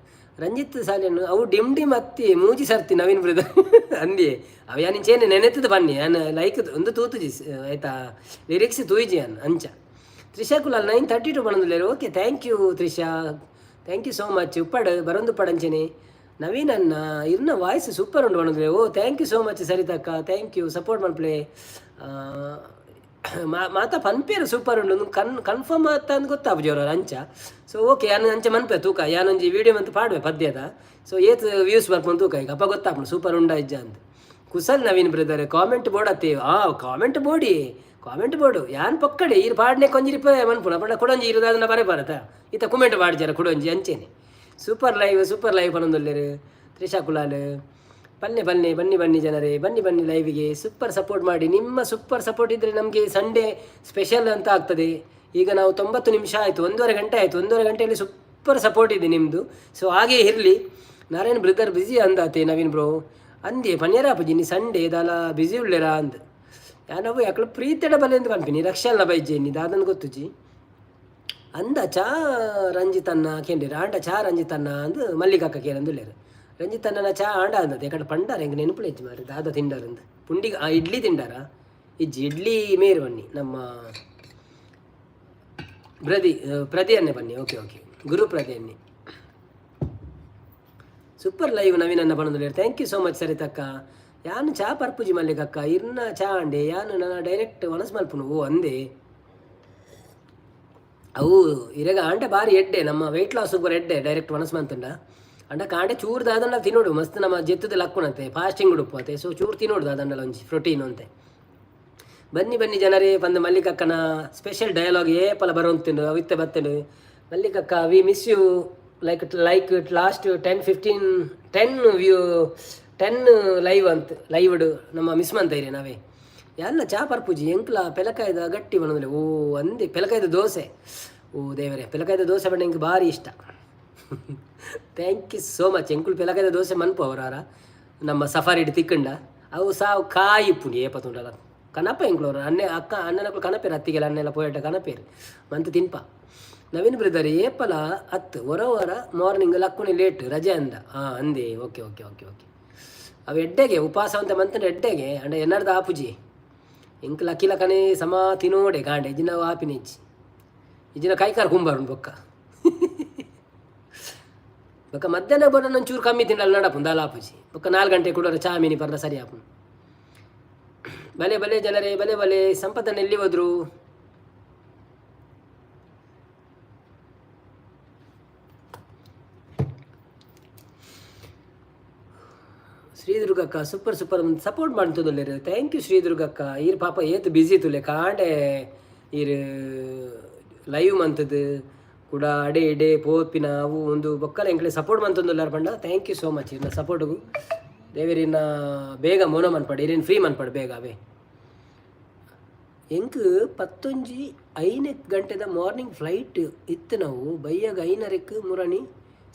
ರಂಜಿತ್ ಸಾಲೆನ್ ಅವು ಡಿಮ್ ಡಿಮ್ ಅತ್ತಿ ಮೂಜಿ ಸರ್ತಿ ನವೀನ್ ಬ್ರದರ್ ಅಂದಿ. ಅವು ಯಾನ್ ಇಂಚೇನೆ ನೆನೆತ್ತದ ಬನ್ನಿ. ಯಾನ್ ಲೈಕ್ ಒಂದು ತೂತುಜಿ ಆಯ್ತಾ? ಲಿರಿಕ್ಸ್ ತೂಯಿಜಿ ಯಾನ್ ಅಂಚ. Trisha Kulal 932 ಪನೊಂದುಲ್ಲೆರ್. Okay, thank you Trisha, thank you so much. ಉಪ್ಪಡ್ ಬರೊಂದು ಉಪ್ಪಡ್ ಅಂಚೆನೆ. ನವೀನ್ ಅನ್ನ ಇರ್ನ ವಾಯ್ಸ್ ಸೂಪರ್ ಉಂಡು ಪನೊಂದುಲ್ಲೆ. ಓ, thank you so much ಸರಿತಕ್ಕ, thank you support ಮಲ್ಪಲೆ. ಮಾತ ಪನ್ಪೇರು ಸೂಪರ್ ಉಂಡು ಕನ್ಫರ್ಮ್ ಆತ ಅಂದ್ ಗೊತ್ತಾಪುಜಿ ಅವ್ರ ಅಂಚ. ಸೊ ಓಕೆ, ಯಾನ್ ಅಂಚ ಮನ್ಪೆ ತೂಕ. ಯಾನೊಂಜಿ ವೀಡಿಯೋ ಮಂತ್ ಪಾಡುವೆ ಪದ್ಯದ. ಸೊ ಏತ್ ವ್ಯೂಸ್ ಬರ್ಪುಂಡು ತೂಕ ಈಗ, ಅಪ್ಪ ಗೊತ್ತಾಪುಂಡು ಸೂಪರ್ ಉಂಡ ಇಜ್ಜ ಅಂದ್. ಕುಸಲ್ ನವೀನ್ ಬ್ರದರ್, ಕಾಮೆಂಟ್ ಬೋಡತ್ತೆ. ಆ ಕಾಮೆಂಟ್ ಬೋಡಿ, ಕಾಮೆಂಟ್ ಬೋಡು. ಯಾನ್ ಪೊಕ್ಕಡೆ ಈರ್ ಪಾಡ್ನೆ ಕೊಂಜಿ ರಿಪ್ಲೈ ಮನ್ಪುನ ಪಂಡ ಕುಡೊಂಜಿ ಇರುದಾದನ್ನ ಬರೆ ಬರತ ಇತ್ತ ಕುಮೆಂಟ್ ಪಾಡ್ಜಾರ ಕುಡೊಂಜಿ ಅಂಚೆನೆ. ಸೂಪರ್ ಲೈವ್, ಸೂಪರ್ ಲೈವ್ ಪನೊಂದುಲ್ಲೆರ್ ತ್ರಿಷಾ ಕುಲಾಲ್. ಬನ್ನಿ ಬನ್ನಿ ಬನ್ನಿ ಬನ್ನಿ ಜನರೇ, ಬನ್ನಿ ಬನ್ನಿ ಲೈವಿಗೆ. ಸೂಪರ್ ಸಪೋರ್ಟ್ ಮಾಡಿ. ನಿಮ್ಮ ಸೂಪರ್ ಸಪೋರ್ಟ್ ಇದ್ದರೆ ನಮಗೆ ಸಂಡೇ ಸ್ಪೆಷಲ್ ಅಂತ ಆಗ್ತದೆ. ಈಗ ನಾವು 90 ನಿಮಿಷ ಆಯಿತು, 1.5 ಗಂಟೆ ಆಯಿತು. 1.5 ಗಂಟೆಯಲ್ಲಿ ಸೂಪರ್ ಸಪೋರ್ಟ್ ಇದೆ ನಿಮ್ಮದು. ಸೊ ಹಾಗೇ ಇರಲಿ. ನಾರಾಯಣ್ ಬ್ರದರ್ ಬ್ಯುಸಿ ಅಂದಾತೆ. ನವೀನ್ ಬ್ರೋ ಅಂದೆ ಪನ್ಯರಾಪುಜಿ ನೀ ಸಂಡೇ ದಾಲ ಬ್ಯುಸಿ ಉಳ್ಳೆರಾ ಅಂದ್. ಯಾನವು ಯಾಕಲು ಪ್ರೀತಿಡ ಬಲೆ ಎಂದು ಪನ್ಪಿನಿ ರಕ್ಷಲ್ನ ಬೈಜೆ ನೀ ದಾದನ್ ಗೊತ್ತುಜಿ ಅಂದ. ಚಾ ರಂಜಿತನ್ನ ಕೇಂಡಿರ ಆಂಡ ಚಾ ರಂಜಿತನ್ನ ಅಂದ್ ಮಲ್ಲಿಕಕ್ಕ ಕೇರಂದುಲ್ಲೇರು. ರಂಜಿತಣ್ಣನ ಚಾ ಆಂಡ ಅಂದದ ಯಾಕಂದ್ರೆ ಪಂಡಾರ ಹೆಂಗೆ ನೆನಪುಲೆ ಇಜ್ಜಿ ಮಾರೆ. ದಾದ ತಿಂಡಾರಂದು ಪುಂಡಿ ಆ ಇಡ್ಲಿ ತಿಂಡಾರ ಇಜ್ಜಿ. ಇಡ್ಲಿ ಮೇರು ಬನ್ನಿ ನಮ್ಮ ಪ್ರದಿ ಪ್ರದಿಯನ್ನೇ ಬನ್ನಿ. ಓಕೆ ಓಕೆ, ಗುರು ಪ್ರದಿಯನ್ನೇ. ಸೂಪರ್ ಲೈವ್ ನವೀನನ್ನ ಪನೊಂದುಲ್ಲೆರ್. Thank you so much ಸರಿತಕ್ಕ. ಯಾನ್ ಚಾ ಪರ್ಪುಜಿ ಮಲ್ಲಿಕಕ್ಕ, ಇರ್ನ ಚಾ ಅಂಡೆ ಯಾನ್ ನನ್ನ ಡೈರೆಕ್ಟ್ ವನಸ್ ಮಲ್ಪುನು. ಓ ಅಂದೆ, ಅವು ಇರೆಗ ಆಂಡ ಬಾರಿ ಎಡ್ಡೆ, ನಮ್ಮ ವೆಯ್ಟ್ ಲಾಸ್ ಪೂರ ಎಡ್ಡೆ. ಡೈರೆಕ್ಟ್ ವನಸ್ ಮಂತುಂಡ ಅಂಡ ಕಾಂಡೆ ಚೂರು ದಾದಂಡ ತಿನ್ನೋಡು ಮಸ್ತ್ ನಮ್ಮ ಜೆತ್ತದ ಲಕ್ಕುನಂತೆ, ಫಾಸ್ಟಿಂಗ್ ಉಡುಪು ಅತೆ. ಸೊ ಚೂರು ತಿನ್ನೋಡು ದಾದಂಡಲ ಒಂಜಿ ಪ್ರೋಟೀನ್ ಅಂತೆ. ಬನ್ನಿ ಬನ್ನಿ ಜನರೇ ಬಂದ ಮಲ್ಲಿಕಕ್ಕನ ಸ್ಪೆಷಲ್ ಡಯಲಾಗ್ ಏಪಲ ಬರೋಂತಿಂಡು ಅವಿತ್ತೆ ಬತ್ತಂಡು. ಮಲ್ಲಿಕಕ್ಕ, we miss you like last 10 15 10 view 10 live ಅಂತ ಲೈವ್ಡ್ ನಮ್ಮ ಮಿಸ್ ಮಂತ ನಾವೇ ಎಲ್ಲ. ಚಾ ಪರ್ಪುಜಿ ಎಂಕ್ಲ ಪೆಲಕಾಯ್ದ ಗಟ್ಟಿ ಬನೋದಿಲ್ಲ. ಓ ಅಂದೆ, ಪೆಲಕಾಯ್ದ ದೋಸೆ. ಓ ದೇವರೇ, ಪೆಲಕಾಯ್ದ ದೋಸೆ ಬಣ್ಣ ಎಂಕ್ ಭಾರಿ ಇಷ್ಟ. Thank you so much. ಎಂಕುಲು ಪೆಲಕಾಯ್ದ ದೋಸೆ ಮನ್ಪು ಅವರಾರ ನಮ್ಮ ಸಫಾರಿಡ್ ತಿಕ್ಕಂಡ ಅವು ಸಾವು ಕಾಯಿ ಪುಂಡಿ ಏಪ ತುಂಡಲ್ಲ ಕನಪ ಎಂಕ್ಲವ್ರು ಅನ್ನೆ ಅಕ್ಕ ಅಣ್ಣನಕ್ಕಳು ಕನಪೇರು ಅತ್ತಿಗೆಲ್ಲ ಅನ್ನೆಲ್ಲ ಪೋಯಟ ಕನಪೇರು ಮಂತ್ ತಿನ್ಪ. ನವೀನ್ ಬ್ರದರ್ ಏಪಲ ಹತ್ತು ಹೊರ ಹೊರ ಮಾರ್ನಿಂಗ್ ಲಕ್ಕುನಿ ಲೇಟ್ ರಜೆ ಅಂದ. ಹಾಂ ಅಂದೆ, ಓಕೆ ಓಕೆ ಓಕೆ ಓಕೆ. ಅವು ಎಡ್ಡೆಗೆ ಉಪವಾಸ ಅಂತ ಮಂತಂಡ ಎಡ್ಡೆಗೆ ಅಂಡ ಎನ್ನರ್ದ ಆಪುಜಿ. ಎಂಕ್ ಲಕ್ಕಿ ಲಕ್ಕನೆ ಸಮ ತಿನ್ನೋಡೆ ಗಾಂಡೆ ಇಜಿನ ಆಪಿನ ಇಜ್ಜಿ ಇಜಿನ ಕೈಕಾರ್ ಕುಂಬಾರು ಬೊಕ್ಕ ಬೊಕ್ಕ ಮಧ್ಯಾಹ್ನ ಬರೋ ಚೂರು ಕಮ್ಮಿ ತಿನ್ನಲ್ಲ ನಡಪು ದಾಲ ಆಪುಜಿ. ಬೊಕ್ಕ 4 ಗಂಟೆ ಕುಡೋರ ಚಾ ಮೀನಿ ಪರ್ಲ ಸರಿ ಆಪುಂಡು. ಬಲೆ ಬಲೆ ಜನರೇ, ಬಲೆ ಬಲೆ. ಸಂಪತ್ತನ್ನು ಎಲ್ಲಿ ಹೋದ್ರು? ಶ್ರೀದುರ್ಗಕ್ಕ ಸೂಪರ್ ಸೂಪರ್ ಸಪೋರ್ಟ್ ಮಾಡ್ತದಲ್ಲೇರು. Thank you ಶ್ರೀದುರ್ಗಕ್ಕ. ಈರ್ ಪಾಪ ಏತ್ ಬ್ಯುಸಿ ತುಲೆ ಕಾಂಡೆ ಈರ್ ಲೈವ್ ಮಂತದ್ದು ಕೂಡ ಅಡೆ ಇಡೆ ಪೋಪಿನ ಅವು ಒಂದು ಬೊಕ್ಕಲ ಎಂಕ್ಲೆ ಸಪೋರ್ಟ್ ಮಂತೊಂದುಲ್ಲಾರ ಪಂಡ thank you so much ಇರ್ನ ಸಪೋರ್ಟ್ಗು. ದೇವರಿನ ಬೇಗ ಮೋನ ಮನ್ಪಡು, ಇರೇನು ಫ್ರೀ ಮನ್ಪಡು ಬೇಗ. ಅವೇ ಎಂಕ್ ಪತ್ತೊಂಜಿ ಐನೇ ಗಂಟೆದ ಮಾರ್ನಿಂಗ್ ಫ್ಲೈಟ್ ಇತ್ತು. ನಾವು ಬಯ್ಯಾಗ ಐನರೆಕ್ ಮುರಣಿ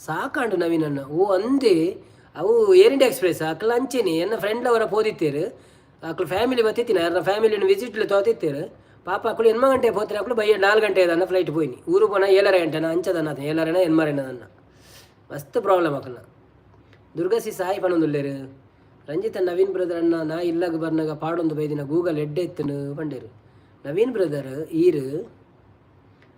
ಸಾಕಾಂಡು ನವೀನನ್ನ. ಓ ಅಂದೆ, ಅವು ಏರ್ ಇಂಡಿಯಾ ಎಕ್ಸ್ಪ್ರೆಸ್ ಅಕ್ಲ ಅಂಚೆನೆ. ಎನ್ನ ಫ್ರೆಂಡ್ ಅವರ ಪೋದಿತ್ತೇರು, ಅಕ್ಲು ಫ್ಯಾಮಿಲಿ ಬತ್ತಿತ್ತಿನ ಯಾರನ್ನ ಫ್ಯಾಮಿಲಿನ ವಿಸಿಟ್ಲು ತೋತಿತ್ತೇರು. ಪಾಪ ಅಕ್ಳು ಎನ್ಮ ಗಂಟೆ ಪೋತಿರ, ಅಕ್ಲು ಬಯ್ಯ 4 ಗಂಟೆ ಅದನ್ನ ಫ್ಲೈಟ್ ಪೋಯಿನಿ. ಊರು ಪೋನ ಏಳರ ಗಂಟೆನ ಅಂಚದನ್ನ ಏಳರನ ಎನ್ಮರೆನ ಮಸ್ತ್ ಪ್ರಾಬ್ಲಮ್ ಅಕಲ್ನ. ದುರ್ಗಸಿ ಸಾಯಿ ಪನೊಂದುಲ್ಲೇರು. ರಂಜಿತ ನವೀನ್ ಬ್ರದರ್ ಅಣ್ಣ ನಾ ಇಲ್ಲಗ ಬರ್ನಾಗ ಪಾಡೊಂದು ಬೈದಿನ ಗೂಗಲ್ ಎಡ್ಡೆ ಎತ್ತನು ಪಂಡೇರು. ನವೀನ್ ಬ್ರದರ್ ಈರು,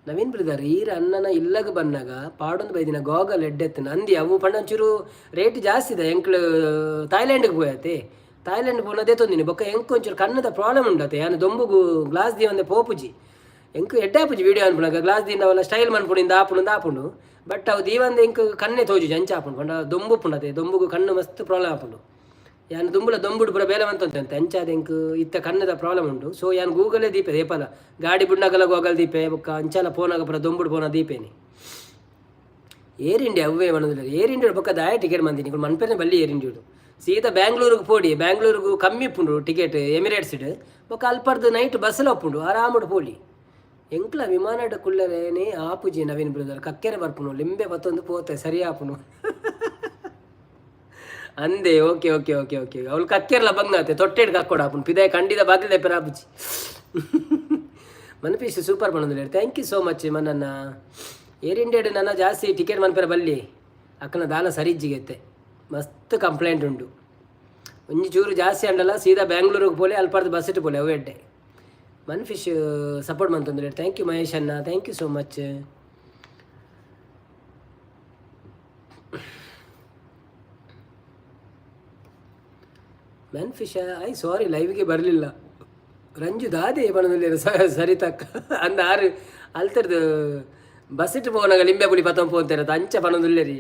ನವೀನ್ ಬ್ರದರ್ ಈರ್ ಅಣ್ಣನ ಇಲ್ಲಗ ಬನ್ನಾಗ ಪಾಡೊಂದು ಬೈದಿನ ಗೋಗಲ್ ಎಡ್ಡೆತ್ತನ ಅಂದಿ. ಅವು ಪಂಡ ಒಂಚೂರು ರೇಟ್ ಜಾಸ್ತಿ ಇದೆ. ಎಂಕ್ಲು ಥಾಯ್ಲ್ಯಾಂಡ್ಗೆ ಪೋಯತೆ, ಥಾಯ್ಲ್ಯಾಂಡ್ ಪೋನದೇ ತೊಂದಿನಿ. ಬೊಕ್ಕ ಎಂಕ್ ಒಂಚೂರು ಕಣ್ಣದ ಪ್ರಾಬ್ಲಮ್ ಉಂಡತೆ. ಯಾನ್ ದೊಂಬುಗು ಗ್ಲಾಸ್ ದೀವಂದೆ ಪೋಪುಜಿ. ಎಂಕ್ ಎಡ್ಡೆ ಆಪುಜಿ ವೀಡಿಯೋ ಅನ್ಪುನಾಗ. ಗ್ಲಾಸ್ ದೀಂಡ ಸ್ಟೈಲ್ ಮನ್ಪುಣಿಂದ ಆಪುಂಡು ಆಪುಂಡು, ಬಟ್ ಅವು ದೀವಂದೆ ಎಂಕ್ ಕಣ್ಣೆ ತೋಜುಜಿ, ಅಂಚ ಆಪುಂಡು. ಪಂಡ ದೊಂಬು ಪುಂಡತೆ, ದೊಂಬುಗು ಕಣ್ಣು ಮಸ್ತ್ ಪ್ರಾಬ್ಲಮ್ ಆಪುಂಡು. ಯಾನ್ ದುಂಬುಲ ದೊಂಬುಡು ಪೂರ ಬೇಲೆ ಮಂತಂತೆ ಅಂಚಾದ ಎಂಕ್ ಇತ್ತ ಕಣ್ಣದ ಪ್ರಾಬ್ಲಮ್ ಉಂಡು. ಸೊ ಯಾನ್ ಗೂಗಲೇ ದೀಪೆ ಏಪಲ ಗಾಡಿ ಬುಡ್ನಗಲ ಗೋಗಲ್ ದೀಪೆ. ಬೊಕ್ಕ ಅಂಚಾಲ ಪೋನಾಗ ಪೂರ ದೊಂಬುಡು ಪೋನ ದೀಪೇನಿ. ಏರ್ ಇಂಡಿಯಾ ಅವ್ವೇ ಪನೊಂದುಲ್ಲೆರ್. ಏರ್ ಇಂಡಿಯಾ ಬೊಕ್ಕ ದಾಯ ಟಿಕೆಟ್ ಮಂದಿನಿ ಮನ್ಪೆನೆ ಬಲ್ಲಿ. ಏರ್ ಇಂಡಿಯಾಡು ಸೀದಾ ಬ್ಯಾಂಗ್ಳೂರಿಗೆ ಪೋಡಿ, ಬ್ಯಾಂಗ್ಳೂರ್ಗು ಕಮ್ಮಿ ಇಪ್ಪುಂಡು ಟಿಕೆಟ್ ಎಮಿರೇಟ್ಸ್. ಬೊಕ್ಕ ಅಲ್ಪರ್ದು ನೈಟ್ ಬಸ್ಸಲ ಉಪ್ಪುಂಡು, ಆರಾಮಡು ಪೋಲಿ. ಎಂಕ್ಲ ವಿಮಾನಡ್ ಕುಲ್ಲರೇನೆ ಆಪುಜಿ ನವೀನ್ ಬ್ರದರ್, ಕಕ್ಕೆರೆ ಬರ್ಪುನು, ಲಿಂಬೆ ಬತ್ತೊಂದು ಪೋತೆ ಸರಿ ಆಪುನು ಅಂದೆ. ಓಕೆ ಓಕೆ ಓಕೆ ಓಕೆ, ಅವಳು ಕಕ್ಕೆರ್ಲ ಬಂಗಾತೆ ತೊಟ್ಟೆಡ್ ಕಕ್ಕೊಡ ಆಪುನು ಪಿದಾಯ ಕಂಡಿದ ಬಾಗಿಲ್ದೆ ಪೆರ ಆಪುಜಿ. ಮನ್ಪೀಸ್ ಸೂಪರ್ ಪನೊಂದುಲ್ಲೆರ್. Thank you so much ಮನ್ನನ್ನ. Air ಇಂಡಿಯಾಡ್ ನನ್ನ ಜಾಸ್ತಿ ಟಿಕೆಟ್ ಮನ್ಪೆರ ಬಲ್ಲಿ, ಅಕ್ಕನ ದಾಲ ಸರಿಜ್ಜಿಗೆತ್ತೆ ಮಸ್ತ್ ಕಂಪ್ಲೇಂಟ್ ಉಂಡು. ಒಂಜಿ ಚೂರು ಜಾಸ್ತಿ ಅಂಡಲ್ಲ ಸೀದಾ ಬ್ಯಾಂಗ್ಳೂರಿಗೆ ಪೋಲೆ, ಅಲ್ಪಾರ್ದು ಬಸ್ ಇಟ್ಟು ಪೋಲೆ, ಅವು ಎಡ್ಡೆ. ಮನ್ ಫಿಶ್ ಸಪೋರ್ಟ್ ಮಂತೊಂದುಲ್ಲೆರ್. Thank you Mahesh ಅಣ್ಣ, thank you so much. Man fish I sorry, ಲೈವ್ಗೆ ಬರಲಿಲ್ಲ. ರಂಜು ದಾದೆ ಪನೊಂದುಲ್ಲೆರ್ ಸರಿತಕ್ಕ. ಅಂದ ಆರು ಅಲ್ತರ್ದು ಬಸ್ಸಿಟ್ಟು ಪೋನಾಗ ಲಿಂಬೆ ಪುಳಿ ಪತ್ತೊಂದು ಪೋಂತೇರ ಅಂಚ ಪನೊಂದುಲ್ಲೆರಿ.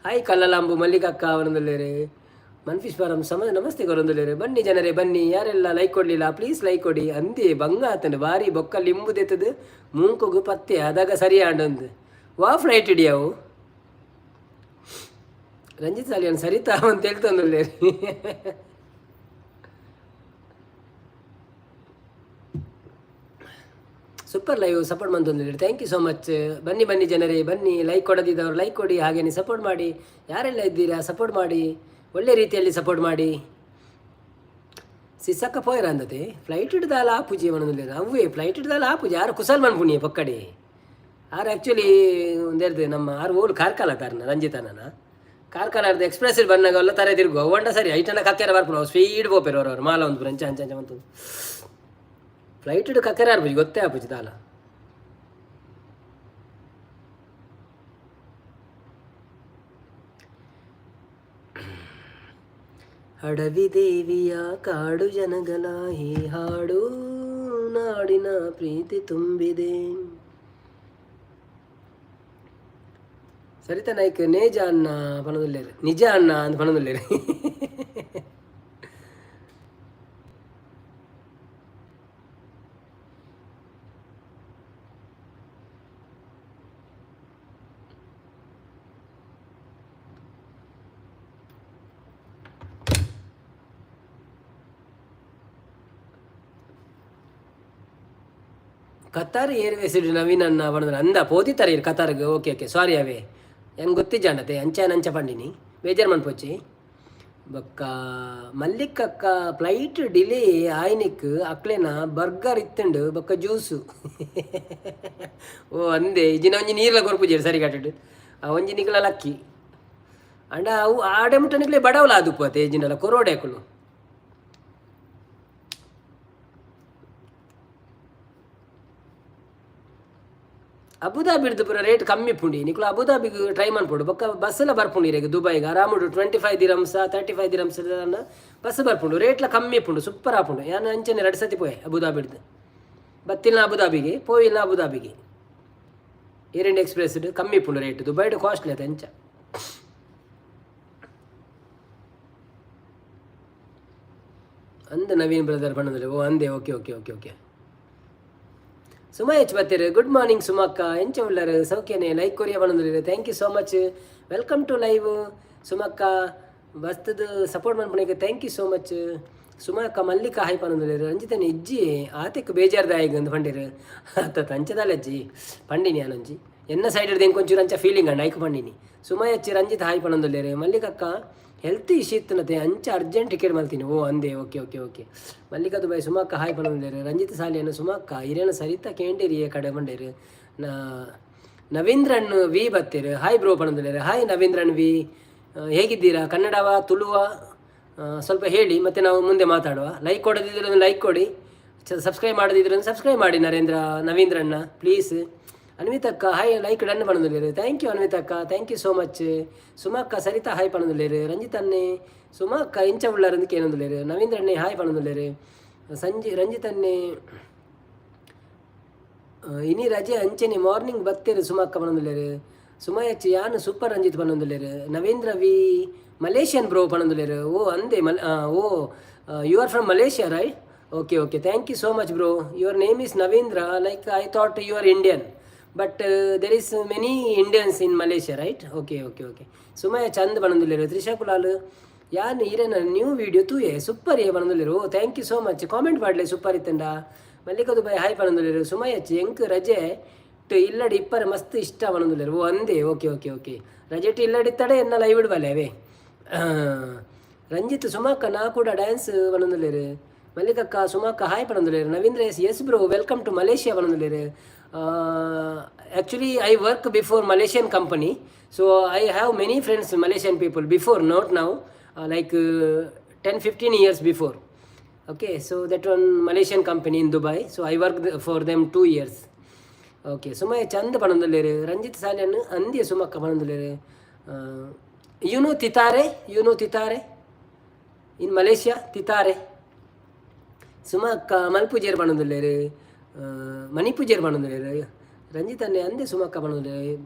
ಹಾಯ್ ಕಲ್ಲಲಾಂಬು ಮಲ್ಲಿಕಕ್ಕ ಪನೊಂದುಲ್ಲೆರ್. ಮನ್ಫಿಶ್ ಫಾರಂ ಸಮ ನಮಸ್ತೆ ಕೊರೊಂದುಲ್ಲೆರ್. ಬನ್ನಿ ಜನರೇ ಬನ್ನಿ. ಯಾರೆಲ್ಲ ಲೈಕ್ ಕೊಡ್ಲಿಲ್ಲ, ಪ್ಲೀಸ್ ಲೈಕ್ ಕೊಡಿ. ಅಂದೇ ಬಂಗ ಆತಂಡು ಬಾರಿ. ಬೊಕ್ಕ ಲಿಂಬು ದೆತ್ತದು ಮೂಂಕುಗು ಪತ್ತೆ ಅದಾಗ ಸರಿ ಆಂಡೊಂದು. ವಾ ಫ್ಲೈಟ್ ಹಿಡಿಯವು ರಂಜಿತ್ ಸಾಲಿಯನ್ ಸರಿತಾ ಅಂತ ಹೇಳ್ತೊಂದುಲ್ಲೆರ್. ಸೂಪರ್ ಲೈವ್ ಸಪೋರ್ಟ್ ಮಂತೊಂದುಲ್ಲೆರ್. Thank you so much. ಬನ್ನಿ ಬನ್ನಿ ಜನರೇ ಬನ್ನಿ. ಲೈಕ್ ಕೊಡದಿದ್ದವರು ಲೈಕ್ ಕೊಡಿ, ಹಾಗೇನೆ ಸಪೋರ್ಟ್ ಮಾಡಿ. ಯಾರೆಲ್ಲ ಇದ್ದೀರಾ ಸಪೋರ್ಟ್ ಮಾಡಿ, ಒಳ್ಳೆ ರೀತಿಯಲ್ಲಿ ಸಪೋರ್ಟ್ ಮಾಡಿ. ಸಿಸಕ್ಕ ಪೋಯರ ಅಂದತೆ ಫ್ಲೈಟ್ ಹಿಡ್ದಾಲ ಆಪುಜಿ ಪನೊಂದುಲ್ಲೆರ್. ಅವ್ವೇ ಫ್ಲೈಟ್ ಹಿಡ್ದಾಲ ಆಪುಜಿ. ಆರು ಕುಸಲ್ ಮನ್ಪುಣಿಯೆ ಪೊಕ್ಕಡೆ. ಆರು ಆ್ಯಕ್ಚುಲಿ ಒಂದೆರ್ದು ನಮ್ಮ ಆರು ಓಲು ಕಾರ್ಕಳ ತಾರನ ರಂಜಿತನ ಕಾರ್ಕಳದ ಎಕ್ಸ್ಪ್ರೆಸ್ ಬನ್ನಾಗ ಎಲ್ಲ ತರೆ ತಿರುಗು ಅವಂಡ ಸರಿ ಐಟನ ಕಕ್ಕೆರ ಬರ್ಪುನ ಸ್ಪೀಡ್ ಪೋಪೆರ್ ಅವರು ಮಾಲ ಒಂದು ಅಂಚ ಅಂಚ ಅಂಚ ಮಂತು. ಫ್ಲೈಟ್ ಕಕ್ಕೆರ ಆರ್ಪುಜಿ, ಗೊತ್ತೇ ಆಪುಜಿ ದಾಲ. ಅಡವಿ ದೇವಿಯ ಕಾಡು ಜನಗಳ ಈ ಹಾಡು ನಾಡಿನ ಪ್ರೀತಿ ತುಂಬಿದೆ. ಸರಿತಾ ನಾಯ್ಕ್ ನೇಜ ಅಣ್ಣ ಪನೊಂದುಲ್ಲೆರ್, ನಿಜ ಅಣ್ಣ ಅಂದ್ ಪನೊಂದುಲ್ಲೆರ್. ಕತಾರ್ ಏರ್ವೇಸ್ ನವೀನ್ ಅಣ್ಣ ಪನೊಂದು ಅಂದ ಪೋದಿತ್ತಾರೆ ಇರ್ ಕತಾರ್ಗ್. ಓಕೆ ಓಕೆ, ಸಾರಿ ಅವೇ ಹೆಂಗೆ ಗೊತ್ತಿಜ್ಜಾಂಡತೆ ಅಂಚಾನ ಅಂಚ ಪಂಡಿನಿ, ಬೇಜಾರು ಮನ್ಪೊಚ್ಚಿ. ಬೊಕ್ಕ ಮಲ್ಲಿಕಕ್ಕ ಫ್ಲೈಟ್ ಡಿಲೇ ಆಯ್ನಿಕ್ ಅಕ್ಲೆನ ಬರ್ಗರ್ ಇತ್ತುಂಡು ಬೊಕ್ಕ ಜ್ಯೂಸು. ಓ ಅಂದೆ ಇಜಿನ ಒಂಜಿ ನೀರ್ಲ ಕೊರ್ಪುಜೆರ್ ಸರಿ ಕಟ್ಟಡ್ ಆ ಒಂಜಿ ನಿಕ್ಲ ಲಕ್ಕಿ ಅಂಡ ಅವು ಆಡೆ ಮುಟ್ಟ ನಿಕ್ಲೆ ಬಡವಲ ಆದುಪ್ಪು ಅತೆ ಇಜಿನಲ ಕೊರೋಡೆ ಅಕುಲು. ಅಬುದಾಬಿಡ್ದು ಪೂರ ರೇಟ್ ಕಮ್ಮಿ ಪುಂಡಿ. ನಿಕುಲು ಅಬುದಾಬಿಗ್ ಟ್ರೈ ಮನ್ಪೊಡು. ಬೊಕ್ಕ ಬಸ್ಸುಲ ಬರ್ಪುಂಡು ಇರೆಗ್ ದುಬೈಗ್ ಆರಾಮುಡು. 25 ದಿರಮ್ಸ 35 ದಿರಮ್ಸ್ ಬಸ್ ಬರ್ಪುಂಡು. ರೇಟ್ಲ ಕಮ್ಮಿ ಇಪ್ಪುಂಡು, ಸೂಪರ್ ಆಪುಂಡು. ಯಾನ್ ಅಂಚನೆ ರಡ್ಡ್ ಸತಿ ಪೋಯೆ ಅಬುದಾಬಿಡ್ದು. ಬತ್ತಿಲ್ನ ಅಬುದಾಬಿಗೆ ಪೋಯಿಲ್ನ ಅಬುದಾಬಿಗೆ ಏರ್ ಇಂಡಿಯಾ ಎಕ್ಸ್ಪ್ರೆಸ್ ಕಮ್ಮಿ ಇಪ್ಪುಂಡು ರೇಟ್. ದುಬೈಡ್ ಕಾಸ್ಟ್ಲಿ ಅತ ಅಂಚ. ಅಂದ ನವೀನ್ ಬ್ರದರ್ ಪಣ್ಣಂದ್ರೆ ಓ ಅಂದೆ. Okay okay okay okay. Suma H ಬತ್ತೆರ್. Good morning ಸುಮಕ್ಕ, ಎಂಚ ಉಲ್ಲರ್? ಸೌಖ್ಯನೆ? ಲೈಕ್ ಕೊರಿಯ ಪನೊಂದುಲ್ಲೆರ್. Thank you so much. Welcome to live ಸುಮಕ್ಕ. ಬಸ್ತದ ಸಪೋರ್ಟ್ ಮನ್ಪುನೆಗ್ thank you so much ಸುಮಕ್ಕ. Mallika hi ಪನೊಂದುಲ್ಲೆರ್. ರಂಜಿತನ ಇಜ್ಜಿ ಆತೆಕ್ ಬೇಜಾರ್ದಾಯಗ್ ಅಂದ್ ಪಂಡೆರ್. ಅತ್ತ ಅಂಚದಾಲ ಅಜ್ಜಿ ಪಂಡಿನಿ ಯಾನೊಂಜಿ ಎನ್ನ ಸೈಡ್ ಹಿಡ್ದು ಎಂಕೊಂಚೂರು ಅಂಚ ಫೀಲಿಂಗ್ ಅಂಡ ಐಕ್ ಪಂಡಿನಿ. ಸುಮಾ ಎಚ್ ರಂಜಿತ್ ಹಾಯ್ ಪನೊಂದುಲ್ಲೆರ್. ಮಲ್ಲಿಕಕ್ಕ ಹೆಲ್ತ್ ಇಶ್ಯೂ ಇತ್ತನತೆ ಅಂಚ ಅರ್ಜೆಂಟ್ ಟಿಕೆಟ್ ಮಲ್ತೀನಿ. ಓ ಅಂದೆ. Okay okay okay. Mallika Dubai ಸುಮಕ್ಕ ಹಾಯ್ ಪನೊಂದುಲ್ಲೆರ್. ರಂಜಿತ್ ಸಾಲಿಯನ್ ಸುಮಕ್ಕ ಇರೇನ ಸರಿತ ಕೇಂಡಿರಿ ಕಡೆ ಬಂಡೇರು. ನವೀಂದ್ರನ್ ವಿ ಬತ್ತೆರ್. ಹಾಯ್ ಬ್ರೋ ಪನೊಂದುಲ್ಲೆರ್. ಹಾಯ್ ನವೀಂದ್ರನ್ ವಿ, ಹೇಗಿದ್ದೀರಾ? ಕನ್ನಡವ ತುಳುವ ಸ್ವಲ್ಪ ಹೇಳಿ, ಮತ್ತೆ ನಾವು ಮುಂದೆ ಮಾತಾಡುವ. ಲೈಕ್ ಕೊಡದಿದ್ರೆ ಒಂದು ಲೈಕ್ ಕೊಡಿ, ಸಬ್ಸ್ಕ್ರೈಬ್ ಮಾಡದಿದ್ರೆ ಒಂದು ಸಬ್ಸ್ಕ್ರೈಬ್ ಮಾಡಿ ನರೇಂದ್ರ ನವೀಂದ್ರಣ್ಣ ಪ್ಲೀಸ್. ಅನ್ವಿತಕ್ಕ ಹಾಯ್, ಲೈಕ್ ಡನ್ ಪನೊಂದುಲ್ಲೆರ್. Thank you ಅನ್ವಿತಕ್ಕ, thank you so much. ಸುಮಕ್ಕ Saritha hi ಪನೊಂದುಲ್ಲೆರ್. ರಂಜಿತ್ ಅನ್ನೆ ಸುಮಕ್ಕ ಇಂಚ ಉಳ್ಳಾರ್ ಅಂದ್ ಕೇನೊಂದುಲ್ಲೆರ್. ನವೀಂದ್ರ ಅಣ್ಣೆ ಹಾಯ್ ಪನೊಂದುಲ್ಲೆರ್. ಸಂಜೆ ರಂಜಿತ್ ಅನ್ನೆ ಇನಿ ರಜೆ ಅಂಚನೆ ಮಾರ್ನಿಂಗ್ ಬತ್ತೆರ್ ಸುಮಕ್ಕ ಪನೊಂದುಲ್ಲೆರ್. ಸುಮಯಚ್ಚಿ ಯಾನ್ ಸೂಪರ್ ರಂಜಿತ್ ಪನೊಂದುಲ್ಲೆರ್. ನವೀಂದ್ರ ವಿ ಮಲೇಷಿಯನ್ ಬ್ರೋ ಪನೊಂದುಲ್ಲೆರ್. ಓ ಅಂದೆ ಮಲ್ oh, you are from Malaysia, right? Okay okay, thank you so much bro. Your name is Navindra, like I thought you are Indian, but there is many Indians in Malaysia, right? Okay okay okay. Sumaya Chand ಪನೊಂದುಲ್ಲೆರ್. Trisha Kulal ಯಾನ್ ಈರೆನ new video ತೂಯೆ, super ಏ ಪನೊಂದುಲ್ಲೆರ್. Oh, thank you so much. Comment ಪಾಡ್ಲೆ ಸೂಪರ್ ಇತ್ತಂಡ. Mallika Dubai hi ಪನೊಂದುಲ್ಲೆರ್. ಸುಮಯಚ್ಚಿ ಎಂಕ್ ರಜೆ ಇಲ್ಲಡ್ ಇಪ್ಪರೆ ಮಸ್ತ್ ಇಷ್ಟ ಪನೊಂದುಲ್ಲೆರ್. ಓ ಅಂದೆ. Okay okay okay. ರಜೆಟ್ ಇಲ್ಲಡಿತ್ತಡೆ ಎನ್ನ ಲೈವ್ ಇಡ್ಬಲೆ ಅವೇ. ರಂಜಿತ್ ಸುಮಕ್ಕ ನಾ ಕೂಡ ಡ್ಯಾನ್ಸ್ ಪನೊಂದುಲ್ಲೆರ್. ಮಲ್ಲಿಕಕ್ಕ ಸುಮಕ್ಕ ಹಾಯ್ ಪನೊಂದುಲ್ಲೆರ್. Navindra S yes bro, welcome to Malaysia ಪನೊಂದುಲ್ಲೆರ್. Actually I work before Malaysian company, so I have many friends Malaysian people before, not now, like 10-15 years before. Okay, so that one Malaysian company in Dubai, so I work for them 2 years. Okay. Sumaiya ಚಂದ ಪನೊಂದುಲ್ಲೆರ್. Ranjith Salian ಅಂದ್ಯ ಸುಮಕ್ಕ ಪನೊಂದುಲ್ಲೆರ್. You know ತಿತಾರೆ? You know ತಿತಾರೆ in Malaysia? ತಿತಾರೆ Suma ಅಕ್ಕ ಮಲ್ಪುಜೇರ್ ಪನೊಂದುಲ್ಲೆರ್, ಮಣಿಪುಜೇರ್ ಪನೊಂದುಲ್ಲೆರ್. ರಂಜಿತ್ ಅಣ್ಣೆ ಅಂದೆ ಸುಮಕ್ಕ ಪನೊಂದುಲ್ಲೆರ್.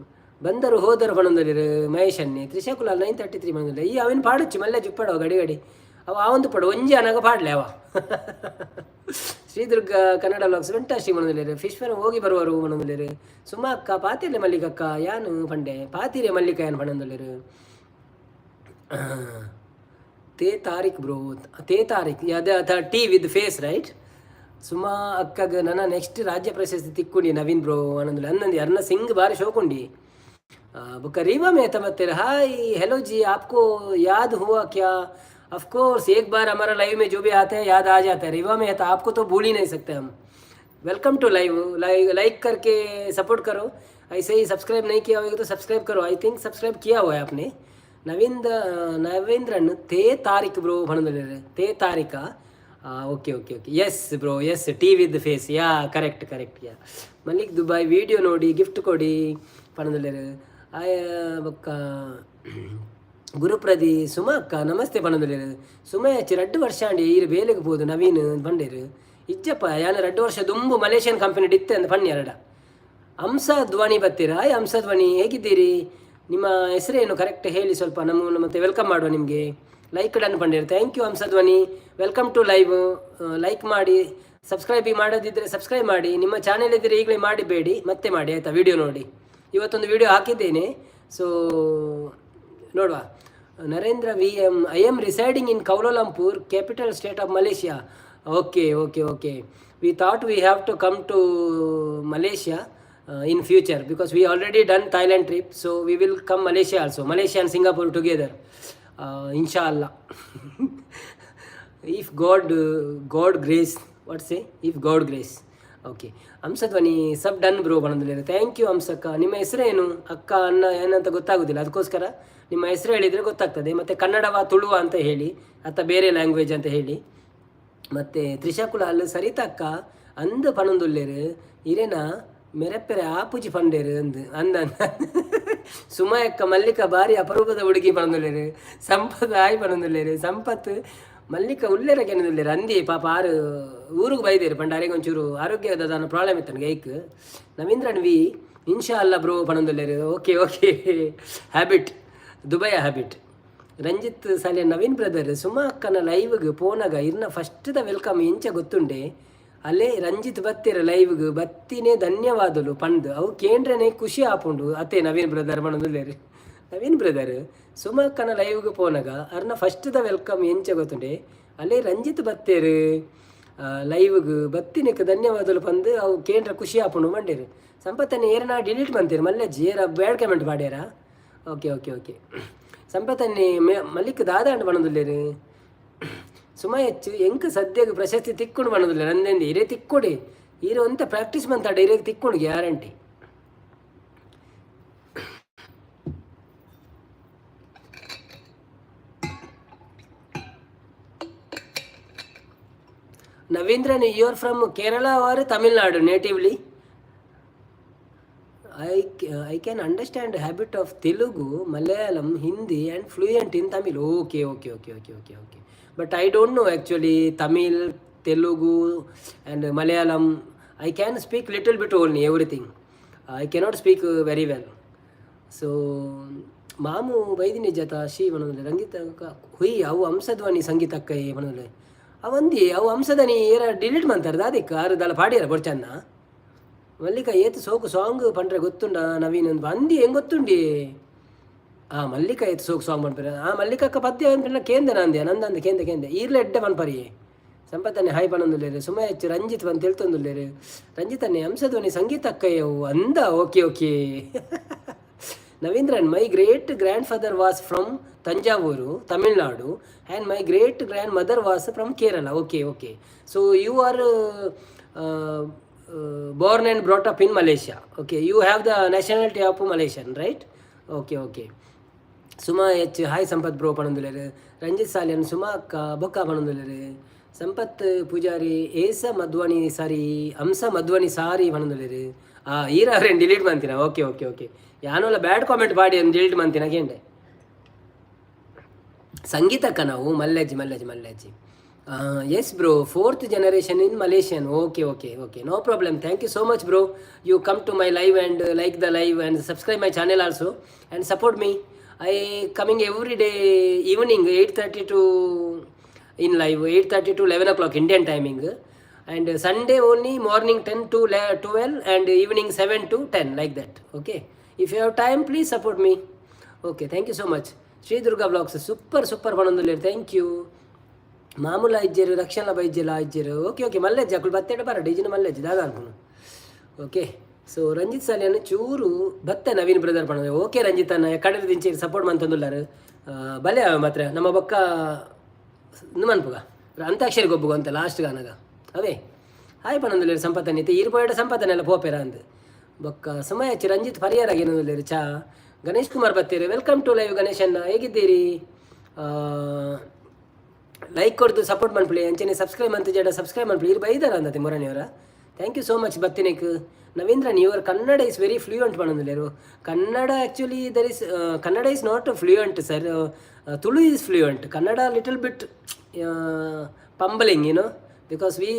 ಬಂದರು ಹೋದರು ಪನೊಂದುಲ್ಲೆರ್ ಮಹೇಶ್ ಅಣ್ಣೆ. ತ್ರಿಷಾ ಕುಲಾಲ್ 9:33 ಪನೊಂದುಲ್ಲೆ. ಈ ಅವೆನ್ ಪಾಡೊಚ್ಚಿ, ಮಲ್ಲ ಜುಪ್ಪಡವ ಗಡಿ ಗಡಿ ಅವ ಆವೊಂದು ಪಡು ಒಂಜಿ ಅನಗ ಪಾಡ್ಲೆ ಅವ. ಶ್ರೀದುರ್ಗ ಕನ್ನಡ ವ್ಲಾಗ್ಸ್ ವೆಂಟಾಶ್ರೀ ಪನೊಂದುಲ್ಲೆರ್. ಫಿಶ್ ಹೋಗಿ ಬರುವರು ಪನೊಂದುಲ್ಲೆರ್. ಸುಮಾ ಅಕ್ಕ ಪಾತಿರ್ಲೆ ಮಲ್ಲಿಕಕ್ಕ ಯಾನು ಪಂಡೆ, ಪಾತಿರೆ ಮಲ್ಲಿಕ ಯಾನ್ ಪನೊಂದುಲ್ಲೆರ್. ತೇ ತಾರೀಕ್ ಬ್ರೋ, ತೇ ತಾರೀಕ್ ಅದ ಟಿ ವಿತ್ ಫೇಸ್, ರೈಟ್? ಸುಮಾ ಅಕ್ಕಗ್ ನನ್ನ ನೆಕ್ಸ್ಟ್ ರಾಜ್ಯ ಪ್ರಶಸ್ತಿ ತಿಕ್ಕುಂಡಿ ನವೀನ್ ಬ್ರೋ ಅನ್ನೊಂದು ಅನ್ನಂದಿ. ಅರ್ನ ಸಿಂಗ್ ಬಾರಿ ಶೋಕುಂಡಿ. ಬುಕ್ಕ ರೀವಾ मेहता ಮತ್ತೆ हाय हेलो जी, आपको याद हुआ क्या? ऑफ कोर्स, एक बार हमारा लाइव में जो भी आते हैं, याद आ जाता है। रीवा मेहता, आपको तो भूल ही नहीं सकते हम। Welcome to live. Like like करके सपोर्ट करो। ऐसे ही सब्सक्राइब नहीं किया होगा तो सब्सक्राइब करो। I think subscribe किया हुआ है आपने। ನವೀಂದ್ರ ನವೀಂದ್ರನ್ ತೇ ತಾರೀಕ್ ಬ್ರೋ ಪನೊಂದುಲ್ಲೆರ್. ತೇ ತಾರೀಕಾ? Okay okay okay, yes bro, yes, T with face, yeah, correct correct, yeah. Malik Dubai video ನೋಡಿ ಗಿಫ್ಟ್ ಕೊಡಿ ಪನೊಂದುಲ್ಲೆರ್. ಆಯ ಬೊಕ್ಕ ಗುರುಪ್ರದಿ ಸುಮಾ ಅಕ್ಕ ನಮಸ್ತೆ ಪನೊಂದುಲ್ಲೆರ್. ಸುಮಾ ಹೆಚ್ಚು ರಡ್ಡು ವರ್ಷ ಅಂಡಿ ಈರು ಬೇಲೆಗೆ ಪೋದು ನವೀನ್ ಪಂಡೇರು. ಇಜ್ಜಪ್ಪ, ಯಾನ 2 ವರ್ಷ ದುಂಬು ಮಲೇಷಿಯನ್ ಕಂಪನಿ ಇತ್ತೆ ಅಂದ್ ಪನ್ನಿ ಎರಡ. ಹಂಸ ಧ್ವನಿ ಬರ್ತೀರಾ? ಹಾಯ್ ಹಂಸ ಧ್ವನಿ, ಹೇಗಿದ್ದೀರಿ? ನಿಮ್ಮ ಹೆಸರೇನು ಕರೆಕ್ಟ್ ಹೇಳಿ ಸ್ವಲ್ಪ ನಮ್ಮ, ಮತ್ತೆ welcome ಮಾಡುವ ನಿಮಗೆ. ಲೈಕ್ ಡನ್ ಪಂಡೇರು. Thank you Hamsadhwani, welcome to live. Like ಮಾಡಿ, ಸಬ್ಸ್ಕ್ರೈಬ್ ಮಾಡದಿದ್ದರೆ ಸಬ್ಸ್ಕ್ರೈಬ್ ಮಾಡಿ. ನಿಮ್ಮ ಚಾನೆಲ್ ಇದ್ದರೆ ಈಗಲೇ ಮಾಡಿಬೇಡಿ, ಮತ್ತೆ ಮಾಡಿ, ಆಯಿತಾ? ವಿಡಿಯೋ ನೋಡಿ, ಇವತ್ತೊಂದು ವಿಡಿಯೋ ಹಾಕಿದ್ದೇನೆ. ಸೊ ನೋಡುವ. Narendra V M, I am residing in Kuala Lumpur, capital state of Malaysia. Okay okay okay, we thought we have to come to Malaysia in future because we already done Thailand trip, so we will come Malaysia also, Malaysia and Singapore together, inshallah, if God grace. What say? If God grace. Okay. Hamsadhwani sub done bro ಬಂದಿದ್ದಾರೆ. Thank you ಹಂಸಕ್ಕ. ನಿಮ್ಮ ಹೆಸರೇನು ಅಕ್ಕ, ಅಣ್ಣ ಏನಂತ ಗೊತ್ತಾಗೋದಿಲ್ಲ, ಅದಕ್ಕೋಸ್ಕರ ನಿಮ್ಮ ಹೆಸರು ಹೇಳಿದರೆ ಗೊತ್ತಾಗ್ತದೆ. ಮತ್ತು ಕನ್ನಡವ ತುಳುವ ಅಂತ ಹೇಳಿ ಅಥವಾ ಬೇರೆ ಲ್ಯಾಂಗ್ವೇಜ್ ಅಂತ ಹೇಳಿ. ಮತ್ತು ತ್ರಿಷಾ ಕುಲಾಲ್ ಸರಿತಕ್ಕ ಅಂದ್ ಪನೊಂದುಲ್ಲೆರ್, ಇರೇನ ಮೆರೆಪ್ಪೆರೆ ಆಪುಜಿ ಪಂಡೇರು ಅಂದ್ ಅಂದ. ಸುಮಯಕ್ಕ ಮಲ್ಲಿಕ ಬಾರಿ ಅಪರೂಪದ ಹುಡುಗಿ ಪನೊಂದುಲ್ಲೆರ್. ಸಂಪತ್ ಆಯ್ ಪನೊಂದುಲ್ಲೆರ್. ಸಂಪತ್ ಮಲ್ಲಿಕ ಉಲ್ಲೆರ ಕೆನದುಲ್ಲೆರ್. ಅಂದಿ ಪಾಪ ಆರು ಊರಿಗೆ ಬೈದೇರು ಪಂಡ ಅರೆಗೆ ಒಂಚೂರು ಆರೋಗ್ಯದ ದಾನ ಪ್ರಾಬ್ಲಮ್ ಇತ್ತು ಗೈಕ್. ನವೀಂದ್ರನ್ ವಿ ಇನ್ಶಾ ಅಲ್ಲ bro ಪನೊಂದುಲ್ಲೆರ್. Okay okay, habit Dubai habit. Ranjit Salian Naveen brother, Suma ಅಕ್ಕನ ಲೈವ್ಗೆ ಪೋನಾಗ ಇರ್ನ ಫಸ್ಟ್ದ welcome ಎಂಚ ಗೊತ್ತುಂಡೆ? ಅಲ್ಲೇ ರಂಜಿತ್ ಬತ್ತೀರ ಲೈವ್ಗೆ ಬತ್ತಿನೇ ಧನ್ಯವಾದಲು ಪಂದ್ ಅವು ಕೇಂದ್ರನೇ ಖುಷಿ ಆಪುಂಡು ಅತ್ತೆ ನವೀನ್ ಬ್ರದರ್ ಪನೊಂದುಲ್ಲೆರ್. ನವೀನ್ ಬ್ರದರ್, ಸುಮಕ್ಕನ ಲೈವ್ಗೆ ಪೋನಾಗ ಅರ್ನ ಫಸ್ಟ್ದ welcome ಎಂಚ ಗೊತ್ತುಂಡೆ? ಅಲ್ಲೇ ರಂಜಿತ್ ಬತ್ತೇರು ಲೈವ್ಗೆ ಬತ್ತಿನಕ್ಕೆ ಧನ್ಯವಾದಲು ಪಂದ್ ಅವು ಕೇಂದ್ರ ಖುಷಿ ಆಪುಂಡು ಮಂಡೇರು. ಸಂಪತ್ತನ್ನ ಏರನ ಡಿಲೀಟ್ ಬಂತೀರಿ ಮಲ್ಲಜ್ಜಿ, ಏರ ಬ್ಯಾಡ್ ಕಮೆಂಟ್ ಮಾಡ್ಯಾರ? ಓಕೆ ಓಕೆ ಓಕೆ, ಸಂಪತ್ತನ್ನಿ ಮಲ್ಲಿಕ್ ದಾದಾಂಡ್ ಪನೊಂದುಲ್ಲೆರ್. ಸುಮ ಹೆಚ್ಚು ಎಂಕ್ ಸದ್ಯಕ್ಕೆ ಪ್ರಶಸ್ತಿ ತಿಕ್ಕೊಂಡು ಪನೊಂದುಲ್ಲೆರ್ ಅಂದೆಂದು. ಇರೇ ತಿಕ್ಕೊಡಿ, ಈರೆ ಒಂತ practice ಮಂತಾಡ, ಇರೇಗ್ ತಿಕ್ಕೊಂಡು guarantee. Navindran, you are from Kerala or Tamil Nadu natively? I can understand habit of Telugu, Malayalam, Hindi and fluent in Tamil. Okay okay okay okay okay okay, but I don't know actually Tamil, Telugu and Malayalam. I can speak little bit only, everything I cannot speak very well. So ಮಾಮು ಬೈದಿನಿ ಜತ she ಪನೊಂದುಲ್ಲೆ. ರಂಜಿತ ಹುಯ್ ಅವು ಹಂಸಧ್ವನಿ ಸಂಗೀತಕ್ಕ ಪನೊಂದುಲ್ಲೆ. ಅವಂದಿ ಅವು Hamsadhwani ಏರ delete ಮಂತಾರೆ ದಾದಿಕ್ ಆರು ದಾಲ ಪಾಡಿಯರ ಬೊಡ್ಚನ್ನ. ಮಲ್ಲಿಕ ಏತ್ ಸೋಕು song ಪಂಡ್ರೆ ಗೊತ್ತುಂಡ Naveen ಅಂದ್ ಅಂದಿ ಹೆಂಗ್ ಗೊತ್ತುಂಡಿ? ಆ ಮಲ್ಲಿಕ ಏತ್ ಸೋಕು ಸಾಂಗ್ ಪನ್ಪೆರ್. ಆ ಮಲ್ಲಿಕಕ್ಕ ಪದ್ಯ ಪಂಡ ಕೇಂದ್ರ ಅಂದೆ ನಂದಂದ ಕೇಂದ್ರ ಕೇಂದ್ರ ಈರ್ಲ ಎಡ್ಡೆ ಪನ್ಪರಿಯೇ. ಸಂಪತ್ತನ್ನೇ ಹಾಯ್ ಪನೊಂದುಲ್ಲೆರ್. ಸುಮ ಹೆಚ್ಚು ರಂಜಿತ್ ಪಂದ್ ತೆಲ್ತೊಂದುಲ್ಲೆರ್. ರಂಜಿತನ್ನೇ ಹಂಸಧ್ವನಿ ಸಂಗೀತಕ್ಕಯ್ಯವು ಅಂದ. Okay okay Naveendran, my great grandfather was from Thanjavur, Tamil Nadu, and my great grandmother was from Kerala. Okay okay, so you are born and brought up in Malaysia. Okay, you have the nationality of Malaysian, right? Okay okay. Suma H hi Sampath bro ಪನೊಂದುಲ್ಲೆರ್. Ranjith Salian Suma ಅಕ್ಕ ಬೊಕ್ಕ ಪನೊಂದುಲ್ಲೆರ್. ಸಂಪತ್ ಪೂಜಾರಿ ಏಸ ಮಧ್ವನಿ ಸಾರಿ, ಹಂಸ ಮಧ್ವನಿ ಸಾರಿ ಪನೊಂದುಲ್ಲೆರ್. ಆ ಈರ ಅವ್ರೇನು delete ಮಂತಿನ? Okay okay okay, ಯಾನೋಲ ಬ್ಯಾಡ್ comment ಪಾಡಿ delete ಮಂತಿನ ಕೇಂಡೆ. ಸಂಗೀತಕ್ಕ ನಾವು ಮಲ್ಲಜ್ಜಿ ಮಲ್ಲಜ್ಜಿ ಮಲ್ಲಜ್ಜಿ. Yes bro, fourth generation in Malaysian. Okay okay okay, no problem. Thank you so much bro. You come to my live and like the live and subscribe my channel also and support me. I coming every day evening 8:30 to in live, 8:30 to 11 o'clock Indian timing, and Sunday only morning 10 to 12 and evening 7 to 10, like that. Okay, if you have time, please support me. Okay, thank you so much. Shri Durga blogs super super ಪಣೊಂದುಲ್ಲೆರ್. Thank you. ಮಾಮೂಲ ಇಜ್ಜೆರು, ರಕ್ಷಣ ಬೈಜ್ಜೆಲ ಇಜ್ಜೆರು. Okay okay, ಮಲ್ಲೆಜ್ಜಿ ಅಕುಲು ಬತ್ತೆಡ ಬರ ಡಿಜಿನ ಮಲ್ಲೆಜ್ಜಿ ದಾದ ಅನ್ಪುನು. ಓಕೆ, ಸೊ ರಂಜಿತ್ ಸಾಲಿಯನ್ ಚೂರು ಬತ್ತೆ ನವೀನ್ ಬ್ರದರ್ ಪಣ. ಓಕೆ ರಂಜಿತ್ ಅನ್ನ, ಕಡಲ ದಿಂಚಿ ಸಪೋರ್ಟ್ ಮಂತೊಂದುಲ್ಲಾರು. ಬಲೆ ಮಾತ್ರ ನಮ್ಮ ಬೊಕ್ಕ ಮನ್ಪುಗ ಅಂತಾಕ್ಷರಿ ಗೊಬ್ಬುಗ ಅಂತ ಲಾಸ್ಟ್ ಗಾನಗ ಅವೇ. ಹಾಯ್ ಪಣೊಂದುಲ್ಲೆರ್ ಸಂಪತ್ತನಿತ್ತೆ ಈರು ಪೋಯಡ ಸಂಪತ್ತನೆಲ್ಲ ಪೋಪೆರ ಅಂದ್. ಬೊಕ್ಕ ಸಮಯ ರಂಜಿತ್ ಪರಿಯಾರ ಏನೊಂದುಲ್ಲೆರ್. ಚಾ Ganesh Kumar ಬತ್ತೀರಿ. Welcome to live Ganesh ಅಣ್ಣ, ಹೇಗಿದ್ದೀರಿ? ಲೈಕ್ ಕೊಡ್ದು ಸಪೋರ್ಟ್ ಮನ್ಪುಲಿ, ಅಂಚನೆ ಸಬ್ಸ್ಕ್ರೈಬ್ ಅಂತ ಜಡ ಸಬ್ಸ್ಕ್ರೈಬ್ ಮನ್ಪುಲಿ. ಇರು ಬೈದಾರ ಅಂದತೆ ಮೊರನಿಯವರ. Thank you so much ಬತ್ತಿನೇಕ್. ನವೀಂದ್ರನ್, your Kannada is very fluent ಪಣೊಂದುಲ್ಲೆರು. Kannada actually there is Kannada is not fluent, sir. Tulu is fluent. Kannada little bit fumbling because we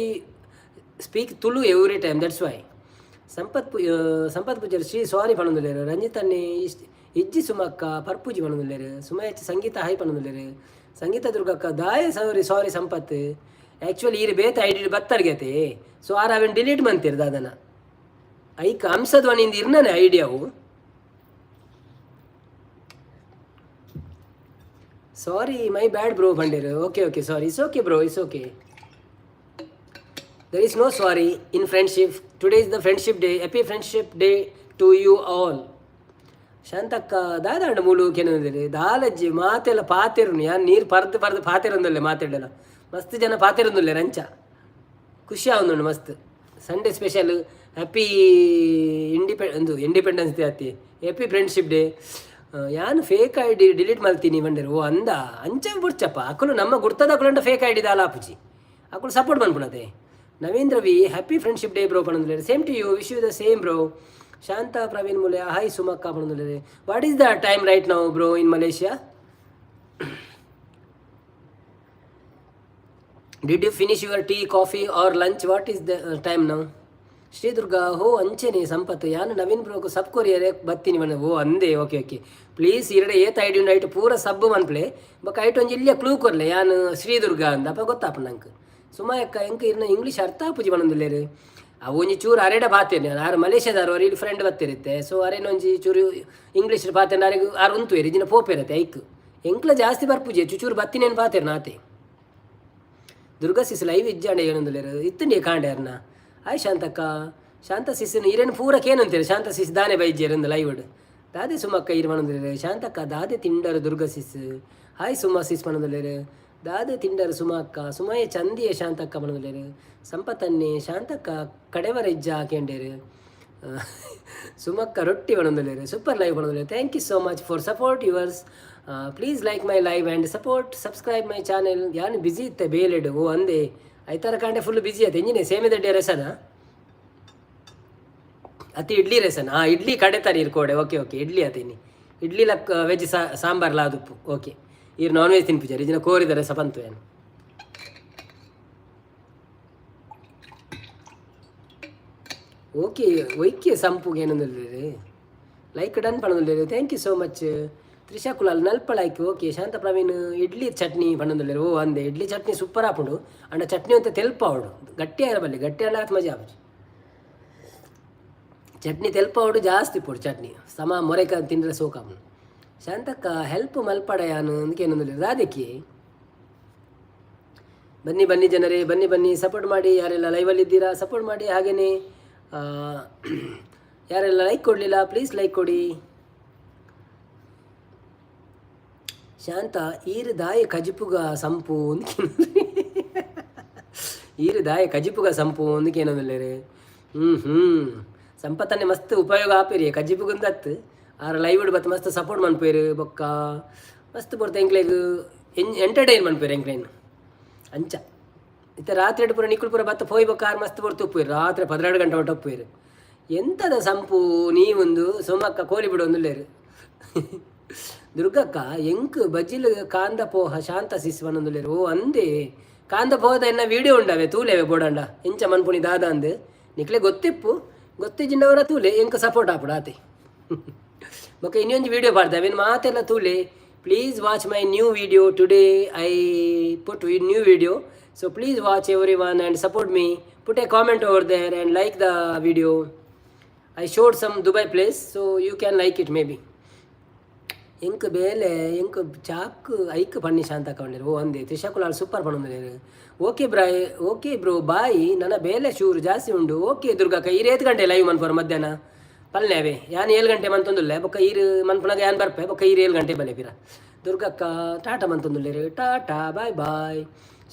speak Tulu every time, that's why. Sampath ಪು ಸಂಪತ್ ಪೂಜಾರಿ ಶ್ರೀ ಸಾರಿ ಪಣೊಂದುಲ್ಲೆರ್. ರಂಜಿತ್ ಅನ್ನೆ ಇಜ್ಜಿ ಸುಮಕ್ಕ ಪರ್ಪೂಜಿ ಪಣೊಂದುಲ್ಲೆರ್. ಸುಮಯಚ್ ಸಂಗೀತ hi ಪಣೊಂದುಲ್ಲೆರ್. ಸಂಗೀತ ದುರ್ಗಕ್ಕ ದಾಯ ಸಾರಿ ಸಾರಿ ಸಂಪತ್. Actually ಈರು ಬೇತೆ ID ಬತ್ತರ್ಗೆತೆ, ಸೊ ಆರ್ ಅವೆನ್ delete ಮಂತೀರ್ ದಾದನ. ಐಕ್ ಹಂಸಧ್ವನಿಂದ ಇರ್ನಾನೆ ಐಡಿಯಾವು. ಸಾರಿ my bad bro ಬಂಡೇರು. Okay okay, sorry, it's okay bro, it's okay. There is no sorry in friendship. Today is the friendship day. Happy friendship day to you all. Shantakka ದಾದಾಂಡ ಮೂಲು ಕೆನಂದಿರಿ ದಾಲಜ್ಜಿ ಮಾತೆಲ್ಲ ಪಾತೆರುನು ಯಾನ್ ನೀರು ಪರ್ದು ಪರ್ದು ಪಾತೆರೊಂದಲ್ಲೆ ಮಾತಾಡಲ್ಲ. ಮಸ್ತ್ ಜನ ಪಾತೆರೊಂದುಲ್ಲೆ ರಂಚ ಖುಷಿ ಆವೊಂದುಂಡು ಮಸ್ತ್. ಸಂಡೇ ಸ್ಪೆಷಲ್ ಹ್ಯಾಪಿ ಒಂದು ಇಂಡಿಪೆಂಡೆನ್ಸ್ ಡೇ ಅತ್ತಿ, ಹ್ಯಾಪಿ ಫ್ರೆಂಡ್ಶಿಪ್ ಡೇ. ಯಾನ್ ಫೇಕ್ I D delete ಮಲ್ತೀನಿ ಬಂಡೆರು. ಓ ಅಂದ ಅಂಚ ಬುಡ್ಚಪ್ಪ ಅಕುಲು ನಮ್ಮ ಗುರ್ತದ ಅಕುಲಂಡ ಫೇಕ್ I D ದಾಲ ಆಪುಜಿ, ಅಕುಲು ಸಪೋರ್ಟ್ ಮನ್ಪುನತೆ. Naveen Ravi, happy friendship day bro ಪಣೊಂದುಲ್ಲೆರ್. Same to you, wish you the same bro. Shanta Praveen Mule hi ಸುಮಕ್ಕ ಪಣೊಂದುಲ್ಲೆರ್. What is the time right now bro in Malaysia? Did you finish your tea, coffee or lunch? What is the time now? Shri Durga ಹೋ ಅಂಚೆನೆ ಸಂಪತ್ತು ಯಾನು Naveen ಬ್ರೋಕು sub ಕೊರಿಯರೆ ಬತ್ತೀನಿ ಮನೆ. ಓ ಅಂದೆ, okay okay. Please ಇರಡೆ ಏತ್ ID ಉಂಡು ಐಟ್ ಪೂರ ಸಬ್ ಮನ್ಪ್ಲೆ. ಬೊಕ್ಕ ಐಟ್ ಒಂಜಿ ಇಲ್ಲಿಯ ಕ್ಲೂ ಕೊರ್ಲೆ ಯಾನು ಶ್ರೀ ದುರ್ಗಾ ಅಂದ ಅಪ್ಪ ಗೊತ್ತಾಪ ನಂಗೆ. ಸುಮಾಯಕ್ಕ ಎಂಕ್ ಇರ್ನ ಇಂಗ್ಲೀಷ್ ಅರ್ಥ ಆಪುಜಿ ಪನೊಂದುಲ್ಲೆರ್. ಅವು ಒಂಜಿ ಚೂರು ಅರೆಡ ಪಾತೆರ್ನಿ ಆರು ಮಲೇಷ್ಯಾದಾರು ಇಲ್ಲಿ ಫ್ರೆಂಡ್ ಬತ್ತಿರುತ್ತೆ. ಸೊ ಅರೇನ ಒಂಜಿ ಚೂರು ಇಂಗ್ಲೀಷ್ ಪಾತೆರ್ನ ಅರೆಗ್ ಆರು ಉಂತುವೆರ್ ಇಜಿನ ಪೋಪೆರತೆ. ಐಕ್ ಎಂಕ್ಲ ಜಾಸ್ತಿ ಬರ್ಪುಜಿ, ಚುಚೂರು ಬತ್ತಿನೇನು ಪಾತೆರ್ನ ಆತೆ. ದುರ್ಗಾ ಸಿಸ್ ಲೈವ್ ಇಜ್ಜಾಂಡ ಏನೊಂದುಲ್ಲೆರ್ ಇತ್ತುಂಡಿ ಕಾಂಡೆ ಅರ್ನ. ಆಯ್ ಶಾಂತಕ್ಕ, ಶಾಂತ ಸಿಸ್ನ ಇರೇನು ಪೂರ ಕೇನಂತೀರಿ. ಶಾಂತ ಸಿಸ್ ದಾನೆ ಬೈಜ್ಜೇರಂದು ಲೈವ್ ದಾದೆ. ಸುಮಕ್ಕ ಇರು ಪನೊಂದುಲ್ಲೆರ್. ಶಾಂತಕ್ಕ ದಾದೆ ತಿಂಡರು Durga sis. Hi Suma sis ಪನೊಂದುಲ್ಲೆರ್. ದಾದೆ ತಿಂಡರು ಸುಮಕ್ಕ. ಸುಮಯ ಚಂದಿಯ ಶಾಂತಕ್ಕ ಪನೊಂದುಲ್ಲೆರ್. ಸಂಪತನ್ನೆ ಶಾಂತಕ್ಕ ಕಡೆವರ ಇಜ್ಜ ಕೇಂಡೇರು. ಸುಮಕ್ಕ ರೊಟ್ಟಿ ಪನೊಂದುಲ್ಲೆರ್. ಸೂಪರ್ ಲೈವ್ ಪನೊಂದುಲ್ಲೆರ್. Thank you so much for support yours. Please like my live and support, subscribe my channel. ಯಾನು ಬ್ಯುಸಿ ಇತ್ತೆ ಬೇಲೆಡ್. ಓ ಅಂದೆ, ಐತಾರ ಕಾಂಡೆ ಫುಲ್ ಬ್ಯುಸಿ ಆಯ್ತು. ಎಂಜಿನೆ ಸೇಮೆದಡ್ಡೆ ರೆಸನ ಅತಿ ಇಡ್ಲಿ ರೆಸನ್. ಹಾಂ, ಇಡ್ಲಿ ಕಡೆತಾರೆ ಇರ್ ಕೋಡೆ. ಓಕೆ ಓಕೆ, ಇಡ್ಲಿ ಅತೀನಿ ಇಡ್ಲಿ ಲಕ್ ವೆಜ್ ಸಾಂಬಾರ್ ಲಾದುಪ್ಪು. ಓಕೆ, ಇರ್ ನಾನ್ ವೆಜ್ ತಿನ್ಪುಜಾರ್ ಇಜಿನ ಕೋರಿದ ರಸ ಬಂತು ಏನು. ಓಕೆ, ಒಯ್ಕೆ ಸಂಪುಗೆ ಏನೊಂದುಲ್ಲೆರ್. ಲೈಕ್ ಡನ್ ಪಣೊಂದುಲ್ಲೆರ್. Thank you so much. Trisha Kulal ನಲ್ಪ like. Okay. Shanta Praveen idli chutney ಪಣೊಂದುಲ್ಲೆರ್. ಓ ಅಂದೆ, ಇಡ್ಲಿ ಚಟ್ನಿ ಸೂಪರ್ ಆಪುಂಡು. ಅಂಡ ಚಟ್ನಿ ಅಂತ ತೆಲ್ಪಾವಡು, ಗಟ್ಟಿ ಆಯಿರ ಗಟ್ಟಿ ಆಂಡ ಆತ್ ಮಜಾ ಆಪುಜಿ. ಚಟ್ನಿ ತೆಲ್ಪಾವಡು ಜಾಸ್ತಿ ಪೋಡು ಚಟ್ನಿ ಸಮ ಮೊರೆಕ ತಿಂದ್ರೆ ಸೋಕಾಪುಂಡು. ಶಾಂತಕ್ಕ ಹೆಲ್ಪ್ ಮಲ್ಪಡ ಯಾನು ಅಂದಕ್ಕೆ ರಾಧಕಿ. ಬನ್ನಿ ಬನ್ನಿ ಜನರೇ, ಬನ್ನಿ ಬನ್ನಿ, ಸಪೋರ್ಟ್ ಮಾಡಿ. ಯಾರೆಲ್ಲ ಲೈವಲ್ಲಿದ್ದೀರಾ ಸಪೋರ್ಟ್ ಮಾಡಿ. ಹಾಗೆಯೇ ಯಾರೆಲ್ಲ ಲೈಕ್ ಕೊಡಲಿಲ್ಲ ಪ್ಲೀಸ್ ಲೈಕ್ ಕೊಡಿ. ಶಾಂತ ಈರು ದಾಯ ಕಜಿಪುಗ ಸಂಪು ಈರು ದಾಯ ಕಜಿಪುಗ ಸಂಪು ಅಂದಕೇನೊಂದುಲ್ಲೆರ್. ಹ್ಞೂ ಹ್ಞೂ ಸಂಪತ್ತನ್ನೇ ಮಸ್ತ್ ಉಪಯೋಗ ಆಪೇರಿ ಕಜಿಪುಗುಂದತ್ತು. ಆರ್ ಲೈವ್ ಬತ್ತು ಮಸ್ತ್ ಸಪೋರ್ಟ್ ಮನ್ಪೇರು. ಬೊಕ್ಕ ಮಸ್ತ್ ಪೊರ್ತು ಎಂಕ್ಲೆಗ್ ಎಂಟರ್ಟೈನ್ ಮನ್ಪೇರು ಎಂಕ್ಲೆನ್ ಅಂಚ. ಇತ್ತೆ ರಾತ್ರಿ ಪೂರ ನಿಕ್ಕುಲು ಪೂರ ಬತ್ತ ಪೋಯ್ ಬೊಕ್ಕ ಆರ್ ಮಸ್ತ್ ಪೊರ್ತು ಉಪ್ಪುವೆರ್. ರಾತ್ರಿ 12 ಗಂಟೆ ಮಟ್ಟ ಉಪ್ಪುವೆರ್. ಎಂತದ ಸಂಪು ನೀವೊಂದು ಸೋಮಕ್ಕ ಕೋಲಿ ಬಿಡೊಂದುಲ್ಲೆರ್. ದುರ್ಗಕ್ಕ ಎಂಕ್ ಬಜಿಲ್ ಕಾಂದ ಪೋಹ ಶಾಂತ ಸಿಸ್ ಪನೊಂದುಲ್ಲೆರ್. ಓ ಅಂದೆ, ಕಾಂದ ಪೋದ ಎನ್ನ ವಿಡಿಯೋ ಉಂಡವೆ ತೂಲೆವೆ ಬೋಡಂಡ ಎಂಚ ಮನ್ಪುನಿ ದಾದ ಅಂದ್ ನಿಕ್ಲೆ ಗೊತ್ತಿಪ್ಪು ಗೊತ್ತಿಜ್ಜಿಂಡವರ ತೂಲೆ ಎಂಕ ಸಪೋರ್ಟ್ ಆಪುಡು ಆತೆ. ಬೊಕ ಇನ್ನೊಂದು ವಿಡಿಯೋ ಪಾಡ್ದೆ ಅವೇನು ಮಾತೆಲ್ಲ ತೂಲೆ. Please watch my new video. Today I put new video, so please watch everyone and support me. Put a comment over there and like the video. I showed some Dubai place, so you can like it maybe. ಎಂಕ್ ಬೇಲೆ ಎಂಕ್ chalk ಐಕ್ ಪನ್ನಿ ಶಾಂತ ಪಂಡೇರು. ಓ ಅಂದೆ Trisha Kulal super ಪನೊಂದುಲ್ಲೆರ್. Okay bro, okay bro, bye. ನನ ಬೇಲೆ ಶೂರು ಜಾಸ್ತಿ ಉಂಡು. ಓಕೆ ದುರ್ಗಕ್ಕ, ಈರ್ ಏತ್ ಗಂಟೆ ಲೈವ್ ಮನ್ಪುವರ್ ಮಧ್ಯಾಹ್ನ ಪಲ್ಲೆ ಅವೇ? ಯಾನ್ 7 ಗಂಟೆ ಮಂತೊಂದುಲ್ಲೆ. ಬೊಕ್ಕ ಈರ್ ಮನ್ಪುನಗ ಯಾನ್ ಬರ್ಪೆ. ಬೊಕ್ಕ ಈರ್ 7 ಗಂಟೆ ಬಲೆ ಪಿರ. ದುರ್ಗಕ್ಕ ಟಾಟಾ ಮಂತೊಂದುಲ್ಲೆರ್. Tata, boy boy.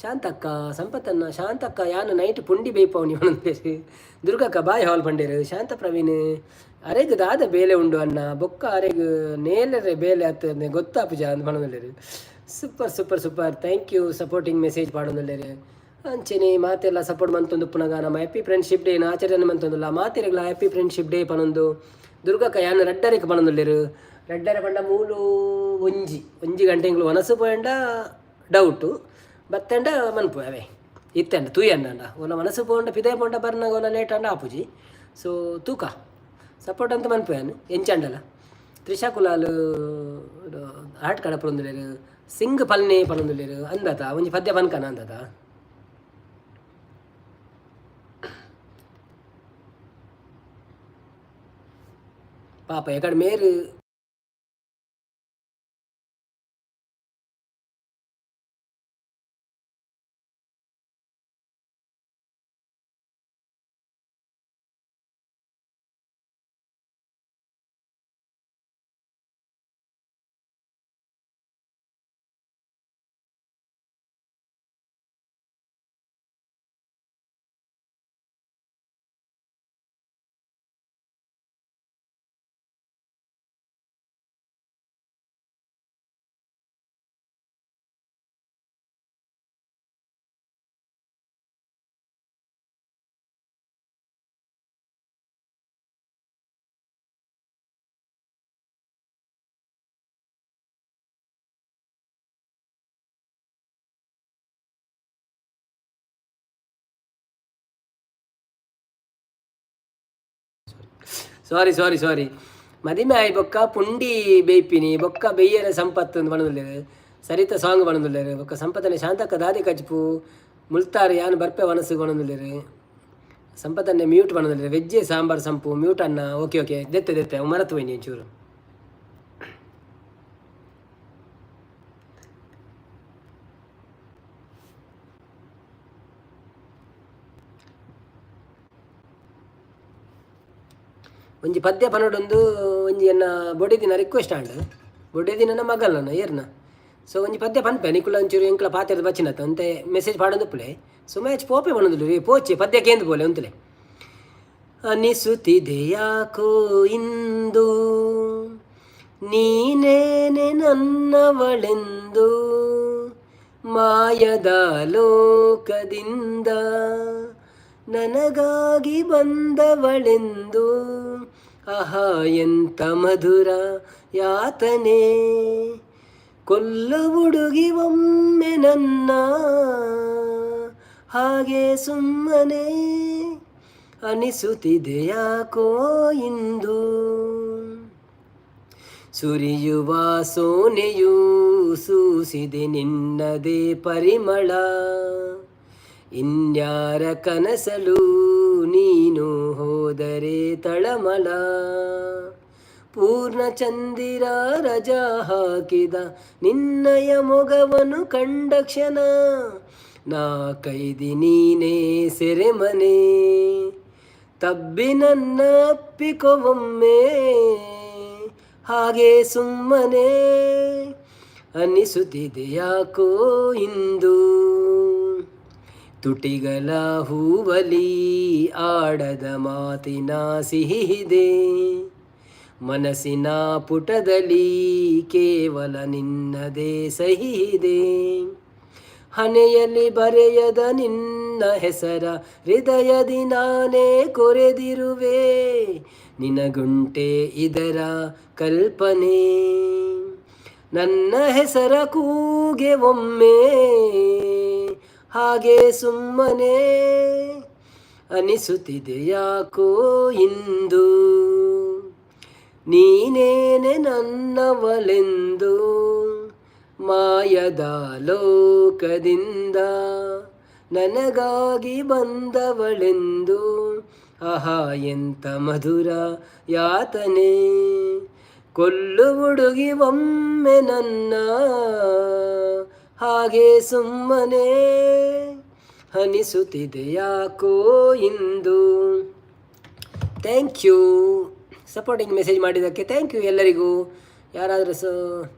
ಶಾಂತಕ್ಕ, ಸಂಪತ್ತನ್ನ, ಶಾಂತಕ್ಕ ಯಾನ್ ನೈಟ್ ಪುಂಡಿ ಬೇಯ್ಪವ್ನಿ ಪನೊಂದುಲ್ಲೆರ್. ದುರ್ಗಕ್ಕ ಬಾಯ್ ಹಾಲ್ ಪಂಡೇರು. ಶಾಂತ ಪ್ರವೀಣ್ ಅರೆಗ್ ದಾದ ಬೇಲೆ ಉಂಡು ಅಣ್ಣ? ಬೊಕ್ಕ ಅರೆಗ್ ನೇಲರೆ ಬೇಲೆ ಅತ್ ಗೊತ್ತಾಪುಜ ಅಂದ್ ಪನೊಂದುಲ್ಲೆರ್. Super, super, super. Thank you. Supporting message ಪಾಡೊಂದುಲ್ಲೆರ್. ಅಂಚೆನೆ ಮಾತೆಲ್ಲ ಸಪೋರ್ಟ್ ಮಂತೊಂದು ಉಪ್ಪುನಗ ನಮ್ಮ ಹ್ಯಾಪಿ ಫ್ರೆಂಡ್ಶಿಪ್ ಡೇ ಆಚರಣೆ ಮಂತೊಂದುಲ್ಲ. ಮಾತೆರೆಗ್ಲ ಹ್ಯಾಪಿ ಫ್ರೆಂಡ್ಶಿಪ್ ಡೇ ಪನೊಂದು. ದುರ್ಗಕ್ಕ ಯಾನ್ ರಡ್ಡರೆಕ್ ಪನೊಂದುಲ್ಲೆರ್. ರಡ್ಡರೆ ಪಂಡ ಮೂಲು ಒಂಜಿ ಒಂಜಿ ಗಂಟೆ ಎಂಕ್ಲು ವನಸು ಪೋಯಂಡ ಡೌಟು ಬತ್ತಂಡ ಮನ್ಪು ಅವೇ ಇತ್ತಂಡ ತೂಯಂಡ ಓಲ ಮನಸ್ಸು ಪೋಂಡ ಪಿದೈ ಪೋಂಡ ಬರ್ನಾಗ ಓಲ ಲೇಟ್ ಅಂಡ ಆಪುಜಿ. ಸೊ ತೂಕ ಸಪೋರ್ಟ್ ಅಂತ ಮನ್ಪು ಯಾನ್ ಎಂಚಂಡಲ. ತ್ರಿಷಾ ಕುಲಾಲ್ ಆಟ್ ಕಡಪುರೊಂದುಲ್ಲೆರ್. ಸಿಂಗ್ ಪಲ್ನೆ ಪನೊಂದುಲ್ಲೆರ್. ಅಂದತ ಒಂಜಿ ಪದ್ಯ ಪನ್ಕನ ಅಂದತ. ಪಾಪ ಎಕಡೆ ಮೇರು. ಸಾರಿ ಸಾರಿ ಸಾರಿ. ಮದಿಮೆ ಆಯಿ ಬೊಕ್ಕ ಪುಂಡಿ ಬೇಯ್ಪಿನಿ ಬೊಕ್ಕ ಬೆಯ್ಯರೆ ಸಂಪತ್ತು ಪನೊಂದುಲ್ಲೆರ್. ಸರಿತ ಸಾಂಗ್ ಪನೊಂದುಲ್ಲೆರ್. ಬೊಕ್ಕ ಸಂಪತ್ತನೆ ಶಾಂತಕ್ಕ ದಾದಿ ಕಜ್ಪು ಮುಲ್ತಾರ್ ಯಾನ್ ಬರ್ಪೆ ವನಸು ಪನೊಂದುಲ್ಲೆರ್. ಸಂಪತ್ತನ್ನೆ ಮ್ಯೂಟ್ ಪನೊಂದುಲ್ಲೆರ್. ವೆಜ್ಜೆ ಸಾಂಬಾರ್ ಸಂಪು ಮ್ಯೂಟ್ ಅನ್ನ. ಓಕೆ ಓಕೆ, ದೆತ್ತೆ ದೆತ್ತೆ ಮರತು ಹೋಯ್ನಿ ಒಂಚೂರು. ಒಂಜಿ ಪದ್ಯ ಪನೊಡೊಂದು ಒಂಜಿ ಎನ್ನ ಬೊಡೆದಿನ ರಿಕ್ವೆಸ್ಟ್ ಆಂಡ್. ಬೊಡೆದಿನ ಮಗಲ್ನ ಏರ್ನ. ಸೊ ಒಂಜಿ ಪದ್ಯ ಪನ್ಪೆ ನಿಕುಲ ಒಂಚೂರು ಎಂಕ್ಲ ಪಾತೆರ್ದ ಬಚ್ಚಿನತ್ತ ಅಂತೆ ಮೆಸೇಜ್ ಪಾಡೊಂದುಪ್ಪುಲೆ. ಸೊ ಮ್ಯಾಚ್ ಪೋಪೆ ಪನೊಂದುಲ್ಲೆರ್. ಪೋಚೆ ಪದ್ಯ ಕೇಂದ್ ಪೋಲೆ ಉಂತುಲೆ. ಅನಿಸುತ್ತಿದೆ ಯಾಕೋ ಇಂದು ನೀನೇನೆ ನನ್ನವಳೆಂದು, ಮಾಯದ ಲೋಕದಿಂದ ನನಗಾಗಿ ಬಂದವಳೆಂದು. ಆಹಾ ಎಂತ ಮಧುರ ಯಾತನೆ, ಕೊಲ್ಲು ಹುಡುಗಿ ಒಮ್ಮೆ ನನ್ನ ಹಾಗೆ ಸುಮ್ಮನೆ. ಅನಿಸುತ್ತಿದೆ ಯಾಕೋ ಇಂದು. ಸುರಿಯುವ ಸೋನೆಯೂ ಸೂಸಿದೆ ನಿನ್ನದೇ ಪರಿಮಳ, ಇನ್ಯಾರ ಕನಸಲು ನೀನು ಹೋದರೆ ತಳಮಳ. ಪೂರ್ಣ ಚಂದಿರ ರಜಾ ಹಾಕಿದ ನಿನ್ನಯ ಮೊಗವನು ಕಂಡ ಕ್ಷಣ, ನಾ ಕೈದಿ ನೀನೇ ಸೆರೆಮನೆ. ತಬ್ಬಿ ನನ್ನ ಅಪ್ಪಿಕೊವೊಮ್ಮೆ ಹಾಗೆ ಸುಮ್ಮನೆ. ಅನಿಸುತ್ತಿದೆ ಯಾಕೋ ಇಂದು. ತುಟಿಗಳ ಹೂವಲಿ ಆಡದ ಮಾತಿನ ಸಿಹಿದೆ, ಮನಸ್ಸಿನ ಪುಟದಲ್ಲಿ ಕೇವಲ ನಿನ್ನದೇ ಸಹಿದೆ. ಹಣೆಯಲ್ಲಿ ಬರೆಯದ ನಿನ್ನ ಹೆಸರ ಹೃದಯದಿ ನಾನೇ ಕೊರೆದಿರುವೆ, ನಿನಗುಂಟೆ ಇದರ ಕಲ್ಪನೆ. ನನ್ನ ಹೆಸರ ಕೂಗೆ ಒಮ್ಮೆ ಹಾಗೆ ಸುಮ್ಮನೆ ಅನಿಸುತ್ತಿದೆ ಯಾಕೋ ಇಂದು, ನೀನೇನೆ ನನ್ನವಳೆಂದು, ಮಾಯದ ಲೋಕದಿಂದ ನನಗಾಗಿ ಬಂದವಳೆಂದು. ಆಹಾ, ಎಂತ ಮಧುರ ಯಾತನೆ, ಕೊಲ್ಲು ಹುಡುಗಿ ಒಮ್ಮೆ ನನ್ನ, ಹಾಗೆ ಸುಮ್ಮನೆ ಅನಿಸುತ್ತಿದೆ ಯಾಕೋ ಇಂದು. Thank you, supporting message ಮಾಡಿದ್ದಕ್ಕೆ thank you ಎಲ್ಲರಿಗೂ. ಯಾರಾದರೂ ಸೊ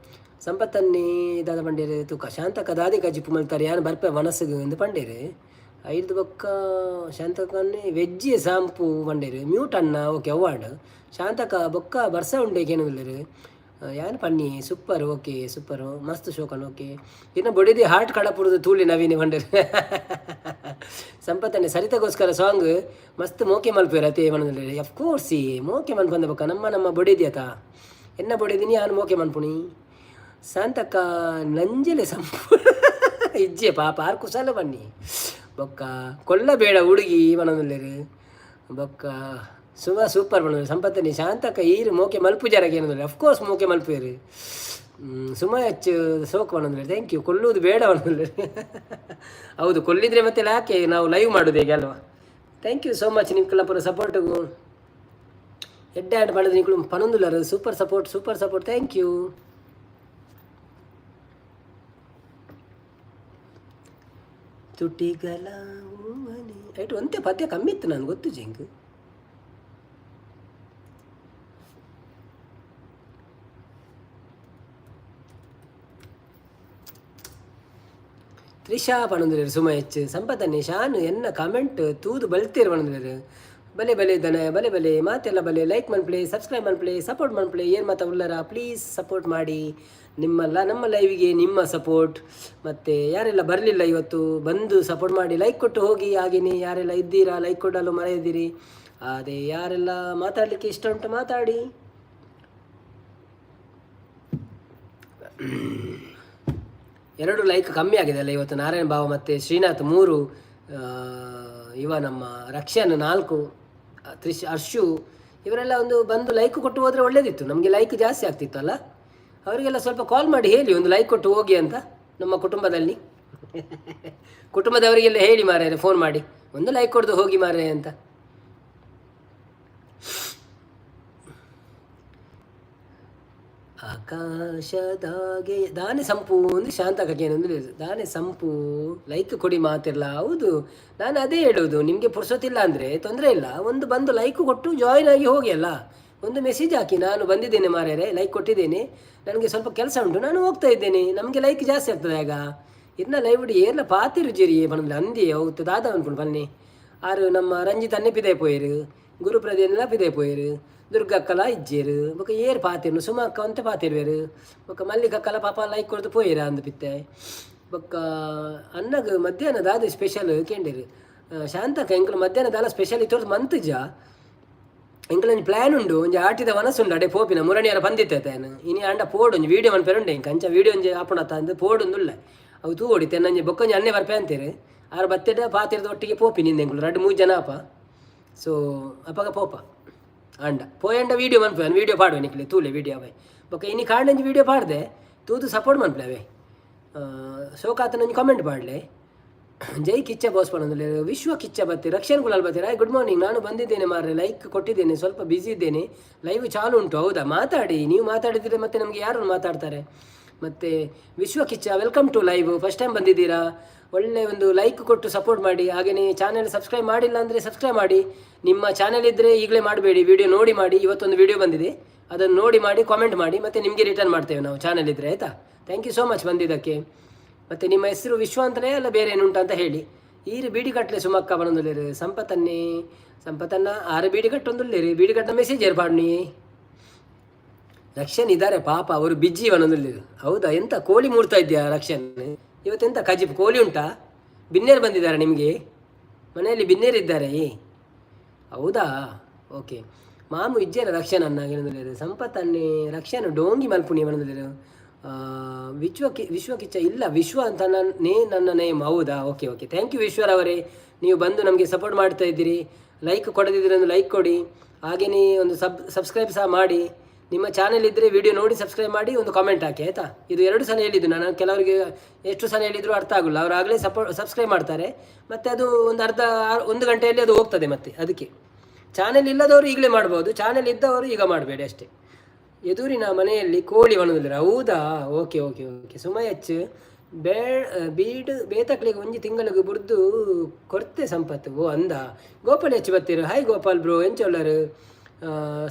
ಸಂಪತ್ತನ್ನೇ ಇದಾದ ಪಂಡೇರು ತೂಕ ಶಾಂತಕ ದಾದಿ ಕಜಿಪು ಮಲ್ತಾರೆ, ಯಾನು ಬರ್ಪೆ ಮನಸ್ಸಿಗೆ ಎಂದು ಪಂಡೇರು. ಐದು ಬೊಕ್ಕ ಶಾಂತಕನ್ನೇ ವೆಜ್ ಸಾಂಪು ಪಂಡೇರು. ಮ್ಯೂಟ್ ಅನ್ನ, ಓಕೆ ಅವಾರ್ಡ್. ಶಾಂತಕ ಬೊಕ್ಕ ಬರ್ಸ ಉಂಡೆ ಕೇನುಲ್ಲೆರ್ ಯಾನ್ ಪನ್ನಿ. ಸೂಪರ್, ಓಕೆ, ಸೂಪರ್, ಮಸ್ತ್ ಶೋಕನ್. ಓಕೆ, ಇನ್ನು ಬೊಡಿದಿ ಹಾರ್ಟ್ ಕಡಪುರದು ತೂಲಿ ನವೀನಿ ಪಂಡೇರು. ಸಂಪತ್ತನ್ನೇ ಸರಿತಗೋಸ್ಕರ ಸಾಂಗ್ ಮಸ್ತ್ ಮೋಕೆ ಮಲ್ಪೇರು ಅತೆ ಮನದಲ್ಲಿ. ಅಫ್ಕೋರ್ಸ್, ಈ ಮೋಕೆ ಮನ್ಪಂದ ಬೊಕ್ಕ ನಮ್ಮ ನಮ್ಮ ಬೊಡಿದಿ ಅತ ಎನ್ನ ಬೊಡಿದಿನಿ ಯಾನು ಮೋಕೆ ಮನ್ಪುಣಿ. ಶಾಂತಕ್ಕ ನಂಜಲೆ ಸಂಪು ಇಜ್ಜೆ ಪಾಪ ಆರ್ ಕುಶಲ ಬನ್ನಿ. ಬೊಕ್ಕ ಕೊಲ್ಲಬೇಡ ಹುಡುಗಿ ಮನದಲ್ಲೇರು. ಬೊಕ್ಕ ಸುಮ ಸೂಪರ್ ಬಣ್ಣ ಸಂಪತ್ತನಿ. ಶಾಂತಕ್ಕ ಈರು ಮೋಕೆ ಮಲ್ಪುಜಾರಗೆ ಏನಂದ್ರೆ, ಅಫ್ಕೋರ್ಸ್ ಮೋಕೆ ಮಲ್ಪೇರು. ಸುಮ ಹೆಚ್ಚು ಸೋಕ್ ಬಣ್ಣಂದ್ರೆ thank you. ಕೊಲ್ಲುವುದು ಬೇಡ ಬಣ್ಣಂದ್ರೆ, ಹೌದು, ಕೊಲ್ಲಿದ್ರೆ ಮತ್ತೆ ಯಾಕೆ ನಾವು ಲೈವ್ ಮಾಡೋದು ಹೇಗೆ ಅಲ್ವಾ? Thank you so much ನಿಮ್ಗೆಲ್ಲ ಪೂರ ಸಪೋರ್ಟಿಗೂ. ಎಡ್ಡೆ ಆ್ಯಡ್ ಮಾಡಿದ್ರೆ ನಿಕ್ಲು ಪನೊಂದುಲ್ಲರು. Super support, super support, thank you. ತುಟಿಗಳ ಹೂವನೆ ಐಟು ಒಂತೆ ಪದ್ಯ ಕಮ್ಮಿ ಇತ್ತು ನಾನು ಗೊತ್ತು ಜಿಂಕ್. ತ್ರಿಷಾ ಪಣಂದುಲೇರು ಸುಮ ಹೆಚ್ಚು ಸಂಪತನ್ನೇ ಶಾನು ಎನ್ನ ಕಮೆಂಟ್ ತೂದು ಬಲ್ತೇರು ಪಣಂದುಲೇರು. ಬಲೆ ಬಲೆ ದನ ಬಲೆ ಬಲೆ ಮಾತೆಲ್ಲ ಬಲೆ. ಲೈಕ್ ಮನ್ಪ್ಲೆ, ಸಬ್ಸ್ಕ್ರೈಬ್ ಮನ್ಪ್ಲೆ, ಸಪೋರ್ಟ್ ಮನ್ಪ್ಲೆ. ಏನು ಮಾತಾ ಉಲ್ಲರ, ಪ್ಲೀಸ್ ಸಪೋರ್ಟ್ ಮಾಡಿ. ನಿಮ್ಮಲ್ಲ ನಮ್ಮ ಲೈವಿಗೆ ನಿಮ್ಮ ಸಪೋರ್ಟ್. ಮತ್ತು ಯಾರೆಲ್ಲ ಬರಲಿಲ್ಲ ಇವತ್ತು, ಬಂದು ಸಪೋರ್ಟ್ ಮಾಡಿ, ಲೈಕ್ ಕೊಟ್ಟು ಹೋಗಿ. ಹಾಗೆಯೇ ಯಾರೆಲ್ಲ ಇದ್ದೀರಾ, ಲೈಕ್ ಕೊಡಲು ಮರೆಯದಿರಿ. ಅದೇ ಯಾರೆಲ್ಲ ಮಾತಾಡಲಿಕ್ಕೆ ಇಷ್ಟ ಉಂಟು ಮಾತಾಡಿ. ಎರಡು ಲೈಕ್ ಕಮ್ಮಿ ಆಗಿದೆ ಅಲ್ಲ ಇವತ್ತು? ನಾರಾಯಣ ಬಾವ ಮತ್ತು ಶ್ರೀನಾಥ್ ಮೂರು, ಇವ ನಮ್ಮ ರಕ್ಷನ್ ನಾಲ್ಕು, ತ್ರಿಶ್, ಅರ್ಶು ಇವರೆಲ್ಲ ಒಂದು ಬಂದು ಲೈಕ್ ಕೊಟ್ಟು ಹೋದರೆ ಒಳ್ಳೇದಿತ್ತು, ನಮಗೆ ಲೈಕ್ ಜಾಸ್ತಿ ಆಗ್ತಿತ್ತು ಅಲ್ಲ? ಅವರಿಗೆಲ್ಲ ಸ್ವಲ್ಪ ಕಾಲ್ ಮಾಡಿ ಹೇಳಿ, ಒಂದು ಲೈಕ್ ಕೊಟ್ಟು ಹೋಗಿ ಅಂತ. ನಮ್ಮ ಕುಟುಂಬದಲ್ಲಿ ಕುಟುಂಬದವರಿಗೆಲ್ಲ ಹೇಳಿ ಮಾರಾಯರೆ, ಫೋನ್ ಮಾಡಿ ಒಂದು ಲೈಕ್ ಕೊಡ್ದು ಹೋಗಿ ಮಾರಾಯ ಅಂತ. ಆಕಾಶದಾಗೆ ದಾನೆ ಸಂಪು ಒಂದು ಶಾಂತ ಏನಂದ್ರೆ ದಾನೆ ಸಂಪು ಲೈಕ್ ಕೊಡಿ ಮಾತಿರಲ್ಲ. ಹೌದು, ನಾನು ಅದೇ ಹೇಳೋದು, ನಿಮಗೆ ಪುರ್ಸೊತ್ತಿಲ್ಲ ಅಂದರೆ ತೊಂದರೆ ಇಲ್ಲ, ಒಂದು ಬಂದು ಲೈಕ್ ಕೊಟ್ಟು ಜಾಯಿನ್ ಆಗಿ ಹೋಗಿ ಅಲ್ಲ. ಒಂದು ಮೆಸೇಜ್ ಹಾಕಿ, ನಾನು ಬಂದಿದ್ದೇನೆ ಮಾರ್ಯಾರೆ, ಲೈಕ್ ಕೊಟ್ಟಿದ್ದೇನೆ, ನನಗೆ ಸ್ವಲ್ಪ ಕೆಲಸ ಉಂಟು, ನಾನು ಹೋಗ್ತಾ ಇದ್ದೇನೆ. ನಮಗೆ ಲೈಕ್ ಜಾಸ್ತಿ ಆಗ್ತದೆ ಆಗ. ಇನ್ನ ಲೈವ್ ಏರ್ಲ ಪಾತಿರು ಜೇರಿ ಪನೊಂದು ಅಂದಿ ಅವು ದಾದ ಅನ್ಕೊಂಡು ಬನ್ನಿ. ಆರು ನಮ್ಮ ರಂಜಿತ್ ಅನ್ನೆ ಪಿದೆ ಪೋಯರು, ಗುರುಪ್ರದೇನೆಲ್ಲ ಪಿದೆ ಪೋಯರು, ದುರ್ಗಕ್ಕಲ ಇಜ್ಜೇರು, ಬೊಕ ಏರ್ ಪಾತಿರ್ನು, ಸುಮಕ್ಕ ಅಂತೆ ಪಾತಿರ್ವೇರು, ಬೊಕ ಮಲ್ಲಿಕಕ್ಕಲ ಪಾಪ ಲೈಕ್ ಕೊಡ್ದು ಪೋಯರ ಅಂದು ಪಿತ್ತೆ. ಬೊಕ್ಕ ಅನ್ನಗ ಮಧ್ಯಾಹ್ನ ದಾದ ಸ್ಪೆಷಲ್ ಕೇಂಡಿರು ಶಾಂತಕ್ಕ. ಎಂಕುಲು ಮಧ್ಯಾಹ್ನ ದಾಲ ಸ್ಪೆಷಲ್ ಇತ್ತೊರ್ದು ಮಂತುಜ. ಎಂಕುಲೊಂಜಿ ಪ್ಲ್ಯಾನ್ ಉಂಡು, ಒಂಜಿ ಆಟಿದ ವನಸುಂಡು, ಅಡೆ ಪೋಪಿನ ಮುರಣಿಯರ ಬಂದಿತ್ತೆ ತಾನು. ಇನಿ ಆಂಡ ಪೋಡು ಒಂಜಿ ವೀಡಿಯೋ ಮನ್ಪೆರುಂಡೆ ಇಂಕ ಅಂಚ ವೀಡಿಯೋ ಒಂಜಿ ಆಪುಣತ ಅಂದ್ ಪೋಡುಂದುಲ್ಲ. ಅವು ತೂವೊಡಿ ತೆನ್ನಂಜಿ ಬೊಕ್ಕೊಂಜಿ ಅನ್ನೆ ಬರ್ಪೆ ಅಂತೀರಿ. ಆರು ಬತ್ತೆಡ ಪಾತಿರದ ಒಟ್ಟಿಗೆ ಪೋಪಿ ನಿಂದ ಎಂಕುಲು ರಡ್ಡು ಮೂರು ಜನ ಆಪ. ಸೊ ಅಪಗ ಪೋಪ ಅಂಡ ಪೋಯಂಡ ವೀಡಿಯೋ ಮನ್ಪೆ, ವೀಡಿಯೋ ಪಾಡುವೆ ನಿಕ್ಲೆ ತೂಲೆ ವೀಡಿಯೋ ಅವೆ. ಬೊಕ್ಕ ಇನಿ ಕಾಂಡಂಜಿ ವೀಡಿಯೋ ಪಾಡ್ದೆ, ತೂದು ಸಪೋರ್ಟ್ ಮನ್ಪಲೆ ಅವೆ. ಶೋಕಾತನಂಜಿ ಕಾಮೆಂಟ್ ಪಾಡ್ಲೆ. ಜೈ ಕಿಚ್ಚ ಬಾಸ್ ಪಣಂದ್ರೆ ವಿಶ್ವ ಕಿಚ್ಚ ಬತ್ತಿ. ರಕ್ಷಣ್ ಕುಲಾಲ್ ಬತ್ತಿ, ರಾಯ್ ಗುಡ್ ಮಾರ್ನಿಂಗ್, ನಾನು ಬಂದಿದ್ದೇನೆ ಮಾರ್ರೆ, ಲೈಕ್ ಕೊಟ್ಟಿದ್ದೇನೆ, ಸ್ವಲ್ಪ ಬ್ಯುಸಿ ಇದ್ದೇನೆ, ಲೈವ್ ಚಾಲು ಉಂಟು. ಹೌದಾ? ಮಾತಾಡಿ, ನೀವು ಮಾತಾಡಿದರೆ ಮತ್ತೆ ನಮಗೆ ಯಾರು ಮಾತಾಡ್ತಾರೆ? ಮತ್ತು Vishwa Kichcha, welcome to live. First time ಬಂದಿದ್ದೀರಾ, ಒಳ್ಳೆ ಒಂದು ಲೈಕ್ ಕೊಟ್ಟು ಸಪೋರ್ಟ್ ಮಾಡಿ. ಹಾಗೆಯೇ ಚಾನೆಲ್ ಸಬ್ಸ್ಕ್ರೈಬ್ ಮಾಡಿಲ್ಲ ಅಂದರೆ ಸಬ್ಸ್ಕ್ರೈಬ್ ಮಾಡಿ. ನಿಮ್ಮ ಚಾನೆಲ್ ಇದ್ದರೆ ಈಗಲೇ ಮಾಡಬೇಡಿ, ವಿಡಿಯೋ ನೋಡಿ ಮಾಡಿ. ಇವತ್ತೊಂದು ವಿಡಿಯೋ ಬಂದಿದೆ, ಅದನ್ನು ನೋಡಿ ಮಾಡಿ, ಕಾಮೆಂಟ್ ಮಾಡಿ, ಮತ್ತು ನಿಮಗೆ ರಿಟರ್ನ್ ಮಾಡ್ತೇವೆ ನಾವು ಚಾನೆಲ್ ಇದ್ದರೆ, ಆಯಿತಾ? Thank you so much ಬಂದಿದ್ದಕ್ಕೆ. ಮತ್ತು ನಿಮ್ಮ ಹೆಸರು ವಿಶ್ವ ಅಂತಲೇ ಅಲ್ಲ, ಬೇರೆ ಏನು ಉಂಟಾ ಅಂತ ಹೇಳಿ. ಈರು ಬೀಡಿ ಕಟ್ಟಲೆ ಸುಮಕ್ಕ ಬನೊಂದುಲ್ಲೇರು ಸಂಪತ್ತನ್ನೇ ಸಂಪತ್ತನ್ನ ಆರು ಬೀಡಿ ಕಟ್ಟೊಂದುಲ್ಲೇರು ಬೀಡಿ ಕಟ್ಟ ಮೆಸೇಜ್ ಏರ್ಪಾಡ್ನಿ. ರಕ್ಷನ್ ಇದ್ದಾರೆ ಪಾಪ, ಅವರು ಬಿಜ್ಜಿ ಬನೊಂದುಲ್ಲೇರು. ಹೌದಾ? ಎಂತ ಕೋಳಿ ಮೂಡ್ತಾ ಇದೆಯಾ ರಕ್ಷನ್? ಇವತ್ತೆಂತ ಕಜಿಪ್ ಕೋಳಿ ಉಂಟಾ? ಬಿನ್ನೇರು ಬಂದಿದ್ದಾರೆ ನಿಮಗೆ ಮನೆಯಲ್ಲಿ? ಬಿನ್ನೇರು ಇದ್ದಾರೆ? ಹೌದಾ? ಓಕೆ. ಮಾಮು ಇಜ್ಜೇರ ರಕ್ಷನ್ ಅನ್ನ ಏನಂದ್ರೆ ಸಂಪತ್ತನ್ನೇ ರಕ್ಷನ್ ಡೋಂಗಿ ಮಲ್ಪುಣಿ ಬನೊಂದುಲ್ಲೇರು. ವಿಶ್ವ ಕಿ ವಿಶ್ವ ಕಿಚ್ಚ ಇಲ್ಲ, ವಿಶ್ವ ಅಂತ ನನ್ನ ನೇ ನನ್ನ ನೇಮ್. ಹೌದಾ? Okay okay, thank you ವಿಶ್ವರವರೇ. ನೀವು ಬಂದು ನಮಗೆ ಸಪೋರ್ಟ್ ಮಾಡ್ತಾ ಇದ್ದೀರಿ. ಲೈಕ್ ಕೊಡದಿದ್ದರೆ ಒಂದು ಲೈಕ್ ಕೊಡಿ, ಹಾಗೆಯೇ ಒಂದು ಸಬ್ಸ್ಕ್ರೈಬ್ ಸಹ ಮಾಡಿ. ನಿಮ್ಮ ಚಾನೆಲ್ ಇದ್ದರೆ ವಿಡಿಯೋ ನೋಡಿ ಸಬ್ಸ್ಕ್ರೈಬ್ ಮಾಡಿ, ಒಂದು ಕಾಮೆಂಟ್ ಹಾಕಿ, ಆಯಿತಾ? ಇದು ಎರಡು ಸಲ ಹೇಳಿದ್ದು ನಾನು. ಕೆಲವರಿಗೆ ಎಷ್ಟು ಸಲ ಹೇಳಿದರೂ ಅರ್ಥ ಆಗೋಲ್ಲ. ಅವರು ಆಗಲೇ ಸಬ್ಸ್ಕ್ರೈಬ್ ಮಾಡ್ತಾರೆ, ಮತ್ತು ಅದು ಒಂದು ಅರ್ಧ ಒಂದು ಗಂಟೆಯಲ್ಲಿ ಅದು ಹೋಗ್ತದೆ ಮತ್ತೆ. ಅದಕ್ಕೆ ಚಾನೆಲ್ ಇಲ್ಲದವರು ಈಗಲೇ ಮಾಡ್ಬೋದು, ಚಾನೆಲ್ ಇದ್ದವರು ಈಗ ಮಾಡಬೇಡಿ ಅಷ್ಟೇ. ಎದುರಿನ ಮನೆಯಲ್ಲಿ ಕೋಳಿ ಒಣಗಿದ್ರೆ. ಹೌದಾ? Okay okay okay. ಸುಮಯಚ್ ಬೇ ಬೀಡು ಬೇತಕ್ಲಿಗೆ ಒಂಜಿ ತಿಂಗಳಿಗೆ ಬುರ್ದು ಕೊರ್ತೆ ಸಂಪತ್ತು. ಓ ಅಂದ ಗೋಪಾಲ್ ಹೆಚ್ಚು ಬತ್ತೀರು. ಹಾಯ್ ಗೋಪಾಲ್ ಬ್ರೋ, ಎಂಚೊಲ್ಲರು?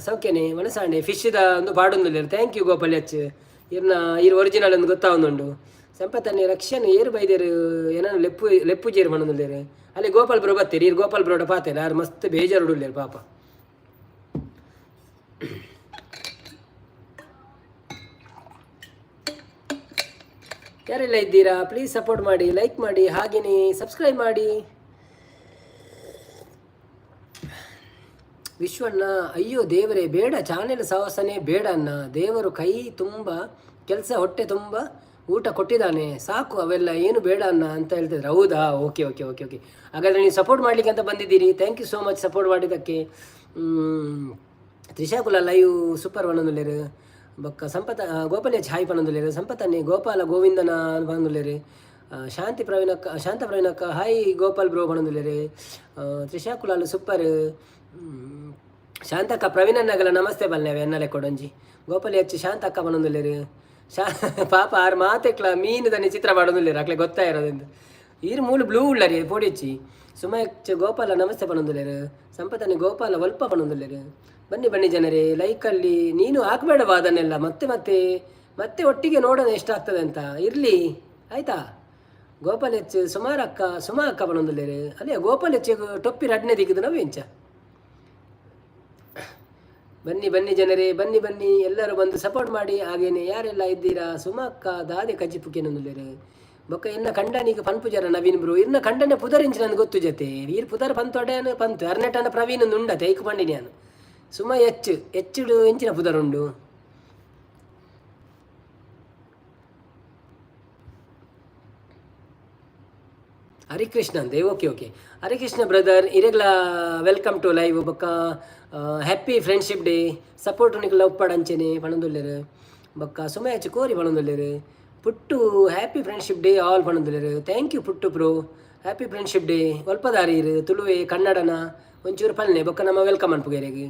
ಸೌಖ್ಯನೆ? ಮನಸಾಂಡೆ ಫಿಶ್ದ ಒಂದು ಪಾಡೊಂದುಲ್ಲೆರ್. Thank you Gopal H. ಇರ್ನ ಇರ್ ಒರಿಜಿನಲ್ ಒಂದು ಗೊತ್ತಾವೊಂದುಂಡು. ಸಂಪತ್ತನ್ನೇ ರಕ್ಷಣೆ ಏರು ಬೈದೇರು ಏನೋ ಲೆಪ್ಪು ಲೆಪ್ಪು ಜೇರು ಪನೊಂದುಲ್ಲೆರ್. ಅಲ್ಲಿ ಗೋಪಾಲ್ ಬ್ರೋ ಬತ್ತೀರಿ. ಇರ್ ಗೋಪಾಲ್ ಬ್ರೋಡ ಪಾತೆರ್. ಆರು ಮಸ್ತ್ ಬೇಜಾರುಡುಲ್ಲೆರ್ ಪಾಪ. ಯಾರೆಲ್ಲ ಇದ್ದೀರಾ, ಪ್ಲೀಸ್ ಸಪೋರ್ಟ್ ಮಾಡಿ, ಲೈಕ್ ಮಾಡಿ, ಹಾಗೆಯೇ ಸಬ್ಸ್ಕ್ರೈಬ್ ಮಾಡಿ. ವಿಶ್ವಣ್ಣ, ಅಯ್ಯೋ ದೇವರೇ ಬೇಡ, ಚಾನೆಲ್ ಸಹವಾಸನೇ ಬೇಡ ಅಣ್ಣ. ದೇವರು ಕೈ ತುಂಬ ಕೆಲಸ, ಹೊಟ್ಟೆ ತುಂಬ ಊಟ ಕೊಟ್ಟಿದ್ದಾನೆ, ಸಾಕು, ಅವೆಲ್ಲ ಏನು ಬೇಡ ಅಣ್ಣ ಅಂತ ಹೇಳ್ತಿದ್ರು. ಹೌದಾ? Okay okay okay okay. ಹಾಗಾದರೆ ನೀವು ಸಪೋರ್ಟ್ ಮಾಡಲಿಕ್ಕೆ ಅಂತ ಬಂದಿದ್ದೀರಿ. Thank you so much support ಮಾಡಿದ್ದಕ್ಕೆ. ತ್ರಿಶಾಕುಲ ಲೈವ್ ಸೂಪರ್ ಪನೊಂದುಲ್ಲೆರ್. ಬೊಕ್ಕ ಸಂಪತ ಗೋಪಾಲ ಛಾಯ್ ಪನೊಂದುಲ್ಲೆರ್. ಸಂಪತನ್ನೇ ಗೋಪಾಲ ಗೋವಿಂದನ ಪನೊಂದುಲ್ಲೆರ್. ಶಾಂತಿ ಪ್ರವೀಣಕ್ಕ, ಶಾಂತ ಪ್ರವೀಣಕ್ಕ ಹಾಯ್ ಗೋಪಾಲ್ ಬ್ರೋ ಪನೊಂದುಲ್ಲೆರ್. ತ್ರಿಶಾಕುಲಾಲ್ ಸೂಪರ್. ಶಾಂತಕ್ಕ ಪ್ರವೀಣನ್ನಗಲ ನಮಸ್ತೆ ಬಲ್ಲೆ ಎನ್ನಲೆ ಕೊಡೊಂಜಿ. ಗೋಪಾಲ ಹೆಚ್ಚು ಶಾಂತಕ್ಕ ಪನೊಂದುಲ್ಲೆರ್. ಶಾ ಪಾಪ ಆರು ಮಾತೆಕ್ಲ ಮೀನು ಚಿತ್ರ ಮಾಡೋದಿಲ್ಲ, ಅಕ್ಲೆ ಗೊತ್ತಾಯಿರೋದೆಂದು. ಈರ್ ಮೂಲು ಬ್ಲೂ ಉಳ್ಳರಿ ಪೋಡಿಚ್ಚಿ. ಸುಮಯಚ್ಚ ಗೋಪಾಲ ನಮಸ್ತೆ ಪನೊಂದುಲ್ಲೆರ್. ಸಂಪತನಿ ಗೋಪಾಲ ಒಲ್ಪ ಪನೊಂದುಲ್ಲೆರ್. ಬನ್ನಿ ಬನ್ನಿ ಜನರೇ. ಲೈಕಲ್ಲಿ ನೀನು ಹಾಕಬೇಡವಾ ಅದನ್ನೆಲ್ಲ. ಮತ್ತೆ ಮತ್ತೆ ಮತ್ತೆ ಒಟ್ಟಿಗೆ ನೋಡೋಣ ಎಷ್ಟಾಗ್ತದೆ ಅಂತ. ಇರಲಿ, ಆಯಿತಾ? ಗೋಪಾಲ್ ಹೆಚ್ಚು ಸುಮಾರು ಅಕ್ಕ, ಸುಮಾ ಅಕ್ಕ ಪನೊಂದುಲ್ಲೆರ್. ಅಲ್ಲೇ ಗೋಪಾಲ್ ಹೆಚ್ಚು ಟೊಪ್ಪಿ ರಡ್ನೆ ದಿಕ್ಕದು ನಾವು ಎಂಚ. ಬನ್ನಿ ಬನ್ನಿ ಜನರೇ, ಬನ್ನಿ ಬನ್ನಿ, ಎಲ್ಲರೂ ಬಂದು ಸಪೋರ್ಟ್ ಮಾಡಿ. ಹಾಗೇನೆ ಯಾರೆಲ್ಲ ಇದ್ದೀರಾ? ಸುಮಕ್ಕ ದಾದೆ ಕಜ್ಜಿಪುಕ್ಕೇನೊಂದುಲ್ಲೆರ್. ಬೊಕ್ಕ ಎನ್ನ ಕಂಡನಿಗೆ ಪನ್ಪುಜಾರ ನವೀನ್ ಬ್ರೋ. ಇರ್ನ ಕಂಡನೆ ಪುದರ್ ಇಂಚ ನನ್ಗೆ ಗೊತ್ತು ಜೊತೆ. ಈರ್ ಪುದರ್ ಪಂತೊಡೆ ಪಂತು ಅರ್ನೆಟನ ಪ್ರವೀಣ್ ಒಂದು ಉಂಡತೆ ಐಕು ಪಂಡಿನಿ ನಾನು. ಸುಮ ಹೆಚ್ಚು ಹೆಚ್ಚುಡು ಎಂಚಿನ ಪುದರ್ ಉಂಡು. ಹರಿಕೃಷ್ಣ ಅಂದೆ. ಓಕೆ ಓಕೆ ಹರಿಕೃಷ್ಣ ಬ್ರದರ್, ಇರೆಗ್ಲ welcome to live. ಬೊಕ್ಕ ಹ್ಯಾಪಿ ಫ್ರೆಂಡ್ಶಿಪ್ ಡೇ. ಸಪೋರ್ಟ್ ನಿಕ್ ಲವ್ ಪಡಂಚೆನೆ ಪಣೊಂದುಲ್ಲೆರ್. ಬೊಕ್ಕ ಸುಮಯಚ್ ಕೋರಿ ಪಣೊಂದುಲ್ಲೆರ್. Puttu happy friendship day all ಪಣೊಂದುಲ್ಲೆರ್. Thank you Puttu bro. Happy friendship day. ಒಲ್ಪದಾರೀರ್ ತುಳುವೆ ಕನ್ನಡನ ಒಂಚೂರು ಪಲ್ನೆ, ಬೊಕ್ಕ ನಮ್ಮ welcome ಅನ್ಪುಗೆರೆಗ್.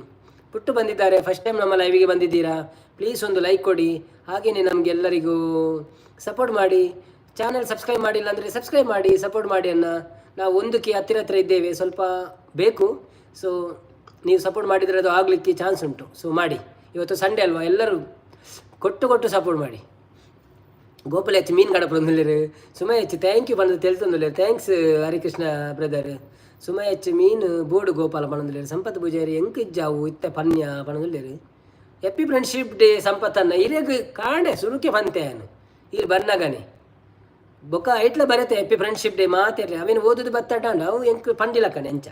ಪುಟ್ಟು ಬಂದಿದ್ದಾರೆ, ಫಸ್ಟ್ ಟೈಮ್ ನಮ್ಮ ಲೈವಿಗೆ ಬಂದಿದ್ದೀರಾ. ಪ್ಲೀಸ್ ಒಂದು ಲೈಕ್ ಕೊಡಿ, ಹಾಗೆಯೇ ನಮಗೆಲ್ಲರಿಗೂ ಸಪೋರ್ಟ್ ಮಾಡಿ. ಚಾನೆಲ್ ಸಬ್ಸ್ಕ್ರೈಬ್ ಮಾಡಿಲ್ಲ ಅಂದರೆ ಸಬ್ಸ್ಕ್ರೈಬ್ ಮಾಡಿ, ಸಪೋರ್ಟ್ ಮಾಡಿ ಅನ್ನ. ನಾವು ಒಂದಕ್ಕೆ ಹತ್ತಿರ ಹತ್ತಿರ ಇದ್ದೇವೆ, ಸ್ವಲ್ಪ ಬೇಕು. ಸೊ ನೀವು ಸಪೋರ್ಟ್ ಮಾಡಿದರೆ ಅದು ಆಗಲಿಕ್ಕೆ ಚಾನ್ಸ್ ಉಂಟು. ಸೊ ಮಾಡಿ. ಇವತ್ತು ಸಂಡೇ ಅಲ್ವಾ, ಎಲ್ಲರೂ ಕೊಟ್ಟು ಕೊಟ್ಟು ಸಪೋರ್ಟ್ ಮಾಡಿ. ಗೋಪಾಲ ಹೆಚ್ಚು ಮೀನು ಕಡಪುಂದುಲ್ಲೆರ್. ಸುಮ ಹೆಚ್ಚು thank you ಪಂದ್ ತೆಲ್ತೊಂದುಲ್ಲೆರ್. Thanks Harikrishna brother. Suma ಹೆಚ್ಚು ಮೀನು ಬೋಡು ಗೋಪಾಲ ಪಣೊಂದುಲ್ಲೆರ್. ಸಂಪತ್ ಪೂಜಾರಿ ಎಂಕ್ ಇಜ್ಜಾವು ಇತ್ತ ಪನ್ಯ ಪಣೊಂದುಲ್ಲೆರ್. ಹ್ಯಾಪಿ ಫ್ರೆಂಡ್ಶಿಪ್ ಡೇ ಸಂಪತ್ತನ್ನ. ಇರೆಗ್ ಕಾಂಡೆ ಸುರುಕೆ ಪಂತೆ ಈರ್ ಬನ್ನಗನೆ. ಬೊಕ್ಕ ಐಟ್ಲ ಬರತೆ ಹ್ಯಾಪಿ ಫ್ರೆಂಡ್ಶಿಪ್ ಡೇ ಮಾತಿರ್ಲಿ. ಅವೇನು ಓದುದು ಬತ್ತಟಾಂಡ ಅವು ಎಂಕ್ ಪಂಡಿಲಕ್ಕನೆ ಎಂಚ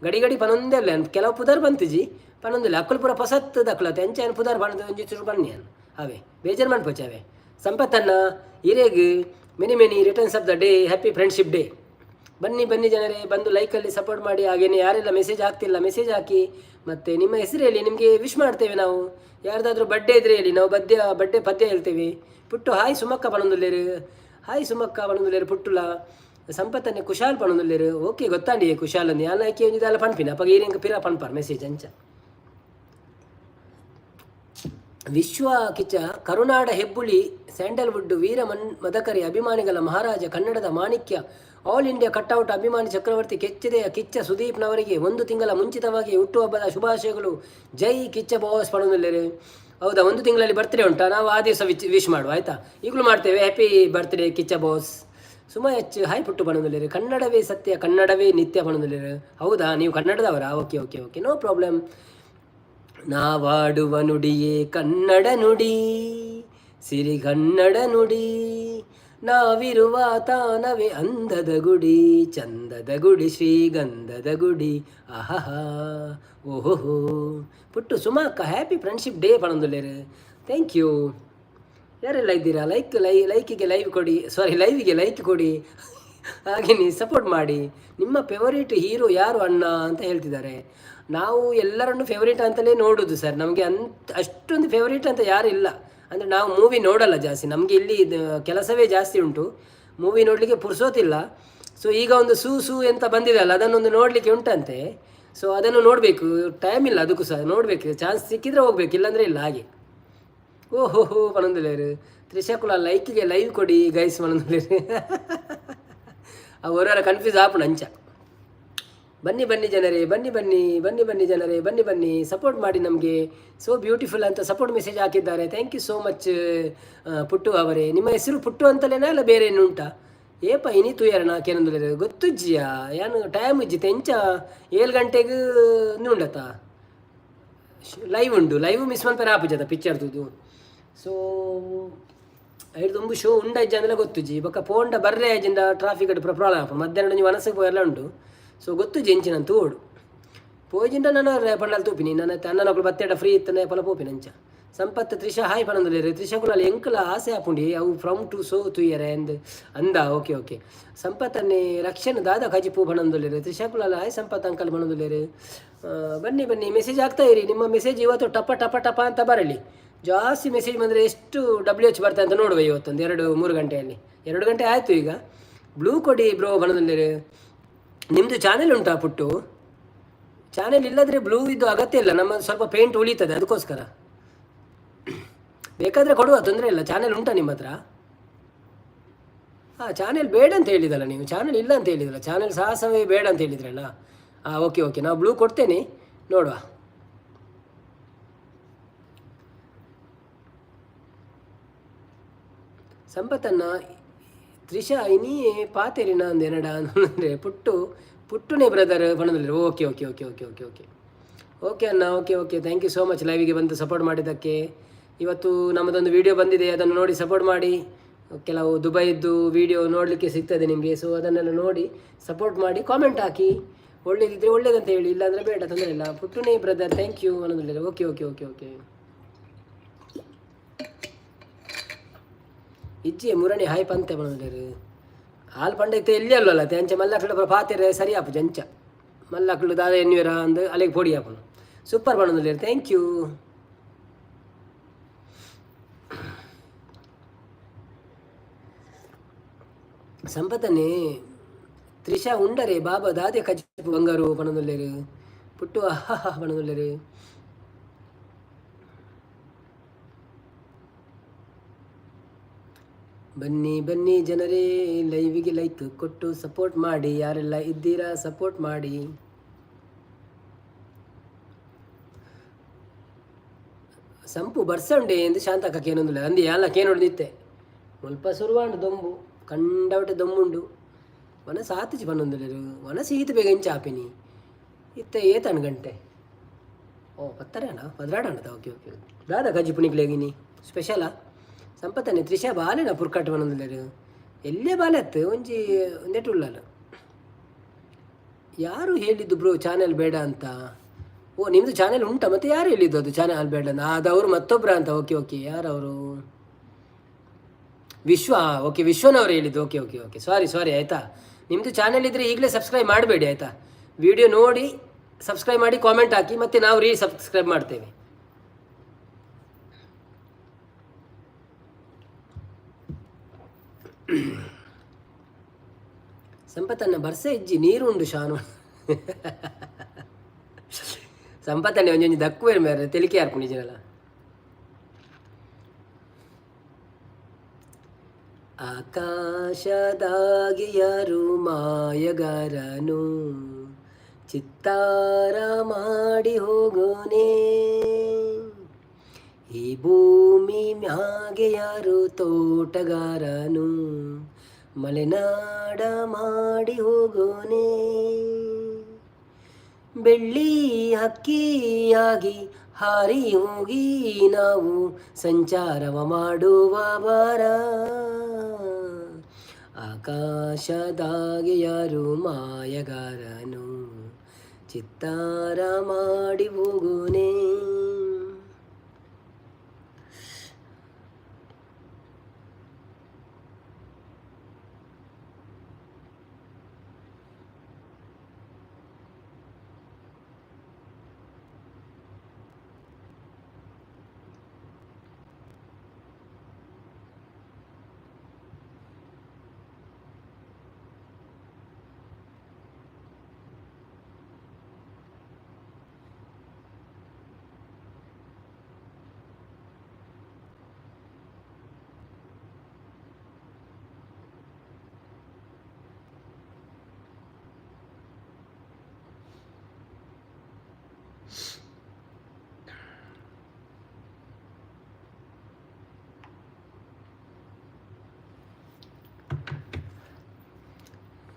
ಗಡಿ ಗಡಿ ಪನೊಂದೇ ಅಲ್ಲ. ಕೆಲವು ಪುದರ್ ಬಂತಿಜಿ ಪನೊಂದಿಲ್ಲ. ಅಕ್ಕಲು ಪೂರ ಪೊಸತ್ತು ದಕ್ಕಲತ್ತೆ ಎಂಚ ಏನು ಪುದರ್ ಪಣದು ಒಂಜಿ ಚೂರು ಬನ್ನಿ ಅವೇ ಬೇಜಾರು ಮನ್ಪೊಚ್ಚಿ ಅವೇ. ಸಂಪತ್ತನ್ನ ಇರೆಗ್ many many returns of the day. Happy friendship day. ಬನ್ನಿ ಬನ್ನಿ ಜನರೇ, ಬಂದು ಲೈಕಲ್ಲಿ ಸಪೋರ್ಟ್ ಮಾಡಿ. ಹಾಗೇನೆ ಯಾರೆಲ್ಲ ಮೆಸೇಜ್ ಹಾಕ್ತಿಲ್ಲ ಮೆಸೇಜ್ ಹಾಕಿ, ಮತ್ತು ನಿಮ್ಮ ಹೆಸರು ಹೇಳಿ, ನಿಮಗೆ ವಿಶ್ ಮಾಡ್ತೇವೆ ನಾವು. ಯಾರ್ದಾದ್ರೂ ಬರ್ಡೇ ಇದ್ರೆ ಹೇಳಿ, ನಾವು ಬಡ್ಡೆ ಪದ್ಯ ಹೇಳ್ತೇವೆ. ಪುಟ್ಟು ಹಾಯ್ ಸುಮಕ್ಕ ಪಣೊಂದುಲ್ಲೆರ್. ಹಾಯ್ ಸುಮಕ್ಕ ಪಣೊಂದುಲ್ಲೆರ್. ಪುಟ್ಟುಲ ಸಂಪತ್ತನ್ನೇ ಕುಶಾಲ್ ಪಣೊಂದುಲ್ಲೆರ್. ಓಕೆ ಗೊತ್ತಾಂಡಿ ಕುಶಾಲ್ ಅಂದ್ ಯಾನ್ ಆಯ್ಕೆ ಒಂಜಿ ಪನ್ಪಿನ ಅಪಗ ಈರೆಂಕ್ ಪಿರ ಪನ್ಪಾರ್ ಮೆಸೇಜ್ ಅಂಚ. ವಿಶ್ವ ಕಿಚ್ಚ ಕರುನಾಡ ಹೆಬ್ಬುಳಿ ಸ್ಯಾಂಡಲ್ವುಡ್ ವೀರ ಮದಕರಿ ಅಭಿಮಾನಿಗಳ ಮಹಾರಾಜ ಕನ್ನಡದ ಮಾಣಿಕ್ಯ ಆಲ್ ಇಂಡಿಯಾ ಕಟ್ಔಟ್ ಅಭಿಮಾನಿ ಚಕ್ರವರ್ತಿ ಕೆಚ್ಚದೆಯ ಕಿಚ್ಚ ಸುದೀಪ್ನವರಿಗೆ ಒಂದು ತಿಂಗಳ ಮುಂಚಿತವಾಗಿ ಹುಟ್ಟುಹಬ್ಬದ ಶುಭಾಶಯಗಳು. ಜೈ ಕಿಚ್ಚ ಬಾಸ್ ಪಣೊಂದುಲ್ಲೆರ್. ಹೌದಾ? ಒಂದು ತಿಂಗಳಲ್ಲಿ ಬರ್ತ್ಡೇ ಉಂಟಾ? ನಾವು ಆ ದಿವಸ ವಿಶ್ ಮಾಡುವ, ಆಯಿತಾ? ಈಗಲೂ ಮಾಡ್ತೇವೆ. Happy birthday Kiccha boss. Suma H hi ಪುಟ್ಟು ಪಣೊಂದುಲ್ಲೆರ್. ಕನ್ನಡವೇ ಸತ್ಯ, ಕನ್ನಡವೇ ನಿತ್ಯ ಪಣೊಂದುಲ್ಲೆರ್. ಹೌದಾ? ನೀವು ಕನ್ನಡದವರಾ? Okay okay okay, no problem. ನಾವಾಡುವ ನುಡಿಯೇ Kannada ನುಡಿ, ಸಿರಿಗನ್ನಡ ನುಡಿ. ನಾವಿರುವ ತಾನವೇ ಅಂದದ ಗುಡಿ, ಚಂದದ ಗುಡಿ, ಶ್ರೀಗಂಧದ ಗುಡಿ. ಆಹಾ ಓಹೋ. ಪುಟ್ಟು ಸುಮಾಕ್ಕ ಹ್ಯಾಪಿ ಫ್ರೆಂಡ್ಶಿಪ್ ಡೇ ಪಣೊಂದುಲ್ಲೆರ್. Thank you. ಯಾರೆಲ್ಲ ಇದ್ದೀರಾ? ಲೈಕ್ ಲೈ ಲೈಕಿಗೆ ಲೈವ್ ಕೊಡಿ, ಸಾರಿ, ಲೈವಿಗೆ ಲೈಕ್ ಕೊಡಿ, ಹಾಗೆಯೇ ಸಪೋರ್ಟ್ ಮಾಡಿ. ನಿಮ್ಮ ಫೇವರೇಟ್ ಹೀರೋ ಯಾರು ಅಣ್ಣ ಅಂತ ಹೇಳ್ತಿದ್ದಾರೆ. ನಾವು ಎಲ್ಲರನ್ನು ಫೇವರೇಟ್ ಅಂತಲೇ ನೋಡೋದು ಸರ್. ನಮಗೆ ಅಂತ ಅಷ್ಟೊಂದು ಫೇವರೇಟ್ ಅಂತ ಯಾರು ಇಲ್ಲ. ಅಂದರೆ ನಾವು ಮೂವಿ ನೋಡಲ್ಲ ಜಾಸ್ತಿ. ನಮಗೆ ಇಲ್ಲಿ ಇದು ಕೆಲಸವೇ ಜಾಸ್ತಿ ಉಂಟು, ಮೂವಿ ನೋಡಲಿಕ್ಕೆ ಪುರ್ಸೋತಿಲ್ಲ. ಸೊ ಈಗ ಒಂದು ಸೂ ಸೂ ಅಂತ ಬಂದಿದೆ ಅಲ್ಲ, ಅದನ್ನೊಂದು ನೋಡಲಿಕ್ಕೆ ಉಂಟಂತೆ. ಸೊ ಅದನ್ನು ನೋಡಬೇಕು, ಟೈಮ್ ಇಲ್ಲ. ಅದಕ್ಕೂ ಸಹ ನೋಡಬೇಕು, ಚಾನ್ಸ್ ಸಿಕ್ಕಿದ್ರೆ ಹೋಗ್ಬೇಕು, ಇಲ್ಲಾಂದರೆ ಇಲ್ಲ ಹಾಗೆ. ಓಹೋ ಹೋ ಪನೊಂದುಲ್ಲೆರ್. ತ್ರಿಶಾಕುಲ ಲೈಕ್ಗೆ ಲೈವ್ ಕೊಡಿ ಗೈಸ್ ಪನೊಂದುಲ್ಲೆರ್. ಅವರ ಕನ್ಫ್ಯೂಸ್ ಆಪುಂಡು ಅಂಚ. ಬನ್ನಿ ಬನ್ನಿ ಜನರೇ, ಬನ್ನಿ ಬನ್ನಿ ಬನ್ನಿ ಬನ್ನಿ ಜನರೇ, ಬನ್ನಿ ಬನ್ನಿ, ಸಪೋರ್ಟ್ ಮಾಡಿ ನಮಗೆ. ಸೋ ಬ್ಯೂಟಿಫುಲ್ ಅಂತ ಸಪೋರ್ಟ್ ಮೆಸೇಜ್ ಹಾಕಿದ್ದಾರೆ. Thank you so much ಪುಟ್ಟು ಅವರೇ. ನಿಮ್ಮ ಹೆಸರು ಪುಟ್ಟು ಅಂತಲೇನಾ, ಅಲ್ಲ ಬೇರೆ ಏನು ಉಂಟಾ? ಏಪ ಇನಿ ತೂಯರಣ ಕೇನೊಂದುಲ್ಲೆರ್. ಗೊತ್ತುಜ್ಜಿಯಾ ಯಾನು, ಟೈಮ್ ಇಜ್ಜಿ. ತೆಂಚ 7 ಗಂಟೆಗೆ ಉಂಡತ ಲೈವ್ ಉಂಡು. ಲೈವ್ ಮಿಸ್ ಮನ್ಪೆರೆ ಆಪುಜತ ಪಿಕ್ಚರ್ ತೂದು. ಸೊ ಐದು ದುಂಬು ಶೋ ಉಂಡ ಇಜ್ಜ ಅಂದಲ ಗೊತ್ತುಜ್ಜಿ. ಬೊಕ್ಕ ಪೋಂಡ ಬರ್ರೆ ಆಯ್ಜಿಂದ ಟ್ರಾಫಿಕ್ ಪ್ರಾಬ್ಲಮ್ ಆಪುಂಡು. ಮಧ್ಯಾಹ್ನ ಒಂಜಿ ವನಸಕ್ಕೆ ಪೋಯೆಲ್ಲ ಉಂಡು. ಸೊ ಗೊತ್ತುಜ್ಜಿ ಎಂಚಿನ ತೂವೊಡು. ಪೋಯಿಜಿಂಡ ನಾನು ಪಂಡಲ್ ತೂಪಿನಿ. ನನ್ನ ಅಣ್ಣನೊಕ್ಲು ಬತ್ತೆಡ ಫ್ರೀ ಇತ್ತನೆ ಪಲ ಪೋಪಿನ ಅಂಚ. ಸಂಪತ್ ತ್ರಿಷಾ ಹಾಯ್ ಪನೊಂದುಲ್ಲೆರ್. ತ್ರಿಷಾ ಕುಲಾಲ್ ಎಂಕಲ ಆಸೆ ಆಪುಂಡಿ ಅವು ಫ್ರಮ್ ಟು ಸೋ ತೂಯರೆ ಅಂದ್ ಅಂದ. ಓಕೆ ಓಕೆ ಸಂಪತ್ತನ್ನೇ ರಕ್ಷಣೆ ದಾದ ಕಜಿಪು ಪನೊಂದುಲ್ಲೆರ್. ತ್ರಿಷಾ ಕುಲಾಲ್ ಹಾಯ್ ಸಂಪತ್ ಅಂಕಲ್ ಪನೊಂದುಲ್ಲೆರ್. ಬನ್ನಿ ಬನ್ನಿ, ಮೆಸೇಜ್ ಆಗ್ತಾ ಇರಿ. ನಿಮ್ಮ ಮೆಸೇಜ್ ಇವತ್ತು ಟಪ ಟಪ ಟಪ ಅಂತ ಬರಲಿ. ಜಾಸ್ತಿ ಮೆಸೇಜ್ ಬಂದರೆ ಎಷ್ಟು ಡಬ್ಲ್ಯೂ ಎಚ್ ಬರ್ತದೆ ಅಂತ ನೋಡುವ ಇವತ್ತೊಂದು 2-3 ಗಂಟೆಯಲ್ಲಿ. 2 ಗಂಟೆ ಆಯಿತು ಈಗ. ಬ್ಲೂ ಕೊಡಿ ಬ್ರೋ ಪನೊಂದುಲ್ಲೆರ್. ನಿಮ್ಮದು ಚಾನೆಲ್ ಉಂಟಾ ಪುಟ್ಟು? ಚಾನೆಲ್ ಇಲ್ಲದ್ರೆ ಬ್ಲೂ ಇದು ಅಗತ್ಯ ಇಲ್ಲ. ನಮ್ಮ ಸ್ವಲ್ಪ ಪೇಂಟ್ ಉಳಿತದೆ, ಅದಕ್ಕೋಸ್ಕರ. ಬೇಕಾದರೆ ಕೊಡುವ, ತೊಂದರೆ ಇಲ್ಲ. ಚಾನೆಲ್ ಉಂಟಾ ನಿಮ್ಮ ಹತ್ರ? ಹಾಂ, ಚಾನೆಲ್ ಬೇಡ ಅಂತ ಹೇಳಿದಲ್ಲ ನೀವು. ಚಾನೆಲ್ ಇಲ್ಲ ಅಂತ ಹೇಳಿದ್ರಲ್ಲ. ಚಾನೆಲ್ ಸಾಹಸವೇ ಬೇಡ ಅಂತ ಹೇಳಿದ್ರಲ್ಲ. ಹಾಂ, ಓಕೆ ಓಕೆ, ನಾವು ಬ್ಲೂ ಕೊಡ್ತೇನೆ, ನೋಡುವ. ಸಂಪತ್ತನ್ನ ತ್ರಿಷಾ ಇನಿಯೇ ಪಾತೆರಿನ ಅಂದ್ ಎನಡ ಅಂದರೆ ಪುಟ್ಟು ಪುಟ್ಟುನೇ brother ಪಣದಲ್ಲಿ. Okay okay okay okay okay okay okay ಅಣ್ಣ, okay okay, thank you so much ಲೈವಿಗೆ ಬಂದು ಸಪೋರ್ಟ್ ಮಾಡಿದ್ದಕ್ಕೆ. ಇವತ್ತು ನಮ್ಮದೊಂದು ವಿಡಿಯೋ ಬಂದಿದೆ, ಅದನ್ನು ನೋಡಿ ಸಪೋರ್ಟ್ ಮಾಡಿ. ಕೆಲವು ದುಬೈದ್ದು ವಿಡಿಯೋ ನೋಡಲಿಕ್ಕೆ ಸಿಗ್ತದೆ ನಿಮಗೆ. ಸೊ ಅದನ್ನೆಲ್ಲ ನೋಡಿ ಸಪೋರ್ಟ್ ಮಾಡಿ, ಕಾಮೆಂಟ್ ಹಾಕಿ. ಒಳ್ಳೇದಿದ್ದರೆ ಒಳ್ಳೇದಂತ ಹೇಳಿ, ಇಲ್ಲಾಂದರೆ ಬೇಡ, ತೊಂದರೆ ಇಲ್ಲ. ಪುಟ್ಟುನೇ ಬ್ರದರ್, thank you ಅನ್ನೋದಿಲ್ಲ. ಓಕೆ ಓಕೆ ಓಕೆ ಓಕೆ ಇಜ್ಜಿ ಮುರಣಿ ಹಾಯ್ ಪಂತೆ ಪನೊಂದುಲ್ಲೆರ್. ಹಾಲು ಪಂಡ ಇತ್ತೆ ಎಲ್ಲಿ ಅಲ್ಲಲ್ಲ ಅಂಚ ಮಲ್ಲಕ್ಲು ಪಾತೆರೆ ಸರಿ ಆಪುಜಿ. ಅಂಚ ಮಲ್ಲಕ್ಲು ದಾದ ಎನ್ನುವೆರ ಅಂದ್ ಅಲೆಗ್ ಪೊಡಿ ಆಪುಂಡು. ಸೂಪರ್ ಪನೊಂದುಲ್ಲೆರ್, thank you. ಸಂಪತನೆ ತ್ರಿಷಾ ಉಂಡರೆ ಬಾಬಾ ದಾದೆ ಕಜಿಪು ಬಂಗಾರು ಪನೊಂದುಲ್ಲೆರ್. ಪುಟ್ಟು ಅಹಹ ಪನೊಂದುಲ್ಲೆರ್. ಬನ್ನಿ ಬನ್ನಿ ಜನರೇ, ಲೈವಿಗೆ ಲೈಕ್ ಕೊಟ್ಟು ಸಪೋರ್ಟ್ ಮಾಡಿ. ಯಾರೆಲ್ಲ ಇದ್ದೀರಾ ಸಪೋರ್ಟ್ ಮಾಡಿ. ಸಂಪು ಬರ್ಸಂಡೆ ಎಂದು ಶಾಂತಕ್ಕ ಕೇನೊಂದುಲ್ಲ ಅಂದು ಯಾಲ ಕೇನೊಡ್ದಿತ್ತೆ. ಮುಲ್ಪ ಸುರುವಾಂಡು ದೊಂಬು ಕಂಡವಟೆ ದೊಂಬುಂಡು. ವನಸ ಆತಿಜಿ ಪನ್ನೊಂದುಲ್ಲೆರ್. ವನಸ ಈತ್ ಬೇಗ ಇಂಚ ಆಪಿನಿ? ಇತ್ತೆ ಏತನ್ ಗಂಟೆ? ಓ, ಪತ್ತರ ಅಣ್ಣ 12 ಅಣ್ಣದ. ಓಕೆ ಓಕೆ, ದಾದ ಕಜ್ಜಿ ಪುನಿಕ್ಲೇಗಿನಿ ಸ್ಪೆಷಲಾ? ಸಂಪತ್ತನೆ ತ್ರಿಷಾ ಬಾಲೆನ ಪುರ್ಕಟ್ ಪನೊಂದುಲ್ಲೆರ್. ಎಲ್ಲೇ ಬಾಲೆ ಅತ್ತು ಒಂಜಿ ಒಂದೆಟ್ ಉಳ್ಳಲ್ಲ. ಯಾರು ಹೇಳಿದ್ದು ಬ್ರೋ ಚಾನೆಲ್ ಬೇಡ ಅಂತ? ಓ, ನಿಮ್ಮದು ಚಾನೆಲ್ ಉಂಟಾ? ಮತ್ತೆ ಯಾರು ಹೇಳಿದ್ದು ಅದು ಚಾನೆಲ್ ಬೇಡ ಅಂತ? ಅದು ಅವರು ಮತ್ತೊಬ್ಬರ ಅಂತ. ಓಕೆ ಓಕೆ, ಯಾರವರು? ವಿಶ್ವ. ಓಕೆ, ವಿಶ್ವನವರು ಹೇಳಿದ್ದು. Okay okay okay, sorry sorry, ಆಯಿತಾ. ನಿಮ್ಮದು ಚಾನೆಲ್ ಇದ್ದರೆ ಈಗಲೇ ಸಬ್ಸ್ಕ್ರೈಬ್ ಮಾಡಬೇಡಿ, ಆಯಿತಾ. ವಿಡಿಯೋ ನೋಡಿ ಸಬ್ಸ್ಕ್ರೈಬ್ ಮಾಡಿ, ಕಾಮೆಂಟ್ ಹಾಕಿ, ಮತ್ತು ನಾವು ರೀ ಸಬ್ಸ್ಕ್ರೈಬ್ ಮಾಡ್ತೇವೆ. ಸಂಪತ್ತನ್ನ ಬರ್ಸೆ ಇಜ್ಜಿ, ನೀರು ಉಂಡು ಶಾನು. ಸಂಪತ್ತನ್ನೇ ಒಂಜೊಂಜಿ ದಕ್ಕುವೆರ್ ಮೇರೆ ತೆಲಿಕೆ ಆರ್ಪುಂಡು ನಿಜನಲ್ಲ. ಆಕಾಶದಾಗೆ ಯಾರು ಮಾಯಗಾರನು, ಚಿತ್ತಾರ ಮಾಡಿ ಹೋಗೋನೆ. ಈ ಭೂಮಿ ಮ್ಯಾಗೆ ಯಾರು ತೋಟಗಾರನು, ಮಲೆನಾಡ ಮಾಡಿ ಹೋಗೋನೆ. ಬೆಳ್ಳಿ ಹಕ್ಕಿಯಾಗಿ ಹಾರಿ ಹೋಗಿ ನಾವು ಸಂಚಾರವ ಮಾಡುವ ಬಾರ. ಆಕಾಶದಾಗೆ ಯಾರು ಮಾಯಗಾರನು, ಚಿತ್ತಾರ ಮಾಡಿ ಹೋಗೋನೆ.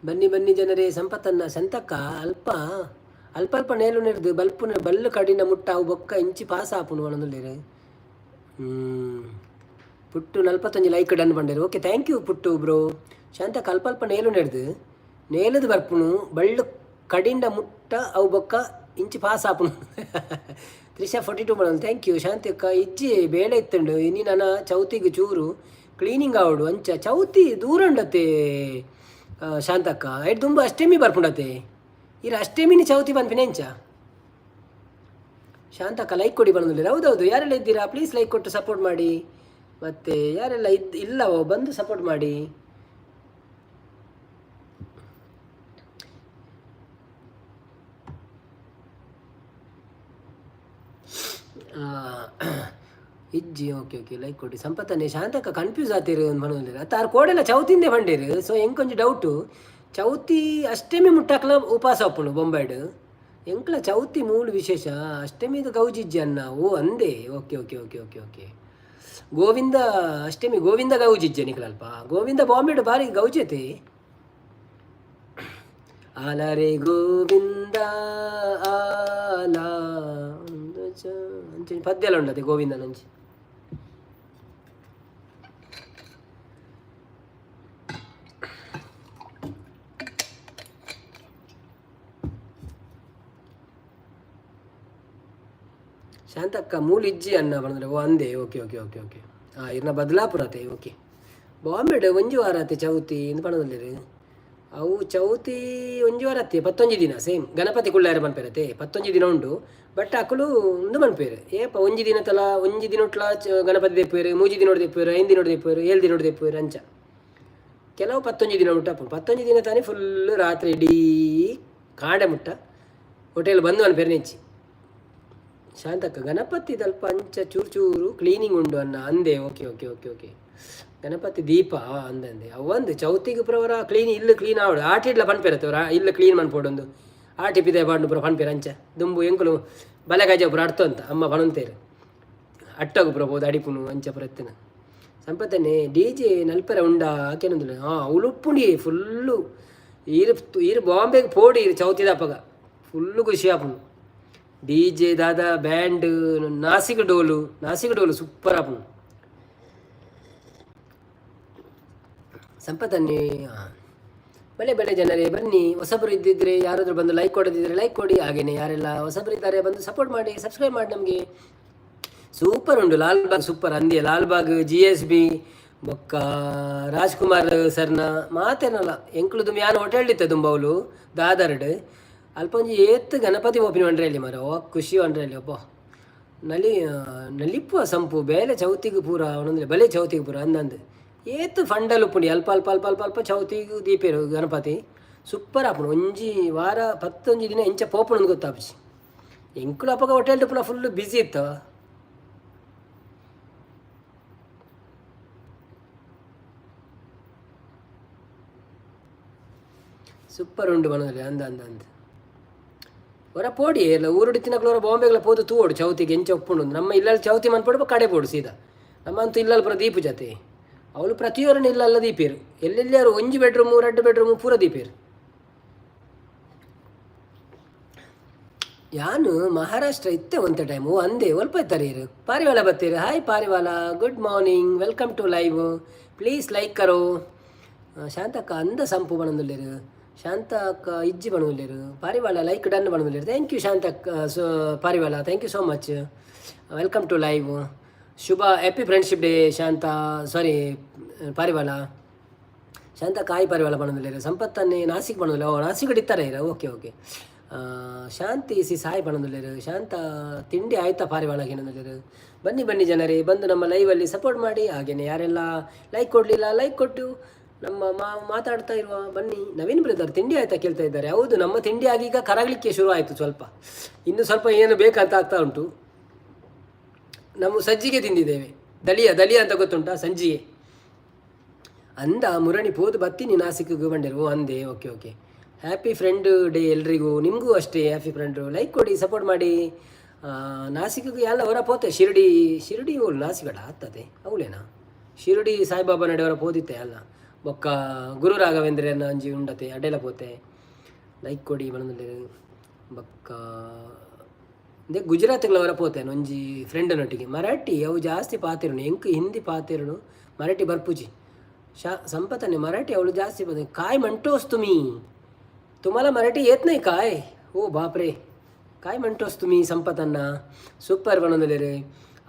ಬನ್ನಿ ಬನ್ನಿ ಜನರೇ. ಸಂಪತ್ತನ್ನ ಸಂತಕ್ಕ ಅಲ್ಪ ಅಲ್ಪ ಅಲ್ಪ ನೇಲು ನೆರ್ದು ಬಲ್ಪುನ ಬಲ್ಲು ಕಡಿನ ಮುಟ್ಟ ಅವು ಬೊಕ್ಕ ಇಂಚಿ ಪಾಸ್ ಆಪುನು ಪನೊಂದುಲ್ಲೆರ್. ಪುಟ್ಟು 41 ಲೈಕ್ ಡನ್ ಪಂಡೆರ್. ಓಕೆ, thank you ಪುಟ್ಟು ಬ್ರೋ. ಶಾಂತಕ್ಕ ಅಲ್ಪ ಅಲ್ಪ ನೇಲು ನೆರ್ದು ನೇಲುದು ಬರ್ಪುನು ಬಳ್ಳು ಕಡಿಂಡ ಮುಟ್ಟ ಅವು ಬೊಕ್ಕ ಇಂಚಿ ಪಾಸ್ ಆಪುನು. ತ್ರಿಷಾ 42 ಪನೊಂದು. Thank you. ಶಾಂತಿ ಅಕ್ಕ ಇಜ್ಜಿ, ಬೇಳೆ ಇತ್ತುಂಡು. ಇನಿ ನನ ಚೌತಿಗ್ ಚೂರು ಕ್ಲೀನಿಂಗ್ ಆವಡು ಅಂಚ. ಚೌತಿ ದೂರ ಉಂಡತೆ ಶಾಂತಕ್ಕ, ಐಟ್ ದುಂಬು ಅಷ್ಟಮಿ ಬರ್ಪುಂಡತೆ. ಇರ್ ಅಷ್ಟಮಿನಿ ಚೌತಿ ಪನ್ಪಿನ ಎಂಚ? ಶಾಂತಕ್ಕ ಲೈಕ್ ಕೊಡಿ ಬಂದಿಲ್ಲ. ಹೌದೌದು, ಯಾರೆಲ್ಲ ಇದ್ದೀರಾ ಪ್ಲೀಸ್ ಲೈಕ್ ಕೊಟ್ಟು ಸಪೋರ್ಟ್ ಮಾಡಿ. ಮತ್ತು ಯಾರೆಲ್ಲ ಇಲ್ಲವೋ ಬಂದು ಸಪೋರ್ಟ್ ಮಾಡಿ. ಇಜ್ಜಿ, ಓಕೆ ಓಕೆ, ಲೈಕ್ ಕೊಡಿ. ಸಂಪತ್ತನ್ನೇ ಶಾಂತಕ್ಕ ಕನ್ಫ್ಯೂಸ್ ಆತೀರು ಪನೊಂದುಲ್ಲೆರ್ ಅತ್ತ. ಆರ್ ಕೋಡೆಲ ಚೌತಿಂದೆ ಪಂಡೇರು. ಸೊ ಎಂಕೊಂಜಿ ಡೌಟು, ಚೌತಿ ಅಷ್ಟಮಿ ಮುಟ್ಟಾಕ್ಲ ಉಪವಾಸ ಉಪ್ಪುಂಡು ಬೊಂಬೈಡ್. ಎಂಕ್ಲ ಚೌತಿ ಮೂಲು ವಿಶೇಷ, ಅಷ್ಟಮಿದ ಗೌಜಿಜ್ಜಿ ಅನ್ನ. ಓ ಅಂದೆ, okay okay okay okay okay. Govinda Ashtami Govinda ಗೌಜಿಜ್ಜೆ ನಿಕ್ಲಲ್ಪ. Govinda ಬಾಂಬೆಡ್ ಬಾರಿ ಗೌಜತೆ. ಆಲರೆ ಗೋವಿಂದ ಆಲ ಅಂಚೆ ಪದ್ಯಲ ಉಂಡತೆ ಗೋವಿಂದನಂಚಿ. ಶಾಂತಕ್ಕ ಮೂಲು ಇಜ್ಜಿ ಅನ್ನ ಪಂದ್ರೆ. ಓ ಅಂದೆ, ಓಕೆ ಓಕೆ ಓಕೆ ಓಕೆ. ಹಾಂ, ಇರ್ನ ಬದಲಾಪುರ ಅತೆ. ಓಕೆ, ಬಾಂಬೆಡ್ ಒಂಜಿ ವಾರ ಅತೆ ಚೌತಿ ಇಂದು ಪನೊಂದುಲ್ಲೆರ್. ಅವು ಚೌತಿ ಒಂಜಿ ವಾರ ಅತ್ತೆ, 11 ದಿನ. ಸೇಮ್ ಗಣಪತಿ ಕುಳ್ಳಾರ ಪನ್ಪೆರತೆ, 11 ದಿನ ಉಂಡು. ಬಟ್ ಅಕುಲು ಉಂದು ಮನ್ಪೇರು ಏಪ ಒಂಜಿ ದಿನ ತಲ ಒಂಜಿ ದಿನೊಟ್ಲ ಗಣಪತಿ ದೆಪ್ಪುವೆರ್, 3 ದಿನೊಡು ದೆಪ್ಪುವೆರ್, 5 ದಿನೊಡು ದೆಪ್ಪುವೆರ್, 7 ದಿನೊಡು ದೆಪ್ಪುವೆರ್ ಅಂಚ. ಕೆಲವು 11 ದಿನ ಮುಟ್ಟ. 11 ದಿನ ತಾನೇ ಫುಲ್ ರಾತ್ರಿ ಇಡೀ ಕಾಂಡೆ ಮುಟ್ಟ ಹೋಟೆಲ್ ಬಂದು ಮನ್ಪೇರು ನೆಚ್ಚಿ. ಶಾಂತಕ್ಕ ಗಣಪತಿ ದಲ್ಪ ಅಂಚ ಚೂರು ಚೂರು ಕ್ಲೀನಿಂಗ್ ಉಂಡು ಅನ್ನ ಅಂದೆ. Okay okay okay okay. Ganapati ದೀಪ ಅಂದಂದೆ. ಅವೊಂದು ಚೌತಿಗೆ ಪುರವರ ಕ್ಲೀನ್ ಇಲ್ಲು ಕ್ಲೀನ್ ಆವಡು ಆಟಿಡ್ಲ ಪನ್ಪೆರತ್ತವರ ಇಲ್ಲು ಕ್ಲೀನ್ ಮನ್ಪೊಡೊಂದು ಆಟಿ ಪಿದೆ ಪಾಡ್ನು ಪುರ ಪನ್ಪೆರ್ ಅಂಚ. ದುಂಬು ಎಂಕುಲು ಬಲೆಗಜ ಪುರ ಅಡ್ತು ಅಂತ ಅಮ್ಮ ಪನೊಂತೇರು. ಅಟ್ಟಗು ಪುರ ಪೋದು ಅಡಿಪುನು ಅಂಚ ಪುರ ಎತ್ತನ. ಸಂಪತ್ತನೆ ಡಿ ಜೆ ನಲ್ಪರೆ ಉಂಡ ಆಕೆನೊಂದುಲ್ಲ. ಹಾಂ, ಉಳುಪ್ಪುಂಡಿ ಫುಲ್ಲು. ಈರು ಈರು ಬಾಂಬೆಗೆ ಪೋಡಿ ಈರು ಚೌತಿದಪ್ಪಗ ಫುಲ್ಲು ಖುಷಿ ಆಪುಂಡು. ಡಿ ಜೆ ದಾದ ಬ್ಯಾಂಡ್ ನಾಸಿಕ್ ಡೋಲು, ನಾಸಿಕ್ ಡೋಲು ಸೂಪರ್ ಆಪುಂಡು. ಸಂಪತ್ತನ್ನೇ ಬಲೆ ಬಲೆ ಜನರೇ ಬನ್ನಿ. ಹೊಸಬರು ಇದ್ದಿದ್ರೆ ಯಾರಾದರೂ ಬಂದು ಲೈಕ್ ಕೊಡದಿದ್ದರೆ ಲೈಕ್ ಕೊಡಿ. ಹಾಗೆಯೇ ಯಾರೆಲ್ಲ ಹೊಸಬರು ಇದ್ದಾರೆ ಬಂದು ಸಪೋರ್ಟ್ ಮಾಡಿ, ಸಬ್ಸ್ಕ್ರೈಬ್ ಮಾಡಿ. ನಮಗೆ ಸೂಪರ್ ಉಂಟು ಲಾಲ್ಬಾಗ್, ಸೂಪರ್ ಅಂದಿಯ ಲಾಲ್ಬಾಗ್ GSB ಬೊಕ್ಕ ರಾಜ್ಕುಮಾರ್ ಸರ್ನ ಮಾತೇನಲ್ಲ. ಎಂಕುಲು ಯಾನ್ ಹೋಟೆಲ್ ಇತ್ತೆ ದುಂಬವ್ಲು ದಾದರ್ಡ್ ಅಲ್ಪ ಒಂಜಿ ಏತ್ ಗಣಪತಿ ಓಪಿನ ವಂಡ್ರಲ್ಲಿ ಮರ ಓ ಖುಷಿ ವಂಡ್ರಲ್ಲಿ ಅಬ್ಬ ನಲಿ ನಲಿಪುವ ಸಂಪು ಬೇಲೆ ಚೌತಿಗೆ ಪೂರ ಒಂದೊಂದು ಬಲೆ ಚೌತಿಗೆ ಪೂರ ಅಂದಂದು ಏತ್ ಫಂಡಲ್ ಉಪ್ಪುಂಡು. ಅಲ್ಪ ಅಲ್ಪ ಅಲ್ಪ ಅಲ್ಪ ಅಲ್ಪ ಚೌತಿಗೆ ದೀಪೇರು ಗಣಪತಿ ಸೂಪರ್ ಆಪುಂಡು. ಒಂಜಿ ವಾರ 11 ದಿನ ಎಂಚ ಪೋಪುಂಡು ಗೊತ್ತಾಪುಜಿ. ಎಂಕುಲು ಅಪಗ ಹೋಟೆಲ್ ಪುನಃ ಫುಲ್ ಬ್ಯುಸಿ ಇತ್ತು. ಸೂಪರ್ ಉಂಡು ಮನದಲ್ಲಿ ಅಂದ ಅಂದ ಅಂದ ಹೊರ ಪೋಡಿ ಎಲ್ಲ ಊರುಡಿ ತಿನ್ನಕ್ಲವರ ಬಾಂಬೆಗಳ ಪೋದು ತೂವೋಡು ಚೌತಿಗೆ ಎಂಚ ಒಪ್ಪುಂಡು. ನಮ್ಮ ಇಲ್ಲಲ್ಲಿ ಚೌತಿ ಮನ್ಪೊಡು ಕಡೆ ಪೋಡು ಸೀದಾ. ನಮ್ಮಂತೂ ಇಲ್ಲಲ್ಲಿ ಪೂರ ದೀಪು ಜತೆ ಅವಳು ಪ್ರತಿಯೊರನು ಇಲ್ಲಲ್ಲ ದೀಪೇರು. ಎಲ್ಲೆಲ್ಲಾರು ಒಂಜಿ ಬೆಡ್ರೂಮು 2 ಬೆಡ್ರೂಮು ಪೂರ ದೀಪೇರು. ಯಾನು ಮಹಾರಾಷ್ಟ್ರ ಇತ್ತೆ ಒಂತೆ ಟೈಮು ಅಂದೆ ಒಲ್ಪ ಇತ್ತಾರೆ. ಪಾರಿವಾಳ ಬತ್ತೀರು. Hi Parivala, good morning, welcome to live, please like ಕರೋ. ಶಾಂತಕ್ಕ ಅಂದ ಸಂಪು ಬಣಂದುಲ್ಲೇರು. ಶಾಂತಕ್ಕ ಇಜ್ಜಿ ಬಣಂದುಲ್ಲೇರು. ಪಾರಿವಾಳ ಲೈಕ್ ಡನ್ ಬಣಂದುಲ್ಲೇರು. Thank you ಶಾಂತಕ್ಕ. So Parivala thank you so much, welcome to live. Shubha happy friendship day Shanta, sorry ಪಾರಿವಾಳ. ಶಾಂತ ಕಾಯಿ ಪಾರಿವಾಳ ಬಣಂದುಲ್ಲೇರು. ಸಂಪತ್ತನ್ನೇ ನಾಸಿಕ್ ಬಣಂದುಲ್ಲ. ಓ ನಾಸಿಕ್ ಇತ್ತಾರೆ. Okay okay. ಶಾಂತಿ ಸಿ ಸಾಯಿ ಬಣಂದುಲ್ಲೇರು. ಶಾಂತ ತಿಂಡಿ ಆಯ್ತಾ ಪಾರಿವಾಳ ಏನಂದುಲ್ಲೇರು. ಬನ್ನಿ ಬನ್ನಿ ಜನರೇ, ಬಂದು ನಮ್ಮ ಲೈವಲ್ಲಿ ಸಪೋರ್ಟ್ ಮಾಡಿ. ಹಾಗೆಯೇ ಯಾರೆಲ್ಲ ಲೈಕ್ ಕೊಡಲಿಲ್ಲ ಲೈಕ್ ಕೊಟ್ಟು ನಮ್ಮ ಮಾತಾಡ್ತಾ ಇರುವ ಬನ್ನಿ. ನವೀನ್ ಬ್ರದರ್ ತಿಂಡಿ ಆಯ್ತಾ ಕೇಳ್ತಾ ಇದ್ದಾರೆ. ಹೌದು, ನಮ್ಮ ತಿಂಡಿ ಆಗೀಗ ಕರಗಲಿಕ್ಕೆ ಶುರು ಆಯಿತು. ಸ್ವಲ್ಪ ಇನ್ನು ಸ್ವಲ್ಪ ಏನು ಬೇಕಂತ ಆಗ್ತಾ ಉಂಟು. ನಾವು ಸಜ್ಜಿಗೆ ತಿಂದಿದ್ದೇವೆ. ದಲಿಯ ದಲಿಯ ಅಂತ ಗೊತ್ತುಂಟಾ? ಸಂಜಿಗೆ ಅಂದ ಮುರಣಿ ಪೋದು ಬತ್ತೀನಿ ನಾಸಿಕ್ಗೆ ಬಂಡೆರು. ಓ ಅಂದೆ, okay okay. Happy friend day ಎಲ್ರಿಗೂ, ನಿಮಗೂ ಅಷ್ಟೇ ಹ್ಯಾಪಿ ಫ್ರೆಂಡು. ಲೈಕ್ ಕೊಡಿ, ಸಪೋರ್ಟ್ ಮಾಡಿ. ನಾಸಿಕ್ಗೆ ಎಲ್ಲ ಹೊರ ಪೋತೆ. ಶಿರಡಿ ಶಿರಡಿ ಹೋಲ್ ನಾಸಿಕಡ ಆಗ್ತದೆ ಅವಳೇನಾ? ಶಿರಡಿ ಸಾಯಿಬಾಬಾ ನಡೆಯವರ ಪೋದಿತ್ತೆ ಅಲ್ಲ. ಬೊಕ್ಕ ಗುರು ರಾಘವೇಂದ್ರನ ಅಂಜಿ ಉಂಡತೆ ಅಡೆಲ ಪೋತೆ. ಲೈಕ್ ಕೊಡಿ ಮನದಲ್ಲಿ. ಬೊಕ್ಕ ಇಂದೇ ಗುಜರಾತ್ಗಳವರ ಪೋತೆ ಒಂಜಿ ಫ್ರೆಂಡ್ನೊಟ್ಟಿಗೆ. ಮರಾಠಿ ಅವು ಜಾಸ್ತಿ ಪಾತೆರುನು, ಎಂಕ್ ಹಿಂದಿ ಪಾತೆರುನು, ಮರಾಠಿ ಬರ್ಪುಜಿ. ಶಾ ಸಂಪತನೆ मराठी ಅವಳು ಜಾಸ್ತಿ पाते. काय म्हणतोस तुम्ही? तुम्हाला मराठी येत नाही काय? हो बापरे, काय म्हणतोस तुम्ही ಸಂಪತನ್ನ? ಸೂಪರ್ ಬನೊಂದುಲ್ಲೆರ್.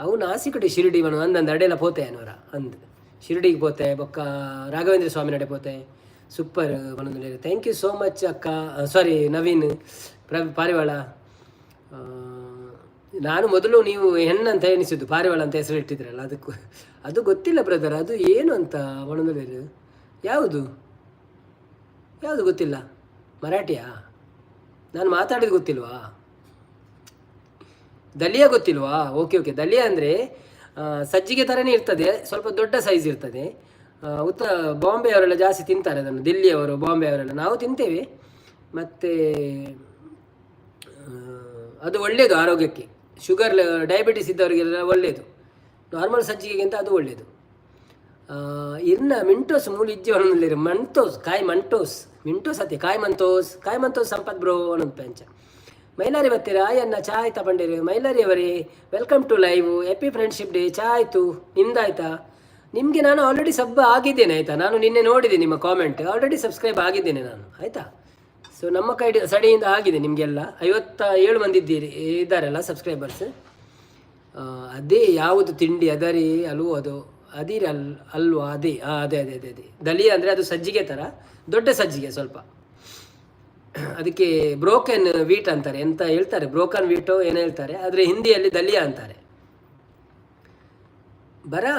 ಅವು ನಾಸಿಕಡೆ ಶಿರ್ಡಿ ಬನ ಅಂದಂದು ಅಡೆಲ ಪೋತೆ ಅನ್ನೋರ ಅಂದ್. ಶಿರ್ಡಿಗೆ ಪೋತೆ, ಬೊಕ್ಕ ರಾಘವೇಂದ್ರ ಸ್ವಾಮಿ ನಡೆ ಪೋತೆ. Super ಬನೊಂದುಲ್ಲೆರ್. Thank you so much ಅಕ್ಕ, ಸಾರಿ ನವೀನ್ ಪಾರಿವಾಳ. ನಾನು ಮೊದಲು ನೀವು ಹೆಣ್ಣಂತ ಎಣಿಸಿದ್ದು, ಪಾರಿವಾಳ ಅಂತ ಹೆಸರು ಇಟ್ಟಿದ್ರಲ್ಲ ಅದಕ್ಕೂ. ಅದು ಗೊತ್ತಿಲ್ಲ ಬ್ರದರ್, ಅದು ಏನು ಅಂತ ಬನೊಂದುಲ್ಲೆರ್. ಯಾವುದು ಯಾವುದು ಗೊತ್ತಿಲ್ಲ. ಮರಾಠಿಯಾ? ನಾನು ಮಾತಾಡಿದ್ದು ಗೊತ್ತಿಲ್ವಾ? ದಲಿಯಾ ಗೊತ್ತಿಲ್ವಾ? ಓಕೆ ಓಕೆ, ದಲಿಯಾ ಅಂದರೆ ಸಜ್ಜಿಗೆ ಥರನೇ ಇರ್ತದೆ, ಸ್ವಲ್ಪ ದೊಡ್ಡ ಸೈಜ್ ಇರ್ತದೆ. ಉತ್ತರ ಬಾಂಬೆ ಅವರೆಲ್ಲ ಜಾಸ್ತಿ ತಿಂತಾರೆ ಅದನ್ನು, ದಿಲ್ಲಿಯವರು, ಬಾಂಬೆ ಅವರೆಲ್ಲ. ನಾವು ತಿಂತೇವೆ. ಮತ್ತು ಅದು ಒಳ್ಳೆಯದು ಆರೋಗ್ಯಕ್ಕೆ. ಶುಗರ್, ಡಯಾಬಿಟಿಸ್ ಇದ್ದವರಿಗೆಲ್ಲ ಒಳ್ಳೆಯದು. ನಾರ್ಮಲ್ ಸಜ್ಜಿಗೆಗಿಂತ ಅದು ಒಳ್ಳೆಯದು. ಇರ್ನ ಮಿಂಟೋಸ್ ಮೂಲು ಇಜ್ಜಿ ಒಂದೊಂದು ಮಂಟೋಸ್ ಕಾಯ್ ಮಂಟೋಸ್ ಮಿಂಟೋಸ್ ಅತ್ತೆ ಕಾಯ್ ಮಂತೋಸ್ ಕಾಯ್ ಮಂತೋಸ್ ಸಂಪತ್ ಬ್ರೋ ಅನ್ನೊಂದು ಪಂಚ. ಮೈಲಾರಿ ಬರ್ತೀರಾ? ಆಯನ್ನ ಚಾ ಆಯ್ತಾ ಬಂಡೇರಿ? ಮೈಲಾರಿ ಅವರೇ, welcome to live. Happy Friendship Day. ಚಾ ಆಯಿತು, ನಿಮ್ದಾಯ್ತಾ? ನಿಮಗೆ ನಾನು ಆಲ್ರೆಡಿ ಸಬ್ ಆಗಿದ್ದೇನೆ, ಆಯಿತಾ? ನಾನು ನಿನ್ನೆ ನೋಡಿದೆ ನಿಮ್ಮ ಕಾಮೆಂಟ್. ಆಲ್ರೆಡಿ ಸಬ್ಸ್ಕ್ರೈಬ್ ಆಗಿದ್ದೇನೆ ನಾನು, ಆಯಿತಾ? ಸೊ ನಮ್ಮ ಕೈ ಸಡಿಯಿಂದ ಆಗಿದೆ ನಿಮಗೆಲ್ಲ. 57 ಮಂದಿ ಇದ್ದೀರಿ, ಇದ್ದಾರಲ್ಲ ಸಬ್ಸ್ಕ್ರೈಬರ್ಸ್. ಅದೇ ಯಾವುದು ತಿಂಡಿ ಅದರಿ ಅಲ್ವೋ ಅದು ಅದಿರಿ ಅಲ್ವಾ? ಅದೇ, ಹಾಂ, ಅದೇ ಅದೇ ಅದೇ ಅದೇ. ದಲಿಯಾ ಅಂದರೆ ಅದು ಸಜ್ಜಿಗೆ ಥರ, ದೊಡ್ಡ ಸಜ್ಜಿಗೆ ಸ್ವಲ್ಪ. ಅದಕ್ಕೆ ಬ್ರೋಕನ್ ವೀಟ್ ಅಂತಾರೆ, ಎಂತ ಹೇಳ್ತಾರೆ, ಬ್ರೋಕನ್ ವೀಟೋ ಏನು ಹೇಳ್ತಾರೆ. ಆದರೆ ಹಿಂದಿಯಲ್ಲಿ ದಲಿಯಾ ಅಂತಾರೆ. बरा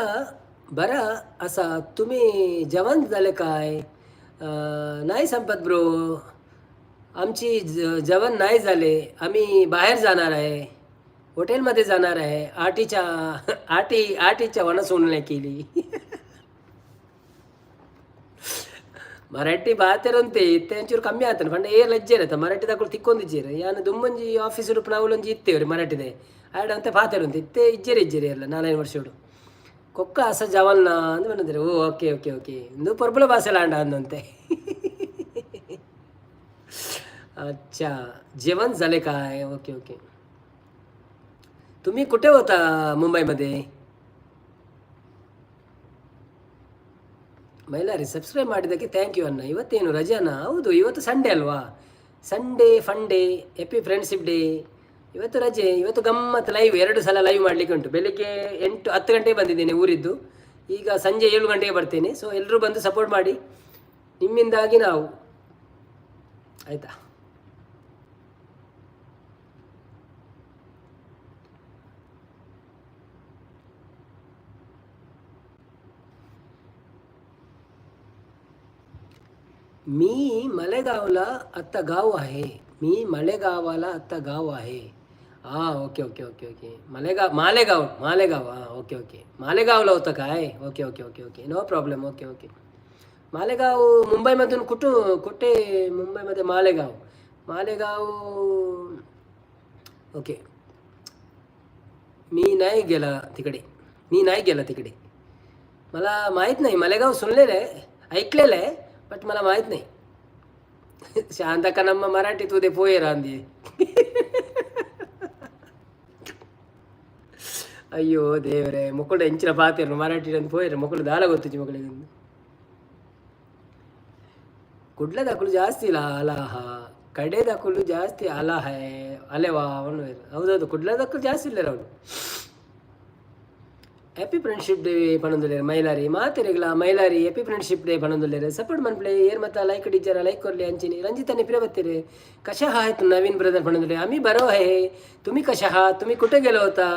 बरा आसा, तुमी जेवण जालें काय? नाही संपत ब्रो, आमची जेवण नाही झाले. आम्ही बाहेर जाणार आहे, हॉटेलमध्ये जाणार आहे. आटीच्या आटी आटीच्या वनसोनल्या केली. ಮರಾಠಿ ಬಾತೆರಂತೆ ಇತ್ತೆ ಒಂಚೂರು ಕಮ್ಮಿ ಆತನ ಪಂಡ ಏರ್ ಲಜ್ಜೆರತ್ತ ಮರಾಠಿ ದಕ್ಕುಲು ತಿಕ್ಕೊಂದಿಜ್ಜೆರ್. ಯಾನ್ ದುಂಬೊಂಜಿ ಆಫೀಸ್ ಉಪ್ಪುನವುಲೊಂಜಿ ಇತ್ತೇವ್ರಿ ಮರಾಠಿದೆ ಆಯ್ಡ್ ಅಂತೆ ಪಾತೆರಂತೆ ಇತ್ತೆ ಇಜ್ಜೆರ್ ಇಜ್ಜೆರ್ ಎಲ್ಲ ನಾಲೈದು ವರ್ಷಡು. ಕೊಕ್ಕ ಅಸ ಜವಲ್ನ ಅಂದ್ ಬಂದಿದ್ದಾರೆ. ಓ ಓಕೆ ಓಕೆ ಓಕೆ, ಇಂದು ಪರ್ಬಲ ಭಾಷೆ ಲಾಂಡ ಅಂದಂತೆ. अच्छा, जेवण झाले काय? Okay okay. तुम्ही कुठे होता मुंबईमध्ये? ಮೈಲಾರಿ ಸಬ್ಸ್ಕ್ರೈಬ್ ಮಾಡಿದ್ದಕ್ಕೆ thank you ಅಣ್ಣ. ಇವತ್ತೇನು ರಜಾನಾ? ಹೌದು, ಇವತ್ತು ಸಂಡೇ ಅಲ್ವಾ? Sunday funday, happy Friendship Day. ಇವತ್ತು ರಜೆ. ಇವತ್ತು ಗಮ್ಮತ್ತು ಲೈವ್, ಎರಡು ಸಲ ಲೈವ್ ಮಾಡಲಿಕ್ಕೆ ಉಂಟು. ಬೆಳಿಗ್ಗೆ 8-10 ಗಂಟೆಗೆ ಬಂದಿದ್ದೇನೆ ಊರಿದ್ದು, ಈಗ ಸಂಜೆ 7 ಗಂಟೆಗೆ ಬರ್ತೇನೆ. ಸೊ ಎಲ್ಲರೂ ಬಂದು ಸಪೋರ್ಟ್ ಮಾಡಿ, ನಿಮ್ಮಿಂದಾಗಿ ನಾವು, ಆಯಿತಾ? मी मालेगावला आत्ता गाव आहे. मी मालेगावाला आत्ता गाव आहे. हां, okay okay okay okay. Malegaon, Malegaon, Malegaon. हां, ओके ओके. मालेगावला होतं काय? Okay okay okay okay, no problem. Okay okay. Malegaon मुंबईमधून कुठं कुठे? मुंबईमध्ये मालेगाव, मालेगाव. ओके. मी नाही गेला तिकडे, मी नाही गेला तिकडे, मला माहीत नाही. मालेगाव सुनलेलं आहे, ऐकलेलं आहे, बट मला माहीत नाही. ಶಾಂತಕ್ಕ ನಮ್ಮ ಮರಾಠಿ ತೂದೆ ಪೋಯೇರ ಅಂದಿ. ಅಯ್ಯೋ ದೇವರೇ, ಮಕ್ಕಳು ಎಂಚಿನ ಪಾತೆರು ಮರಾಠಿ ಅಂತ ಪೋಯೇರು ಮಕ್ಕಳು ದಾಲ ಗೊತ್ತಿಚ್ಚಿ ಮಕ್ಕಳಿಗೆ. ಕುಡ್ಲದಕ್ಕಲು ಜಾಸ್ತಿ ಇಲ್ಲ ಅಲಹ, ಕಡೆದಕ್ಕಲು ಜಾಸ್ತಿ ಅಲಹ ಅಲೆವಾ ಅವನು. ಹೌದೌದು, ಕುಡ್ಲದಕ್ಕಲು ಜಾಸ್ತಿ ಇಲ್ಲ ಅವನು. ಹ್ಯಾಪಿ ಫ್ರೆಂಡ್ಶಿಪ್ ಡೇ ಪಣೊಂದುಲ್ಲೆರ್ ಮೈಲಾರಿ ಮಾತೆರೆಗ್ಲ. ಮೈಲಾರಿ ಹ್ಯಾಪಿ ಫ್ರೆಂಡ್ಶಿಪ್ ಡೇ ಪಣೊಂದುಲ್ಲೆರ್. ಸಪೋರ್ಟ್ ಮನ್ಪುಲೆ. ಏರ್ ಮತ್ತ ಲೈಕ್ ಡಿಜ್ಜರ ಲೈಕ್ ಕೊರ್ಲೆ. ಅಂಚಿನಿ ರಂಜಿತನೆ ಪಿರ ಬತ್ತೆರ್. कशा आहात नवीन ब्रदर पणೊಂದುಲ್ಲೆ. आम्ही बरो आहे, तुम्ही कशा आहात? तुम्ही कुठे गेलो होता?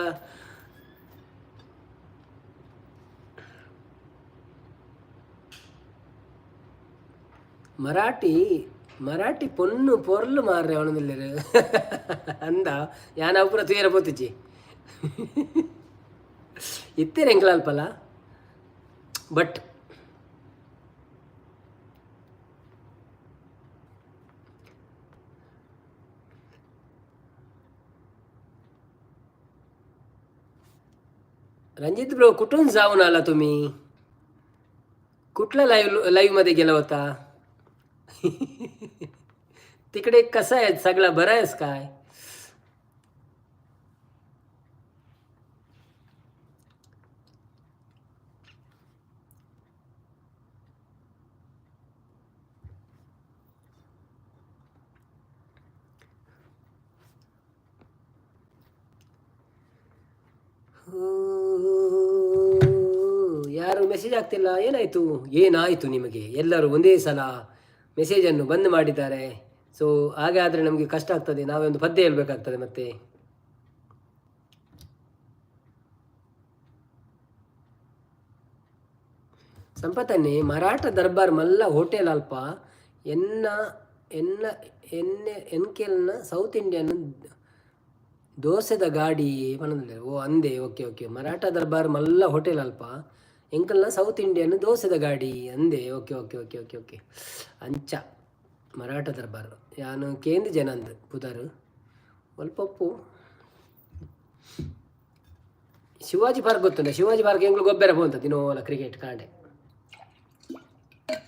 ಮರಾಠಿ ಮರಾಠಿ ಪೊನ್ನು ಪೊರ್ಲು ಮಾರ್ರೆ ಅವನದಿಲ್ಲೆರ್ ಅಂದ. ಯಾನ್ ಅವು ಪೂರ ತೂಯೆರೆ ಪೋತುಜಿ ಇತ್ತೆರ್ ಎಂಕ್ಲ ಅಲ್ಪಲ. ಬಟ್ ರಂಜಿತ್ ब्रो, कुठून जाऊन आला तुम्ही? कुठल्या लाईव्ह लाईव्हमध्ये गेला होता? तिकडे कसं आहे सगळं, बरं आहेस काय? ಹೂ, ಯಾರು ಮೆಸೇಜ್ ಆಗ್ತಿಲ್ಲ, ಏನಾಯಿತು ಏನಾಯಿತು ನಿಮಗೆ? ಎಲ್ಲರೂ ಒಂದೇ ಸಲ ಮೆಸೇಜನ್ನು ಬಂದ್ ಮಾಡಿದ್ದಾರೆ. ಸೊ ಹಾಗೆ ಆದರೆ ನಮಗೆ ಕಷ್ಟ ಆಗ್ತದೆ, ನಾವೇ ಒಂದು ಪದ್ಯ ಹೇಳ್ಬೇಕಾಗ್ತದೆ ಮತ್ತೆ. ಸಂಪತ್ತನ್ನೇ ಮರಾಠ ದರ್ಬಾರ್ ಮಲ್ಲ ಹೋಟೆಲ್ ಅಲ್ಪ ಎನ್ನ ಎನ್ನ ಎನ್ನೆ ಎನ್ಕೆಲ್ನ ಸೌತ್ ಇಂಡಿಯನ್ ದೋಸೆದ ಗಾಡಿ ಪನೊಂದುಲ್ಲೆರ್. ಓ ಅಂದೆ, ಓಕೆ ಓಕೆ. ಮರಾಠ ದರ್ಬಾರ್ ಮಲ್ಲ ಹೋಟೆಲ್ ಅಲ್ಪ ಎಂಕಲ್ನ ಸೌತ್ ಇಂಡಿಯನ್ ದೋಸೆದ ಗಾಡಿ ಅಂದೆ. Okay okay okay okay okay. ಅಂಚ ಮರಾಠ ದರ್ಬಾರ್ ಯಾನು ಕೇಂದ್ರ ಜನ ಅಂದ್ ಪುದರ್ ಒಲ್ಪಪ್ಪು. ಶಿವಾಜಿ ಪಾರ್ಕ್ ಗೊತ್ತುಂಡ? ಶಿವಾಜಿ ಪಾರ್ಕ್ ಎಂಗ್ಲು ಗೊಬ್ಬರ ಪೋಂತ ದಿನೋಲ ಕ್ರಿಕೆಟ್ ಕಾಂಡೆ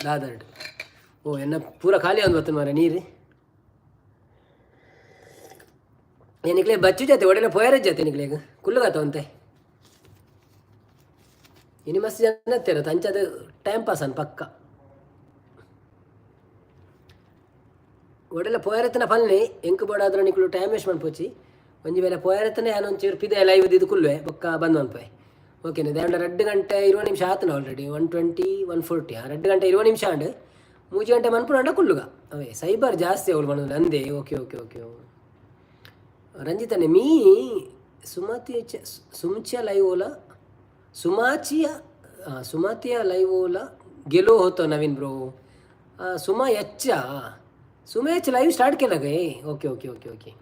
ದಾದರ್ಡ್. ಓ ಎನ್ನ ಪೂರ ಖಾಲಿ ಒಂದು ಬತ್ತು ಮಾರ ನೀರು. ನಿಕ್ಲೆ ಬಚ್ಚು ಜಾತೆ ಒಡೆನ ಪೋಯರ ಜಾತೆ ನಿಕ್ಲೆಗ್ ಕುಲ್ಲುಗಾತ ಒಂತೆ. ಇನಿ ಮಸ್ತ್ ಜನ ಇತ್ತೆರ್ ಅಂಚಾದ್ ಟೈಮ್ ಪಾಸ್ ಅನ್ ಪಕ್ಕ. ಒಡೆಲ ಪೋಯರತನ ಪಲ್ನಿ ಎಂಕ್ ಬೋಡಾದ್ರ ನಿಕ್ಲು ಟೈಮ್ ವೇಸ್ಟ್ ಮನ್ಪೊಚಿ. ಒಂಜಿ ವೇಳೆ ಪೋಯರತನ ಯಾನ್ ಒಂಚೂರು ಪಿದೆ ಲೈವ್ ದಿದು ಕುಲ್ಲುವೆ, ಬೊಕ್ಕ ಬಂದ್ ಮನ್ಪುವೆ, ಓಕೆನಾ? ದಾಂಡ 2 ಗಂಟೆ 20 ನಿಮಿಷ ಆತನ ಆಲ್ರೆಡಿ. 1:20, 1:40, 2 ಗಂಟೆ 20 ನಿಮಿಷ ಆಂಡ್. 3 ಗಂಟೆ ಮನ್ಪುನಂಡ ಕುಲ್ಲುಗ. ಅವೇ ಸೈಬರ್ ಜಾಸ್ತಿ ಅವಳು ಮನೋದು ಅಂದೆ. Okay okay okay. ರಂಜಿತನೆ ಮೀ ಸುಮತಿ सुमच्या लाईव्हला सुमाचिया सुमातिया लाईव्हला गेलो होतो. नवीन ब्रो सुमा यच्चा सुमा H live start केलं काय? Okay okay okay okay.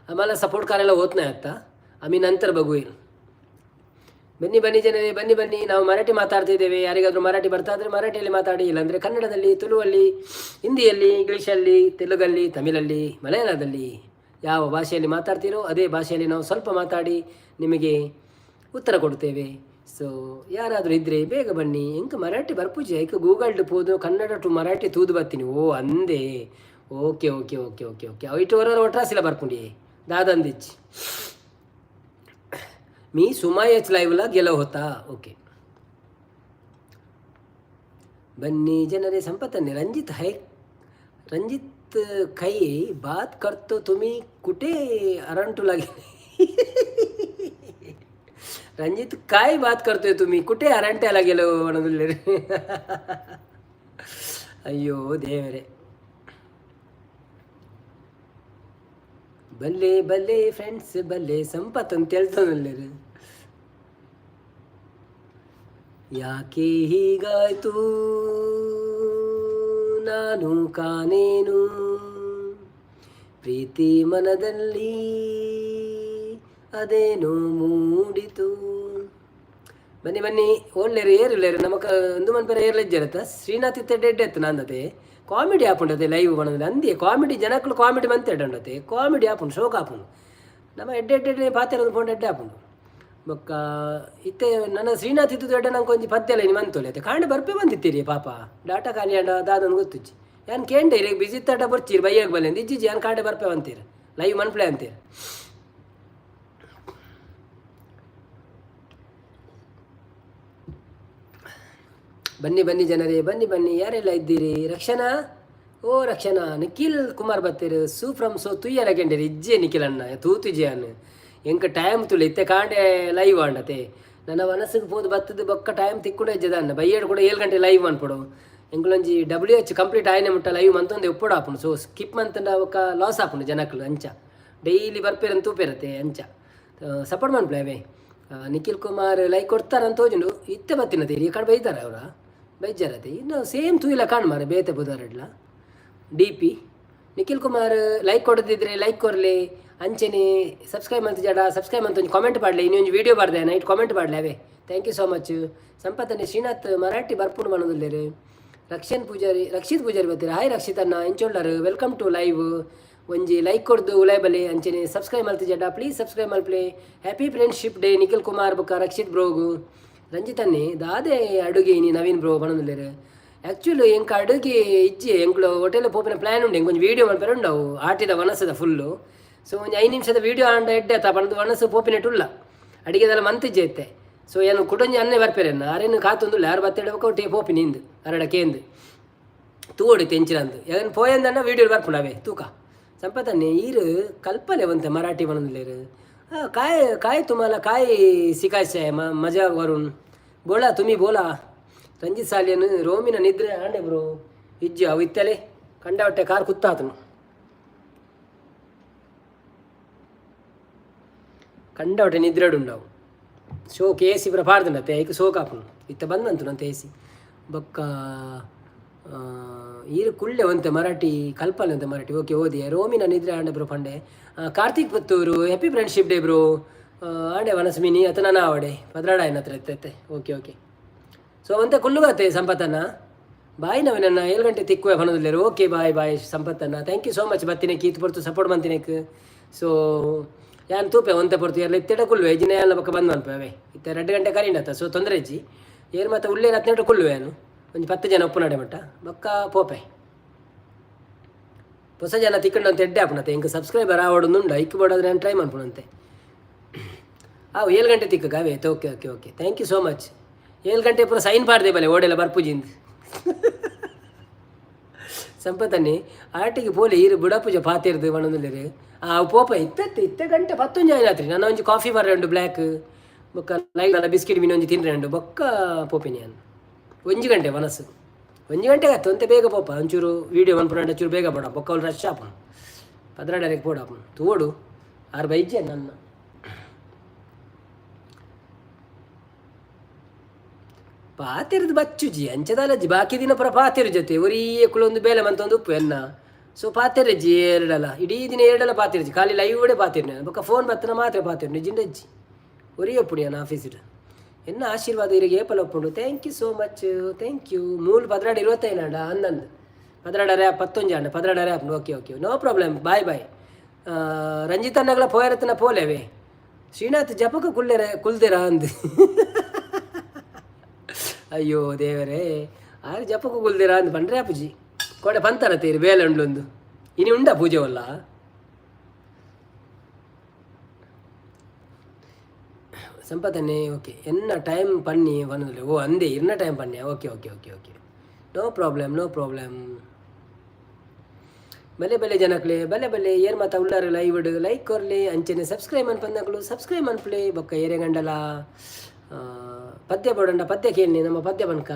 आम्हाला सपोर्ट करायला होत नाही आत्ता, आम्ही नंतर बघूया. ಬನ್ನಿ ಬನ್ನಿ ಜನರೇ, ಬನ್ನಿ ಬನ್ನಿ. ನಾವು ಮರಾಠಿ ಮಾತಾಡ್ತಿದ್ದೇವೆ. ಯಾರಿಗಾದರೂ ಮರಾಠಿ ಬರ್ತಾ ಇದ್ರೆ ಮರಾಠಿಯಲ್ಲಿ ಮಾತಾಡಿ, ಇಲ್ಲಾಂದರೆ ಕನ್ನಡದಲ್ಲಿ, ತುಳುವಲ್ಲಿ, ಹಿಂದಿಯಲ್ಲಿ, ಇಂಗ್ಲೀಷಲ್ಲಿ, ತೆಲುಗಲ್ಲಿ, ತಮಿಳಲ್ಲಿ, ಮಲಯಾಳದಲ್ಲಿ, ಯಾವ ಭಾಷೆಯಲ್ಲಿ ಮಾತಾಡ್ತೀರೋ ಅದೇ ಭಾಷೆಯಲ್ಲಿ ನಾವು ಸ್ವಲ್ಪ ಮಾತಾಡಿ ನಿಮಗೆ ಉತ್ತರ ಕೊಡ್ತೇವೆ. ಸೊ ಯಾರಾದರೂ ಇದ್ದರೆ ಬೇಗ ಬನ್ನಿ. ಎಂಕ್ ಮರಾಠಿ ಬರ್ಪುಜಿ, ಐಕ್ ಗೂಗಲ್ಡ್ ಪೋದು ಕನ್ನಡ ಟು ಮರಾಠಿ ತೂದು ಬರ್ತೀನಿ. ಓ ಅಂದೆ, okay okay okay okay okay. ಅವಿಟ್ಟು ಹೊರ ಒಟ್ರಾಸಿಲ್ಲ ಬರ್ಪುಂಡಿ ದಾದಂದಿಚ್ಚಿ. मी सुमायच लाईव्हला गेलो होता. ओके. ಬನ್ನಿ ಜನರೇ. ಸಂಪತ್ತನ್ನೇ ರಂಜಿತ್ ಹೈ ರಂಜಿತ್ खै बात करतो, तुम्ही कुठे अरंटूला गेले? ರಂಜಿತ್ काय बात करतोय, तुम्ही कुठे अरंट्याला गेलो म्हणून. ಅಯ್ಯೋ ದೇವರೇ. ಬಲ್ಲೆ ಬಲ್ಲೆ ಫ್ರೆಂಡ್ಸ್ ಬಲ್ಲೆ. ಸಂಪತ್ ಅಂತ ಹೇಳ್ತಾನಲ್ಲೇರು. ಯಾಕೆ ಹೀಗಾಯ್ತು ನಾನು ಕಾಣೇನು, ಪ್ರೀತಿ ಮನದಲ್ಲಿ ಅದೇನು ಮೂಡಿತು. ಬನ್ನಿ ಬನ್ನಿ. ಓಲ್ಲೇರು ಏರುಲ್ಲೇರು ನಮಕ ಒಂದು ಮನ್ಪೆರ ಏರ್ಲೆಜ್ಜರತ್ತ. ಶ್ರೀನಾಥ್ ಇತ್ತೆ ಡೆಡ್ ಎತ್ತು ನಾಂದತೆ. ಕಾಮಿಡಿ ಆಪುಂಡತೆ ಲೈವ್ ಬಣದಲ್ಲಿ ಅಂದಿ. ಕಾಮಿಡಿ ಜನಕ್ಕಳು ಕಾಮಿಡಿ ಮಂತೆ ಎಡ್ಡಂಡತೆ. ಕಾಮಿಡಿ ಆಪುಂಡು, ಶೋಕ್ ಆಪುಂಡು. ನಮ್ಮ ಎಡ್ಡೆ ಎಡ್ಡೆ ಎಡ್ಡೆ ಪಾತೆರ ಪೋಂಡ ಎಡ್ಡೆ ಆಪುಂಡು. ಬೊಕ್ಕ ಇತ್ತೆ ನನ್ನ ಶ್ರೀನಾಥ್ ಇದ್ದು ದೊಡ್ಡ ನಂಗೆ ಒಂಜಿ ಪದ್ಯ ಇನಿ ಮಂತೊಲೆ ಅತ್ತೆ. ಕಾಂಡೆ ಬರ್ಪೆ ಬಂದಿತ್ತೀರಿ ಪಾಪ, ಡಾಟಾ ಖಾಲಿ ಅಂಡ ದಾದನ್ ಗೊತ್ತುಜ್ಜಿ. ಯಾನ್ ಕೇಂಡೆ ಇರೆಗ್ ಬಿಸಿ ಇತ್ತಾಟ ಬರ್ಚೀರ್ ಬೈಯಾಗ ಬಲ್ಲೆ ಅಂದ್. ಇಜ್ಜಿಜ್ಜಿ, ಯಾನ್ ಕಾಂಡೆ ಬರ್ಪೆ ಅಂತೀರ, ಲೈವ್ ಮನ್ಪ್ಲೆ ಅಂತೀರ. ಬನ್ನಿ ಬನ್ನಿ ಜನರೇ, ಬನ್ನಿ ಬನ್ನಿ. ಯಾರೆಲ್ಲ ಇದ್ದೀರಿ? ರಕ್ಷಣಾ, ಓ ರಕ್ಷಣಾ, ನಿಖಿಲ್ ಕುಮಾರ್ ಬತ್ತೀರು. ಸು ಫ್ರಮ್ ಸೊ ತುಯ್ಯರ ಕೆಂಡೇರಿ. ಇಜ್ಜೆ ನಿಖಿಲ್ ಅಣ್ಣ ತೂತುಜೆ ಅನ್ನ. ಎಂಕ ಟೈಮ್ ತುಲೆ, ಇತ್ತೆ ಕಾಂಡೆ ಲೈವ್ ಆಂಡತೆ. ನನ್ನ ಮನಸ್ಸಿಗೆ ಪೋದು ಬತ್ತದ ಬೊಕ್ಕ ಟೈಮ್ ತಿಕ್ಕೊಂಡು ಇಜ್ಜದ ಅನ್ನ. ಬೈಯಡ್ ಕೂಡ 7 ಗಂಟೆ ಲೈವ್ ಅನ್ಪಡು. ಎಂಕುಲೊಂಜಿ ಡಬ್ಲ್ಯೂ ಎಚ್ ಕಂಪ್ಲೀಟ್ ಆಯ್ನೆ ಮುಟ್ಟ ಲೈವ್ ಮಂತೊಂದು ಉಪ್ಪುಡು ಆಪುಂಡು. ಸೊ ಸ್ಕಿಪ್ ಮಂತಂಡ ಬೊಕ್ಕ ಲಾಸ್ ಆಪುಂಡು ಜನಕ್ಲು. ಅಂಚ ಡೈಲಿ ಬರ್ಪೇರಂತ ತೂಪೇರತ್ತೆ. ಅಂಚ ಸಪೋರ್ಟ್ ಮನ್ಪುಲೆ ಅವೇ. ನಿಖಿಲ್ ಕುಮಾರ್ ಲೈಕ್ ಕೊಡ್ತಾರಂತ ತೋಜುಂಡು. ಇತ್ತೆ ಬತ್ತಿನತೆ ಈ ಕಡೆ ಬೈತಾರೆ ಅವರ ಬೈಜಾರತೆ. ಇನ್ನು ಸೇಮ್ ತೂಯಿಲ ಕಾಣ್ ಮಾರೆ ಬೇತೆ ಬುಧಾರಡ್ಲ D P. Nikhil Kumar like ಕೊಡದಿದ್ರೆ ಲೈಕ್ ಕೊರ್ಲಿ. ಅಂಚೆನೆ ಸಬ್ಸ್ಕ್ರೈಬ್ ಅಂತ ಜಡ ಸಬ್ಸ್ಕ್ರೈಬ್ ಅಂತ ಒಂಜಿ ಕಾಮೆಂಟ್ ಪಾಡ್ಲೆ. ಇನ್ನೊಂದು ವಿಡಿಯೋ ಬಾರ್ದೆ ನೈಟ್ ಕಾಮೆಂಟ್ ಪಾಡ್ಲೆ ಅವೇ. Thank you so much. ಸಂಪತ್ತನೆ Srinath Marathi ಬರ್ಪುಂಡು ಮನದುಲ್ಲೇರು. ರಕ್ಷನ್ ಪೂಜಾರಿ, ರಕ್ಷಿತ್ ಪೂಜಾರಿ ಬರ್ತೀರಾ. ಹಾಯ್ ರಕ್ಷಿತ್ ಅಣ್ಣ, ಎಂಚೊಳ್ಳರು? Welcome to live. ಒಂಜಿ ಲೈಕ್ ಕೊರ್ದು ಉಲಾಯ್ ಬಲೆ. ಅಂಚನೆ ಸಬ್ಸ್ಕ್ರೈಬ್ ಮಲ್ತಿಜಡ ಪ್ಲೀಸ್ ಸಬ್ಸ್ಕ್ರೈಬ್ ಮಲ್ಪಲೆ. Happy friendship day Nikhil Kumar ಬೊಕ್ಕ ರಕ್ಷಿತ್ ಬ್ರೋಗು. ರಂಜಿತನ್ನೇ ದಾದೆ ಅಡುಗೆ ಇನಿ ನವೀನ್ ಬ್ರೋ ಪನೊಂದುಲ್ಲೆರ್. ಆ್ಯಕ್ಚುಲಿ ಎಂಕ್ ಅಡುಗೆ ಇಜ್ಜಿ. ಎಂಕ್ಲು ಹೋಟೆಲ್ ಪೋಪಿನ ಪ್ಲ್ಯಾನ್ ಉಂಡು. ಎಂಕ್ ಒಂಜಿ ವೀಡಿಯೋ ಮಲ್ಪೆರೆ ಉಂಡು. ಆಟಿದ ವನಸದ ಫುಲ್ಲು. ಸೊ ಒಂಜಿ 5 ನಿಮಿಷದ ವೀಡಿಯೋ ಆಂಡ ಎಡ್ಡೆ ಅತ್ತ ಪಂದ್ ವನಸು ಪೋಪಿನೆಟ್ ಉಲ್ಲ. ಅಡಿಗೆದೆಲ್ಲ ಮಂತಿಜ್ಜೆ ಇತ್ತೆ. ಸೊ ಏನು ಕುಡೊಂಜಿ ಅನ್ನೆ ಬರ್ಪೆರೆನ್ನ ಅರೇನು ಕಾತೊಂದುಲ್ಲ. ಯಾರು ಬತ್ತೆಡ ಒಟ್ಟೆ ಪೋಪಿನಿ ಇಂದು ಅರಡ ಕೇಂದು ತೂವೊಡು ತೆಂಚಿನಂದು. ಯಾನ್ ಪೋಯಂದನ್ನ ವೀಡಿಯೋ ಬರ್ಪುಂಡು ಅವೇ ತೂಕ. ಸಂಪತನ್ನೆ ಈರು ಕಲ್ಪಲೆ ಒಂತೆ ಮರಾಠಿ ಪನೊಂದುಲ್ಲೆರ್. काय काय तुम्हाला काय शिकायचं आहे? मजावरून बोला, तुम्ही बोला. ರಂಜಿತ್ ಸಾಲಿಯನ್ ರೋಮಿನ ನಿದ್ರೆ ಆಂಡೆ ಬ್ರೋ. ಇಜ್ಜಿ ಅವು ಇತ್ತಲೆ ಕಂಡವಟ್ಟೆ ಕಾರ್ ಕುತ್ತಾತನು. ಕಂಡವಟ್ಟೆ ನಿದ್ರೆಡು ಉಂಡವು. ಶೋಕ್ ಎ ಸಿ ಪೂರ ಪಾಡ್ದುಂಡತ್ತೆ, ಐಕ್ ಸೋಕ್ ಆಪುಂಡು. ಇತ್ತೆ ಬಂದಂತು ನಂತ ಎ ಸಿ. ಬೊಕ್ಕ ಈರು ಕುಳ್ಳೆ ಒಂತೆ ಮರಾಠಿ ಕಲ್ಪಲೆ ಒಂತೆ ಮರಾಠಿ. ಓಕೆ, ಓದಿ. ರೋಮಿನ ನಿದ್ರೆ ಆಂಡೆ ಬ್ರೋ ಪಂಡೆ. Karthik Puttur, happy friendship day bro. ಆಂಡೆ ವನಸ್ಮಿನಿ ಅತ ನನ್ನ ಆವಡೆ ಪದ್ರಾಡ ಹತ್ರ ಇತ್ತೆ. Okay okay. So ಒಂತೆ ಕುಲ್ಲುಗತ್ತೆ ಸಂಪತ್ತನ್ನ. ಬಾಯ್ ನವೀನಣ್ಣ, 7 ಗಂಟೆ ತಿಕ್ಕುವೆ ಪನೊಂದುಲ್ಲೆರ್. ಓಕೆ, ಬಾಯ್ ಬಾಯ್ ಸಂಪತ್ತನ್ನ. Thank you so much ಬತ್ತಿನೆಕ್, ಈತ್ ಪೊರ್ತು ಸಪೋರ್ಟ್ ಮಂತಿನೆಕ್. ಸೊ ಯಾನ್ ತೂಪೆ ಒಂತೆ ಪೊರ್ತು ಏರ್ಲ ಇತ್ತೆಡ ಕುಲ್ಲುವೆ. ಇಜ್ಜಿನ ಯಾನ್ಲ ಬೊಕ್ಕ ಬಂದ್ ಮನ್ಪೆ ಅವೇ. ಇತ್ತೆ 2 ಗಂಟೆ ಕರೀಂಡತ್ತ, ಸೊ ತೊಂದರೆ ಇಜ್ಜಿ. ಏರ್ ಮತ್ತೆ ಉಳ್ಳೇರ್ ಹತ್ನೆಟ ಕುಲ್ಲುವೆ. ಯಾನು ಒಂಜಿ 10 ಜನ ಉಪ್ಪುನಡೆ ಮಟ್ಟ ಬೊಕ್ಕ ಪೋಪೆ. ಹೊಸ ಜನ ತಿಕ್ಕಂಡು ಎಡ್ಡೆ ಆಪುನತೆ. ಎಂಕ್ ಸಬ್ಸ್ಕ್ರೈಬರ್ ಆವಡೊಂದುಂಡು. ಐಕ್ ಬೋಡಾದ್ರೆ ನಾನು ಟ್ರೈ ಮನ್ಪುನಂತೆ. ಅವು 7 ಗಂಟೆ ತಿಕ್ಕ ಅವೇ. Okay okay okay, thank you so much. 7 ಗಂಟೆ ಪೂರ ಸೈನ್ ಪಾಡ್ದೆ ಬಲೆ ಓಡೆಲ್ಲ ಬರ್ಪುಜಿಂದ್. ಸಂಪತನ್ನಿ ಆಟಿಗೆ ಪೋಲೆ ಈರು ಬುಡಪೂಜೆ ಪಾತಿರ್ದು ಪನೊಂದುಲ್ಲೆರ್. ಆ ಪೋಪ ಇತ್ತೆ. ಇತ್ತೆ ಗಂಟೆ ಪತ್ತೊಂಜಿ ಆಯ್ನಾತ್ರಿ. ನನ್ನ ಒಂಜಿ ಕಾಫಿ ಬರ್ರೆ ಉಂಡು ಬ್ಲ್ಯಾಕ್. ಬೊಕ್ಕ ಲೈಟ್ ಬಿಸ್ಕೆಟ್ ಮೀನು ಒಂಜಿ ತಿನ್ರೆ ಉಂಡು. ಬೊಕ್ಕ ಪೋಪಿನಿ ಯಾನ್. 1 ಗಂಟೆ ಮನಸ್ಸು 1 ಗಂಟೆ ಆಯ್ತು. ಒಂತೆ ಬೇಗ ಪೋಪ. ಒಂಚೂರು ವೀಡಿಯೋ ಮನ್ಪುನಂಡ ಚೂರು ಬೇಗ ಪೋಡ. ಬೊಕ್ಕ ಅವ್ಲು ರಶ್ ಆಪುಂಡು. ಪದ್ರಾಡರೆಗ್ ಪೋಡ ತೂವೊಡು. ಆರು ಬೈಜೆ ನನ್ನ ಪಾತೆರ್ದು ಬಚ್ಚುಜಿ ಅಂಚದಾಲಜ್ಜಿ. ಬಾಕಿ ದಿನ ಪುರ ಪಾತೆರು ಜೊತೆ ಒರಿಯೇ ಕುಲೊಂದು ಬೇಲೆ ಮಂತೊಂದು ಉಪ್ಪು ಎನ್ನ. ಸೊ ಪಾತೆರಜ್ಜಿ ಎರಡಲ ಇಡೀ ದಿನ ಎರಡಲ ಪಾತೆರ್ಜಿ. ಖಾಲಿ ಲೈವ್ ಪಾತೆರ್ನ. ಬೊಕ್ಕ ಫೋನ್ ಬತ್ತನ ಮಾತ್ರ ಪಾತೆರ್. ನಿಜಿಂಡಜ್ಜಿ ಒರಿಯೇ ಒಪ್ಪುಡಿ ಯಾನ್ ಆಫೀಸಿಡ್. ಎನ್ನ ಆಶೀರ್ವಾದ ಇರಿಗೆ ಏಪಲ ಒಪ್ಪುಂಡು. Thank you so much, thank you. ಮೂಲು 12:25 ಆಂಡ. ಅಂದಂದು ಪದ್ರಾಡರೆ ಪತ್ತೊಂಜಿ ಆಂಡ ಪದ್ರಾಡರೆ ಆಪುಂಡು. Okay okay, no problem. Bye bye Ranjith ಅಣ್ಣಗಳ. ಪೋಯರತ್ನ ಪೋಲೆವೆ. Srinath ಜಪಕ ಕುಲ್ಲೆರೆ ಕುಲ್ದೆರ ಅಂದು. ಅಯ್ಯೋ ದೇವರೇ, ಆರು ಜಪಕು ಕುಲ್ದಿರ ಅಂದ್ ಪಂಡ್ರೆ ಅಪ್ಪುಜಿ ಕೋಡೆ ಪಂತರ ತೀರಿ ಬೇಲೆ ಉಂಡ್ಲೊಂದು. ಇನಿ ಉಂಡ ಪೂಜೆ ವಲ್ಲ. ಸಂಪತನ್ನೇ ಓಕೆ. ಎನ್ನ ಟೈಮ್ ಪನ್ನಿ ಪನ್ನೊಂದುಲ್ಲೆ. ಓ ಅಂದೆ ಇರ್ನ ಟೈಮ್ ಪನ್ನಿ. Okay okay okay okay, no problem, no problem. ಬಲೆ ಬಲೆ ಜನಕ್ಲೆ, ಬಲೆ ಬಲೆ. ಏರ್ ಮಾತ ಉಳ್ಳಾರು ಲೈವ್ ಲೈಕ್ ಕೊರ್ಲಿ. ಅಂಚನೆ ಸಬ್ಸ್ಕ್ರೈಬ್ ಅನ್ಪಂದಕ್ಲು ಸಬ್ಸ್ಕ್ರೈಬ್ ಮನ್ಪುಲೆ. ಬೊಕ್ಕ ಏರೆ ಗಂಡಲ ಪದ್ಯ ಬೋಡಂಡ ಪದ್ಯ ಕೇಳಿ. ನಮ್ಮ ಪದ್ಯ ಬನ್ಕ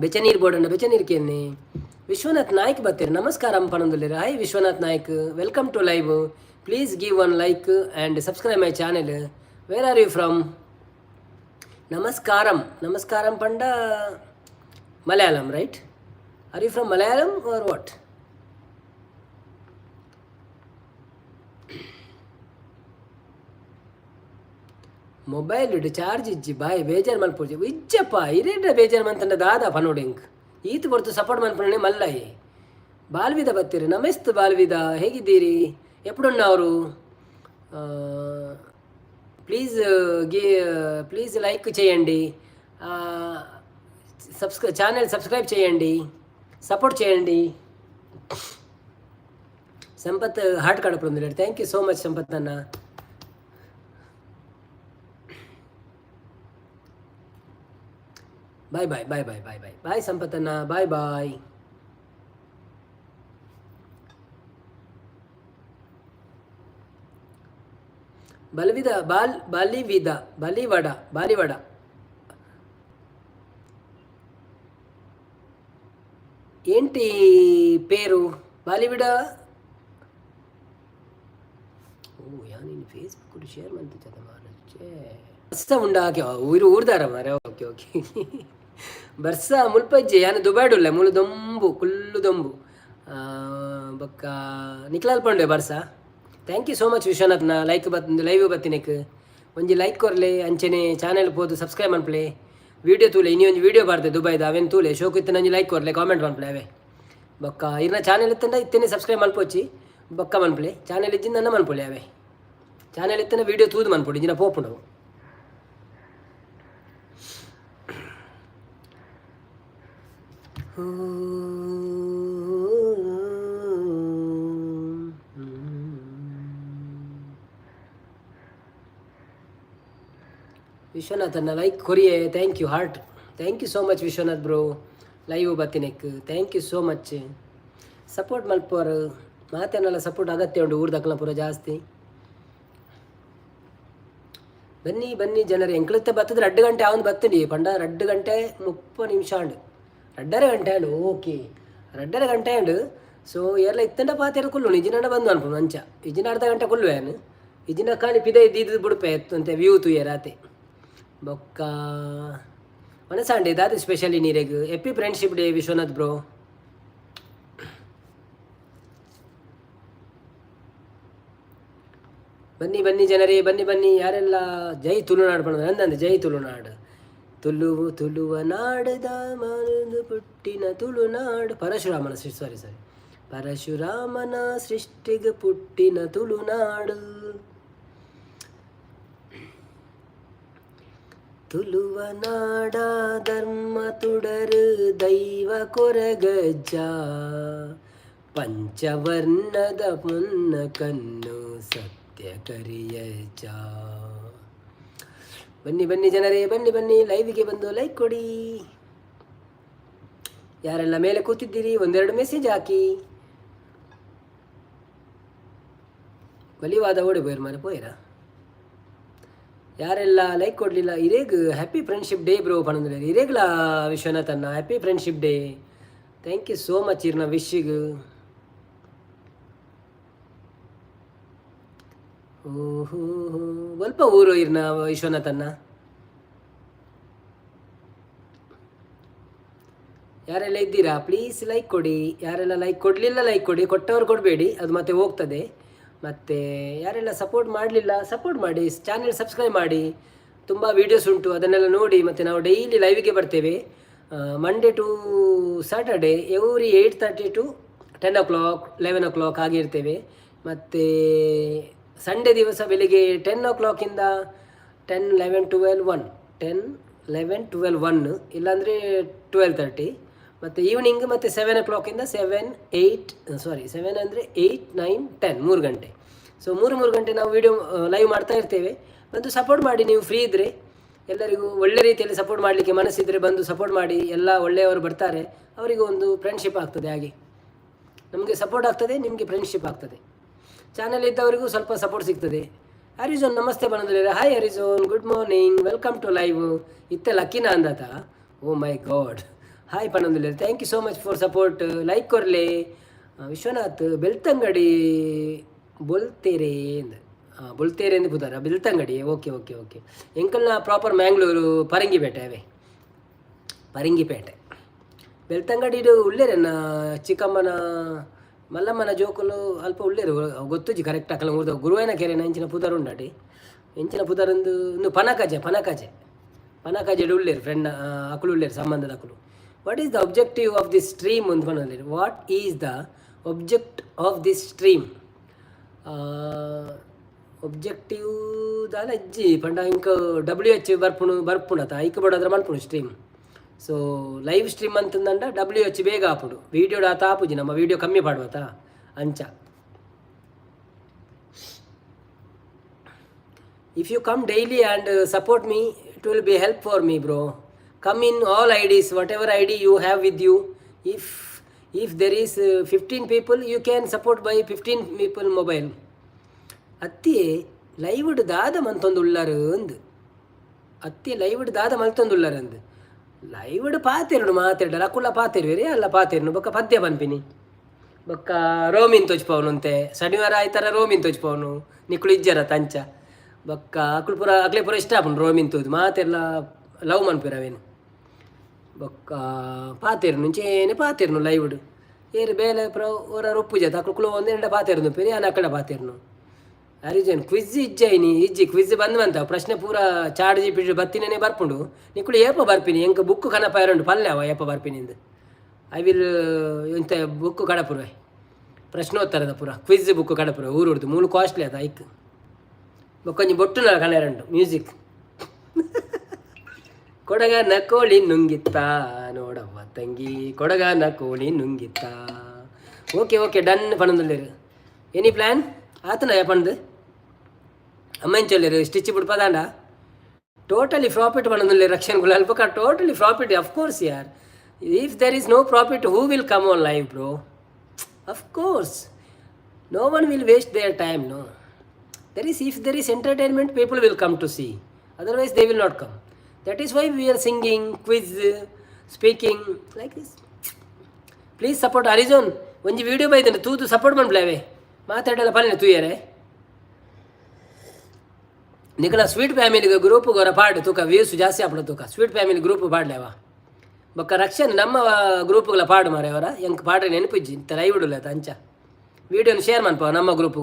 ಬೆಚ್ಚ ನೀರು ಬೋಡಂಡ ಬೆಚ್ಚ ನೀರು ಕೇಳಿ. ವಿಶ್ವನಾಥ್ ನಾಯ್ಕ್ ಬತ್ತೀರಿ, ನಮಸ್ಕಾರ ಪನೊಂದುಲ್ಲೆರ್. Hi Vishwanath Naik, welcome to live. Please give one like and subscribe my channel. Where are you from? ನಮಸ್ಕಾರಂ. ನಮಸ್ಕಾರಂ ಪಂಡ Malayalam, right? Are you from Malayalam or what? Mobile charge ಇಜ್ಜಿ ಬಾಯ್. ಬೇಜಾರು ಮಲ್ಪೊಡ್ಚಿ. ಇಜ್ಜಪ್ಪ, ಇರೇಟ ಬೇಜಾರು ಮಂತಂಡ ದಾದ ಪನೋಡು ಎಂಕ್. ಈತ್ ಪೊರ್ತು ಸಪೋರ್ಟ್ ಮನ್ಪುಣನೆ ಮಲ್ಲಯೆ. ಬಾಲ್ವಿದ ಬತ್ತೀರಿ. ನಮಸ್ತೆ ಬಾಲ್ವಿದ, ಹೇಗಿದ್ದೀರಿ? ಎಪ್ಪಡುನ್ನವರು? Please గి ప్లీజ్ లైక్ చేయండి. ఛానల్ సబ్స్క్రైబ్ చేయండి, సపోర్ట్ చేయండి. సంపత్ హార్ట్ కడపడుంది. Thank you so much Sampath అన్న. Bye bye bye bye bye bye bye Sampath అన్న, బాయ్ బాయ్. బలివిద బాల్ బలివిద బలివడ బాలివడ. ఏంటి పేరు బాలివిడ? ఓ యా నేను ఫేస్బుక్ షేర్ మంత్ ಬರ್ಸ ಉಂಡಾಕೆ ಊರು ಊರ್ದಾರ ಮಾರೆ. ಓಕೆ ಓಕೆ, ಬರ್ಸ ಮುಲ್ಪಜ್ಜೆ. ಯಾನ್ ದುಬೈಡ್ ಉಲ್ಲೆ. ಮೂಲು ದೊಂಬು, ಕುಲ್ಲು ದೊಂಬು. ಬೊಕ್ಕ ನಿಕ್ಲಾಲ್ ಪಂಡೆ ಬರ್ಸ. Thank you so much ವಿಶ್ವನಾಥ್ನ. Like ಬತ್ ಲೈವ್ ಬತ್ತಿನೆಕ್ ಒಂಜಿ ಲೈಕ್ ಕೊರ್ಲೆ. ಅಂಚನೆ ಚಾನೆಲ್ ಪೋದು ಸಬ್ಸ್ಕ್ರೈಬ್ ಮನ್ಪುಲೆ. ವೀಡಿಯೋ ತೂಲೆ. ಇನಿ ಒಂಜಿ ವೀಡಿಯೋ ಬಾರ್ದೆ ದುಬೈದ, ಅವೇನು ತೂಲೆ. ಶೋಕ್ ಇತ್ತಿನ ಒಂಜಿ ಲೈಕ್ ಕೊರ್ಲೆ, ಕಾಮೆಂಟ್ ಮನ್ಪುಲೆ ಅವೇ. ಬೊಕ್ಕ ಇರ್ನ ಚಾನೆಲ್ ಇತ್ತಂಡ ಇತ್ತೇನೆ ಸಬ್ಸ್ಕ್ರೈಬ್ ಮಲ್ಪೊಚ್ಚಿ. ಬೊಕ್ಕ ಮನ್ಪುಲೆ. ಚಾನೆಲ್ ಇಜ್ಜಿಂದನ್ನ ಮನ್ಪುಲೆ. ಅವೇ ಚಾನೆಲ್ ಇತ್ತನ ವೀಡಿಯೋ ತೂದು ಮನ್ಪೊಡು, ಇಂಜಿನ ಪೋಪುಂಡು. ವಿಶ್ವನಾಥನ್ನ like ಕೊರಿಯೆ, thank you heart, thank you so much Vishwanath bro. Live ಬತ್ತಿನೆಕ್ thank you so much. Support ಮಲ್ಪುವರು ಮಾತೇನಲ್ಲ, support ಅಗತ್ಯ ಉಂಟು. ಊರ್ದಕ್ಲ ಪೂರ ಜಾಸ್ತಿ. ಬನ್ನಿ ಬನ್ನಿ ಜನರು. ಎಂಕ್ಲತ್ತೆ ಬತ್ತದ 2 ಗಂಟೆ ಅವನು ಬತ್ತಡಿ ಪಂಡ 2 ಗಂಟೆ 30 ನಿಮಿಷ ಅಂಡು, 2.5 ಗಂಟೆ ಅಂಡು. ಓಕೆ, 2.5 ಗಂಟೆ ಅಂಡು. ಸೊ ಏರ್ಲ ಇತ್ತಂಡ ಪಾತೆರ ಕುಲ್ಲು ನಿಜಿನಂಡ ಬಂದು ಅನ್ಪುನು ಅಂಚ. ಇಜಿನ ಅರ್ಧ ಗಂಟೆ ಕುಲ್ಲುವೇನು, ಇಜಿನ ಕಾಣಿ ಪಿದ ಇದ್ದು ಬುಡುಪೆ ಅಂತೆ ವ್ಯೂ ತೂಯರಾತೆ. ಬೊಕ್ಕ ಮನಸಾಂಡೆ ದಾದ specially ನೀರೆಗ್. Happy friendship day Vishwanath bro. ಬನ್ನಿ ಬನ್ನಿ ಜನರೇ, ಬನ್ನಿ ಬನ್ನಿ. ಯಾರೆಲ್ಲ ಜೈ ತುಳುನಾಡು ಪಣ ನಂದಂದೆ. ಜೈ ತುಳುನಾಡು. ತುಳುವು ತುಳುವ ನಾಡದ ಮನದು ಪುಟ್ಟಿನ ತುಳುನಾಡು. ಪರಶುರಾಮನ ಸೃಷ್ಟಿ, ಸಾರಿ ಸಾರಿ, ಪರಶುರಾಮನ ಸೃಷ್ಟಿಗೆ ಪುಟ್ಟಿನ ತುಳುನಾಡು. ತುಳುವ ನಾಡ ಧರ್ಮ ತುಡರು ದೈವ ಕೊರಗಜ್ಜ, ಪಂಚವರ್ಣದ ಪೊನ್ನ ಕಣ್ಣು ಸತ್ಯ ಕರಿಯಜ್ಜ. ಬನ್ನಿ ಬನ್ನಿ ಜನರೇ, ಬನ್ನಿ ಬನ್ನಿ. ಲೈವ್ಗೆ ಬಂದು ಲೈಕ್ ಕೊಡಿ. ಯಾರೆಲ್ಲ ಮೇಲೆ ಕೂತಿದ್ದೀರಿ, ಒಂದೆರಡು ಮೆಸೇಜ್ ಹಾಕಿ. ಬಲಿವಾದ ಓಡಿ ಬೋಯರ್ ಮಾರೆ ಪೋಯಿರ. ಯಾರೆಲ್ಲ ಲೈಕ್ ಕೊಡಲಿಲ್ಲ, ಇರೇಗ್ happy friendship day bro ಪಣಂದ್ರೆ ಇರೇಗ್ಲ ವಿಶ್ವನಾಥನ್ನ happy friendship day. Thank you so much ಇರ್ನ ವಿಶ್ಗೆ. ಓಹೋ, ಸ್ವಲ್ಪ ಊರು ಇರ್ನ ವಿಶ್ವನಾಥನ್ನ. ಯಾರೆಲ್ಲ ಇದ್ದೀರಾ, ಪ್ಲೀಸ್ ಲೈಕ್ ಕೊಡಿ. ಯಾರೆಲ್ಲ ಲೈಕ್ ಕೊಡಲಿಲ್ಲ ಲೈಕ್ ಕೊಡಿ, ಕೊಟ್ಟವರು ಕೊಡಬೇಡಿ, ಅದು ಮತ್ತೆ ಹೋಗ್ತದೆ. ಮತ್ತು ಯಾರೆಲ್ಲ ಸಪೋರ್ಟ್ ಮಾಡಲಿಲ್ಲ, ಸಪೋರ್ಟ್ ಮಾಡಿ, ಚಾನೆಲ್ ಸಬ್ಸ್ಕ್ರೈಬ್ ಮಾಡಿ. ತುಂಬ ವೀಡಿಯೋಸ್ ಉಂಟು, ಅದನ್ನೆಲ್ಲ ನೋಡಿ. ಮತ್ತು ನಾವು ಡೈಲಿ ಲೈವಿಗೆ ಬರ್ತೇವೆ, Monday to Saturday, every 8:30 to 10 o'clock, 11 o'clock ಹಾಗೆ ಇರ್ತೇವೆ. ಮತ್ತು ಸಂಡೇ ದಿವಸ ಬೆಳಿಗ್ಗೆ 10 ಓ ಕ್ಲಾಕಿಂದ 10, 11, 12, 1, 10, 11, 12, 1, ಇಲ್ಲಾಂದರೆ 12:30. ಮತ್ತು ಈವ್ನಿಂಗ್ ಮತ್ತು 7 ಓ ಕ್ಲಾಕಿಂದ 7, 8, ಸಾರಿ, 7 ಅಂದರೆ 8, 9, 10, 3 ಗಂಟೆ. ಸೊ ಮೂರು ಮೂರು ಗಂಟೆ ನಾವು ವೀಡಿಯೋ ಲೈವ್ ಮಾಡ್ತಾ ಇರ್ತೇವೆ. ಬಂದು ಸಪೋರ್ಟ್ ಮಾಡಿ. ನೀವು ಫ್ರೀ ಇದ್ದರೆ, ಎಲ್ಲರಿಗೂ ಒಳ್ಳೆ ರೀತಿಯಲ್ಲಿ ಸಪೋರ್ಟ್ ಮಾಡಲಿಕ್ಕೆ ಮನಸ್ಸಿದ್ದರೆ ಬಂದು ಸಪೋರ್ಟ್ ಮಾಡಿ. ಎಲ್ಲ ಒಳ್ಳೆಯವರು ಬರ್ತಾರೆ, ಅವರಿಗೂ ಒಂದು ಫ್ರೆಂಡ್ಶಿಪ್ ಆಗ್ತದೆ. ಹಾಗೆ ನಮಗೆ ಸಪೋರ್ಟ್ ಆಗ್ತದೆ, ನಿಮಗೆ ಫ್ರೆಂಡ್ಶಿಪ್ ಆಗ್ತದೆ. ಚಾನಲ್ ಇದ್ದವರಿಗೂ ಸ್ವಲ್ಪ ಸಪೋರ್ಟ್ ಸಿಗ್ತದೆ. ಹರಿಜೋನ್ ನಮಸ್ತೆ ಬಂದಿದ್ದಾರೆ. Hi Harizon, good morning, welcome to live. ಇತ್ತೆ ಲಕ್ಕಿನ ಅಂದಾತ. Oh my god. ಹಾಯ್ ಪಣಂದಿಲ್ಲ, thank you so much for support. Like ಕೊರ್ಲೆ. ವಿಶ್ವನಾಥ್ ಬೆಳ್ತಂಗಡಿ ಬೊಲ್ತೇರೆ ಎಂದ್, ಬೊಲ್ತೇರೆ ಎಂದು ಪುದಾರ Belthangady. Okay okay okay. ಎಂಕಲ್ನ proper Mangalore Parangipete. ಅವೇ ಪರಂಗಿಪೇಟೆ. ಬೆಳ್ತಂಗಡಿಡು ಉಳ್ಳೇರೆನ್ನ ಚಿಕ್ಕಮ್ಮನ ಮಲ್ಲಮ್ಮನ ಜೋಕುಲು ಅಲ್ಪ ಉಳ್ಳೇರು. ಗೊತ್ತುಜಿ ಕರೆಕ್ಟ್ ಅಕಲ ಊರ್ದ. ಗುರುವಾಯನ ಕೆರೆನ ಇಂಚಿನ ಪುದರ್ ಉಂಡಾಟಿ, ಇಂಚಿನ ಪುದರಂದು ಇಂದು ಪನಕಜೆ, ಪನಕಜೆ, ಪನಕಜೆಡ್ ಉಳ್ಳೇರು ಫ್ರೆಂಡ್ ಅಕುಲು ಉಳ್ಳೇರು, ಸಂಬಂಧದ ಅಕುಲು. What is the objective of this stream ಒಂದು ಪನೊಂದುಲ್ಲೆರ್. What is the object of this stream? Objective ದಾಲ ಇಜ್ಜಿ. ಪಂಡ ಇಂಕ ಡಬ್ಲ್ಯೂ ಎಚ್ ಬರ್ಪುಣು ಬರ್ಪುಂಡತ, ಐಕ್ ಬೋಡಾದ್ರೆ ಮನ್ಪುಣು stream. So live stream ಅಂತಂದಂಡ W H ಬೇಗ ಆಪುಂಡು. ವೀಡಿಯೋ ಆತ ಆಪುಜಿ, ನಮ್ಮ ವೀಡಿಯೋ ಕಮ್ಮಿ ಪಾಡುವತ ಅಂಚ. If you come daily and support me, it will be help for me, bro. Come in all IDs, whatever ID you have with you. If there is 15 people, you can support by 15 people mobile. ಅತ್ತಿ lived ದಾದ ಮಂತೊಂದುಳ್ಳರು ಅಂದು, ಅತ್ತಿ lived ದಾದ ಮಲ್ತೊಂದುಳ್ಳರು ಅಂದು. Lived ಪಾತೆರುಡು ಮಾತೆರಡ ಅಕುಲ ಪಾತೆರುವೆರಿ ಅಲ್ಲ ಪಾತೆರುನು. ಬೊಕ್ಕ ಪದ್ಯ ಪನ್ಪಿನಿ, ಬೊಕ್ಕ ರೋಮಿನ್ ತೋಜ್ಪವನು ಅಂತೆ. ಶನಿವಾರ ಆಯ್ತಾರ ರೋಮಿನ್ ತೋಜ್ಪವನು, ನಿಕುಲು ಇಜ್ಜರ ತಂಚ. ಬೊಕ್ಕ ಅಕುಲು ಪೂರ ಅಕ್ಲೆ ಪೂರ ಇಷ್ಟ ಆಪುಂಡು ರೋಮಿನ್ ತೂದು, ಮಾತೆರ್ಲ ಲವ್ ಮನ್ಪುರ ಅವೇನು. ಬೊಕ್ಕ ಪಾತೆರುನು ಇಂಚೇನೆ ಪಾತೆರುನು ಲೈವ್ಡ್. ಏರು ಬೇಲೆ ಪೂರ ಒರ ಉಪ್ಪುಜತ ಅಕುಲು ಕುಲು ಒಂದೆರಡ ಪಾತೆರುನು ಪೆರಿಯ ಅಕಡ ಪಾತೆರುನು. ಅರಿಜನ್ ಕ್ವಿಜ್ ಇಜ್ಜೈನಿ ಇಜ್ಜಿ. ಕ್ವಿಜ್ ಬಂದ್ ಬಂತ ಪ್ರಶ್ನೆ ಪೂರ ಚಾಟ್ ಜಿಪಿಟಿ ಬತ್ತಿನೇ ಬರ್ಪುಂಡು. ನಿಕುಲು ಏಪ ಬರ್ಪಿನಿ? ಎಂಕ್ ಬುಕ್ ಕನಪಾಯರುಂಡು ಪಲ್ಲೆ ಅವ ಏಪ ಬರ್ಪಿನಿಂದು. I will ಇಂತ ಬುಕ್ ಕಡಪುರುವೆ, ಪ್ರಶ್ನೋತ್ತರದ ಪೂರ ಕ್ವಿಜ್ ಬುಕ್ ಕಡಪುರುವೆ ಊರುಡ್ದು. ಮೂಲು ಕಾಸ್ಟ್ಲಿ ಅದ ಐಕ್. ಬೊಕ್ಕೊಂಜಿ ಬೊಟ್ಟು ಕನೆರಂಡು ಮ್ಯೂಸಿಕ್. ಕೊಡಗನ ಕೋಳಿ ನುಂಗಿತ್ತ ನೋಡವ್ವ ತಂಗಿ, ಕೊಡಗನ ಕೋಳಿ ನುಂಗಿತ್ತ. ಓಕೆ ಓಕೆ, ಡನ್ ಪಣಂದುಲ್ಲೆರ್. ಎನಿ ಪ್ಲ್ಯಾನ್ ಆತನ ಪಂದ್ ಅಮ್ಮ ಎಂಚೊಲ್ಲೆರ್? ಸ್ಟಿಚ್ ಬುಡ್ಪದಾಂಡ ಟೋಟಲಿ ಪ್ರಾಫಿಟ್ ಪಣಂದುಲ್ಲೆರ್ ರಕ್ಷಣ್ ಗುಲಾಲ್. ಬೊಕ ಟೋಟಲಿ ಪ್ರಾಫಿಟ್, ಅಫ್ಕೋರ್ಸ್ ಯಾರ್. If there is no profit, who will come on live, bro? Of course no one will waste their time, no. There is If there is entertainment, people will come to see, otherwise they will not come. That is why we are singing, quiz, speaking like this. Please support ಅರಿಜೋನ್. ಒಂಜಿ video ಬೈದಂಡ ತೂದು support ಮನ್ಪ್ಲೇವೆ. ಮಾತಾಡಲ್ಲ ಪಲ್ಲೆ ತೂಯರೆ. ನಿಕಲ sweet family group ಗೊರ ಪಾಡು ತೂಕ, ವ್ಯೂಸ್ ಜಾಸ್ತಿ ಆಪುಂಡು ತೂಕ. ಸ್ವೀಟ್ ಫ್ಯಾಮಿಲಿ ಗ್ರೂಪ್ ಪಾಡ್ಲೇವ. ಬೊಕ್ಕ ರಕ್ಷಣ್ ನಮ್ಮ ಗ್ರೂಪ್ಗಳ ಪಾಡು ಮಾರೆ. ಅವರ ಎಂಕ್ ಪಾಡ್ರೆ ನೆನಪಿಜ್ಜಿ, ಇಂತ ಲೈವ್ ಇಡಲ್ಲ ಅಂಚ. ವಿಡಿಯೋನ ಶೇರ್ ಮನ್ಪ ನಮ್ಮ ಗ್ರೂಪು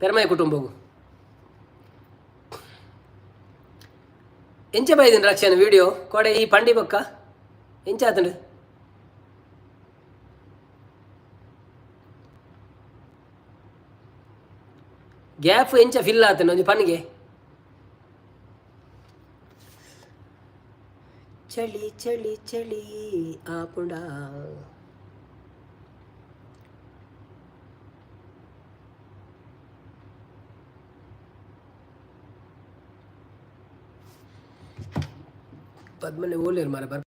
ಪೆರ್ಮೈ ಕುಟುಂಬಗು. ಎಂಚ ಬೈದಿನ ರಕ್ಷಣ್ ವಿಡಿಯೋ ಕೊಡೆ ಈ ಪಂಡಿ ಬೊಕ್ಕ ಎಂಚ ಆತಂಡು? ಗ್ಯಾಪ್ ಎಂಚ ಫಿಲ್ ಆತಂಡು ಒಂಜಿ ಪನ್ಗೆ. ಚಳಿ ಚಳಿ ಚಳಿ ಆಪುಂಡ. ಪದ್ಮನೆ ಓಲೇರು ಮಾರ ಬರ್.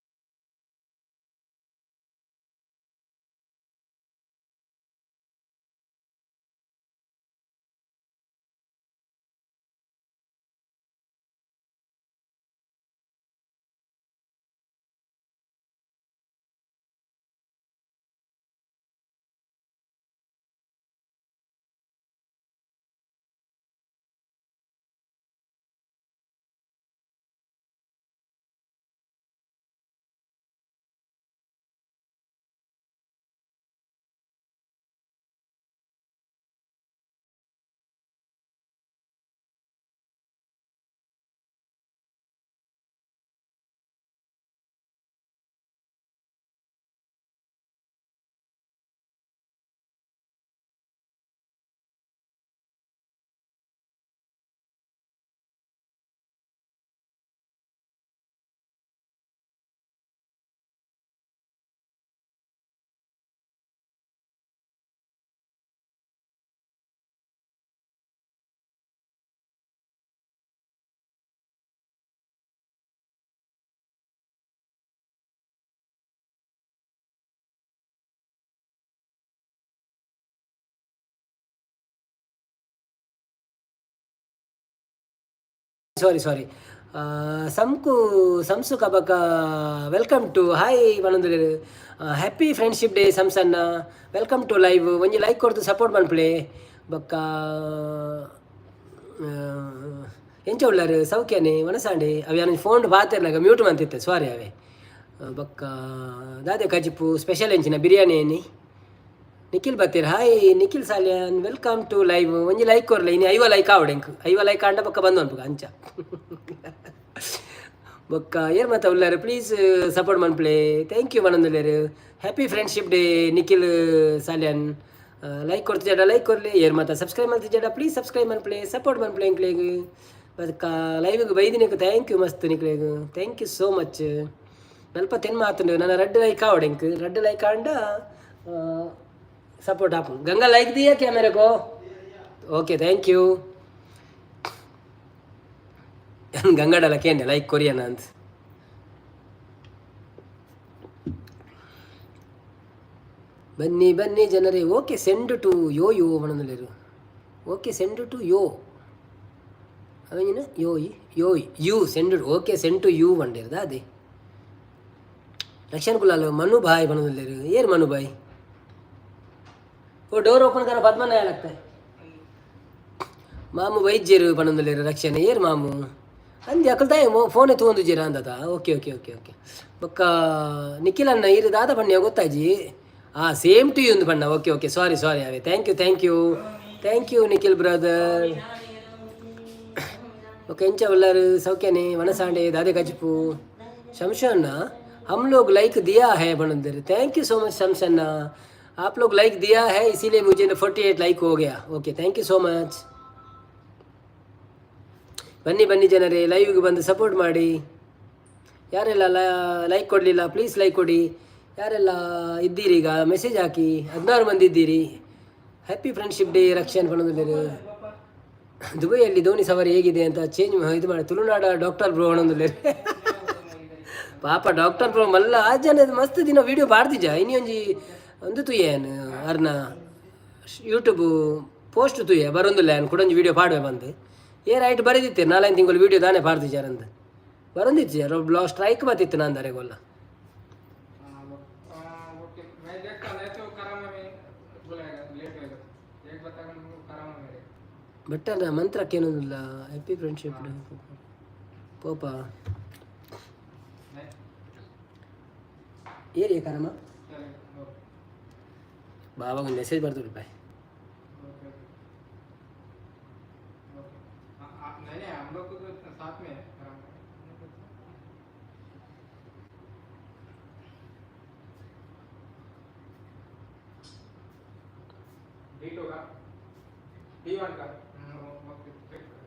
Sorry sorry. ಸಂಕು ಸಂಸು ಕಬಕ, welcome to. Hi ಪನೊಂದುಲ್ಲೆರ್. Happy friendship day ಸಂಸನ್ನ, welcome to live. ಒಂಜಿ ಲೈಕ್ ಕೊರ್ದು ಸಪೋರ್ಟ್ ಮನ್ಪುಲೆ. ಬೊಕ್ಕ ಎಂಚ ಉಳ್ಳಾರ್? ಸೌಖ್ಯನೆ? ವನಸಾಂಡೆ ಅವೆ ಯಾನ್ ಫೋನ್ ಪಾತೆರ್ನಗ ಮ್ಯೂಟ್ ಮಂತಿತ್ತೆ, ಸಾರಿ ಅವೆ. ಬೊಕ್ಕ ದಾದೆ ಕಜಿಪು ಸ್ಪೆಷಲ್ ಎಂಚಿನ? ಬಿರಿಯಾನಿ ಏನಿ? ನಿಖಿಲ್ ಬತ್ತೀರ್. Hi Nikhil Salian, welcome to live. ಒಂಜಿ ಲೈಕ್ ಕೊರ್ಲೆ. ಇನಿ 50 ಲೈಕ್ ಆವಡೆ ಎಂಕ್. 50 ಲೈಕ್ ಆಂಡ ಬೊಕ್ಕ ಬಂದು ಅನ್ಪುಗ ಅಂಚ. ಬೊಕ್ಕ ಏರ್ ಮಾತ ಉಲ್ಲಾರು? ಪ್ಲೀಸ್ ಸಪೋರ್ಟ್ ಮನ್ಪುಲೆ. Thank you ಪನೊಂದುಲ್ಲೆರ್. Happy friendship day Nikhil Salian. Like ಕೊಡ್ತಿಜಾಡ like ಕೊರ್ಲೆ. ಏರ್ ಮಾತ ಸಬ್ಸ್ಕ್ರೈಬ್ ಮಲ್ತಿಜಾಡ ಪ್ಲೀಸ್ ಸಬ್ಸ್ಕ್ರೈಬ್ ಮನ್ಪುಲೆ, ಸಪೋರ್ಟ್ ಮನ್ಪುಲೆ ಎಂಕ್ಲೆಗ್. ಬೊಕ್ಕ ಲೈವ್ಗೆ ಬೈದಿನಕ್ಕೆ thank you ಮಸ್ತ್ ನಿಕ್ಲೆಗ್. Thank you so much. 49 ಆತುಂಡು. ನನ್ನ ರಡ್ಡ್ ಲೈಕ್ ಆವಡೆ ಎಂಕ್. ರಡ್ಡ್ ಲೈಕ್ ಆಂಡ सपोर्ट आप. गंगा, लाइक दिया क्या मेरे को? Okay, thank you. ಗಂಗಾಡಲ ಕೇಂದ್ರ ಲೈಕ್ ಕೊರಿಯನ ಅಂತ. ಬನ್ನಿ ಬನ್ನಿ ಜನರೇ. ಓಕೆ, ಸೆಂಡ್ ಟು ಯೋ ಯೋ ಪನೊಂದುಲ್ಲೆರ್. ಓಕೆ, ಸೆಂಡ್ ಟು ಯೋ ಅವೆಂಜಿನ ಯೋಯ್ ಯೋಯ್ you send. Okay, send to you ಪಂಡೆರ್. ಅದೇ ರಕ್ಷಣ್ ಕುಲಾಲ್ ಮನು ಭಾಯ್ ಪನೊಂದುಲ್ಲೆರ್. ಏರ್ ಮನು ಭಾಯ್? वो डोर ओपन करो, पद्मा नया लगता है. ಮಾಮು ವೈದ್ಯರು ಪನೊಂದುಲ್ಲೆರ್ ರಕ್ಷಣೆ. ಏರ್ ಮಾಮು ಅಂದೆ? ಅಕಲ್ ದಾಯ ಫೋನ್ ತೂವೊಂದುಜೆರ್ ಅಂದತ? Okay okay okay okay. ಬೊಕ್ಕ ನಿಖಿಲ್ ಅಣ್ಣ ಈರ್ ದಾದ ಪಣ್ಯ ಗೊತ್ತಾಜಿ. ಆ ಸೇಮ್ ಟು you ಒಂದು ಪಣ್ಣ. ಓಕೆ ಓಕೆ, ಸಾರಿ ಸಾರಿ ಅವೇ. Thank you, thank you, thank you Nikhil brother. Okay, ಎಂಚ ಉಲ್ಲರ್? ಸೌಖ್ಯನೆ? ವನಸಾಂಡೆ ದಾದೆ ಕಜಿಪು? ಶಂಶು ಅಣ್ಣ, हम लोग लाइक दिया है बनंदर। Thank you so much शमसन्ना। आप लोग लाइक दिया है, इसीलिए मुझे 48 लाइक हो गया। Okay, thank you so much. ಬನ್ನಿ ಬನ್ನಿ ಜನರೇ, ಲೈವ್ಗೆ ಬಂದು ಸಪೋರ್ಟ್ ಮಾಡಿ. ಯಾರೆಲ್ಲ ಲೈಕ್ ಕೊಡಲಿಲ್ಲ, ಪ್ಲೀಸ್ ಲೈಕ್ ಕೊಡಿ. ಯಾರೆಲ್ಲ ಇದ್ದೀರಿ ಈಗ, ಮೆಸೇಜ್ ಹಾಕಿ. 16 ಮಂದಿ ಇದ್ದೀರಿ. Happy friendship day Rakshan ಪಣಂದುಲ್ಲೇರು. ದುಬೈಯಲ್ಲಿ ದೋಣಿ ಸವಾರಿ ಹೇಗಿದೆ ಅಂತ ಚೇಂಜ್ ಇದು ಮಾಡಿ. ತುಳುನಾಡ ಡಾಕ್ಟರ್ ಬ್ರೋ ಪಣಂದುಲ್ಲೇರು. ಪಾಪ ಡಾಕ್ಟರ್ ಬ್ರೋ ಮಲ್ಲ ಆ ಜನ ಮಸ್ತ್ ದಿನ ವಿಡಿಯೋ ಪಾಡ್ದಿಜ. ಇನ್ನೊಂಜಿ ಒಂದು ತುಯ್ಯನ್ ಅರ್ನ ಯೂಟ್ಯೂಬ್ ಪೋಸ್ಟ್ ತುಯ್ಯ ಬರೊಂದಿಲ್ಲ. ಏನು ಕುಡೊಂಜಿ ವಿಡಿಯೋ ಪಾಡುವೆ ಬಂದು ಏ ರೈಟ್ ಬರೆದಿತ್ತೆ. ನಾಲ್ಕು ತಿಂಗಳು ವಿಡಿಯೋ ದಾನೆ ಪಾಡ್ದಿಜಾರಂದು ಬರೊಂದಿತ್ತು. ಯಾರೋ ಬ್ಲಾ ಸ್ಟ್ರೈಕ್ ಬತ್ತಿತ್ತು ನಾನು ಗೊಲ್ಲ. हाँ, वो ओके, मैं देखता, नहीं तो करामा में बुलाएगा, लेट होएगा। एक बता करामा मेरे। ಬಟ್ಟನ ಮಂತ್ರಕ್ಕೇನೊಂದಿಲ್ಲ. Happy friendship day ಪೋಪ. नहीं। ಏರಿಯ ಕರಮ. चलेगा, ओके। ಬಾಬಾ ಒಂದು ಮೆಸೇಜ್ ಬರ್ತದೆ ಬಾಯ್. Okay okay okay. हाँ, हाँ, नहीं नहीं, हम लोग को तो साथ में है करामा। डी 2 का, डी 1 का। ओके, चेक करो।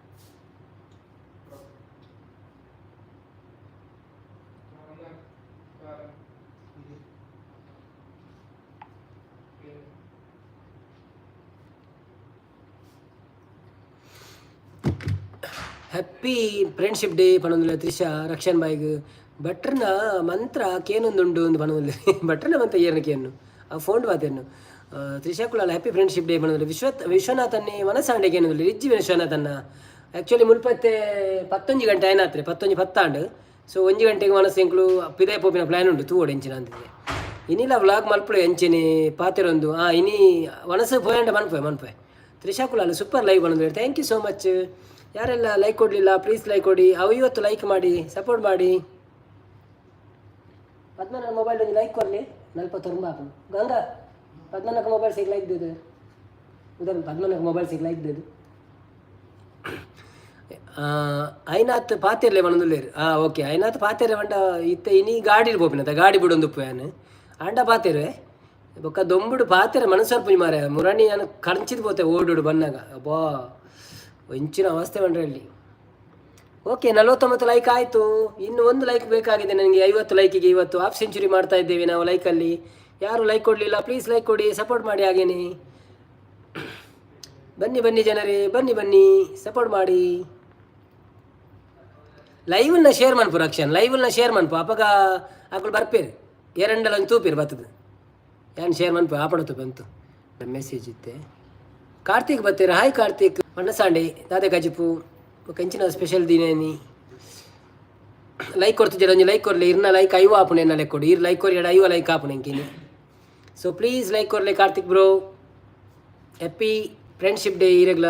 ओके, चार तीन। Happy friendship day ಪಣೊಂದುಲ್ಲ Trisha Rakshan ಬಾಯ್ಗ್. ಭಟ್ರನ mantra ಕೇನೊಂದುಂಡು ಒಂದು ಪಣೊಂದುಲ್ಲ. ಭಟ್ರನ ಮಂತ್ರ ಏರ್ನ ಕೇನು ಆ ಫೋನ್ ಬಾತೇನು. Trisha Kulal happy friendship day ಪಣೊಂದುಲ್ಲ. ವಿಶ್ವನಾಥನ್ನೇ ಮನಸಾಂಡೆ ಕೇನೊಂದುಲ್ಲ. ರಿಜ್ಜಿ ವಿಶ್ವನಾಥನ್ನ. ಆ್ಯಕ್ಚುಲಿ ಮುಲ್ಪತ್ತೆ 11 ಗಂಟೆ ಆಯ್ನಾತ್ರೆ, 11:10 ಆಂಡ್. ಸೊ 1 ಗಂಟೆಗೆ ಮನಸ್ಸು ಎಂಕ್ಲು ಪಿದಾಯ್ ಪೋಪಿನ ಪ್ಲ್ಯಾನ್ ಉಂಟು. ತೂವೊಡು ಎಂಚಿನ ಅಂತಿದೆ. ಇನಿಲ ವ್ಲಾಗ್ ಮಲ್ಪುಡು ಎಂಚಿನಿ ಪಾತೆರೊಂದು. ಹಾಂ, ಇನಿ ವನಸು ಪೋಯಂಡ ಮನ್ಪೆ ಮನ್ಪೆ. ತ್ರಿಷಾ ಕುಲಾಲ್ ಸೂಪರ್ ಲೈವ್ ಬಂದ್ರೆ. Thank you so much. ಯಾರೆಲ್ಲ ಲೈಕ್ ಕೊಡಲಿಲ್ಲ, ಪ್ಲೀಸ್ ಲೈಕ್ ಕೊಡಿ. ಅವು ಇವತ್ತು ಲೈಕ್ ಮಾಡಿ ಸಪೋರ್ಟ್ ಮಾಡಿ. ಪದ್ಮನ ಮೊಬೈಲ್ ಒಂದು ಲೈಕ್ ಕೊಡಲಿ ನಲ್ಪ ತೊಂಬ ಹಾಕು. ಗಂಗಾ, ಪದ್ಮನಕ್ಕೆ ಮೊಬೈಲ್ ಸಿಗ್ ಲೈಕ್ ದೇದು. ಉದರ್ ಪದ್ಮನಕ್ಕೆ ಮೊಬೈಲ್ ಸಿಗ್ ಲೈಕ್ ದೇದು. ಐನಾತ್ ಪಾತೆರ್ಲೆ ಪನೊಂದುಲ್ಲೆರ್. ಹಾಂ, ಓಕೆ. ಐನಾತ್ ಪಾತೆರ್ಲೆ ಪಂಡ ಇತ್ತೆ ಇನಿ ಗಾಡಿ ಪೋಪಿನತ ಗಾಡಿ ಬುಡೊಂದು ಯಾನ್ ಆಂಡ ಪಾತೆರುವೆ. ಬೊಕ್ಕ ದೊಂಬುಡು ಪಾತೆರ ಮನಸ್ಸರ್ಪುಂಜಿ ಮಾರೆ. ಮುರಣಿ ಯಾನ್ ಕಂಚಿದ್ ಪೋತೆ ಓಡುಡು ಬನ್ನಾಗ. ಅಬ್ಬಾ, ಒಂಚಿನ ಅವಸ್ಥೆ ಪಂಡ್ರೆ ಅಲ್ಲಿ. ಓಕೆ, 49 ಲೈಕ್ ಆಯಿತು. ಇನ್ನು ಒಂದು ಲೈಕ್ ಬೇಕಾಗಿದೆ ನನಗೆ 50 ಲೈಕಿಗೆ. ಇವತ್ತು ಹಾಫ್ ಸೆಂಚುರಿ ಮಾಡ್ತಾ ಇದ್ದೇವೆ ನಾವು ಲೈಕಲ್ಲಿ. ಯಾರು ಲೈಕ್ ಕೊಡಲಿಲ್ಲ, ಪ್ಲೀಸ್ ಲೈಕ್ ಕೊಡಿ, ಸಪೋರ್ಟ್ ಮಾಡಿ. ಹಾಗೇನೆ ಬನ್ನಿ ಬನ್ನಿ ಜನರೇ, ಬನ್ನಿ ಬನ್ನಿ, ಸಪೋರ್ಟ್ ಮಾಡಿ. ಲೈವ್ನ ಶೇರ್ ಮನ್ಪು ರಕ್ಷನ್, ಲೈವ್ನ ಶೇರ್ ಮನ್ಪು. ಅಪಗ ಅಕುಲು ಬರ್ಪೇರು. ಎರಡಲ್ಲ ಒಂದು ತೂಪಿರು ಬತ್ತದ. ಯಾನ್ ಶೇರ್ ಮನ್ಪು ಆಪಣ ಬಂತು ನಮ್ಮ ಮೆಸೇಜ್ ಇತ್ತೆ. ಕಾರ್ತಿಕ್ ಬತ್ತೀರ. ಹಾಯ್ ಕಾರ್ತಿಕ್. ಮಣ್ಣಸಾಂಡೆ ದಾದೆ ಗಜಿಪು ಕಂಚಿನ ಸ್ಪೆಷಲ್ ದಿನೇನಿ. ಲೈಕ್ ಕೊಡ್ತಿದ್ದೀರ, ಒಂಜಿ ಲೈಕ್ ಕೊರ್ಲಿ. ಇರ್ನ ಲೈಕ್ 50 ಆಪುಣೆ ಎನ್ನ ಲೆಕ್ಕೊಡು. ಇರ್ ಲೈಕ್ ಕೊರಿ 50 ಲೈಕ್ ಆಪುಣೆ ಎಂಕಿನಿ. So please like ಕೊರ್ಲೆ. Karthik bro, happy friendship day ಇರೆಗ್ಲ.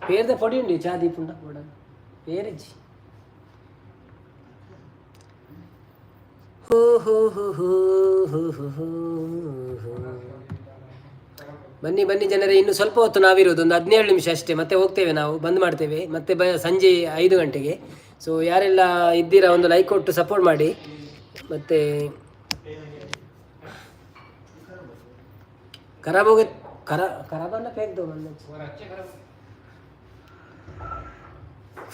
ಪೇರ್ದ ಪೊಡಿ ಉಂಡು ಚಾ ದೀಪುಂಡ ಬೋಡ ಪೇರಿಜ್ಜಿ. ಹೋ ಹೋ ಹೋ ಹೋ ಹೋ ಹೋ ಹೋ ಹೋ. ಬನ್ನಿ ಬನ್ನಿ ಜನರೇ. ಇನ್ನು ಸ್ವಲ್ಪ ಹೊತ್ತು ನಾವಿರೋದು, ಒಂದು 17 ನಿಮಿಷ ಅಷ್ಟೇ. ಮತ್ತೆ ಹೋಗ್ತೇವೆ ನಾವು, ಬಂದ್ ಮಾಡ್ತೇವೆ. ಮತ್ತೆ ಸಂಜೆ 5 ಗಂಟೆಗೆ. ಸೊ ಯಾರೆಲ್ಲ ಇದ್ದೀರಾ, ಒಂದು ಲೈಕ್ ಕೊಟ್ಟು ಸಪೋರ್ಟ್ ಮಾಡಿ. ಮತ್ತೆ ಖರಾಬ್ ಹೋಗಿ ಖರಾಬನ್ನ ಫೇಕ್ ದೋ. और अच्छे खराब।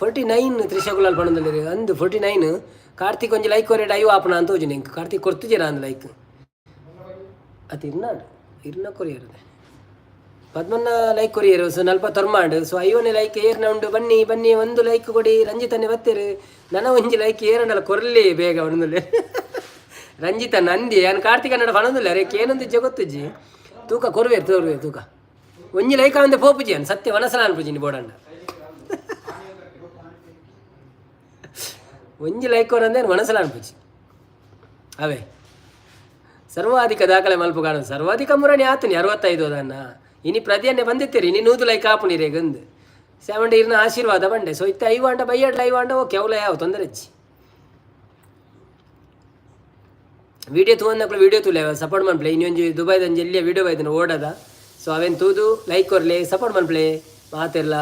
49 ತ್ರಿಷಾ ಕುಲಾಲ್ ಪಣೊಂದುಲ್ಲೆರ್ ಅಂದು 49. ಕಾರ್ತಿಕ್ ಒಂಜಿ ಲೈಕ್ ಕೊರೆಡ್ 50 ಆಪುಣ ಅಂತ ತೋಜುಂಡು ಎಂಕ್. ಕಾರ್ತಿಕ್ ಕೊರ್ತುಜೆರ ಅಂದ್ ಲೈಕ್. ಅತ್ ಇರ್ನಾಡ್ ಇರ್ನ ಕೊರಿಯರ್ ಪದ್ಮನ್ನ ಲೈಕ್ ಕೊರಿಯರು. ಸೊ ನಲ್ಪ ತೊರ್ಮಾಂಡ್. ಸೊ 50ನೇ ಲೈಕ್ ಏರ್ನ ಉಂಡು. ಬನ್ನಿ ಬನ್ನಿ, ಒಂದು ಲೈಕ್ ಕೊಡಿ. ರಂಜಿತನ್ನೇ ಬತ್ತೆರು. ನನ ಒಂಜಿ ಲೈಕ್ ಏರಂಡಲ ಕೊರ್ಲಿ ಬೇಗ ಪಣೊಂದುಲ್ಲೆ ರಂಜಿತ ನಂದಿ. ಯಾನ್ ಕಾರ್ತಿಕ ನಡ ಪಣೊಂದುಲ್ಲೆ. ಅರೆ ಕೇನೊಂದಿಜ್ಜೆ ಗೊತ್ತುಜ್ಜಿ. ತೂಕ ಕೊರುವೆರ್ ತೋರುವೆರ್ ತೂಕ. ಒಂಜಿ ಲೈಕ್ ಆವಂದೆ ಪೋಪುಜಿ ಅನ್ ಸತ್ಯ. ವನಸಲ ಅನ್ಪುಜಿ ಬೋಡಂಡ. ಒಂಜಿ ಲೈಕ್ ಕೊರಂದೆ ಮನಸಲ ಅನ್ಪುಜಿ. ಅವೇ ಸರ್ವಾಧಿಕ ದಾಖಲೆ ಮಲ್ಪ ಕಾಣು. ಸರ್ವಾಧಿಕ ಮುರಣಿ ಆತನಿ 65 ಅದನ್ನ. ಇನಿ ಪ್ರತಿಯನ್ನೇ ಬಂದಿತ್ತೀರಿ. ಇನಿ 100 ಲೈಕ್ ಆಪುನಿರೇ ಗಂದು ಸೆವೆಂಡ ಇರ್ನ ಆಶೀರ್ವಾದ ಬಂಡೆ. ಸೊ ಇತ್ತ 50 ಅಂಡ ಬೈಯಡ್ ಲೈವ್ ಅಂಡ. ಓಕೆ, ಅವಲ ಯಾವ ತೊಂದರೆ ಹೆಚ್ಚಿ. ವಿಡಿಯೋ ತೂವನ್ನಕ್ಲು ವಿಡಿಯೋ ತೂಲೆ, ಸಪೋರ್ಟ್ ಮನ್ಪ್ಲೆ. ಇನ್ನೊಂಜಿ ದುಬೈದ ಒಂಜಿ ಎಲ್ಲಿಯ ವಿಡಿಯೋ ಬೈದನ ಓಡದ. ಸೊ ಸೊ ಅವೇನು ತೂದು ಲೈಕ್ ಕೊರ್ಲೆ, ಸಪೋರ್ಟ್ ಮನ್ಪ್ಲೆ ಮಾತೆರ್ಲ.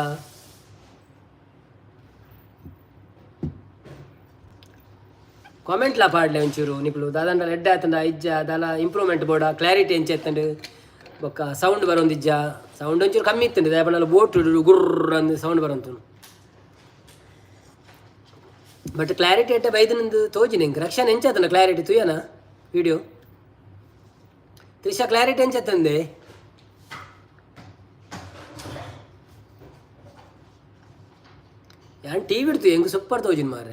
ಕಾಮೆಂಟ್ಲಾ ಪಾಡ್ಲೆ ಒಂಚೂರು ನಿಕುಲು. ದಾದಂಡ ಎಡ್ಡೆ ಆತಂಡ ಇಜ್ಜ, ದಾಲ ಇಂಪ್ರೂವ್ಮೆಂಟ್ ಬೋಡ, ಕ್ಲಾರಿಟಿ ಎಂಚ ಎತ್ತಂಡು, ಬೊಕ್ಕ ಸೌಂಡ್ ಬರೋಂದಿಜ್ಜ. ಸೌಂಡ್ ಒಂಚೂರು ಕಮ್ಮಿ ಇತ್ತಂಡು, ದಾಯಪಂಡಲ ಬೋಟ್ ಗುರ್ರ ಅಂದ್ ಸೌಂಡ್ ಬರೋಂತು. ಬಟ್ ಕ್ಲಾರಿಟಿ ಎಡ್ಡೆ ಬೈದನಂದು ತೋಜಿನ ಎಂಕ್. ರಕ್ಷಣೆ ಎಂಚ ಕ್ಲಾರಿಟಿ ತುಯನ ವಿಡಿಯೋ? ತ್ರಿಷಾ, ಕ್ಲಾರಿಟಿ ಎಂಚತ್ತಂದೆ? ಯಾನ್ ಟಿ ವಿ ಹೆಂಗೆ ಸೂಪರ್ ತೋಜಿನ ಮಾರ್ರೆ.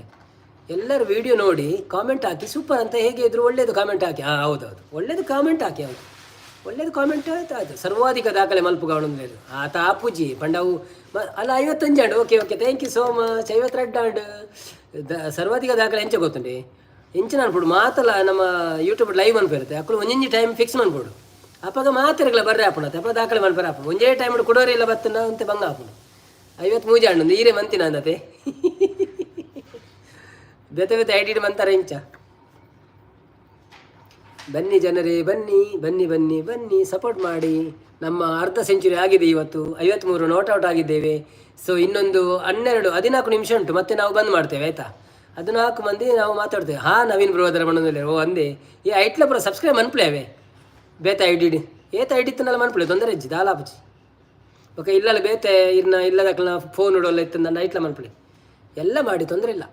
ಎಲ್ಲರೂ ವಿಡಿಯೋ ನೋಡಿ ಕಾಮೆಂಟ್ ಹಾಕಿ, ಸೂಪರ್ ಅಂತ ಹೇಗೆ ಇದ್ರು ಒಳ್ಳೇದು ಕಾಮೆಂಟ್ ಹಾಕಿ. ಹಾಂ, ಹೌದೌದು, ಒಳ್ಳೇದು ಕಾಮೆಂಟ್ ಹಾಕಿ. ಹೌದು, ಒಳ್ಳೇದು ಕಾಮೆಂಟ್. ಆಯ್ತು ಆಯ್ತು. ಸರ್ವಾಧಿಕ ದಾಖಲೆ ಮಲ್ಪುಗ ಅವನೊಂದು ಆತ ಆಪುಜಿ ಪಂಡವು ಅಲ್ಲ. 55 and okay okay, thank you so much. 52 and ಸರ್ವಾಧಿಕ ದಾಖಲೆ ಎಂಚ ಗೊತ್ತುಂಡಿ? ಎಂಚಿನ ಅನ್ಪುಡು ಮಾತಲ್ಲ, ನಮ್ಮ ಯೂಟ್ಯೂಬ್ ಲೈವ್ ಅನ್ಪಿರುತ್ತೆ. ಅಕ್ಕಳು ಒಂಜೊಂಜಿ ಟೈಮ್ ಫಿಕ್ಸ್ ಮನ್ಪುಡು. ಅಪ್ಪಗ ಮಾತಿರಗಲ ಬರ್ರೆ ಆಪುಣ ಅಪ್ಪ ದಾಖಲೆ ಮನ್ಪರ ಆಪುಂಡು. ಒಂಜೇ ಟೈಮ್ ಕುಡೋರಿ ಇಲ್ಲ ಬತ್ತನ ಅಂತೆ ಬಂಗ ಆಪುಂಡು. 53 ಹಣ್ಣು ಈರೆ ಮಂತಿನ ಅಂದತೆ. ಬೇತೆ ಬೇತೆ ಐಡಿ ಮಂತಾರೆ ಇಂಚ. ಬನ್ನಿ ಜನರೇ, ಬನ್ನಿ ಬನ್ನಿ ಬನ್ನಿ ಬನ್ನಿ, ಸಪೋರ್ಟ್ ಮಾಡಿ. ನಮ್ಮ ಅರ್ಧ ಸೆಂಚುರಿ ಆಗಿದೆ ಇವತ್ತು. 53 not out ಆಗಿದ್ದೇವೆ. ಸೊ ಇನ್ನೊಂದು 12 14 ನಿಮಿಷ ಉಂಟು, ಮತ್ತೆ ನಾವು ಬಂದ್ ಮಾಡ್ತೇವೆ, ಆಯಿತಾ? 14 ಮಂದಿ ನಾವು ಮಾತಾಡ್ತೇವೆ. ಹಾಂ, ನವೀನ್ ಬ್ರೋ ಅದರ ಮನದಲ್ಲಿ ಓ ಅಂದೆ. ಈ ಐಟ್ಲ ಪುರ ಸಬ್ಸ್ಕ್ರೈಬ್ ಮನ್ಪ್ಲೆ ಅವೇ. ಬೇತೆ ಐಡಿ ಏತ ಐಡಿ ಇತ್ತನಲ್ಲ ಮನ್ಪ್ಲೆ, ತೊಂದರೆ ಇಜ್ಜಿ ದಾಲಾಪುಜಿ. ಓಕೆ, ಇಲ್ಲಲ್ಲ ಬೇತೆ ಇರ್ನ ಇಲ್ಲದಕ್ಕಲ್ಲ ಫೋನ್ ಇಡೋಲ್ಲ ಇತ್ತು ಐಟ್ಲ ಮನ್ಪ್ಲೆ ಎಲ್ಲ ಮಾಡಿ, ತೊಂದರೆ ಇಲ್ಲ.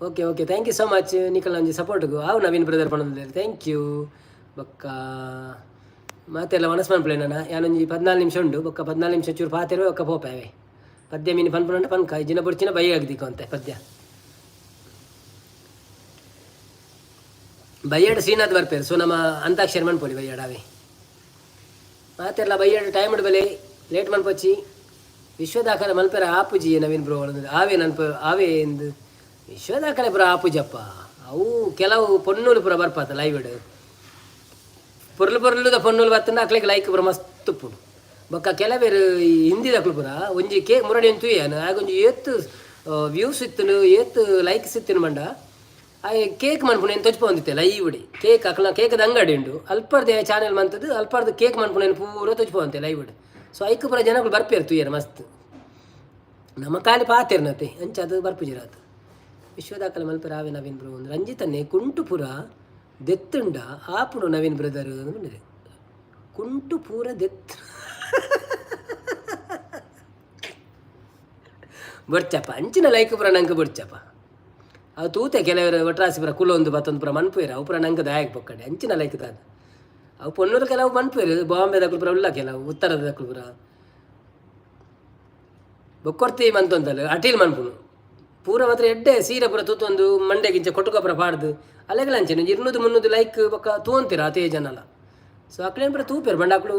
Okay okay, thank you so much ನಿಕಲ್ ಒಂಜಿ ಸಪೋರ್ಟ್ಗು. ಆವು ನವೀನ್ ಬ್ರದರ್ ಪಣೊಂದುಲ್ಲೆರ್, thank you. ಬೊಕ್ಕ ಮಾತೆಲ್ಲ ಮನಸ್ ಮನ್ಪುಲೆ. ನನ ಯಾನೊಂಜಿ 14 ನಿಮಿಷ ಉಂಡು. ಬೊಕ್ಕ 14 ನಿಮಿಷ ಚೂರು ಪಾತೆರ್ವೆ, ಬೊಕ್ಕ ಪೋಪೆ. ಪದ್ಯ ಮೀನು ಪನ್ಪುನಂಡ ಪನ್ಕ ಜಿನ ಬೊಡ್ಚಿನ ಬೈ ಆಗದಿಕ್ಕ ಅಂತೆ. ಪದ್ಯ ಬಯ್ಯಾಡ ಶ್ರೀನಾಥ್ ಬರ್ಪೇರು. ಸೊ ನಮ್ಮ ಅಂತಾಕ್ಷರಿ ಮನ್ಪೊಲಿ ಬಯ್ಯಾಡ ಅವೇ. ಮಾತೆಲ್ಲ ಬಯ್ಯಾಡ ಟೈಮ್ ಬಲೆ, ಲೇಟ್ ಮನ್ಪೊಚ್ಚಿ. ವಿಶ್ವ ದಾಖಲೆ ಮನ್ಪೆರ ಆಪುಜಿ ನವೀನ್ ಬ್ರೋ. ಆವೇ ನನ್ಪ ಆವೇ ಎಂದು ವಿಶ್ವ ದಾಖಲೆ ಪುರ ಆಪುಜಪ್ಪ. ಅವು ಕೆಲವು ಪೊನ್ನುಲು ಪುರ ಬರ್ಪಾತ ಲೈವ್ ಪೊರ್ಲು ಪೊರ್ಲುದ ಪೊನ್ನುಲು ಬತ್ತಂಡ ಅಕ್ಲೆಗ್ ಲೈಕ್ ಪುರ ಮಸ್ತ್ ಉಪ್ಪುಂಡು. ಬೊಕ್ಕ ಕೆಲವೇರು ಈ ಹಿಂದಿದಕ್ಲು ಪುರ ಒಂಜಿ ಕೇಕ್ ಮುರಡಿ ತೂಯನ ಆಗ ಒಂಜಿ ಏತ್ ವ್ಯೂಸ್ ಇತ್ತನು, ಏತ್ ಲೈಕ್ಸ್ ಇತ್ತನು ಮಂಡ ಆ ಕೇಕ್ ಮನ್ಪುನ ತೊಜ್ಪೊಂದಿತ್ತೆ ಲೈವ್ ಕೇಕ್. ಅಕ್ಲ ಕೇಕ್ದ ಅಂಗಡಿ ಉಂಡು. ಅಲ್ಪರ್ದೆ ಚಾನೆಲ್ ಮಂತದ್ದು ಅಲ್ಪರ್ದ ಕೇಕ್ ಮನ್ಪುನ ಪೂರ ತೊಜ್ಪೊಂತೆ ಲೈವ್. ಸೊ ಐಕ್ ಪುರ ಜನಗಳು ಬರ್ಪೇರು ತೂಯರ ಮಸ್ತ್. ನಮ್ಮ ಖಾಲಿ ಪಾತೆರ್ನತೆ ಅಂಚ ಅದು ಬರ್ಪುಜಿರಾತು. ವಿಶ್ವ ದಾಖಲೆ ಮಲ್ಪೆರ ಆವೆ ನವೀನ್ ಬ್ರೋ. ಒಂದು ರಂಜಿತನ್ನೇ ಕುಂಟುಪುರ ದೆತ್ತುಂಡ ಆಪುಡು ನವೀನ್ ಬ್ರದರ್ ಅಂದ್. ಕುಂಟು ಪೂರ ದೆತ್ತು ಬೊಡ್ಚಪ್ಪ ಅಂಚಿನ ಲೈಕ್ ಪುರ ನಂಗೆ ಬೊಡ್ಚಪ್ಪ. ಅವು ತೂತೆ ಕೆಲವರು ಒಟ್ರಾಸಿ ಪುರ ಕುಲೊಂದು ಬತ್ತೊಂದು ಪುರ ಮನ್ಪುವೆರ್. ಅವು ಪುರ ನಂಗೆ ದಾಯಕ್ ಪೊಕ್ಕಡೆ ಅಂಚಿನ ಲೈಕ್ ದಾದ. ಅವು ಪೊನ್ನೂರು ಕೆಲವು ಮನ್ಪುವೆರ್. ಬಾಂಬೆದಕುಲು ಪುರ ಉಲ್ಲ, ಕೆಲವು ಉತ್ತರದಕುಲು ಪುರ ಬೊಕ್ಕೊರ್ತಿ ಮಂತೊಂದಲ್ಲ ಅಟೀಲ್ ಮನ್ಪುನು ಪೂರ ಮಾತ್ರ ಎಡ್ಡೆ ಸೀರೆ ಪೂರ ತೂತೊಂದು ಮಂಡೆಗಿಂಚ ಕೊಟ್ಟುಕೊಬ್ಬರ ಪಾಡ್ದು ಅಲೆಗಲ ಅಂಚನೆ 200 300 ಲೈಕ್ ಬೊಕ್ಕ ತೂವಂತೀರ ಅತೇ ಜನಲ. ಸೊ ಅಕ್ಲೇನ್ ಪೂರ ತೂಪೆರ್. ಬಂಡ ಅಕ್ಲು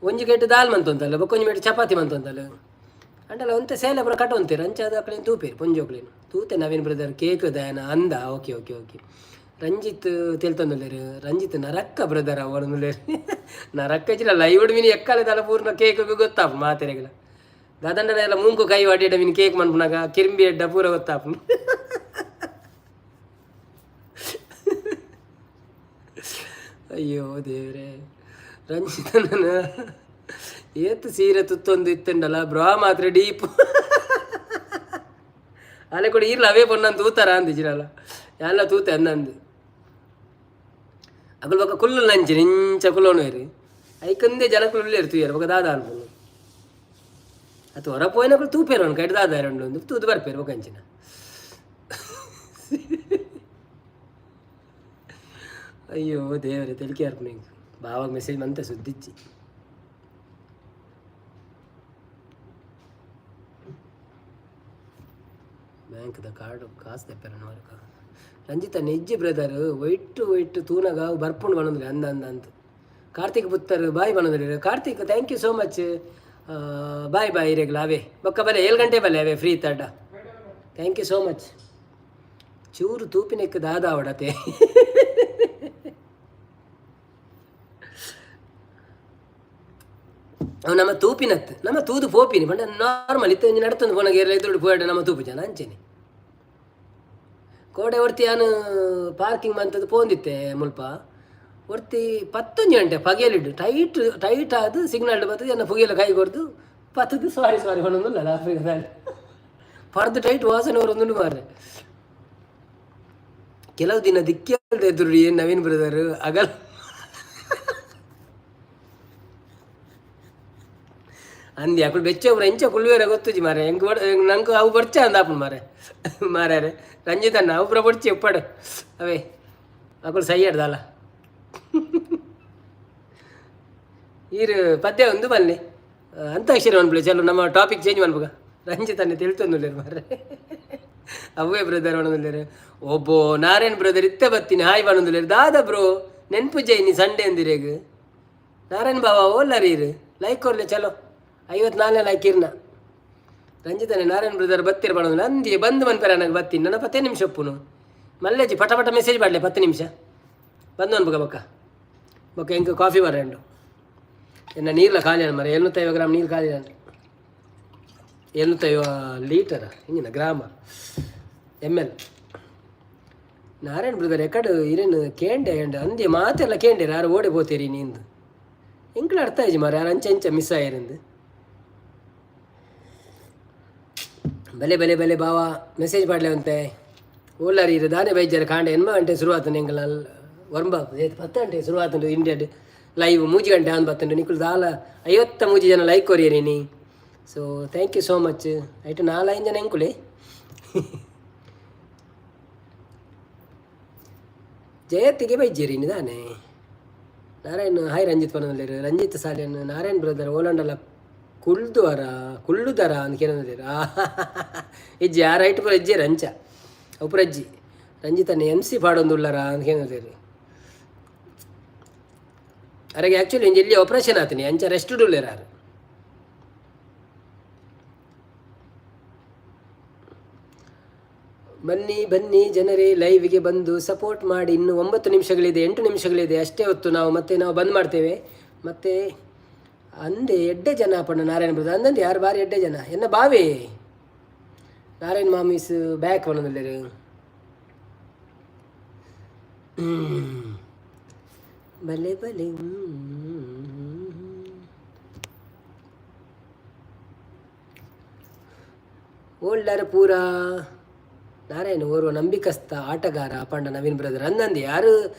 ಒಂಜಿ ಗೇಟ್ ದಾಲ್ ಮಂತೊಂತಲ್ಲ, ಬೊಕ್ಕ ಒಂಜಿ ಮೇಟ್ ಚಪಾತಿ ಮಂತೊಂತಲ್ಲ ಅಂಡಲ ಒಂತೆ ಸೇಲೆ ಪೂರ ಕಟ್ಟೊಂತೀರ. ಅಂಚ ಅದು ಅಕ್ಲೇನ್ ತೂಪೇರು ಪೊಂಜೋಕ್ಲೇನು ತೂತೆ. ನವೀನ್ ಬ್ರದರ್ ಕೇಕ್ ದಯನ ಅಂದ. Okay okay okay. ರಂಜಿತ್ ತೆಲ್ತೊಂದುಲ್ಲೆರ್. ರಂಜಿತ್ ನರಕ್ಕ ಬ್ರದರ್ ಅವರೊಂದುಲ್ಲೆರ್. ನರಕ್ಕ ಇಜ್ಜಿಡ ಲೈವ್ ಮೀನು ಎಕ್ಕಲೆ ತಲ ಪೂರ್ಣ ಕೇಕ್ ಗೊತ್ತಾಪು ಮಾತೆರೆಗ್ಲ. ದಾದಂಡ ಎಲ್ಲ ಮೂಂಕು ಕೈ ವಾಡಿಡ ಮೀನು ಕೇಕ್ ಮನ್ಪುನಾಗ ಕಿರ್ಂಬಿ ಎಡ್ಡ ಪೂರ ಗೊತ್ತಾಪು. ಅಯ್ಯೋ ದೇವ್ರೆ, ರಂಜಿತನ ಏತ್ ಸೀರೆ ತುತ್ತೊಂದು ಇತ್ತುಂಡಲ್ಲ ಬ್ರಾ ಮಾತ್ರ ಡೀಪ್ ಅಲೆ ಕೂಡ ಇರ್ಲ ಅವೇ ಪೊನ್ನಂದು ತೂತಾರ ಅಂದಿಜಿರಲ್ಲ ಎಲ್ಲ ತೂತೆ ಅಂದಂದು. ಅಕುಲು ಬೊಕ್ಕ ಕುಲ್ಲು ನಂಚಿ ನಿಂಚ ಕುಲ್ಲೋನು ಇರಿ ಐಕಂದೇ ಜನಕುಲು ಉಲ್ಲೇರು ತೂಯರು. ಬೊಕ್ಕ ದಾದ ಅನ್ಪುನು ಅತು ಹೊರ ಪೋಯಿನಕುಲು ತೂಪೇರು ಅನ್ಕ ಎಡ್ ದಾದ ಎರಡು ಒಂದು ತೂದು ಬರ್ಪೇರು ಬೊಕ್ಕ ಅಂಚಿನ. ಅಯ್ಯೋ ದೇವರೇ, ತೆಲಿಕೆ ಅರ್ಪಣೆ. ಬಾವಾಗ ಮೆಸೇಜ್ ಮಂತೆ ಸುದ್ದಿಚ್ಚಿ. ಬ್ಯಾಂಕ್ದ ಕಾರ್ಡ್ ಕಾಸು ತೆಪ್ಪೆರ ನೋರಕ. ರಂಜಿತ ನೆಜ್ಜಿ ಬ್ರದರ್, ವೈಟ್ ವೈಟ್ ತೂನಗ ಬರ್ಪುಂಡು ಬನೊಂದಿಲ್ಲ ಅಂದ ಅಂದ ಅಂತ. ಕಾರ್ತಿಕ್ ಪುತ್ತರ್ ಬಾಯ್ ಬನೊಂದಿಲ್ಲ. Karthik thank you so much, bye bye. ಇರೆಗ್ಲ ಅವೇ ಬೊಕ್ಕ ಬಲೆ 7 ಗಂಟೆ ಬಲೆ ಅವೇ ಫ್ರೀ ತಡ್ಡ. Thank you so much. ಚೂರು ತೂಪಿನೆಕ್ ದಾದ ಅವಡತೆ. ಅವು ನಮ್ಮ ತೂಪಿನತ್ತು ನಮ್ಮ ತೂದು ಪೋಪಿನಿ ಪಂಡ ನಾರ್ಮಲ್ ಇತ್ತ ಒಂಜಿ ನಡತೊಂದು ಪೋನಗ ಏರ್ಲ ಎದುರುಡು ಪೋಯಡ ನಮ್ಮ ತೂಪು ಜನ ಅಂಚೆನೆ. ಕೋಡೆ ಒರ್ತಿ ಯಾನ್ ಪಾರ್ಕಿಂಗ್ ಮಂತದ್ದು ಪೋಂದಿತ್ತೆ ಮುಲ್ಪ. ಒರ್ತಿ 11 ಗಂಟೆ ಪಗೆಲಿಡು ಟೈಟ್ ಟೈಟ್ ಆದ್ ಸಿಗ್ನಲ್ ಬತ್ತದು ಎನ್ನ ಪುಗೆಲ ಕೈ ಕೊರ್ದು ಪತ್ತದು ಸಾರಿ ಸಾರಿ ಪನೊಂದುಲ್ಲ. ಆಫ್ರಿಕಾದಲ್ಲಿ ಪರ್ದು ಟೈಟ್ ವಾಸನೆ ಬರೊಂದುಂಡು ಮಾರ್ರೆ. ಕೆಲವು ದಿನ ದಿಕ್ಕೇಲ್ದ ಎದುರು ಏನ್ ನವೀನ್ ಬ್ರದರ್ ಅಗಲ್ ಅಂದಿ. ಅಕುಲು ಬೆಚ್ಚ ಒಬ್ರು ಎಂಚ ಕುಳ್ಳುವೆರ ಗೊತ್ತುಜಿ ಮಾರೆ. ಎಂಕ್ ನಂಗೆ ಅವು ಬೊರ್ಚ ಅಂದ ಆಪುಂಡು ಮಾರೆ. ಮಾರ್ಯಾರೆ ರಂಜಿತ್ ಅಣ್ಣ, ಅವು ಪೂರ ಬೊರ್ಚಿ ಉಪ್ಪಡ್ ಅವೇ. ಅಕುಲು ಸೈ ದಾಲ ಈರ್ ಪದ್ಯ ಒಂದು ಬನ್ನಿ ಅಂತಾಕ್ಷರಿ ಮನ್ಪುಲೆ. ಚಲೋ, ನಮ್ಮ ಟಾಪಿಕ್ ಚೇಂಜ್ ಮನ್ಪುಗ. ರಂಜಿತ್ ಅಣ್ಣ ತಿಳ್ತೊಂದುಲ್ಲೆರ್ ಮಾರ್ರೆ. ಅವ್ವೇ ಬ್ರದರ್ ಪನೊಂದುಲ್ಲೆರ್. ಒಬ್ಬೋ ನಾರಾಯಣ್ ಬ್ರದರ್ ಇತ್ತೆ ಬತ್ತೀನಿ ಹಾಯ್ ಪನೊಂದುಲ್ಲೆರ್. ದಾದ ಬ್ರೋ, ನೆನ್ಪು ಜೈನಿ ಸಂಡೆ ಅಂದಿರೇಗ್? ನಾರಾಯಣ್ ಬಾಬಾ ಓಲ್ಲರ್ ಈರ್? ಲೈಕ್ ಕೊರ್ಲೆ. ಚಲೋ, 54ನೇ ಲೈಕ್ ಇರ್ನ. ರಂಜಿತನೆ ನಾರಾಯಣ್ ಬ್ರದರ್ ಬತ್ತೀರ್ ಪನೊಂದು ಅಂದಿ. ಬಂದ್ ಮನ್ಪೆರ ನನಗೆ ಬತ್ತೀನಿ. ನನ್ನ 10 ನಿಮಿಷ ಒಪ್ಪುನು ಮಲ್ಲೇಜಿ. ಪಟ ಪಟ ಮೆಸೇಜ್ ಮಾಡಲೆ. 10 ನಿಮಿಷ ಬಂದು ಅನ್ಬುಗ. ಬೊಕ್ಕ ಬೊಕ್ಕ ಎಂಕ್ ಕಾಫಿ ಬರಂಡು. ಎನ್ನ ನೀರ್ಲ ಖಾಲಿ ಮರ. 750 ಗ್ರಾಮ್ ನೀರು ಖಾಲಿ. 750 ಲೀಟರ್ ಹಿಂಗಿನ ಗ್ರಾಮ ಎಮ್ ಎಲ್. ನಾರಾಯಣ್ ಬ್ರದರ್ ಎಕಡು ಇರೇನು ಕೇಂಡೆ ಅಂಡ್ ಅಂದೆ ಮಾತೆಲ್ಲ ಕೇಂಡೆ. ಯಾರು ಓಡೆ ಪೋತೇರಿ ನೀಂದು ಎಂಕ್ಲ ಅರ್ಥ ಆಯ್ಜಿ ಮಾರೆ. ಯಾರು ಅಂಚೆ ಅಂಚ ಮಿಸ್ ಆಯರಿಂದು. ಬಲೆ ಬಲೆ ಬಲೆ ಬಾವ, ಮೆಸೇಜ್ ಪಾಡ್ಲೆ ಅಂತೆ. ಓಲಾರಿ ಇರು ದಾನೆ ಬೈಜಾರ? ಕಾಂಡೆ 8 ಗಂಟೆ ಶುರುವಾತಂಡು ಎಂಕಲ. ಒರ್ಂಬ 10 ಗಂಟೆ ಶುರುವಾತಂಡು ಇಂಡಿಯಾಡ್ ಲೈವ್. 3 ಗಂಟೆ ಆನ್ ಬತ್ತಂಡು. ನಿಕುಲು ದಾಲ 53 ಜನ ಲೈಕ್ ಕೊರಿಯರಿ ನೀ. So thank you so much. ಐಟ್ ನಾಲೈದು ಜನ ಎಂಕುಲೆ. ಜಯತಿಗೆ ಬೈಜೇರಿ ನಿದಾನೆ. ನಾರಾಯಣ್ ಹಾಯ್ ರಂಜಿತ್ ಪನೊಂದುಲ್ಲೆರ್. ರಂಜಿತ್ ಸಾಲಿಯನ್ ನಾರಾಯಣ್ ಬ್ರದರ್ ಓಲಂಡಲ ಕುಲ್ದುವರ ಕುಳ್ಳುದರ ಅಂತ ಕೇಳೊಂದುಲ್ಲೆರ್. ಇಜ್ಜಿ, ಆ ರೈಟ್ ಪೂರ ಇಜ್ಜೇರ್ ಅಂಚ ಅವು. ರಂಜಿತನ್ನ ಎಮ್ ಸಿ ಪಾಡೊಂದುಲ್ಲರ ಅಂತ ಕೇಳೊಂದುಲ್ಲೆರ್. ಅರೆಗೆ ಆ್ಯಕ್ಚುಲಿ ಇಂಜಿ ಇಲ್ಲಿ ಆಪರೇಷನ್ ಆತನಿ, ಅಂಚ ರೆಸ್ಟ್ ಉಲ್ಲೆರ್ ಆರು. ಬನ್ನಿ ಬನ್ನಿ ಜನರೇ, ಲೈವ್ಗೆ ಬಂದು ಸಪೋರ್ಟ್ ಮಾಡಿ. ಇನ್ನು 9 ನಿಮಿಷಗಳಿದೆ, 8 ನಿಮಿಷಗಳಿದೆ. ಅಷ್ಟೇ ಹೊತ್ತು ನಾವು ಮತ್ತೆ ನಾವು ಬಂದ್ ಮಾಡ್ತೇವೆ ಮತ್ತೆ. ಅಂದೆ ಎಡ್ಡೆ ಜನ ಪಂಡ ನಾರಾಯಣ ಬ್ರದರ್ ಅಂದಂದು. ಯಾರು ಬಾರಿ ಎಡ್ಡೆ ಜನ ಎನ್ನ ಬಾವೆ. ನಾರಾಯಣ್ ಮಾಮೀಸ್ ಬ್ಯಾಕ್ ಪನೊಂದುಲ್ಲೆರ್. ಬಲೆ ಬಲೆ. ಓಲ್ಡರ್ ಪೂರ ನಾರಾಯಣ ಓರ್ವ ನಂಬಿಕಸ್ಥ ಆಟಗಾರ ಪಂಡ ನವೀನ್ ಬ್ರದರ್ ಅಂದಂದು. ಯಾರು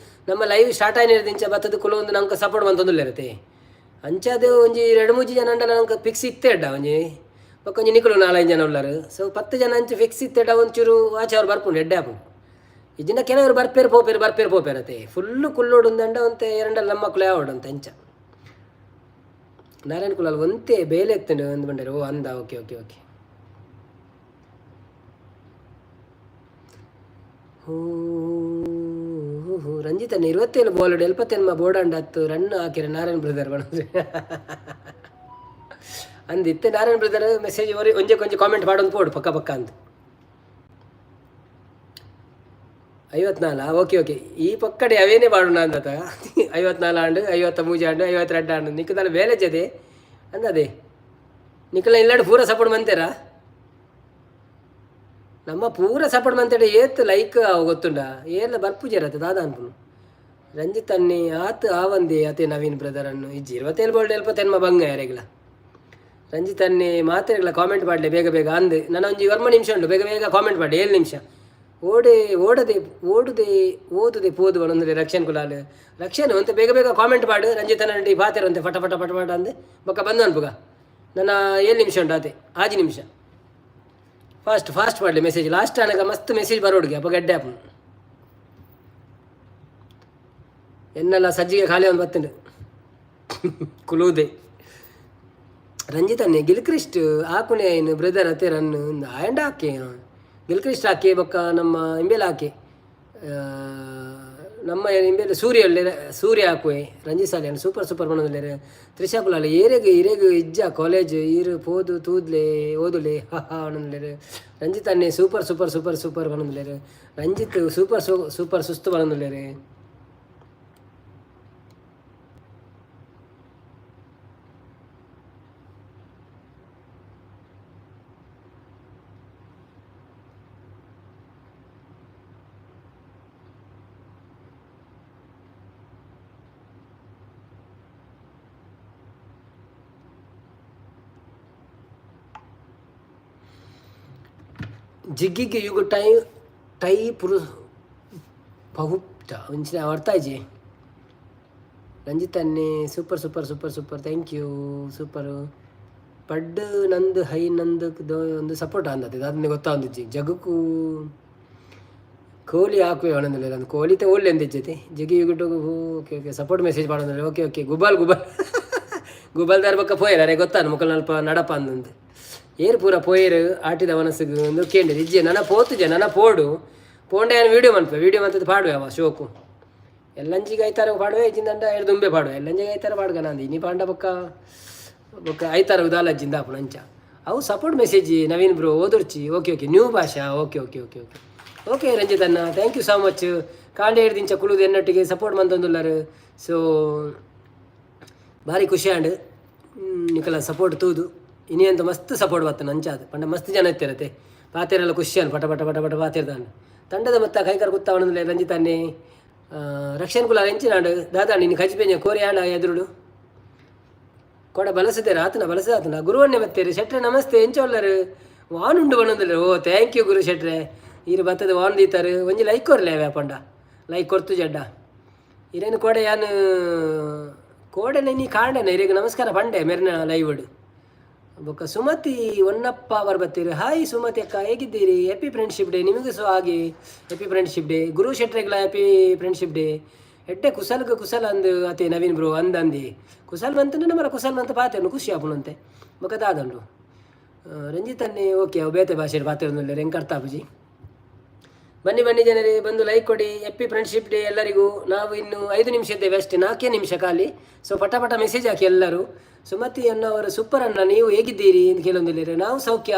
ನಮ್ಮ ಲೈವ್ ಸ್ಟಾರ್ಟ್ ಆಯ್ನಿರ್ದಿಂಚ ಬತ್ತದ ಕುಲೊಂದು ನಂಗೆ ಸಪೋರ್ಟ್ ಮಂತೊಂದುಲ್ಲೆರತೆ. ಅಂಚಾದ ಒಂಜಿ ಎರಡು ಮೂಜಿ ಜನ ಅಂಡಲ ನಂಗೆ ಫಿಕ್ಸ್ ಇತ್ತೆ ಅಡ್ಡ. ಒಂಜಿ ಬೊಕ್ಕ ಒಂಜಿ ನಿಕುಲು ನಾಲೈದು ಜನ ಉಲ್ಲರು. ಸೊ 10 ಜನ ಅಂಚ ಫಿಕ್ಸ್ ಇತ್ತೆಡ ಒಂಚೂರು ಆಚೆ ಅವ್ರು ಬರ್ಪುಂಡು, ಎಡ್ಡೆ ಆಪುಂಡು. ಇಜ್ಜಿಂಡ ಕೆಲವರು ಬರ್ಪೇರು ಪೋಪೇರು ಬರ್ಪೇರು ಪೋಪೇರತೆ. ಫುಲ್ಲು ಕುಲ್ಲೋಡು ಅಂಡ ಒಂತೆ ಎರಡಲ್ಲ ನಮ್ಮ ಮಕ್ಕಳು ಯಾವಡು ಅಂತ ಅಂಚ. ನಾರಾಯಣ ಕುಲಾಲ್ ಒಂತೆ ಬೇಲೆ ಎತ್ತಂಡು ಅಂದ್ ಬಂಡಾರೆ. ಓ ಅಂದ, ಓಕೆ ಓಕೆ ಓಕೆ. ಹೂ ಹೂ, ರಂಜಿತನ್ 27 ಬಾಲ್ 79 ಬೋರ್ಡ್ ಹತ್ತು ರನ್ ಹಾಕಿರ ನಾರಾಯಣ್ ಬ್ರದರ್ ಬಣದ್ರೆ ಅಂದ್. ಇತ್ತೆ ನಾರಾಯಣ್ ಬ್ರದರ್ ಮೆಸೇಜ್ ಒಂಜೆ ಕೊಂಚ ಕಾಮೆಂಟ್ ಮಾಡೋದು ಪೋಡು ಪಕ್ಕ ಪಕ್ಕ ಅಂತ. 54, ಓಕೆ ಓಕೆ. ಈ ಪಕ್ಕಡೆ ಅವೇನೇ ಮಾಡೋಣ ಅಂದತ. 54 ಆಂಡು, 53 ಆಂಡು, 52 ಆಂಡು. ನಿಕ್ಕದಲ್ಲ ಬೇಲೆ ಜದೆ ಅಂದದೆ. ನಿಕ್ಕಲ ಇಲ್ಲಾಡು ಪೂರ ಸಪೋರ್ಟ್ ಮಂತೇರಾ? ನಮ್ಮ ಪೂರ ಸಪೋರ್ಟ್ ಮಂತೇಡ ಏತ್ ಲೈಕ್ ಅವು ಗೊತ್ತುಂಡ? ಏರ್ಲ ಬರ್ಪುಜೇರತ್ತ ದಾದ ಅನ್ಪುನು. ರಂಜಿತ್ ಅನ್ನಿ ಆತ್ ಆವಂದಿ ಅತೆ ನವೀನ್ ಬ್ರದರ್ ಅನ್ನು. ಇಜ್ಜಿ, 27 ಬೋಲ್ಡ್ 79 ಬಂಗ ಯಾರಿಗಿಲ್ಲ. ರಂಜಿತ್ ಅನ್ನಿ ಮಾತೆರ್ಗ್ಲ ಕಾಮೆಂಟ್ ಮಾಡಲಿ ಬೇಗ ಬೇಗ ಅಂದ್. ನನ್ನ ಒಂಜಿ 9 ನಿಮಿಷ ಉಂಟು, ಬೇಗ ಬೇಗ ಕಾಮೆಂಟ್ ಮಾಡಿ. 7 ನಿಮಿಷ. ಓಡೆ ಓಡದೆ ಓಡುದೆ ಓದುದೆ ಪೋದು ಒಂದ್ರೆ ರಕ್ಷಣ್ ಕುಲಾಲ್. ರಕ್ಷಣ್ ಅಂತ ಬೇಗ ಬೇಗ ಕಾಮೆಂಟ್ ಮಾಡು. ರಂಜಿತ್ ನಡಿ ಪಾತೆರಂತೆ ಪಟ ಪಟ ಪಟ ಪಟ ಅಂದೆ. ಬೊಕ್ಕ ಬಂದು ಅನ್ಪುಗ. ನನ್ನ 7 ನಿಮಿಷ ಉಂಟು ಅದೇ 6 ನಿಮಿಷ. ಫಾಸ್ಟ್ ಫಾಸ್ಟ್ ಮಾಡಲಿ ಮೆಸೇಜ್. ಲಾಸ್ಟ್ ಆನಗ ಮಸ್ತ್ ಮೆಸೇಜ್ ಬರೋಡ್ಗೆ ಅಪ್ಪ ಗಡ್ಡೆ ಆಪುಂಡು. ಎನ್ನೆಲ್ಲ ಸಜ್ಜಿಗೆ ಖಾಲಿ ಒಂದು ಬತ್ತುಂಡು ಕುಲುದೆ. ರಂಜಿತ್ ಅನ್ನೆ ಗಿಲ್ಕ್ರಿಸ್ಟ್ ಆಕುನೆ ಏನು ಬ್ರದರ್ ಅತೆ ರನ್ ಆಯಂಡ ಹಾಕೆ. ಗಿಲ್ಕ್ರಿಸ್ಟ್ ಹಾಕಿ ಬೊಕ್ಕ ನಮ್ಮ ಇಂಬೆಲ ಹಾಕಿ, ನಮ್ಮ ಇಂಬೆಲ ಸೂರ್ಯ ಸೂರ್ಯ ಹಾಕುವೆ. ರಂಜಿತ್ ಸಾಲೆ ಸೂಪರ್ ಸೂಪರ್ ಪನೊಂದುಲ್ಲೆರ್. ತ್ರಿಷಾ ಕುಲಾಲ್ ಏರೆಗ್ ಇರೆಗ್ ಇಜ್ಜ ಕಾಲೇಜ್? ಈರು ಪೋದು ತೂದ್ಲೆ ಓದುಲೆ ಹ ಹ ಪನೊಂದುಲ್ಲೆರ್. ರಂಜಿತ್ ಅನ್ನೆ ಸೂಪರ್ ಸೂಪರ್ ಸೂಪರ್ ಸೂಪರ್ ಪನೊಂದುಲ್ಲೆರ್. ರಂಜಿತ್ ಸೂಪರ್ ಸೂಪರ್ ಸುಸ್ತು ಪನೊಂದುಲ್ಲೆರ್. ಜಿಗ್ಗಿಗೆ ಯುಗ ಟೈ ಟೈ ಪುರು ಪಹುಪ್ಟ ಒಂಚಿನ ಅರ್ಥ ಆಯ್ಜಿ. Ranjith ಅನ್ನೆ super super super super, thank you. Super ಪಡ್ಡು ನಂದು ಹೈ ನಂದು ಒಂದು ಸಪೋರ್ಟ್ ಅಂದತ್ತೆ. ಅದನ್ನೇ ಗೊತ್ತಾಂದಿಜ್ಜಿ. ಜಗಕ್ಕೂ ಕೋಲಿ ಹಾಕುವೆ ಒಣಂದಿಲ್ಲ. ಒಂದು ಕೋಲಿತೆ ಓಲ್ಲೆ ಅಂದಿಜ್ಜತೆ. ಜಿಗಿ ಯುಗುಟು okay okay support message ಮಾಡೋದ್ರೆ. Okay okay, ಗುಬಾಲ್ ಗುಬಾಲ್ ಗುಬಾಲ್ದಾರ್ ಬಕ್ಕ ಪೋಯರ್ ಅರೆ ಗೊತ್ತಾನು ಮುಕಲ್ ಅಲ್ಪ ನಡಪ ಅಂದಂದು. ಏರು ಪೂರ ಪೋಯರು ಆಟಿದ ಮನಸ್ಸಿಗೆ ಒಂದು ಕೇಂದ್ರ ಇಜ್ಜೆ. ನನ್ನ ಪೋತುಜೆ ನನ್ನ ಪೋಡು ಪೋಂಡೆ ವೀಡಿಯೋ ಮನ್ಪೆ, ವೀಡಿಯೋ ಮಂತದ್ದು ಪಾಡುವೆ. ಅವ ಶೋಕು ಎಲ್ಲಂಜಿಗೆ ಐತಾರ ಪಾಡುವೆ ಇಜ್ಜಿಂದಂಡ ಎರಡು ದುಂಬೆ ಪಾಡುವೆ. ಎಲ್ಲಂಜಿಗೆ ಐತಾರ ಪಾಡ್ಗ ನಂದು ಇನಿ ಪಾಂಡ ಬೊಕ್ಕ ಬೊಕ್ಕ ಐತಾರ ಉದಾಲ ಅಜ್ಜಿಂದ ಆಪುಣ ಅಂಚ. ಅವು support message Naveen bro ಓದುರ್ಚಿ. Okay okay, new Bhasha. Okay okay okay okay okay Ranjith ಅಣ್ಣ, thank you so much. ಕಾಂಡೆ ಹಿಡ್ದಿಂಚ ಕುಳುದು ಎನ್ನೊಟ್ಟಿಗೆ ಸಪೋರ್ಟ್ ಮಂತೊಂದುಲ್ಲರು. ಸೊ ಭಾರಿ ಖುಷಿ ಆಂಡ್ ನಿಕಲ ಸಪೋರ್ಟ್ ತೂದು. ಇನಿ ಅಂತ ಮಸ್ತ್ ಸಪೋರ್ಟ್ ಬತ್ತ ನಂಚಾದು ಪಂಡ ಮಸ್ತ್ ಜನ ಇತ್ತಿರತ್ತೆ. ಪಾತೆರೆಲ್ಲ ಖುಷಿ ಅನ್ ಪಟ ಪಟ ಪಟ ಪಟ ಪಾತಿರ್ದಾನ್. ತಂಡದ ಮತ್ತ ಕೈಕರ್ ಕುತ್ತಾವಣಂದ್ರೆ ರಂಜಿತ್ ಅನ್ನೆ. ರಕ್ಷಣ್ ಕುಲ ಎಂಚಿನಾಂಡ್ ದಾದಾ ನಿನ್ನ ಕಜಿಪೇಂಜ ಕೋರಿ ಆಂಡ ಎದುರುಡು ಕೊಡ ಬಲಸದೇರ ಆತನ ಬಲಸದ ಆತನ ಗುರುವನ್ನೇ ಬತ್ತೇರಿ. ಶೆಟ್ರೆ ನಮಸ್ತೆ, ಎಂಚೊಲ್ಲರು ವಾನುಂಡು ಬಣ್ಣಂದ್ರೆ. ಓ thank you ಗುರು ಶೆಟ್ರೆ. ಈರು ಬತ್ತದ ವಾನ್ ದೀತಾರೆ. ಒಂಜಿ ಲೈಕ್ ಕೊರ್ಲೆ ವ್ಯಾಪಂಡ ಲೈಕ್ ಕೊರ್ತು ಜಡ್ಡ. ಇರೇನು ಕೋಡೆ ಯಾನು ಕೋಡೆ ನೀ ಕಾಂಡೆನ ಇರೇಗ ನಮಸ್ಕಾರ ಪಂಡೆ ಮೆರ್ನ ಲೈವ್ಡ್. ಬೊಕ್ಕ ಸುಮತಿ ಒನ್ನಪ್ಪ ಅವರು ಬತ್ತೀರಿ. ಹಾಯ್ ಸುಮತಿ ಅಕ್ಕ, ಹೇಗಿದ್ದೀರಿ? Happy friendship day. ನಿಮಗೂ ಸಹ ಹಾಗೆ happy friendship day. ಗುರು ಶೆಟ್ರೆಗ್ಲ happy friendship day. ಎಡ್ಡೆ ಕುಸಲ್ಗ ಕುಸಲ್ ಅಂದು ಅತೆ ನವೀನ್ ಬ್ರೋ ಅಂದ ಅಂದಿ. ಕುಸಲ್ ಬಂತು ನಮ್ಮರ ಕುಸಲ್ ಬಂತ ಪಾತೆರ್ನು ಖುಷಿ ಆಪುನಂತೆ. ಬೊಕ್ಕ ದಾದಂಡು ರಂಜಿತ್ ಅನ್ನಿ. ಓಕೆ, ಅವು ಬೇತೆ ಭಾಷೆ ಪಾತೆರ್ನುಲ್ಲೆರ್, ಎಂಕ್ ಅರ್ಥ ಆಪುಜಿ. ಬನ್ನಿ ಬನ್ನಿ ಜನರೇ, ಬಂದು ಲೈಕ್ ಕೊಡಿ. Happy friendship day ಎಲ್ಲರಿಗೂ. ನಾವು ಇನ್ನು 5 ನಿಮಿಷ ಇದ್ದೇವೆ ಅಷ್ಟೇ, 4 ನಿಮಿಷ ಖಾಲಿ. ಸೊ ಪಟ ಪಟ ಮೆಸೇಜ್ ಹಾಕಿ ಎಲ್ಲರೂ. ಸುಮತಿ ಅನ್ನವರು ಸೂಪರ್ ಅಣ್ಣ, ನೀವು ಹೇಗಿದ್ದೀರಿ ಅಂತ ಕೇಳೊಂದಿಲ್ಲ. ನಾವು ಸೌಖ್ಯ.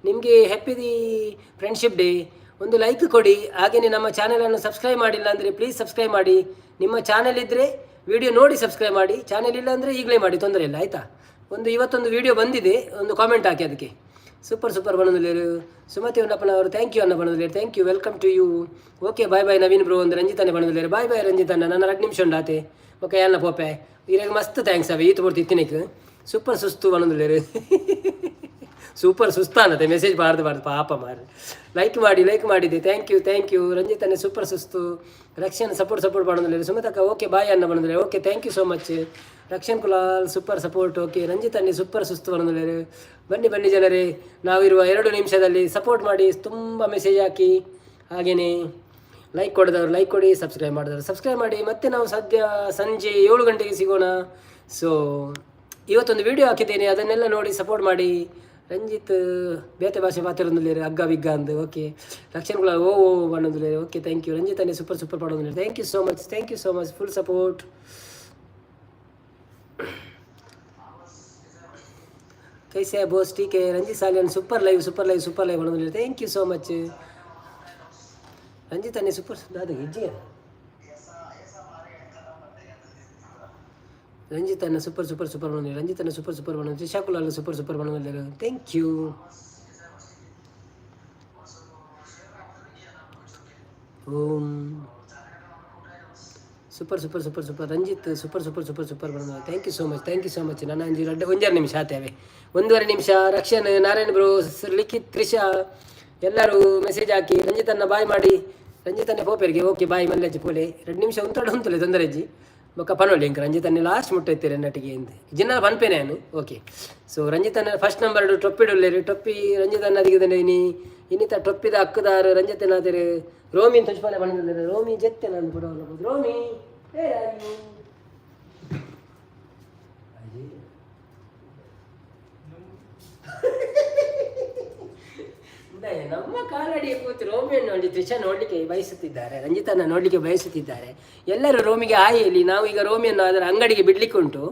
ನಿಮಗೆ happy the friendship day. ಒಂದು ಲೈಕ್ ಕೊಡಿ. ಹಾಗೆಯೇ ನಮ್ಮ ಚಾನಲನ್ನು ಸಬ್ಸ್ಕ್ರೈಬ್ ಮಾಡಿಲ್ಲ ಅಂದರೆ ಪ್ಲೀಸ್ ಸಬ್ಸ್ಕ್ರೈಬ್ ಮಾಡಿ. ನಿಮ್ಮ ಚಾನಲ್ ಇದ್ದರೆ ವಿಡಿಯೋ ನೋಡಿ ಸಬ್ಸ್ಕ್ರೈಬ್ ಮಾಡಿ. ಚಾನಲ್ ಇಲ್ಲ ಅಂದರೆ ಈಗಲೇ ಮಾಡಿ, ತೊಂದರೆ ಇಲ್ಲ, ಆಯಿತಾ? ಒಂದು ಇವತ್ತೊಂದು ವಿಡಿಯೋ ಬಂದಿದೆ, ಒಂದು ಕಾಮೆಂಟ್ ಹಾಕಿ ಅದಕ್ಕೆ. ಸೂಪರ್ ಸೂಪರ್ ಬಣ್ಣದಲ್ಲಿರು ಸುಮತಿ ಅವರು. Thank you ಅನ್ನ ಬಣ್ಣದಲ್ಲಿರು. Thank you, welcome to you. Okay, bye bye Naveen bro ಒಂದು ರಂಜಿತಾನೆ ಬಣ್ಣದಲ್ಲಿರು. ಬಾಯ್ ಬಾಯ್ ರಂಜಿತ್ ಅಣ್ಣ. ನನ್ನ 2 ನಿಮಿಷ ಉಂಡಾತೆ. ಓಕೆ ಅನ್ನ ಪೋಪೆ. ಇರಾಗ ಮಸ್ತ್ thanks ಅವೆ ಈತ ಪೊರ್ತು ಇತ್ತಿನಕ್. ಸೂಪರ್ ಸುಸ್ತು ಬಣ್ಣದಲ್ಲಿರು. ಸೂಪರ್ ಸುಸ್ತಾನತೆ ಮೆಸೇಜ್ ಬಾರ್ದು ಬಾರ್ದು ಪಾಪ ಮಾರ್ರೆ. ಲೈಕ್ ಮಾಡಿ, ಲೈಕ್ ಮಾಡಿದೆ. Thank you, thank you Ranjith ಅನ್ನೆ. Super ಸುಸ್ತು ರಕ್ಷಣ್ ಸಪೋರ್ಟ್ ಸಪೋರ್ಟ್ ಮಾಡೋದಿಲ್ಲ. ಸುಮಿತಕ್ಕ ಓಕೆ ಬಾಯ್ ಅನ್ನ ಬಂದಿಲ್ಲ. Okay, thank you so much Rakshan Kulal. Super support. Okay Ranjith ಅನ್ನಿ ಸೂಪರ್ ಸುಸ್ತು ಬಂದಿಲ್ಲ. ಬನ್ನಿ ಬನ್ನಿ ಜನರೇ, ನಾವಿರುವ 2 ನಿಮಿಷದಲ್ಲಿ ಸಪೋರ್ಟ್ ಮಾಡಿ. ತುಂಬ ಮೆಸೇಜ್ ಹಾಕಿ. ಹಾಗೆಯೇ ಲೈಕ್ ಕೊಡದವರು ಲೈಕ್ ಕೊಡಿ, ಸಬ್ಸ್ಕ್ರೈಬ್ ಮಾಡಿದವರು ಸಬ್ಸ್ಕ್ರೈಬ್ ಮಾಡಿ. ಮತ್ತೆ ನಾವು ಸದ್ಯ ಸಂಜೆ 7 ಗಂಟೆಗೆ ಸಿಗೋಣ. ಸೊ ಇವತ್ತೊಂದು ವಿಡಿಯೋ ಹಾಕಿದ್ದೇನೆ, ಅದನ್ನೆಲ್ಲ ನೋಡಿ ಸಪೋರ್ಟ್ ಮಾಡಿ. ರಂಜಿತ್ ಬೇತೆ ಭಾಷೆ ಮಾತಾಡೋದಿಲ್ಲ ಹಗ್ಗ ಬಿಗ್ಗ ಅಂದು. ಓಕೆ ರಕ್ಷಣ್ ಕುಲಾಲ್ ಓ ಓ ಅನ್ನೋದಿಲ್ಲ. Okay, thank you Ranjith ಅನ್ನೇ. ಸೂಪರ್ ಸೂಪರ್ ಮಾಡೋದಿಲ್ಲ. Thank you so much, thank you so much, full support. ಕೈಸೆ Bose? T K Ranjith Salian super live, super live, super live ಮಾಡೋದಿಲ್ಲ. Thank you so much Ranjith ಅನ್ನೇ. Super ದಾದ ಹೆಜ್ಜೆ ರಂಜಿತ್ ಅನ್ನ super super super ಬಂದಿಲ್ಲ. ರಂಜಿತ್ ಅನ್ನ super super ಬಂದಿಲ್ಲ. Trisha Kulal super super ಬಂದಿಲ್ಲ. Thank you. Om super super super super Ranjith super super super super ಬಂದ. Thank you so much, thank you so much. ನನ್ನ ಅಂಜಿ ಎರಡು ಒಂಜಾರು ನಿಮಿಷ ಆತೇವೆ, 1.5 ನಿಮಿಷ. ರಕ್ಷಣ್ ನಾರಾಯಣ್ ಬ್ರೋ, ಲಿಖಿತ್, ತ್ರಿಷಾ ಎಲ್ಲರೂ ಮೆಸೇಜ್ ಹಾಕಿ. ರಂಜಿತ್ ಅನ್ನ ಬಾಯ್ ಮಾಡಿ. ರಂಜಿತ್ ಅನ್ನ ಪೋಪೆರಿಗೆ ಓಕೆ ಬಾಯ್ ಮಲ್ಲಜ್ಜಿ ಪೋಲೆ. 2 ನಿಮಿಷ ಉಂತೊಡ ಉಂತಲೆ ತೊಂದರೆ ಅಜ್ಜಿ. ಬೊಕ್ಕ ಪನೊಳ್ಳಿ ಇಂಕ ರಂಜಿತ್ ಅನ್ನ ಲಾಸ್ಟ್ ಮುಟ್ಟ ನಟಿಗೆ ಎಂದ್ ಜಿನ್ನ ಪನ್ಪೇನೆ ನಾನು. ಓಕೆ, ಸೊ ರಂಜಿತ್ ಅನ್ನ ಫಸ್ಟ್ ನಂಬರ್ ಟೊಪ್ಪಿಡುಲ್ಲೇರು ಟೊಪ್ಪಿ ರಂಜಿತ್ ಅನ್ನ ದಿಗದನೆ ಇನಿ ಇನ್ನಿತ ಟೊಪ್ಪಿದ ಅಕ್ಕದಾರು ರಂಜಿತ್ ಏನಾದರು ರೋಮಿ ತುಷ್ಪಾಲೆ ಬಂದಿದ್ದಾರೆ. ರೋಮಿ ಜೆತ್ತೆ ನಾನು ಪುರ ರೋಮಿ. Where are you? ನಮ್ಮ ಕಾಲಡಿಯ ಕೂತು ರೋಮಿಯನ್ನು ನೋಡಿ ತ್ರಿಷಾ ನೋಡಲಿಕ್ಕೆ ಬಯಸುತ್ತಿದ್ದಾರೆ, ರಂಜಿತನ ನೋಡಲಿಕ್ಕೆ ಬಯಸುತ್ತಿದ್ದಾರೆ. ಎಲ್ಲರೂ ರೋಮಿಗೆ ಆಯಿ ಹೇಳಿ. ನಾವು ಈಗ ರೋಮಿಯನ್ನು ಅದರ ಅಂಗಡಿಗೆ ಬಿಡ್ಲಿಕ್ಕೆ ಉಂಟು.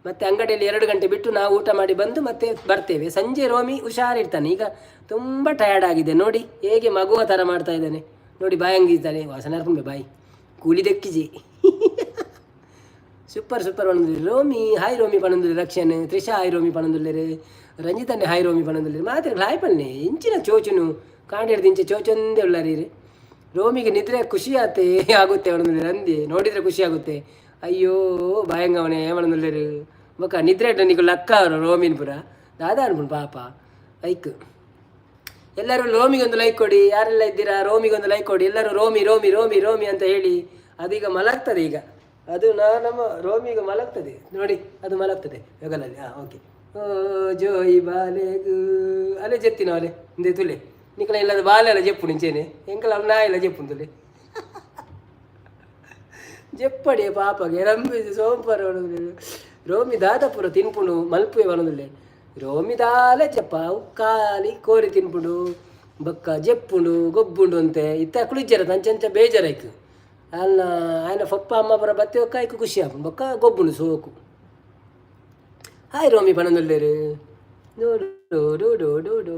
ಮತ್ತೆ ಅಂಗಡಿಯಲ್ಲಿ 2 ಗಂಟೆ ಬಿಟ್ಟು ನಾವು ಊಟ ಮಾಡಿ ಬಂದು ಮತ್ತೆ ಬರ್ತೇವೆ ಸಂಜೆ. ರೋಮಿ ಹುಷಾರಿರ್ತಾನೆ. ಈಗ ತುಂಬ ಟಯರ್ಡ್ ಆಗಿದೆ. ನೋಡಿ ಹೇಗೆ ಮಗುವ ಥರ ಮಾಡ್ತಾ ಇದ್ದಾನೆ ನೋಡಿ. ಬಾಯಿ ಹಂಗಿದ್ದಾನೆ ವಾಸನೆ ಬಾಯಿ ಕೂಲಿ ದಕ್ಕಿಜಿ. Super super ಪಣಂದುಲ್ಲೆರ್ Romi. Hi Romi ಪಣಂದುಲ್ಲೆರ್ Rakshan. Trisha hi Romi ಪಣಂದುಲ್ಲೆರ್. ರಂಜಿತನ್ನೇ hi Romi ಪಣಂದುಲ್ಲೆರ್. ಮಾತ್ರ ಹಾಯ್ ಪನ್ನೆ ಇಂಚಿನ ಚೋಚುನು ಕಾಂಡೆಡ್ದು ಇಂಚೆ ಚೋಚೊಂದೇ ಉಳ್ಳಾರೀರು. ರೋಮಿಗೆ ನಿದ್ರೆ ಖುಷಿ ಆತೆ ಆಗುತ್ತೆ ಪಣಂದುಲ್ಲೆರ್. ಅಂದೆ ನೋಡಿದರೆ ಖುಷಿ ಆಗುತ್ತೆ. ಅಯ್ಯೋ ಬಾಯಂಗವನೇ ಪಣಂದುಲ್ಲೆರ್. ಬೊಕ ನಿದ್ರೆ ನಿಕು ಲಕ್ಕ ಅವರು ರೋಮಿನ್ ಪುರ ದಾದಾ ಅನ್ಪುಂಡು ಪಾಪ ಐಕ್. ಎಲ್ಲರೂ ರೋಮಿಗೊಂದು ಲೈಕ್ ಕೊಡಿ. ಯಾರೆಲ್ಲ ಇದ್ದೀರಾ, ರೋಮಿಗೊಂದು ಲೈಕ್ ಕೊಡಿ ಎಲ್ಲರೂ. ರೋಮಿ, ರೋಮಿ, ರೋಮಿ, ರೋಮಿ ಅಂತ ಹೇಳಿ. ಅದೀಗ ಮಲಗ್ತದೆ ಈಗ ಅದು. ನಮ್ಮ ರೋಮಿಗ ಮಲಗ್ತದೆ ನೋಡಿ, ಅದು ಮಲಗ್ತದೆ ಹೆಗಲಲ್ಲಿ. ಹಾಂ, ಓಕೆ. ಓ ಜೋಯಿ ಬಾಲೆಗು ಅಲೆ ಜೆತ್ತಿನ ಅಲೆ ಇಂದೆ ತುಲೆ. ನಿಕಲ ಇಲ್ಲದ ಬಾಲೆಲ್ಲ ಜೆಪ್ಪು ನಿಂಚೇನೆ. ಎಂಕಲ ನಾಯಿಲ್ಲ ಜೆಪ್ಪು ತುಲೆ. ಜೆಪ್ಪಡಿ ಪಾಪಗೆ ರಂಬಿ ಸೋಂಪರ. ರೋಮಿ ದಾದಪುರ ತಿನ್ಪುಂಡು ಮಲ್ಪುವೆ ಬನದುಲ್ಲೆ. ರೋಮಿ ದಾಲೆ ಜೆಪ್ಪ ಅವು ಖಾಲಿ ಕೋರಿ ತಿನ್ಪುಂಡು, ಬೊಕ್ಕ ಜೆಪ್ಪುಂಡು, ಗೊಬ್ಬುಂಡು ಅಂತೆ. ಇತ್ತ ಅಕುಲು ತಂಚಂಚ ಬೇಜಾರಾಯ್ತು ಅಲ್ಲ. ಆಯ್ನ ಪಪ್ಪ ಅಮ್ಮ ಪುರ ಬತ್ತಿ ಒಕ್ಕ ಐಕ್ ಖುಷಿ ಆಪುಂಡು. ಬೊಕ್ಕ ಗೊಬ್ಬುಂಡು ಸೋಕು. ಹಾಯ್ ರೋಮಿ ಪನೊಂದುಲ್ಲೆರ್. Do do do do do do.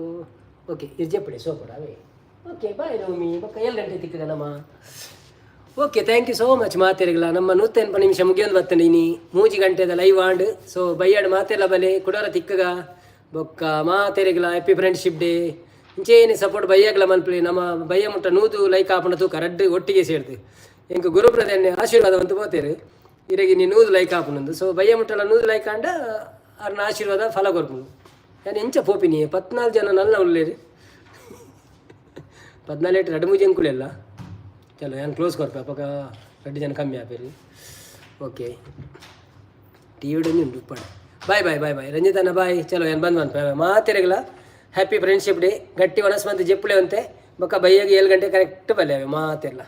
Okay, ಇದು ಜೆಪ್ಪಡೆ ಸೋಪಡ ಅವೇ. Okay, boy Romi. ಬೊಕ್ಕ 7 ಗಂಟೆ ತಿಕ್ಕದ ನಮ್ಮ. Okay, thank you so much ಮಾತೆರೆಗ್ಲ. ನಮ್ಮ 180 ನಿಮಿಷ ಮುಗಿಯೊಂದು ಬತ್ತಂಡು. ಇನಿ 3 ಗಂಟೆದ ಲೈವ್ ಆಂಡ್. ಸೊ ಬೈಯಾಡ್ ಮಾತೆಲ್ಲ ಬಲೆ, ಕುಡೋರ ತಿಕ್ಕಗ. ಬೊಕ್ಕ ಮಾತೆರೆಗ್ಲ ಹ್ಯಾಪಿ ಫ್ರೆಂಡ್ಶಿಪ್ ಡೇ. ಇಂಚೇನೆ ಸಪೋರ್ಟ್ ಬೈಯಾಗ್ಲ ಮನ್ಪುಲೆ. ನಮ್ಮ ಬಯ್ಯ ಮುಟ್ಟ 100 ಲೈಕ್ ಆಪುಂಡ ತೂಕ ರಡ್ಡ್ ಒಟ್ಟಿಗೆ ಸೇರ್ದು. ಎಂಕ್ ಗುರುಪ್ರದನ್ನೇ ಆಶೀರ್ವಾದ ಅಂತ ಪೋತೇರು ಇರೆಗೆ ನೀ 100 ಲೈಕ್ ಆಪುಂಡು. ಸೊ ಬಯ್ಯ ಮುಟ್ಟಲ 100 ಲೈಕ್ ಆಂಡ ಅರ್ನ ಆಶೀರ್ವಾದ ಫಲ ಕೊರ್ಪುಂಡು. ಯಾನ್ ಎಂಚ ಪೋಪಿನಿ? 14 ಜನ ನಲ್ಲ ಉಲ್ಲೇರು. 14 ರಡ್ಡು ಮೂಜಿ ಎಂಕುಲೆಲ್ಲ. ಚಲೋ, ಯಾನ್ ಕ್ಲೋಸ್ ಕೊರ್ಪೆ. ಅಪಗ ರಡ್ಡು ಜನ ಕಮ್ಮಿ ಆಪೇರು. ಓಕೆ, ಟಿ ವಿ ಉಂಟು ಉಪ್ಪಡ. ಬಾಯ್ ಬಾಯ್ ಬಾಯ್ ಬಾಯ್ ರಂಜಿತಣ್ಣ, ಬಾಯ್. ಚಲೋ, ಯಾನ್ ಬಂದ್ ಬಂದ್. ಮಾತೆರೆಗ್ಲ ಹ್ಯಾಪಿ ಫ್ರೆಂಡ್ಶಿಪ್ ಡೇ. ಗಟ್ಟಿ ವನಸ್ ಮಂತ್ ಜೆಪ್ಪುಲೆ ಅಂತೆ. ಬೊಕ್ಕ ಬಯ್ಯಗೆ 7 ಗಂಟೆ ಕರೆಕ್ಟ್ ಬಲ್ಲೆ ಮಾತೆಲ್ಲ.